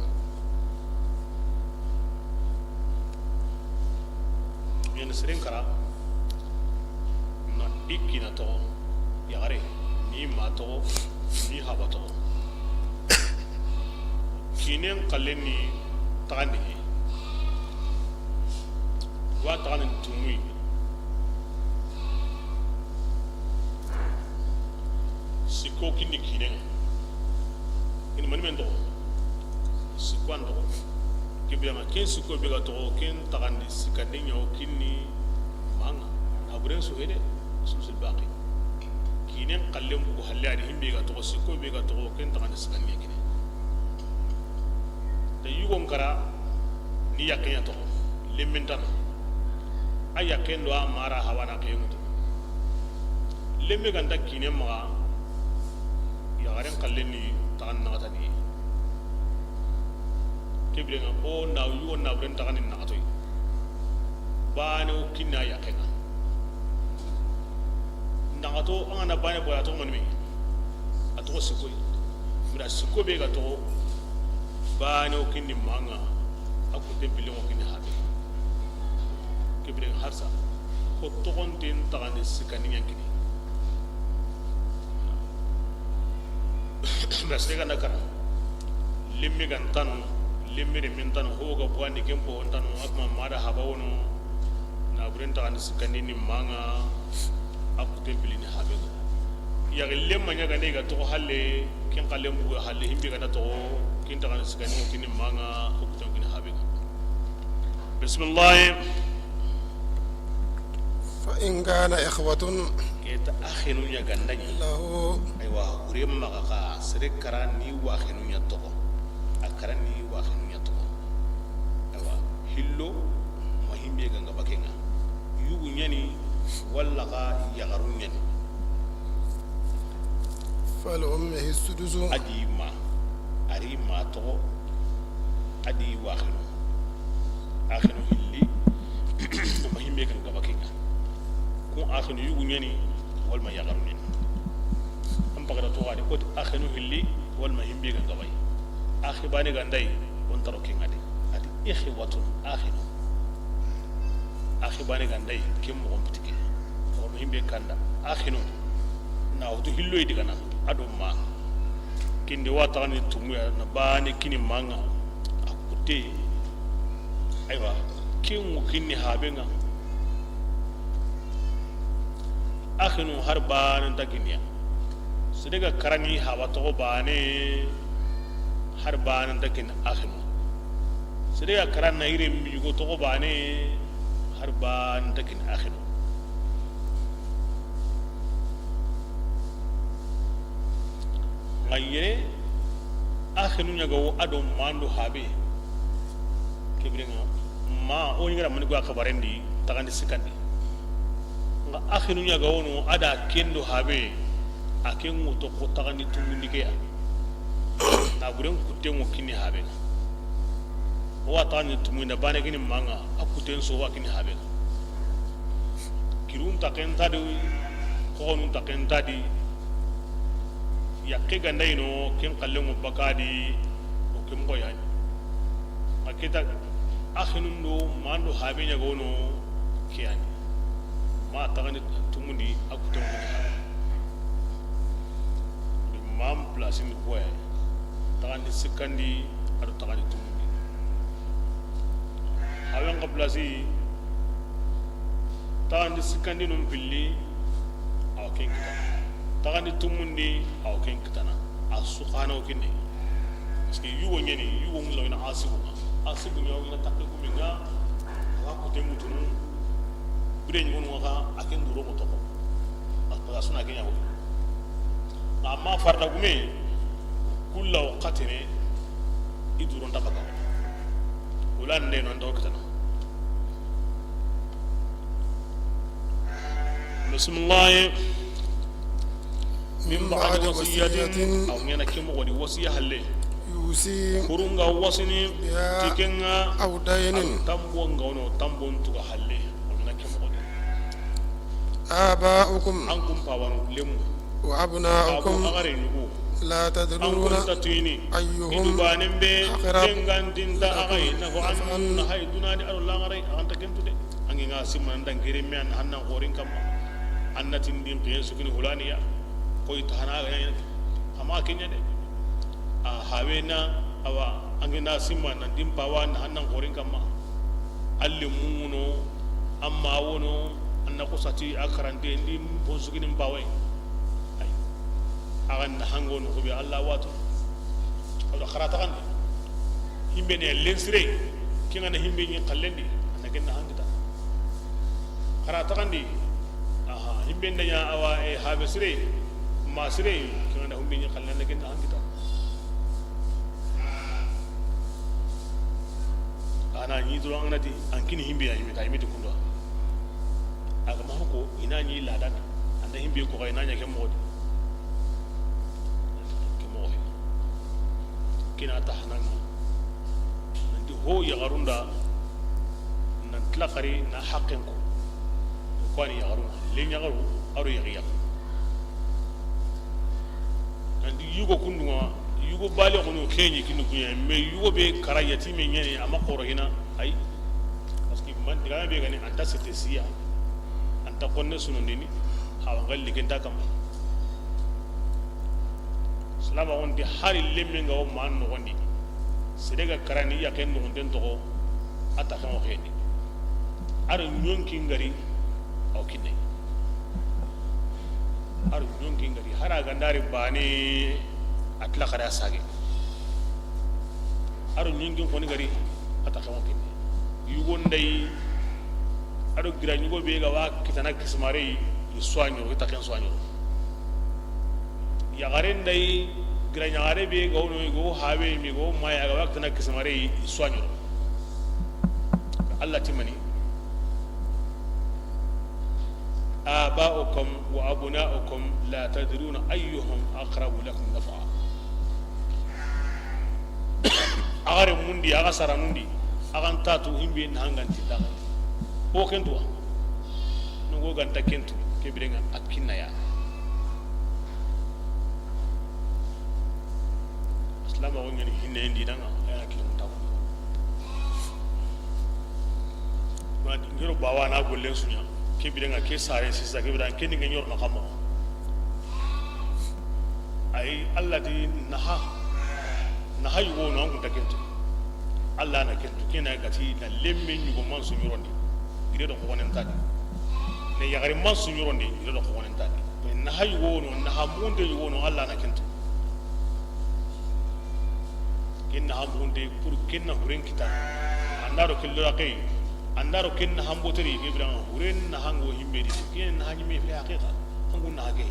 Ɲani seren kara, na i kina toxo, yaxare, ni ma toxo, ni haba toxo. Kinen xallen ni taxandi ke. Wa taxandi tumu yi. Sikko kinni kiinen ŋa. I ni mani men toxo? Sikko an toxo. Ke biren ŋa, ken sikko be ga toxo, ken taxandi sikkandi ɲa wo kinni maxa ŋa. A buren su hede, sulusul baqi. Kiinen xallen bugu halle a di, himbe ga toxo, sikko be ga toxo, ken taxandi sikkandi ɲa kiine. Ta yugon kara ni yaqqen ɲa toxo, lemmen tana. A yaqqen do a mara hawa na ke ŋutu. Lemme ga nta kiinen maxa, yaxaren xallen ni taxan naxatandi. Ke biren ŋa, o na yugo na buren taxani naxatoy. Baane wo kinni a yaqqen ŋa. Naxato, an ga na baane boyi, a toxo mani me? A toxo sikko yi. Mira sikko be ga toxo, baane wo kinni maxa ŋa, a kutten pillen wo kinni habe. Ke biren ŋa harsa, ko toxonten taxandi sikkandi ɲa kiine. Mira sere ga na kara, lemme ga ntanu, lemme renmen tanu, ho ga bugandi ken po ntanu, a kuma mada haba wono, na buren taxandi sikkandi ni maxa ŋa, a kutten pilli ni habe ŋa. Yaxi lemma ɲa ga nde ga toxo halle, ken xallen bugu halle, himbe ga na toxo, ken taxandi sikkandi wo kinni maxa ŋa, a kutten kinni habe ŋa. Bismillah. فإن كان إخوة. Ke ta axinu ɲa ga nda ɲi. له. Aywa, hure maxa xa, sere kara ni waxinu ɲa toxo. A kara ni waxinu ɲa toxo. Aywa, hillo, ma himbe ga n gaba ke ŋa. Yugu ɲa ni, walla xa yaxaru ɲa ni. فلأمه السدس. A di ma, a ri ma toxo, a di waxinu. Axinu hilli, o ma himbe ga n gaba ke ŋa. Kun axinu yugu ɲa ni, walla ma yaxaru ɲa ni. An paga da toxo a di, o ti axinu hilli, walla ma himbe ga n gaba yi. Axi baane ga nda yi, o nta ro ke ŋa de. A ti ixwatun axinu. Axi baane ga nda yi, ken moxon piti ke. O ma himbe kanda. Axinu. Na wutu hillo yi digana, a do ma. Kindi wa taxani tumu ya, na baane kini maxa ŋa, a kutte. Aywa, ken ŋu kinni habe ŋa. Axinu har baane nta kinni ya. Sere ga kara ni haba toxo baane, har baane nta kinni axinu. Sere ga kara na yire mi yugo toxo baane, har baane nta kinni axinu. Ŋa yere, axinu ɲa ga wo a do ma do habe. Ke biren ŋa, ma o ɲi ga ra mani go a xabarendi, taxandi sikkandi. Ŋa axinu ɲa ga wono, a da ken do habe, a ken ŋu toxo taxandi tumundi ke ya. Na buren kutten ŋu kinni habe ŋa. O wa taxandi tumundi, baane kini maxa ŋa, a kutten su wa kinni habe ŋa. Kirun taxen ta di, xoxonun taxen ta di, yaqqe ga nda yi no, ken xallen ŋo bakka di, o ken moxo ya ni. A ke ta, axinun do ma do habe ɲa ga wono, ke ya ni. Ma taxandi tumundi, a kutten ŋu ni habe. Bi ma place ni koye, taxandi sikkandi, a do taxandi tumundi. Awen xa place, taxandi sikkandi nun pilli, awa ken kitana. Taxandi tumundi, awa ken kitana. A su xa na wo kinni. Parce que yugo ɲa ni, yugo ŋa lawina asibu ŋa. Asibu ɲa wo ɲa takke gumi ŋa, a wa kutten ŋutunu. Bire ɲugonu ŋa xa, a ken duro ŋo toxo. A, a su na ken ɲa wo. Amma farda gume, kulla wo xatene, i duron ta baga. Wala nde non to kitana. Bismillah. Min ba'di wasiyatin, aw ɲaana ke moxo di wasiya halle. Yusi. Kurun ga wasini, biha, ti ken ŋa, aw daynin, aw tambo ŋa wono, tambon tuga halle. Aw ɲaana ke moxo di. Aba'ukum. An kun pawanu lemu. Wa abna'ukum. Abu agare ɲugo. La tadruna. An kun ta tuyini. Ayyuhum. Idu banen be. Aqrab. Ken ga ntinta, naf'an, axa yi, naf'an, naf'an, na hay dunadi aro laxare, a xa nta ken tu de. An ga ŋa simma na dangere me an hannan xorin kamma. An na tindin xiyen sukini hulaniya. Koy ta hana ga ɲa. Amma ken ɲa de. A hawena, awa, an ga na simma na dimpa wa na hannan xorin kamma. Alle munguno, amma wono, an na xosati a karante ndi bon sukini mpawe. Ay. Axa na hango no xube Allah watu. Ado xara taxandi. Himbe ne len sire. Kinga na himbe ni xallendi. Ana genna hangita. Xara taxandi. Aha, himbe ndanya awa e habe sire. Ma sire. Kinga na himbe ni xallendi ana genna hangita. Ana ni dro anati an kini himbe ya himbe ta himbe kundo. Aga ma ko ina ni ladan. Anda himbe ko ina nya ke modi. Ke moxo kina ta hananga. Nanti ho yaxarun da nan tilakari na haqqen ko. Ko ani yaxarun le ñaxaru aro yaxi yaxi. Nanti yugo kundunga yugo bale kono keñi kinu kuña mais yugo be kara yatime ñani ama xoro hina. Ay, parce que man digame be gani anta sete siya. Anta konne sunondini. Awa ngalli genta kam. Salama on di hari lemme nga o man no gondi. Sede ga karani ya ken no den to a ta kan o xeni. Aro ñonki ngari aw kinne. Aro ñonki ngari hara gandari bane atla xara sage. Aro ñingin xoni gari a ta xewo kinne. Yugo ndey ado gira ñugo be ga wa kitana kismare i soigno i ta ken soigno. Yaxare ndey gira ñaxare be ga wono i go habe mi go maya ga wa kitana kismare i soigno. Allah timani. آباؤكم وأبناؤكم لا تدرون أيهم أقرب لكم نفعا. Axare mundi axa saranundi. Axan tatu himbe na hanganti daga o kentuwa. Nungo ganta kentu kebirenga akinna ya. Islam o ngani hinne ndi danga. Aya kilim tawo. Wadi ngiro bawa na gollen suña. Kebirenga ke sare sisa kebirenga kendi nga ñor na kamo. Ay Allah di naha. Naha yugo no angu takentu. Allah na kentu kena gati na lemme ñugo man suñurondi. Ire do xonen tadi. Ne yagari man suñurondi ire do xonen tadi. Naha yugo no naha munde yugo no Allah na kentu. Ken na hambugunte pour ken na huren kita. Andaro ken lora kay. Andaro ken na hamboteri ke biran huren na hango himbe di. Ken na hanyi me fe haqiqa. Hangu na hage.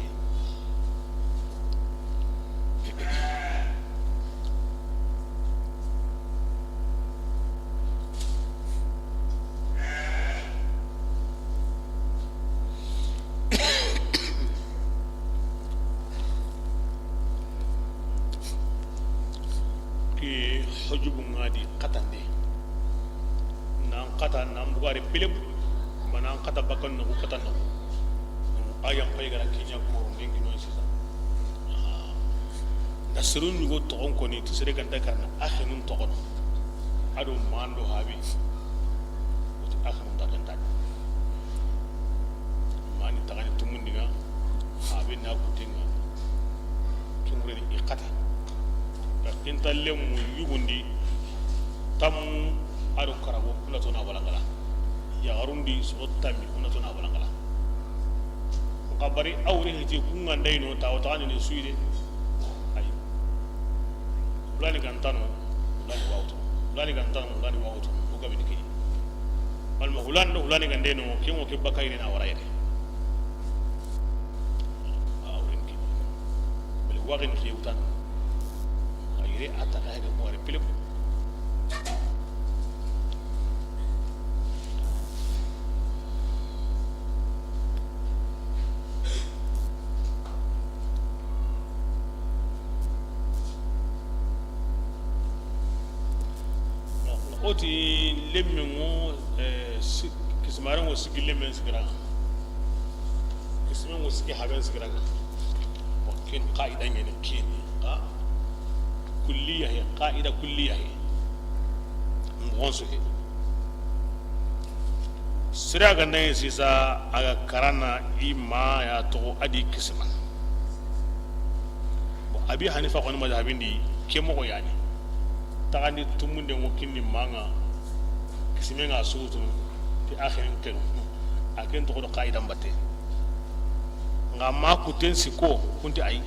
Ke hojubu ngadi katande. Nan kata nan bugare pelep. Manan kata bakan no kata no. Ayam pay gara kinya ko ndengi no sisa. Nda sirun yugo toxon koni ti sere ganta karna axenun toxono. Ado mando habi. Oti axenun ta ganta. Mani taxani tumundinga. Habi na kutenga. Tungure ni ikata. Ka kinta lemu yugundi. Tamu ado karago kuna tona walangala. Yaxarundi soxo tammi kuna tona walangala. Nka bari a wuri hiti kunga ndayno tawo taxani ni suyide. Ay. Hulani gantano. Hulani wawto. Hulani gantano. Hulani wawto. O gabini ke. Walma hulani do hulani gandeno. Kemo ke bakayre na warayre. A wurin ke. Bele waxin ke wutan. A yire a taxa ga mo re pilip. Oti lemmengo, eh, si-, kisimaren go sigi lemmen sigira. Kisimen go sigi haben sigira. Bon, ken qaida ñeni ken. Ka kulliya he, qaida kulliya he. Ngonso he. Sira ga ndaye sisa a ga karana i ma ya toxo a di kisima. Bon, Abi Hanifa xoni madhabindi ke moxo yani. Taxandi tumunde ngo kinni manga kisime nga sutunu ti axirin kenu. A ken toxo do qaida mbatte. Nga ma kuten siko kunti ay.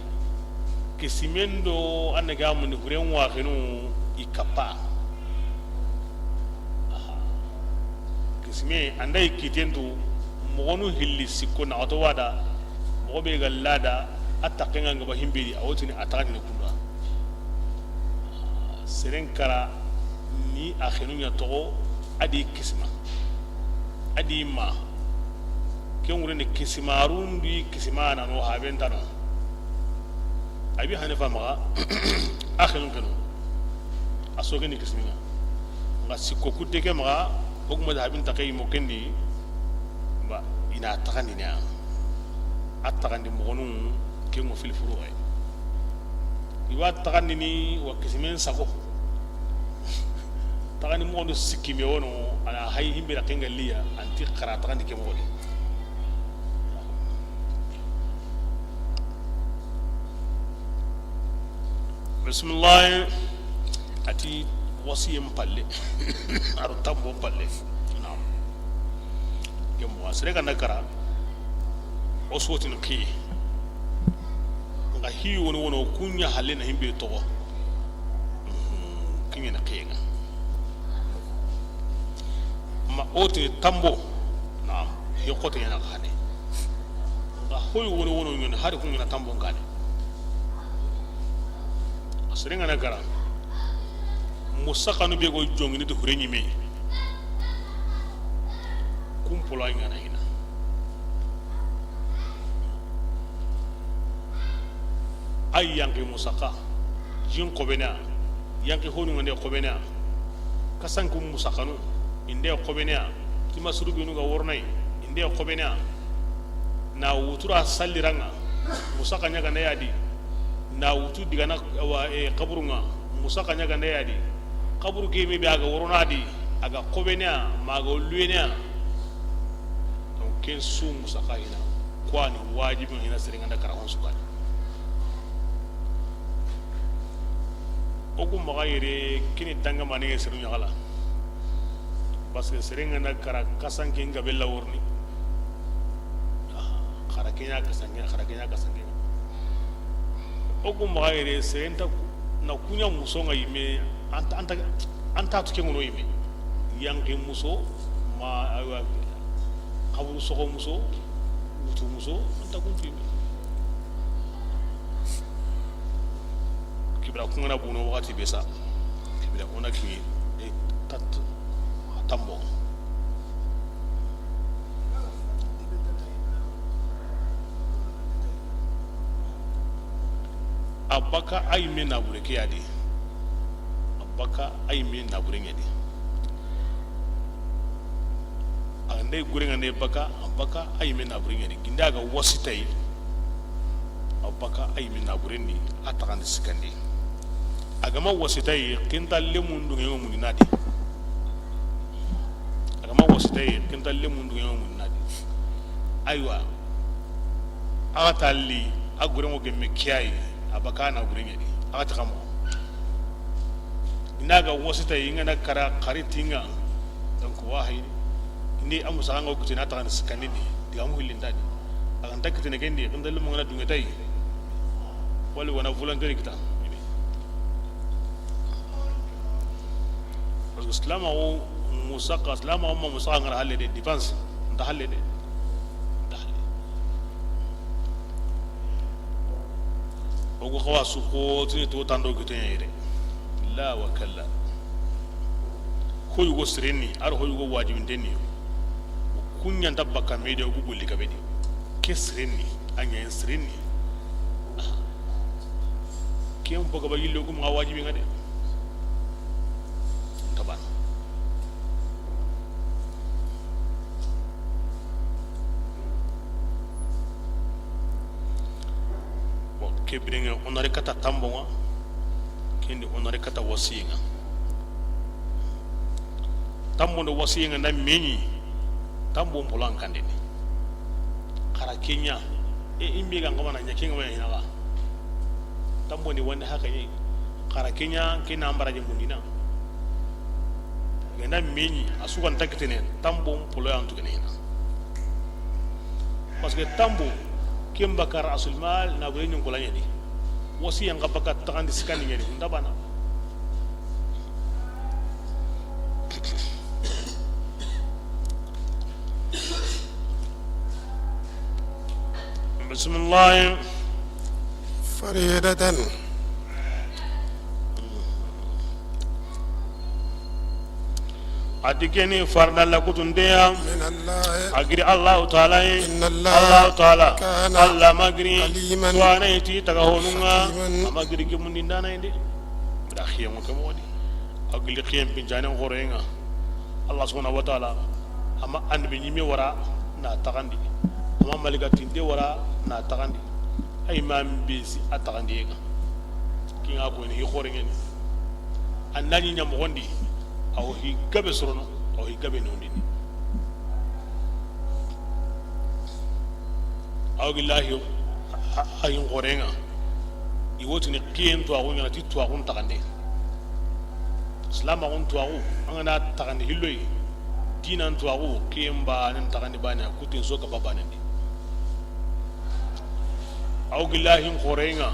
Kisimen do an na ga mundi huren waxinu i kappa. Aha. Kisime an da i kiten tu, moxonu hilli sikko na xato wada, moxo be ga lada, a taxen ŋa n ga ba himbedi, a wotini a taxandini kunda. Seren kara ni a xenu ɲa toxo, a di kisima, a di ma. Ken wure ni kisimarun di kisima na no haben ta no. Abi Hanifa maxa, a xenu xenu. A soge ni kisimi ŋa. Nga sikko kutte ke maxa, o kuma da habin taxay mo kendi, ba, i na taxandini a. A taxandi moxonu, ken ŋo fil furu'i. I wa taxandini wa kisimen sago. Taxandi moxonu sikki me wono, a na hay himbe da kenga liya, anti xara taxandi ke moxo di. Bismillah. A ti wasiyen palle. A ro tambo palle. Naam. Ke moxo, a sere ga na kara, o sotini xiye. Nga hi wono wono, ku ɲa halle na himbe toxo. Mhm, kiɲe na xiye ŋa. Ma o ti tambo. Naam, yo xote ɲa na xane. Nga hoy wono wono ɲoni, hari ku ɲa na tambo n kane. A sere ga na kara, musaxanu be go jongini ti hure ɲime. Kumpolo a ɲa na hina. Ay yanki musaxa, jin xobena, yanki honu ŋa nde xobena, kasanku musaxanu, inde xobena, kima surubinu ga wornay, inde xobena, na wutura salliranga, musaxa ɲa ga nde ya di, na wutu digana, awa, e, xaburunga, musaxa ɲa ga nde ya di, xaburu geme be a ga worona di, a ga xobena, ma a ga luwena. Donc ken su musaxa hina, kuwani wajibi hina, sere ga nda kara hon su kani. O ku maxa yere kini tanga mani seru ɲaxala. Parce que sere ga nda kara kasanke nga bella worni. Ah, xara kenya kasanke, xara kenya kasanke. O ku maxa yere sere nta na ku ɲa muso ŋa yime, anta, anta, anta tu ke ŋono yime. Yanki muso, ma, aywa, xaburu soxo muso, wutu muso, anta kuntu yime. Kibira ku ŋa na bono waxati be sa. Kibira o na ki, e, tat, tambo. A baka a yime nabure ke ya di. A baka a yime nabure ɲa di. A nde gure ŋa nde baka, a baka a yime nabure ɲa di. Ginda ga wasitay, a baka a yime nabure ndi, a taxandi sikandi. A ga ma wasitay, kinta lemun dunge ŋo mundi na di. A ga ma wasitay, kinta lemun dunge ŋo mundi na di. Aywa. A ga talli, a gure ŋo gemme kiyayi, a baka nabure ɲa di. A ga taxamo. Ina ga wasita yi, i ŋa na kara xari ti ŋa. Donc, wa hayni. Ndi a musaxa ŋa o kitena taxandi sikandini. Diga mu hillinta di. A ga nta kitene kendi, kanda lumu ŋa na dunge tay. Wala wana volontaire kita. Parce que silamaxu musaxa, silamaxu ma musaxa ŋa ra halle de, dépense. Nta halle de. Nta halle. O ga xawa su xotini to tando gitene yere. La wa kalla. Ko yugo sirenni, ar ho yugo wajibintenni. Ku ɲa nta baka me de, o gu golli gabe di. Ke sirenni, a ɲa en sirenni. Ke on boga ba yille o gu ma wajibi ŋa de. Nta bana. Bon, ke birenŋe, o na ri kata tambo ŋa, kendi o na ri kata wasiye ŋa. Tambo ndo wasiye ŋa nda meɲi, tambo mpolan kandini. Xara ke ɲa, e, imbe ga ŋa ma na ɲa, ke ŋa ma ɲa hina ga. Tambo ni wande haka ɲi, xara ke ɲa, ke na ambara je mundina. Ganda meɲi, a su ga nta kitene, tambo mpolo ya ntu kene hina. Parce que tambo, ken bakar asul mal, na bure ɲon ko la ɲa di. Wasiyen xa baka taxandi sikandi ɲeri nda bana. Bisimilahi. Faridatan. A ti ke ni farida la kutundeya. Min Allah. A giri Allahu taala ye. Inna Allah. Allahu taala. Kana. Alla ma giri. Aliman. Tuwana ti taga honunga. Hakiman. A ma giri ke mundi ndana inde. Bida xiyen mo ke mo di. A gili xiyen pincanen xoroyenga. Allah subhanahu wa taala. A ma annabi ɲime wara na taxandi. A ma malika tinte wara na taxandi. Ay ma mbesi a taxandiyenga. Kinga ko ni xorengeni. An na ɲi ɲa moxon di, a wo hi gabe sorono, a wo hi gabe nondini. Aw billahi, a yin xorenga. I wotini kiyen tuwaxu ɲana ti tuwaxun taxande. Silamaxun tuwaxu, an ga na taxandi hilloyi. Dinan tuwaxu, kiyen banen taxandi bane, a kutin so kapa banen di. Aw gillahin xorenga.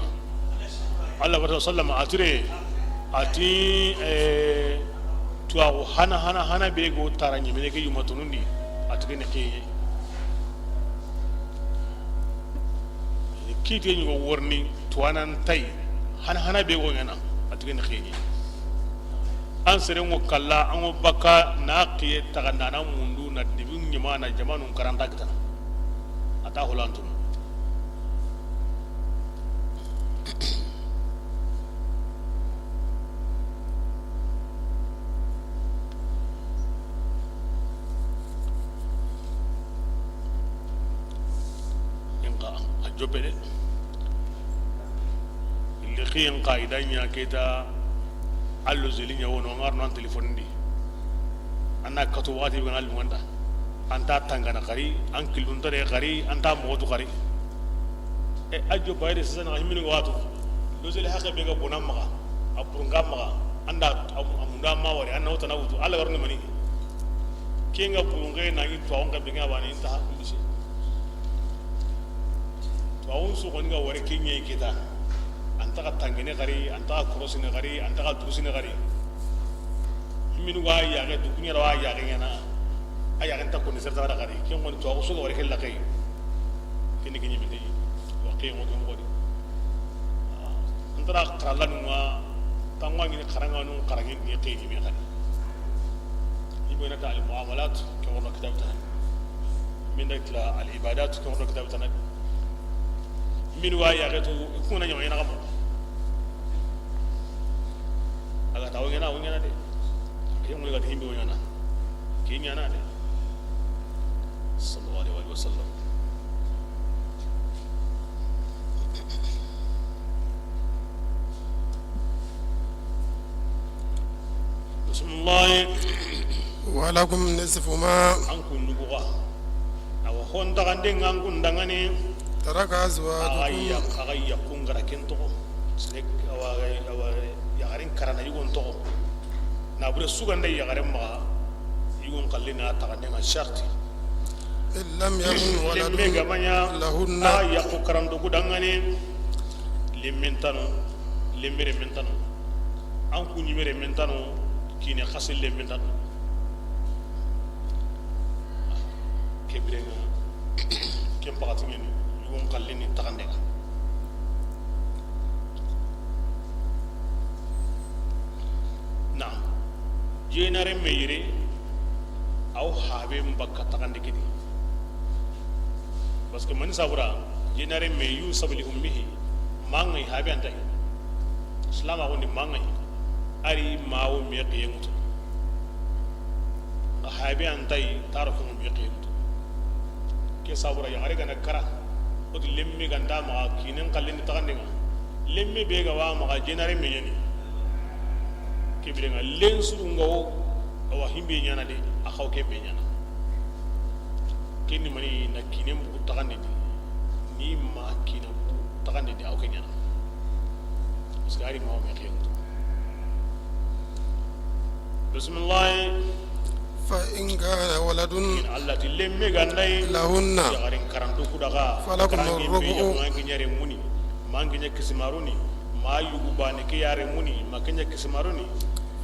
Allah wa sallam a tire a ti, eh, tuwaxu hana hana hana be go tara ɲemene ke yuma tonundi. A tire ne ke kite ɲugo worni tuwanan tay. Hana hana be go ɲana. A tire ne ke. An serenŋo kalla, an ŋo bakka na xiye taxanda na mundu na debi ɲama na jamanun karanta kitana. A ta holantunu. Inka a jope de. Illi xiyen xa i da ɲa keta allo zeli ɲa wono, an ga ro no an telefoni ndi. An na kato waxati be ga na lunganda. An ta tangana xari, an killunta de xari, an ta moxotu xari. E a jo bayre sasa na himini waxatu. Lo zeli haqe be ga bona maxa, a burunga maxa, an da a munda ma wari, an na wutana wutu, Alla garni mani. Kenga burunga na yi to an ga be ga bani ta hakku bisi. To, a wun su xoni ga wari ke ɲa yi kita. An ta xa tangene xari, an ta xa korosine xari, an ta xa durusine xari. Himini wa yaxe, du kuɲa ra wa yaxe ɲana. A yaxen ta koni serta da xari. Ken xoni to, a su ga wari ke laxayi. Keni ke ɲiminde. Wa ke ŋo ke moxo di. An ta ra xaralanu ŋa, tanwa ɲini xaranganu, xarangin ni ke ɲime xari. Ibn ta al muamalat, ke wono kitab tan. Min da tila al ibadat, ko do kitab tanad. Min wa ya gato, kuna ɲama ina gamo. Aga ta wona wona de. Ke mun ga himbe wona. Ke ɲana de. Sallallahu alaihi wa sallam. Bismillah. Walakum nisfu ma. An kun nugu ga. Awa, hon taxande ŋa an kun dangani. Taraka azwajukum. Axa ya, axa ya kun gara ken toxo. Sine, awa, awa, yaxarin karana yugon toxo. Na bure sugande yaxaren maxa. Yugon xalli na taxande ŋa sharti. In lam yakun waladun. Lemme ga ma ɲa lahunna. A yaxu karanto ku dangani. Lemmen tano, lemmere men tano. An ku ɲimere men tano, kine xasille men tano. Ke birenga, ken paxati ɲeni, yugon xallini taxande ŋa. Naam. Jenare me yire, aw habe mbakka taxande kidi. Parce que mani sabura, jenare me yu sabali ummihi, mangai habe antai. Islam a gondi mangai. Ari mawo me qiye ŋutu. Nga habe antai taro ko me qiye ŋutu. Ke sabura yaxare gana kara. Oti lemme ganda maxa kinen xallini taxande ŋa. Lemme be ga wa maxa jenare me ɲani. Ke birenga len suru nga wo, awa himbe ɲana de, a xaw ke be ɲana. Kini mani na kinen bugu taxande di. Ni ma kina bugu taxande di, aw ke ɲana. Parce que ari ma o me xiyen. Bismillah. Fa in kana waladun. In Allah ti lemme gandai. Lahunna. Yaxarin karanto ku daga. Falakum rubu. Ngi ɲare muni. Ma an ke ɲa kisimaruni, ma yugu baane ke ya renmuni, ma ke ɲa kisimaruni.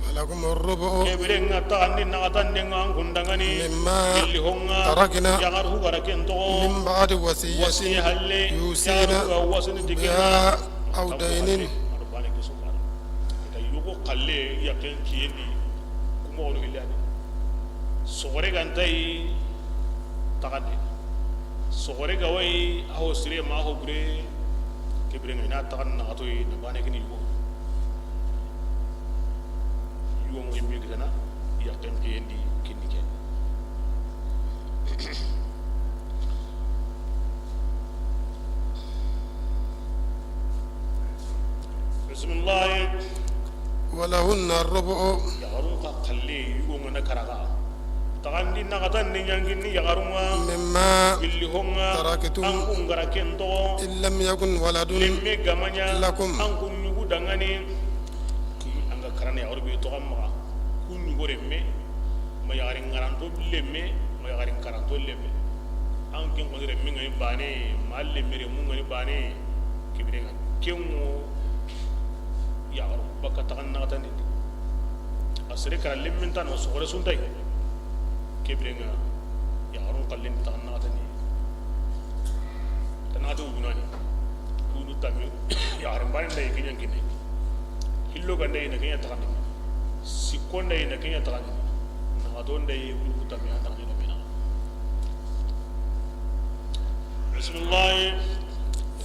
Falakum ar-rubu'. Ke bire ŋa taxandi naxatande ŋa an kun danŋani. Mimma. Gilli ho ŋa. Tarakna. Yaxaru ku ga ra ken toxo. Min ba'di wasiyatin. Wasiya halle. Yusina. Yaxaru ku ga wasini ti ken ŋa. Biha aw daynin. Ado baane ke su kara. Ita yugo xalle yaqen kiyendi. Kumo wono illani. Soxore ga nta yi taxande. Soxore ga wa yi a ho sire ma a ho bure. Ke bire ŋa i na taxan naxato yi na baane kini yugo. Yugo ŋo yimme gitana yaqen kiyendi kindi ke. Bismillah. Walahunna ar-rubu'. Yaxarun xa xalle yugo ŋa na karaga. Taxandi naxatandi ɲangini yaxarun ŋa. Mimma. Gilli ho ŋa. Taraktum. An kun ga ra ken toxo. In lam yakun waladun. Lemme ga ma ɲa. Lakum. An kun yugu danŋani. An ga karana yaxaru be toxo maxa. Kun yugo renme. Ma yaxarin ŋaranto lemme. Ma yaxarin karanto lemme. An ken xoni renme ŋa ni baane. Ma lemme renmu ŋa ni baane. Ke bire ŋa. Ken ŋo. Yaxaru bakka taxan naxatandi. A sere kara lemminta no soxore su nta yi. Ke bire ŋa yaxarun xallen taxan naxatandi. Ta naxate wujunani. Kudu tammi yaxarin baane nda yi ke ɲa kini. Hillo ga nda yi na ke ɲa taxandi. Sikko nda yi na ke ɲa taxandi. Naxato nda yi kudu tammi an taxandi na mina. Bismillah.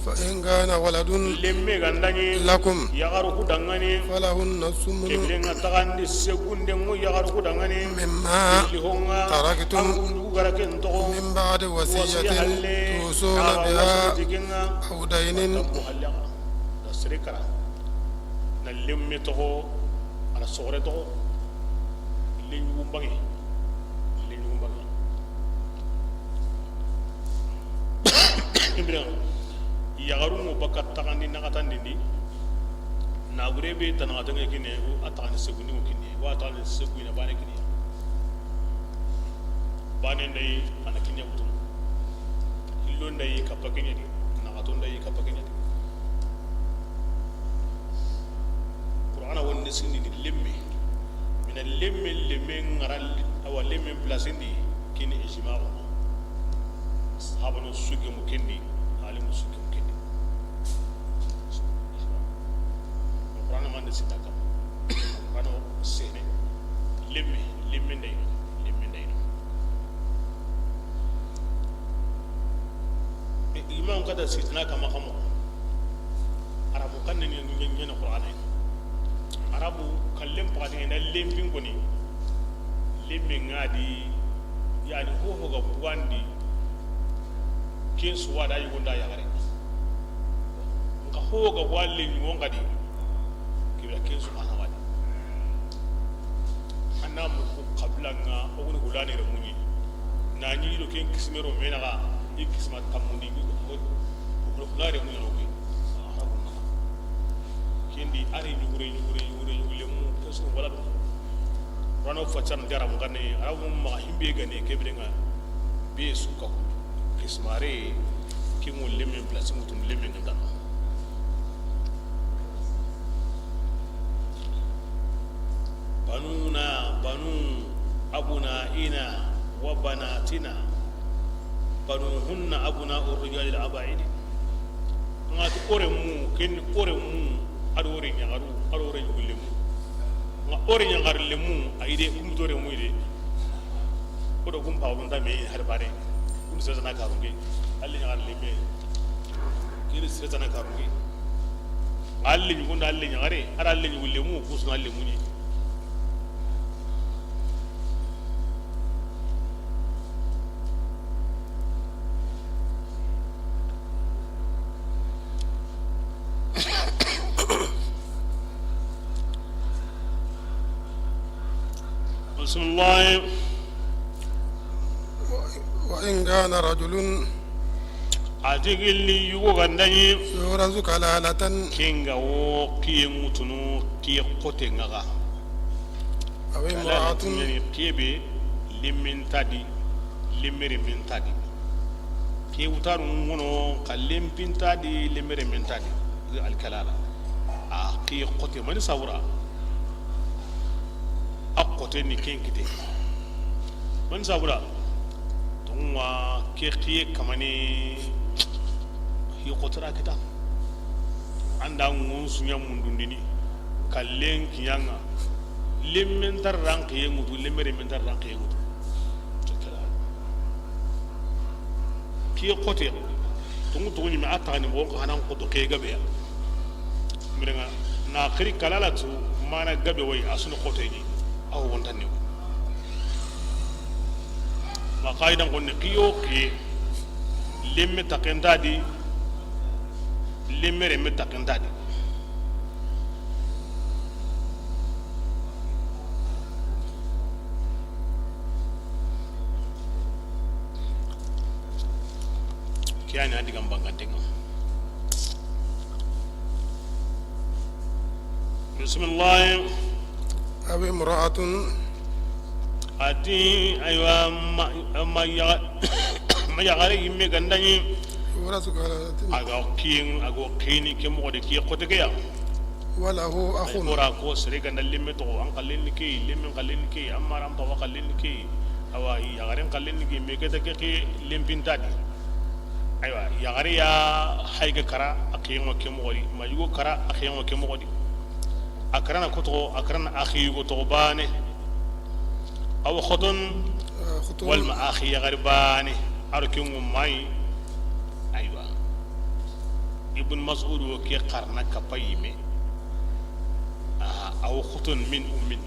Fa in kana waladun. Lemme ga nda ɲi. Lakum. Yaxaru ku danŋani. Falahunna sumunu. Ke bire ŋa taxandi segunde ŋo yaxaru ku danŋani. Mimma. Gilli ho ŋa. Taraktum. An kun yugu ga ra ken toxo. Min ba'di wasiyatin. Wasiya halle. Tusuna biha. Awa wasiyati ken ŋa. Aw daynin. Tabbu halle ŋa. Da sere kara. Na lemme toxo. A na soxore toxo. Lenyugun banŋe. Lenyugun banŋe. Ke bire ŋa. Yaxarun ŋo bakka taxandi naxatandi ndi. Nabure be ta naxatandi kini, a taxandi segundi ŋo kini, wa taxandi segundi na baane kini. Baane nda yi a na ke ɲa wutu. Hillo nda yi kappa ke ɲa di. Naxato nda yi kappa ke ɲa di. Qur'ana wonde sindi ni lemme. Mina lemme, lemme ŋara, awa lemme place ndi kini ijma'u. Sahabanu su gemu kendi, alimu su gemu kendi. Qur'ana mande sinda kam. Qur'ana sene. Lemme, lemme nda yi, lemme nda yi. E, imam kata sidina kama kamo. Arabu xanne ni ɲe-, ɲe-, ɲene Qur'ana. Arabu kallen paxati na lempin koni. Lembe ŋa di, yani, ho ho ga bugandi. Ken su wa da yugo nda yaxare. Nka ho ho ga wa lenyugo ŋa di. Ke bire ken su xana wa di. An na mugu xabila ŋa, o guni hulani renmu ɲi. Na ɲi do ken kisime ro me naxa, i kisima tammundi, o guni hulani renmu ɲi no ke. Arabu naxa. Kendi, a ri ɲugure, ɲugure, ɲugure, ɲugure, lemu, ke su wala do. Rano facan de Arabu gane, Arabu maxa himbe gane, ke bire ŋa, be su ka ku. Kismare, ke ŋo lemme place, ŋo tun lemme ŋa da. Banuna, banu abna'ina wa banatina, banuhunna abna'u rijali al-aba'idi. Ŋa ti o renmu, ken o renmu, a do o renyaxaru, a do o renyugulemu. Ŋa o renyaxaru lemu, a yi de, kum to renmu yi de. Ko do kum pa wonda me har bare. Kum sesa na karunge. Alle nyaxaru leme. Kiri sesa na karunge. Alle ɲugunda, alle ɲaxare, ara alle ɲugulemu, kusuna alle muɲi. Bismillah. Wa in kana rajulun. A ti gilli yugo ga nda ɲi. Yurasu kalalatan. Ken ga wo kiye ŋutunu, kiye xote ŋa ga. Aw imra'atun. Kalalatan, yani kiye be, lemmen ta di, lemmere men ta di. Kiye wutaru ŋono, ka lempin ta di, lemmere men ta di. Alkalala. A xiye xote mani sabura. A xote ni ken kite. Mani sabura. Tonga ke xiye kamane. Xiye xotera kita. Anda ngun sunya mundundini. Kallen kiyanga. Lemmen tar ran xiye ngutu, lemmere men tar ran xiye ngutu. Xiye xote. Tungu tungu ni me a taxani mo ko hanan xoto ke gabe ya. Mirenga na xiri kalalatu mana gabe way asunu xote ni. Aw wontanni. Ma qaidan konni xiyo xiye. Lemme takentadi. Lemmere me takentadi. Kiyani a digan bangantenga. Bismillah. أو امرأة. Ati, aywa, ma, ma, ya, ma yaxare yimme gandani. Wala su kala. A ga kin, a go kini ke mo de ke xote ke ya. Wala hu akhun. Ora ko sere ganda lemme to an kallen ke, lemme kallen ke, amma ran pa wa kallen ke. Awa yaxaren kallen ke me ke ta ke ke lempintadi. Aywa, yaxare ya hayga kara a xiyengo ke moxo di, ma yugo kara a xiyengo ke moxo di. A karana ko toxo, a karana a xi yugo toxo bane. Aw xoton, walma a xi yaxari bane. Aro ke ŋo mayi. Aywa. Ibn Mas'ud wo ke xarana kapayime. Aw xoton min ummin.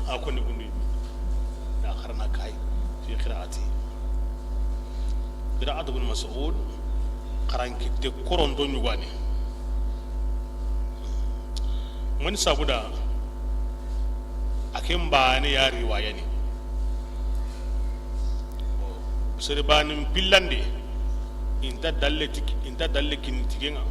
A ko ni bundu. Na xarana kay fi qira'ati. Qira'atu Ibn Mas'ud, xarankitte koronto ɲugani. Mani sabuda, a ken bane ya riwayani. Sere bane pillande, inta dalle tik-, inta dalle kin tigenga.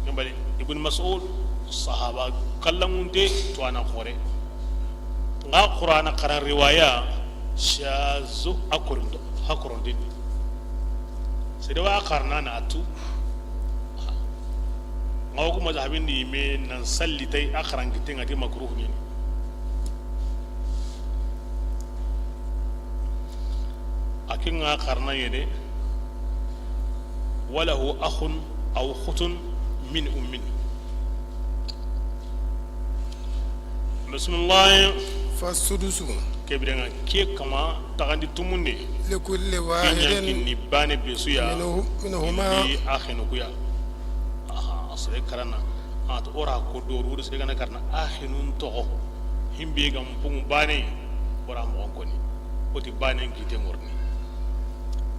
Kembali, Ibn Mas'ud, sahaba kallangunte, to ana xore. Nga Qur'ana xaran riwaya, shazu a korondo, ha korondini. Sede wa xarana na atu. Nga wo ku mazhabin di me nan salli tay a xarankite nga ti makruh ni. A ke nga xarana yede. Walahu akhun aw khutun min ummin. Bismillah. Fasudusu. Kebire nga ke kama taxandi tumunde. Likulli wahidin. Kinni bane besuya. Minhu-, minhuma. Indi axinu kuya. Aha, sere karana. A to ora ko do rude sere gana karana axinun toxo. Himbe gam pungu bane. Ora mo koni. Oti bane kite ngorni.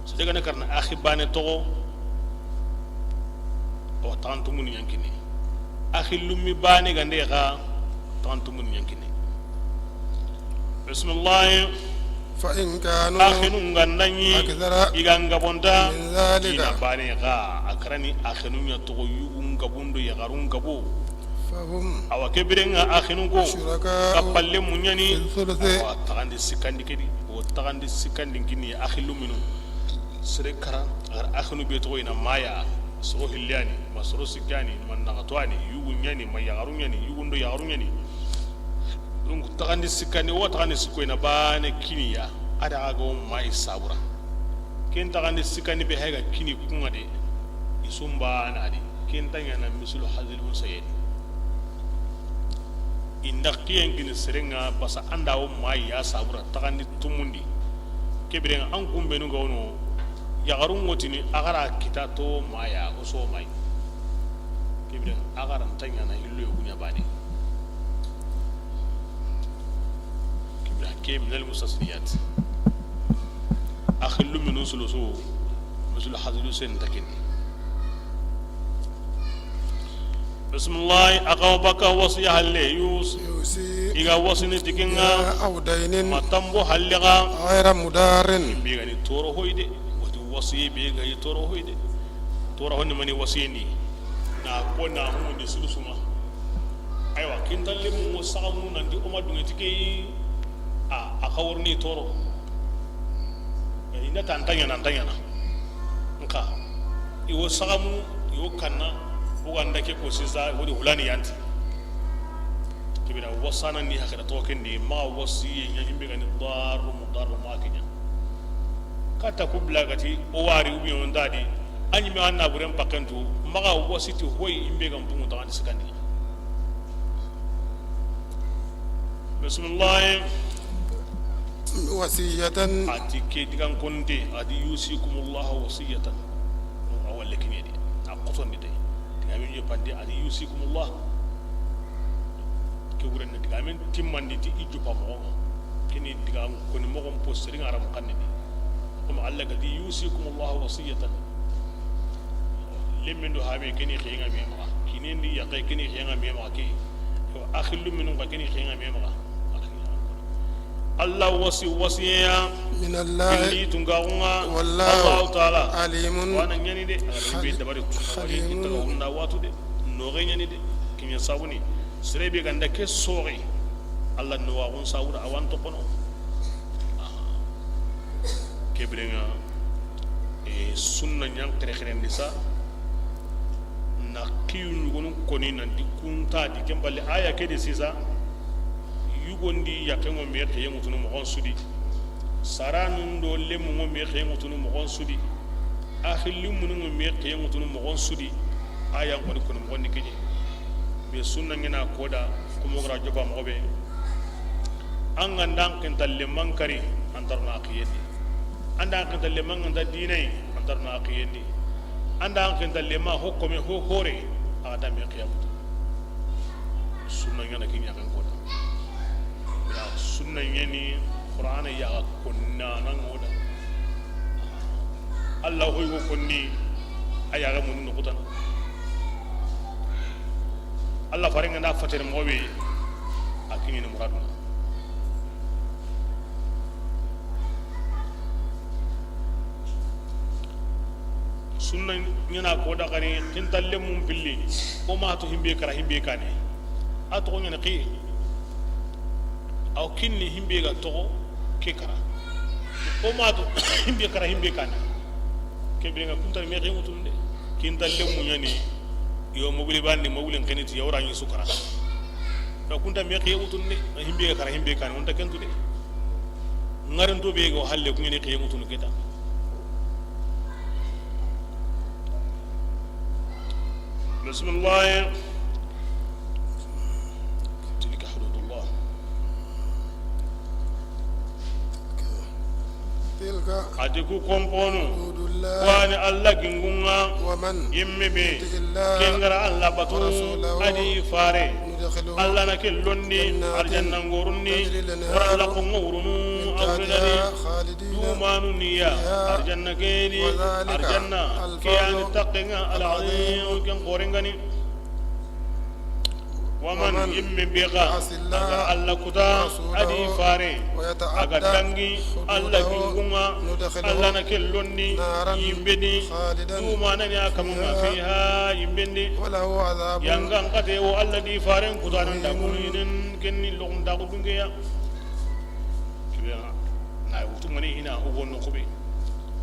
Sere gana karana axi bane toxo. O tantumuni yankini. Axi lummi bane gande xa tantumuni yankini. Bismillah. Fa in kanu. Axinu nga nda ɲi. Akthara. I ga nga bonta. Min dhalika. Ina bane xa a karani axinu ɲa toxo yugu nga bundo yaxaru nga bo. Fahum. Awa ke bire nga axinu ko. Shuraka'u. Kapalle muɲani. Fil thuluthi. Awa taxandi sikkandi kedi. O taxandi sikkandi kini axi lumminu. Sere kara, agar axinu be toxo ina maya, soro hillani, ma soro sikkani, ma naxatwani, yugu ɲani, ma yaxaru ɲani, yugundo yaxaru ɲani. Donc, taxandi sikkani, o taxandi sikko ina bane kiniya, ada aga o mayi sabura. Ken taxandi sikkani be hayga kini kunga de, isumba nadi, ken taɲana mislu hazil unsayeni. Inda kiyen kini serenga basa anda o mayi ya sabura taxandi tumundi. Kebiren an kumbenu ga wono yaxarun ŋotini a gara kita to maya o so mayi. Kebiren a gara ntaɲana hillo yo kuɲa bane. Kebiren ke minal mustasniyat. A xillu minu sulusu misul hazlu sen takini. Bismillah, a xawa baka wasiya halle yus. Yusi. I ga wasini tikinga. Ya aw daynin. Ma tambo halle ga. Ghayra mudarin. Be ga ni toro hoyde. Wati wasiye be ga ni toro hoyde. Toro honni mani wasiyeni. Na ko na mu ni sulusuma. Aywa, kintalle mu saxamu nan di o ma dunga tike. A, a xawarni toro. Inda tantaɲa nan taɲana. I wo saxamu, i wo kanna, o ga nda ke ko sisa, o di hulani yanti. Kibira wasana ni hakira to kendi, ma wasiye ɲa himbe gani daru mudaru ma kinya. Kata kubla gati, o wari ubi on dadi, anyi me anna buren pakentu, maga wasiti hoy imbe gam bungu tangani sikandi. Bismillah. Wasiyatan. A ti ke digan konte, a di yusikumullahu wasiyatan. A walle kiɲe di. A kotondi de. Diga min je pandi, a di yusikumullah. Ke wuren na diga min timmandi ti i jupa moxo. Kini diga koni moxo po seringa aram kanni di. Kuma Allah ga di yusikumullahu wasiyatan. Lemmin do habe kini xenga me maxa. Kinen di yaqe kini xenga me maxa ke. Yo, akhillu minun ka kini xenga me maxa. Allah wasi wasiya. Min Allah. Billi tunga xunga. Wallahu. Allahu taala. Alimun. Wana ɲani de. Ala be dabari. Halimun. Kita ga hunda watu de. No ga ɲani de. Kinya sabuni. Sere be ganda ke soxi. Allah no wa xun sawura awan to kono. Kebirenga, e, sunna ɲan xerexerendi sa. Na kiyu ɲugonu koni nanti kunta di ken balle aya ke di sisa. Yugondi yaqengo me xiye ŋutunu moxon sudi. Saranun do lemungo me xiye ŋutunu moxon sudi. Axillimunungo me xiye ŋutunu moxon sudi. Aya n koni koni moxon ni kiɲe. Be sunna ŋena koda kumo gara jopa moxo be. An ga nda an xinta lemman kari, an tarno a xiyendi. An da an xinta lemman ga nta dinai, an tarno a xiyendi. An da an xinta lemma ho kome ho hore, a ga da me xiyamutu. Sunna ŋana kiɲa kan koda. Ya sunna ɲeni Qur'ana ya ga konna nan ŋoda. Allah hoy go konni, a ya ga mun no kutana. Allah farenga nda fatere moxo be, a kiɲini muradu. Sunna ɲana ko da xari, xinta lemmun pilli, o ma to himbe kara himbe kane. A toxo ɲana xi. Aw kinni himbe ga toxo ke kara. O ma to himbe kara himbe kane. Ke be nga kunta me xiye ŋutunu de. Kinta lemmu ɲani. Yo mobili bandi mobili n xeniti yawra ɲi sukara. Ka kunta me xiye ŋutunu de. Himbe ga kara himbe kane. Onta kentu de. Ŋaren to be go halle ku ɲani xiye ŋutunu keta. Bismillah. Tilka hududullah. Tilka. A ti ku komponu. Hududullah. Ku ni Allah gingunga. Wa man. Yimme be. Yuti Allah. Ken ga ra Allah batu. Wa rasulahu. A di fare. Yudkhilhu. Allah na ke londi. Jannatin. Arjanna ngorunni. Tajri min tahtiha. Wara la ko ngorunu. Min tahtiha. Awlani. Khalidina. Dumanu niya. Fiha. Arjanna ke di. Wa dhalika. Arjanna. Al-fawzu. Kiyani taqinga. Al-azim. Al-azim. Ken korengani. Wa man. Yimme be ga a ga Allah kuta, a di fare, a ga dangi Allah gingunga, Allah na ke londi, yimbe di, dumana ni a kamunga, fiha, yimbe di. Yanga n kate wo Allah di faren kuta nan da mu'minin, kenni loxun da ko dungeya. Kibena na wutu mani hina o wonno ko be.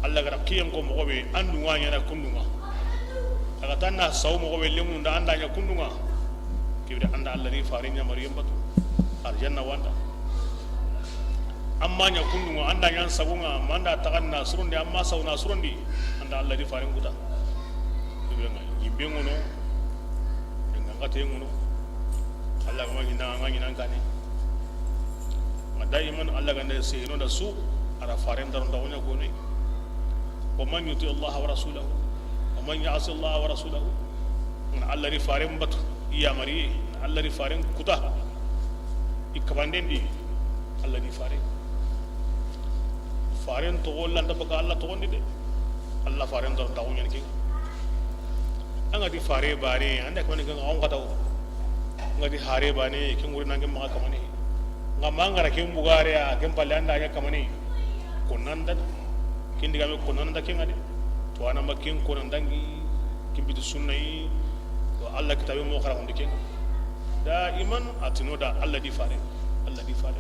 Allah ga ra kiyen ko moxo be, andu wa ɲana kundunga. A ga tanna saw moxo be lemunda anda ɲa kundunga. Kibira anda Allah ri fare ɲa mari yambatu. Arjanna wanda. Amma ɲa kundunga anda ɲa sagunga, amma anda taganna surundi, amma sawna surundi. Anda Allah ri fare nguta. Kibira nga yimbe ngono. Nga ngate ngono. Allah ga ma ɲina, ma ɲina kane. Ma daiman Allah ga nda sehino da su, a ra faren daron da wonya goni. Wa man yuti Allah wa rasulahu, wa man ya'si Allah wa rasulahu. N Allah ri faren batu, iya mari, n Allah ri faren kuta. I kabanden di, Allah di faren. Faren to wallan da baka Allah to wondi de. Allah faren daron da wonya ni kinga. An ga ti fare bane, anda kamani ga on kataw. An ga ti hare bane, ken guri nange maxa kamani. Nga ma an ga ra ken bugare ya, ken palle anda ɲa kamani. Konanda, ken diga me konanda ken ga de. To ana ma ken konandangi, ken biti sunnayi. To Allah kitabe mo xara undi ken. Daiman a tino da Allah di fare, Allah di fare.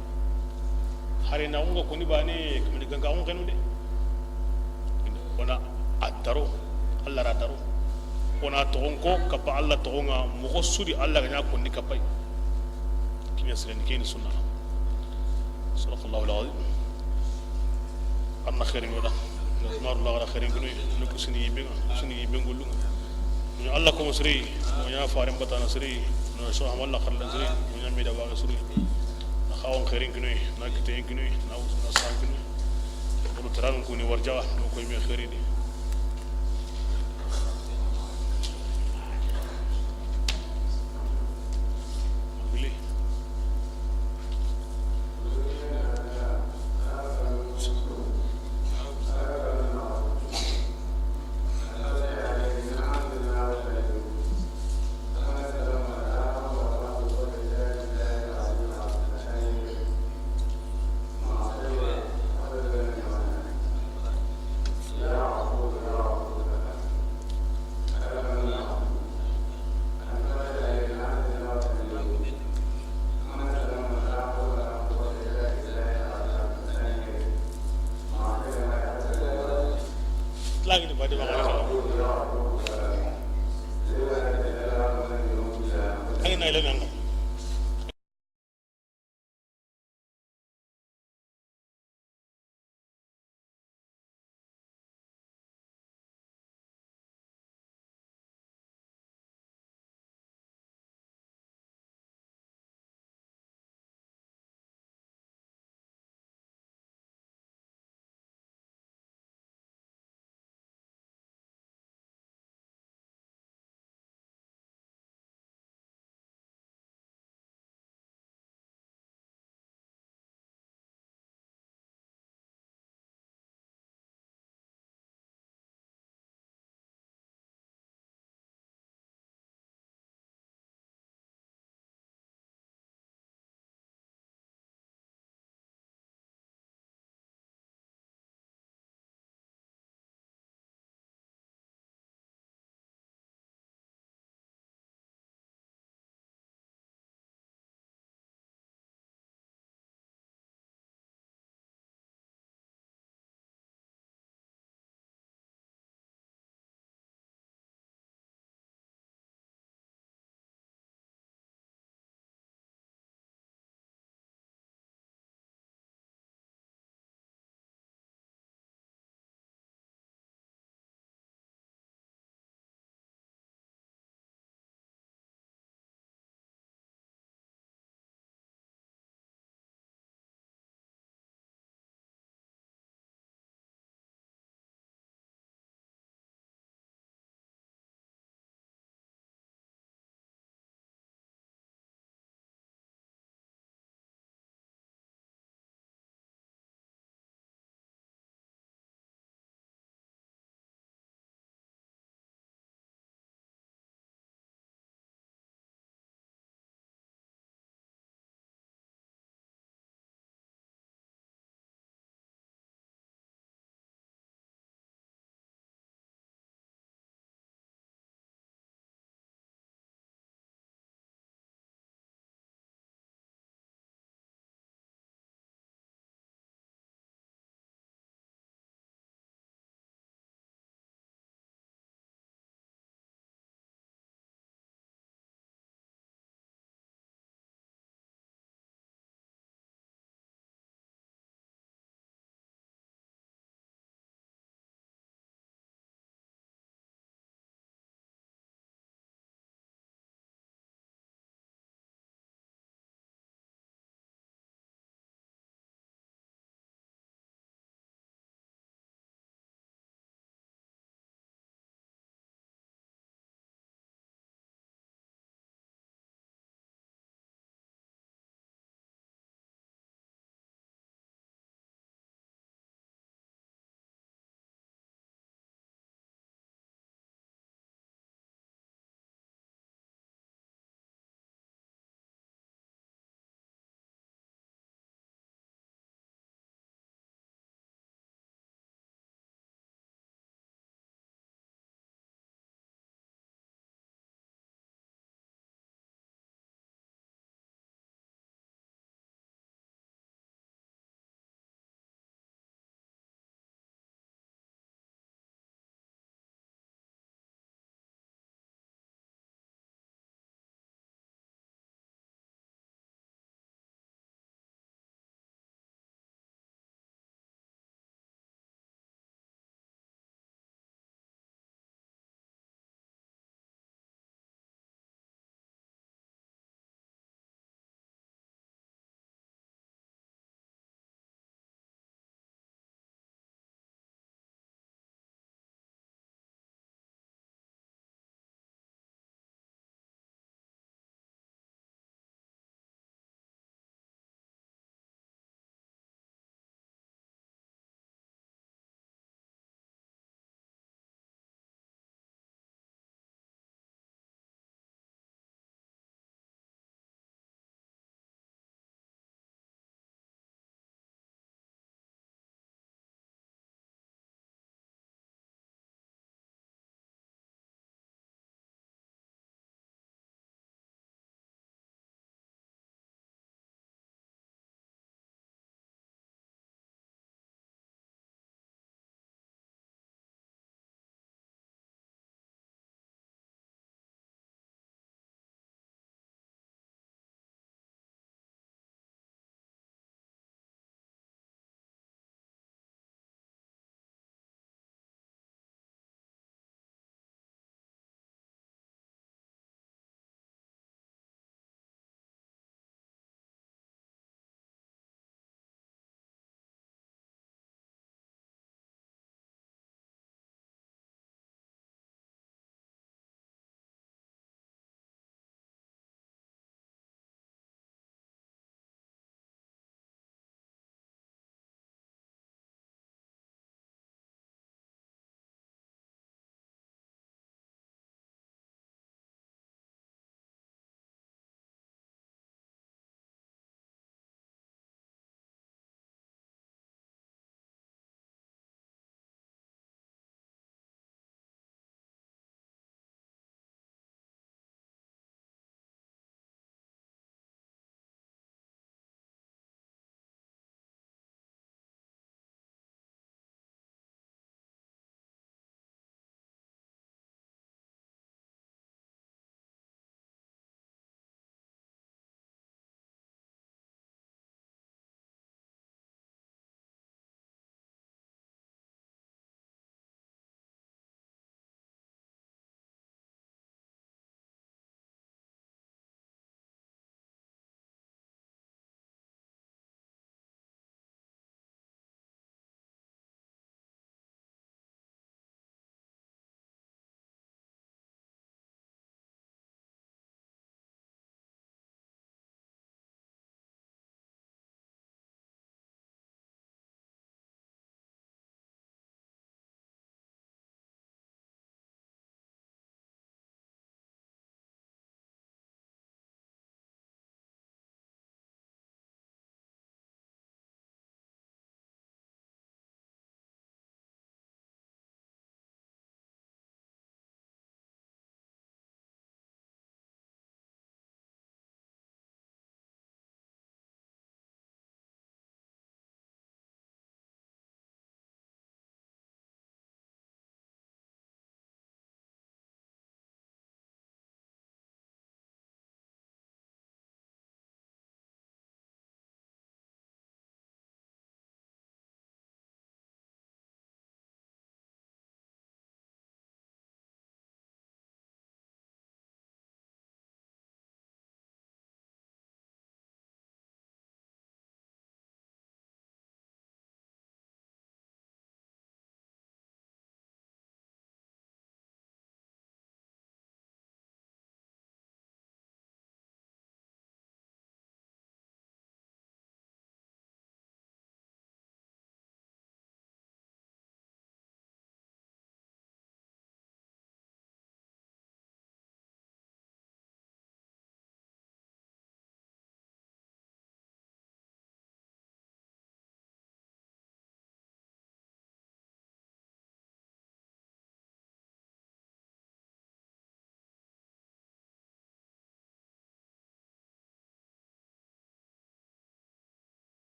Hare na unga koni bane, kamani ganga unga kenu de. Ona a daro, Alla ra daro. Wona toxon ko kappa Alla toxon ŋa, moxo su di Alla ga ɲa kondi kappa yi. Kiɲa siren di, ken ni sunna. Sadaqallahu al-azim. An na xeerin ŋa da. Maru la gara xeerin kunu. Nuku sini yimbe ŋa, sini yimbe ngullu ŋa. Ni Alla ko siri, mo ɲa faren batana siri. No so amalla xarla siri, mo ɲa mi da wa siri. Na xawon xeerin kunu, na kiten kunu, na wusu na san kunu. Wala taran kuni warja, no ko mi xeeri di. Lagi ni badi ma. Lagi na ile nanga.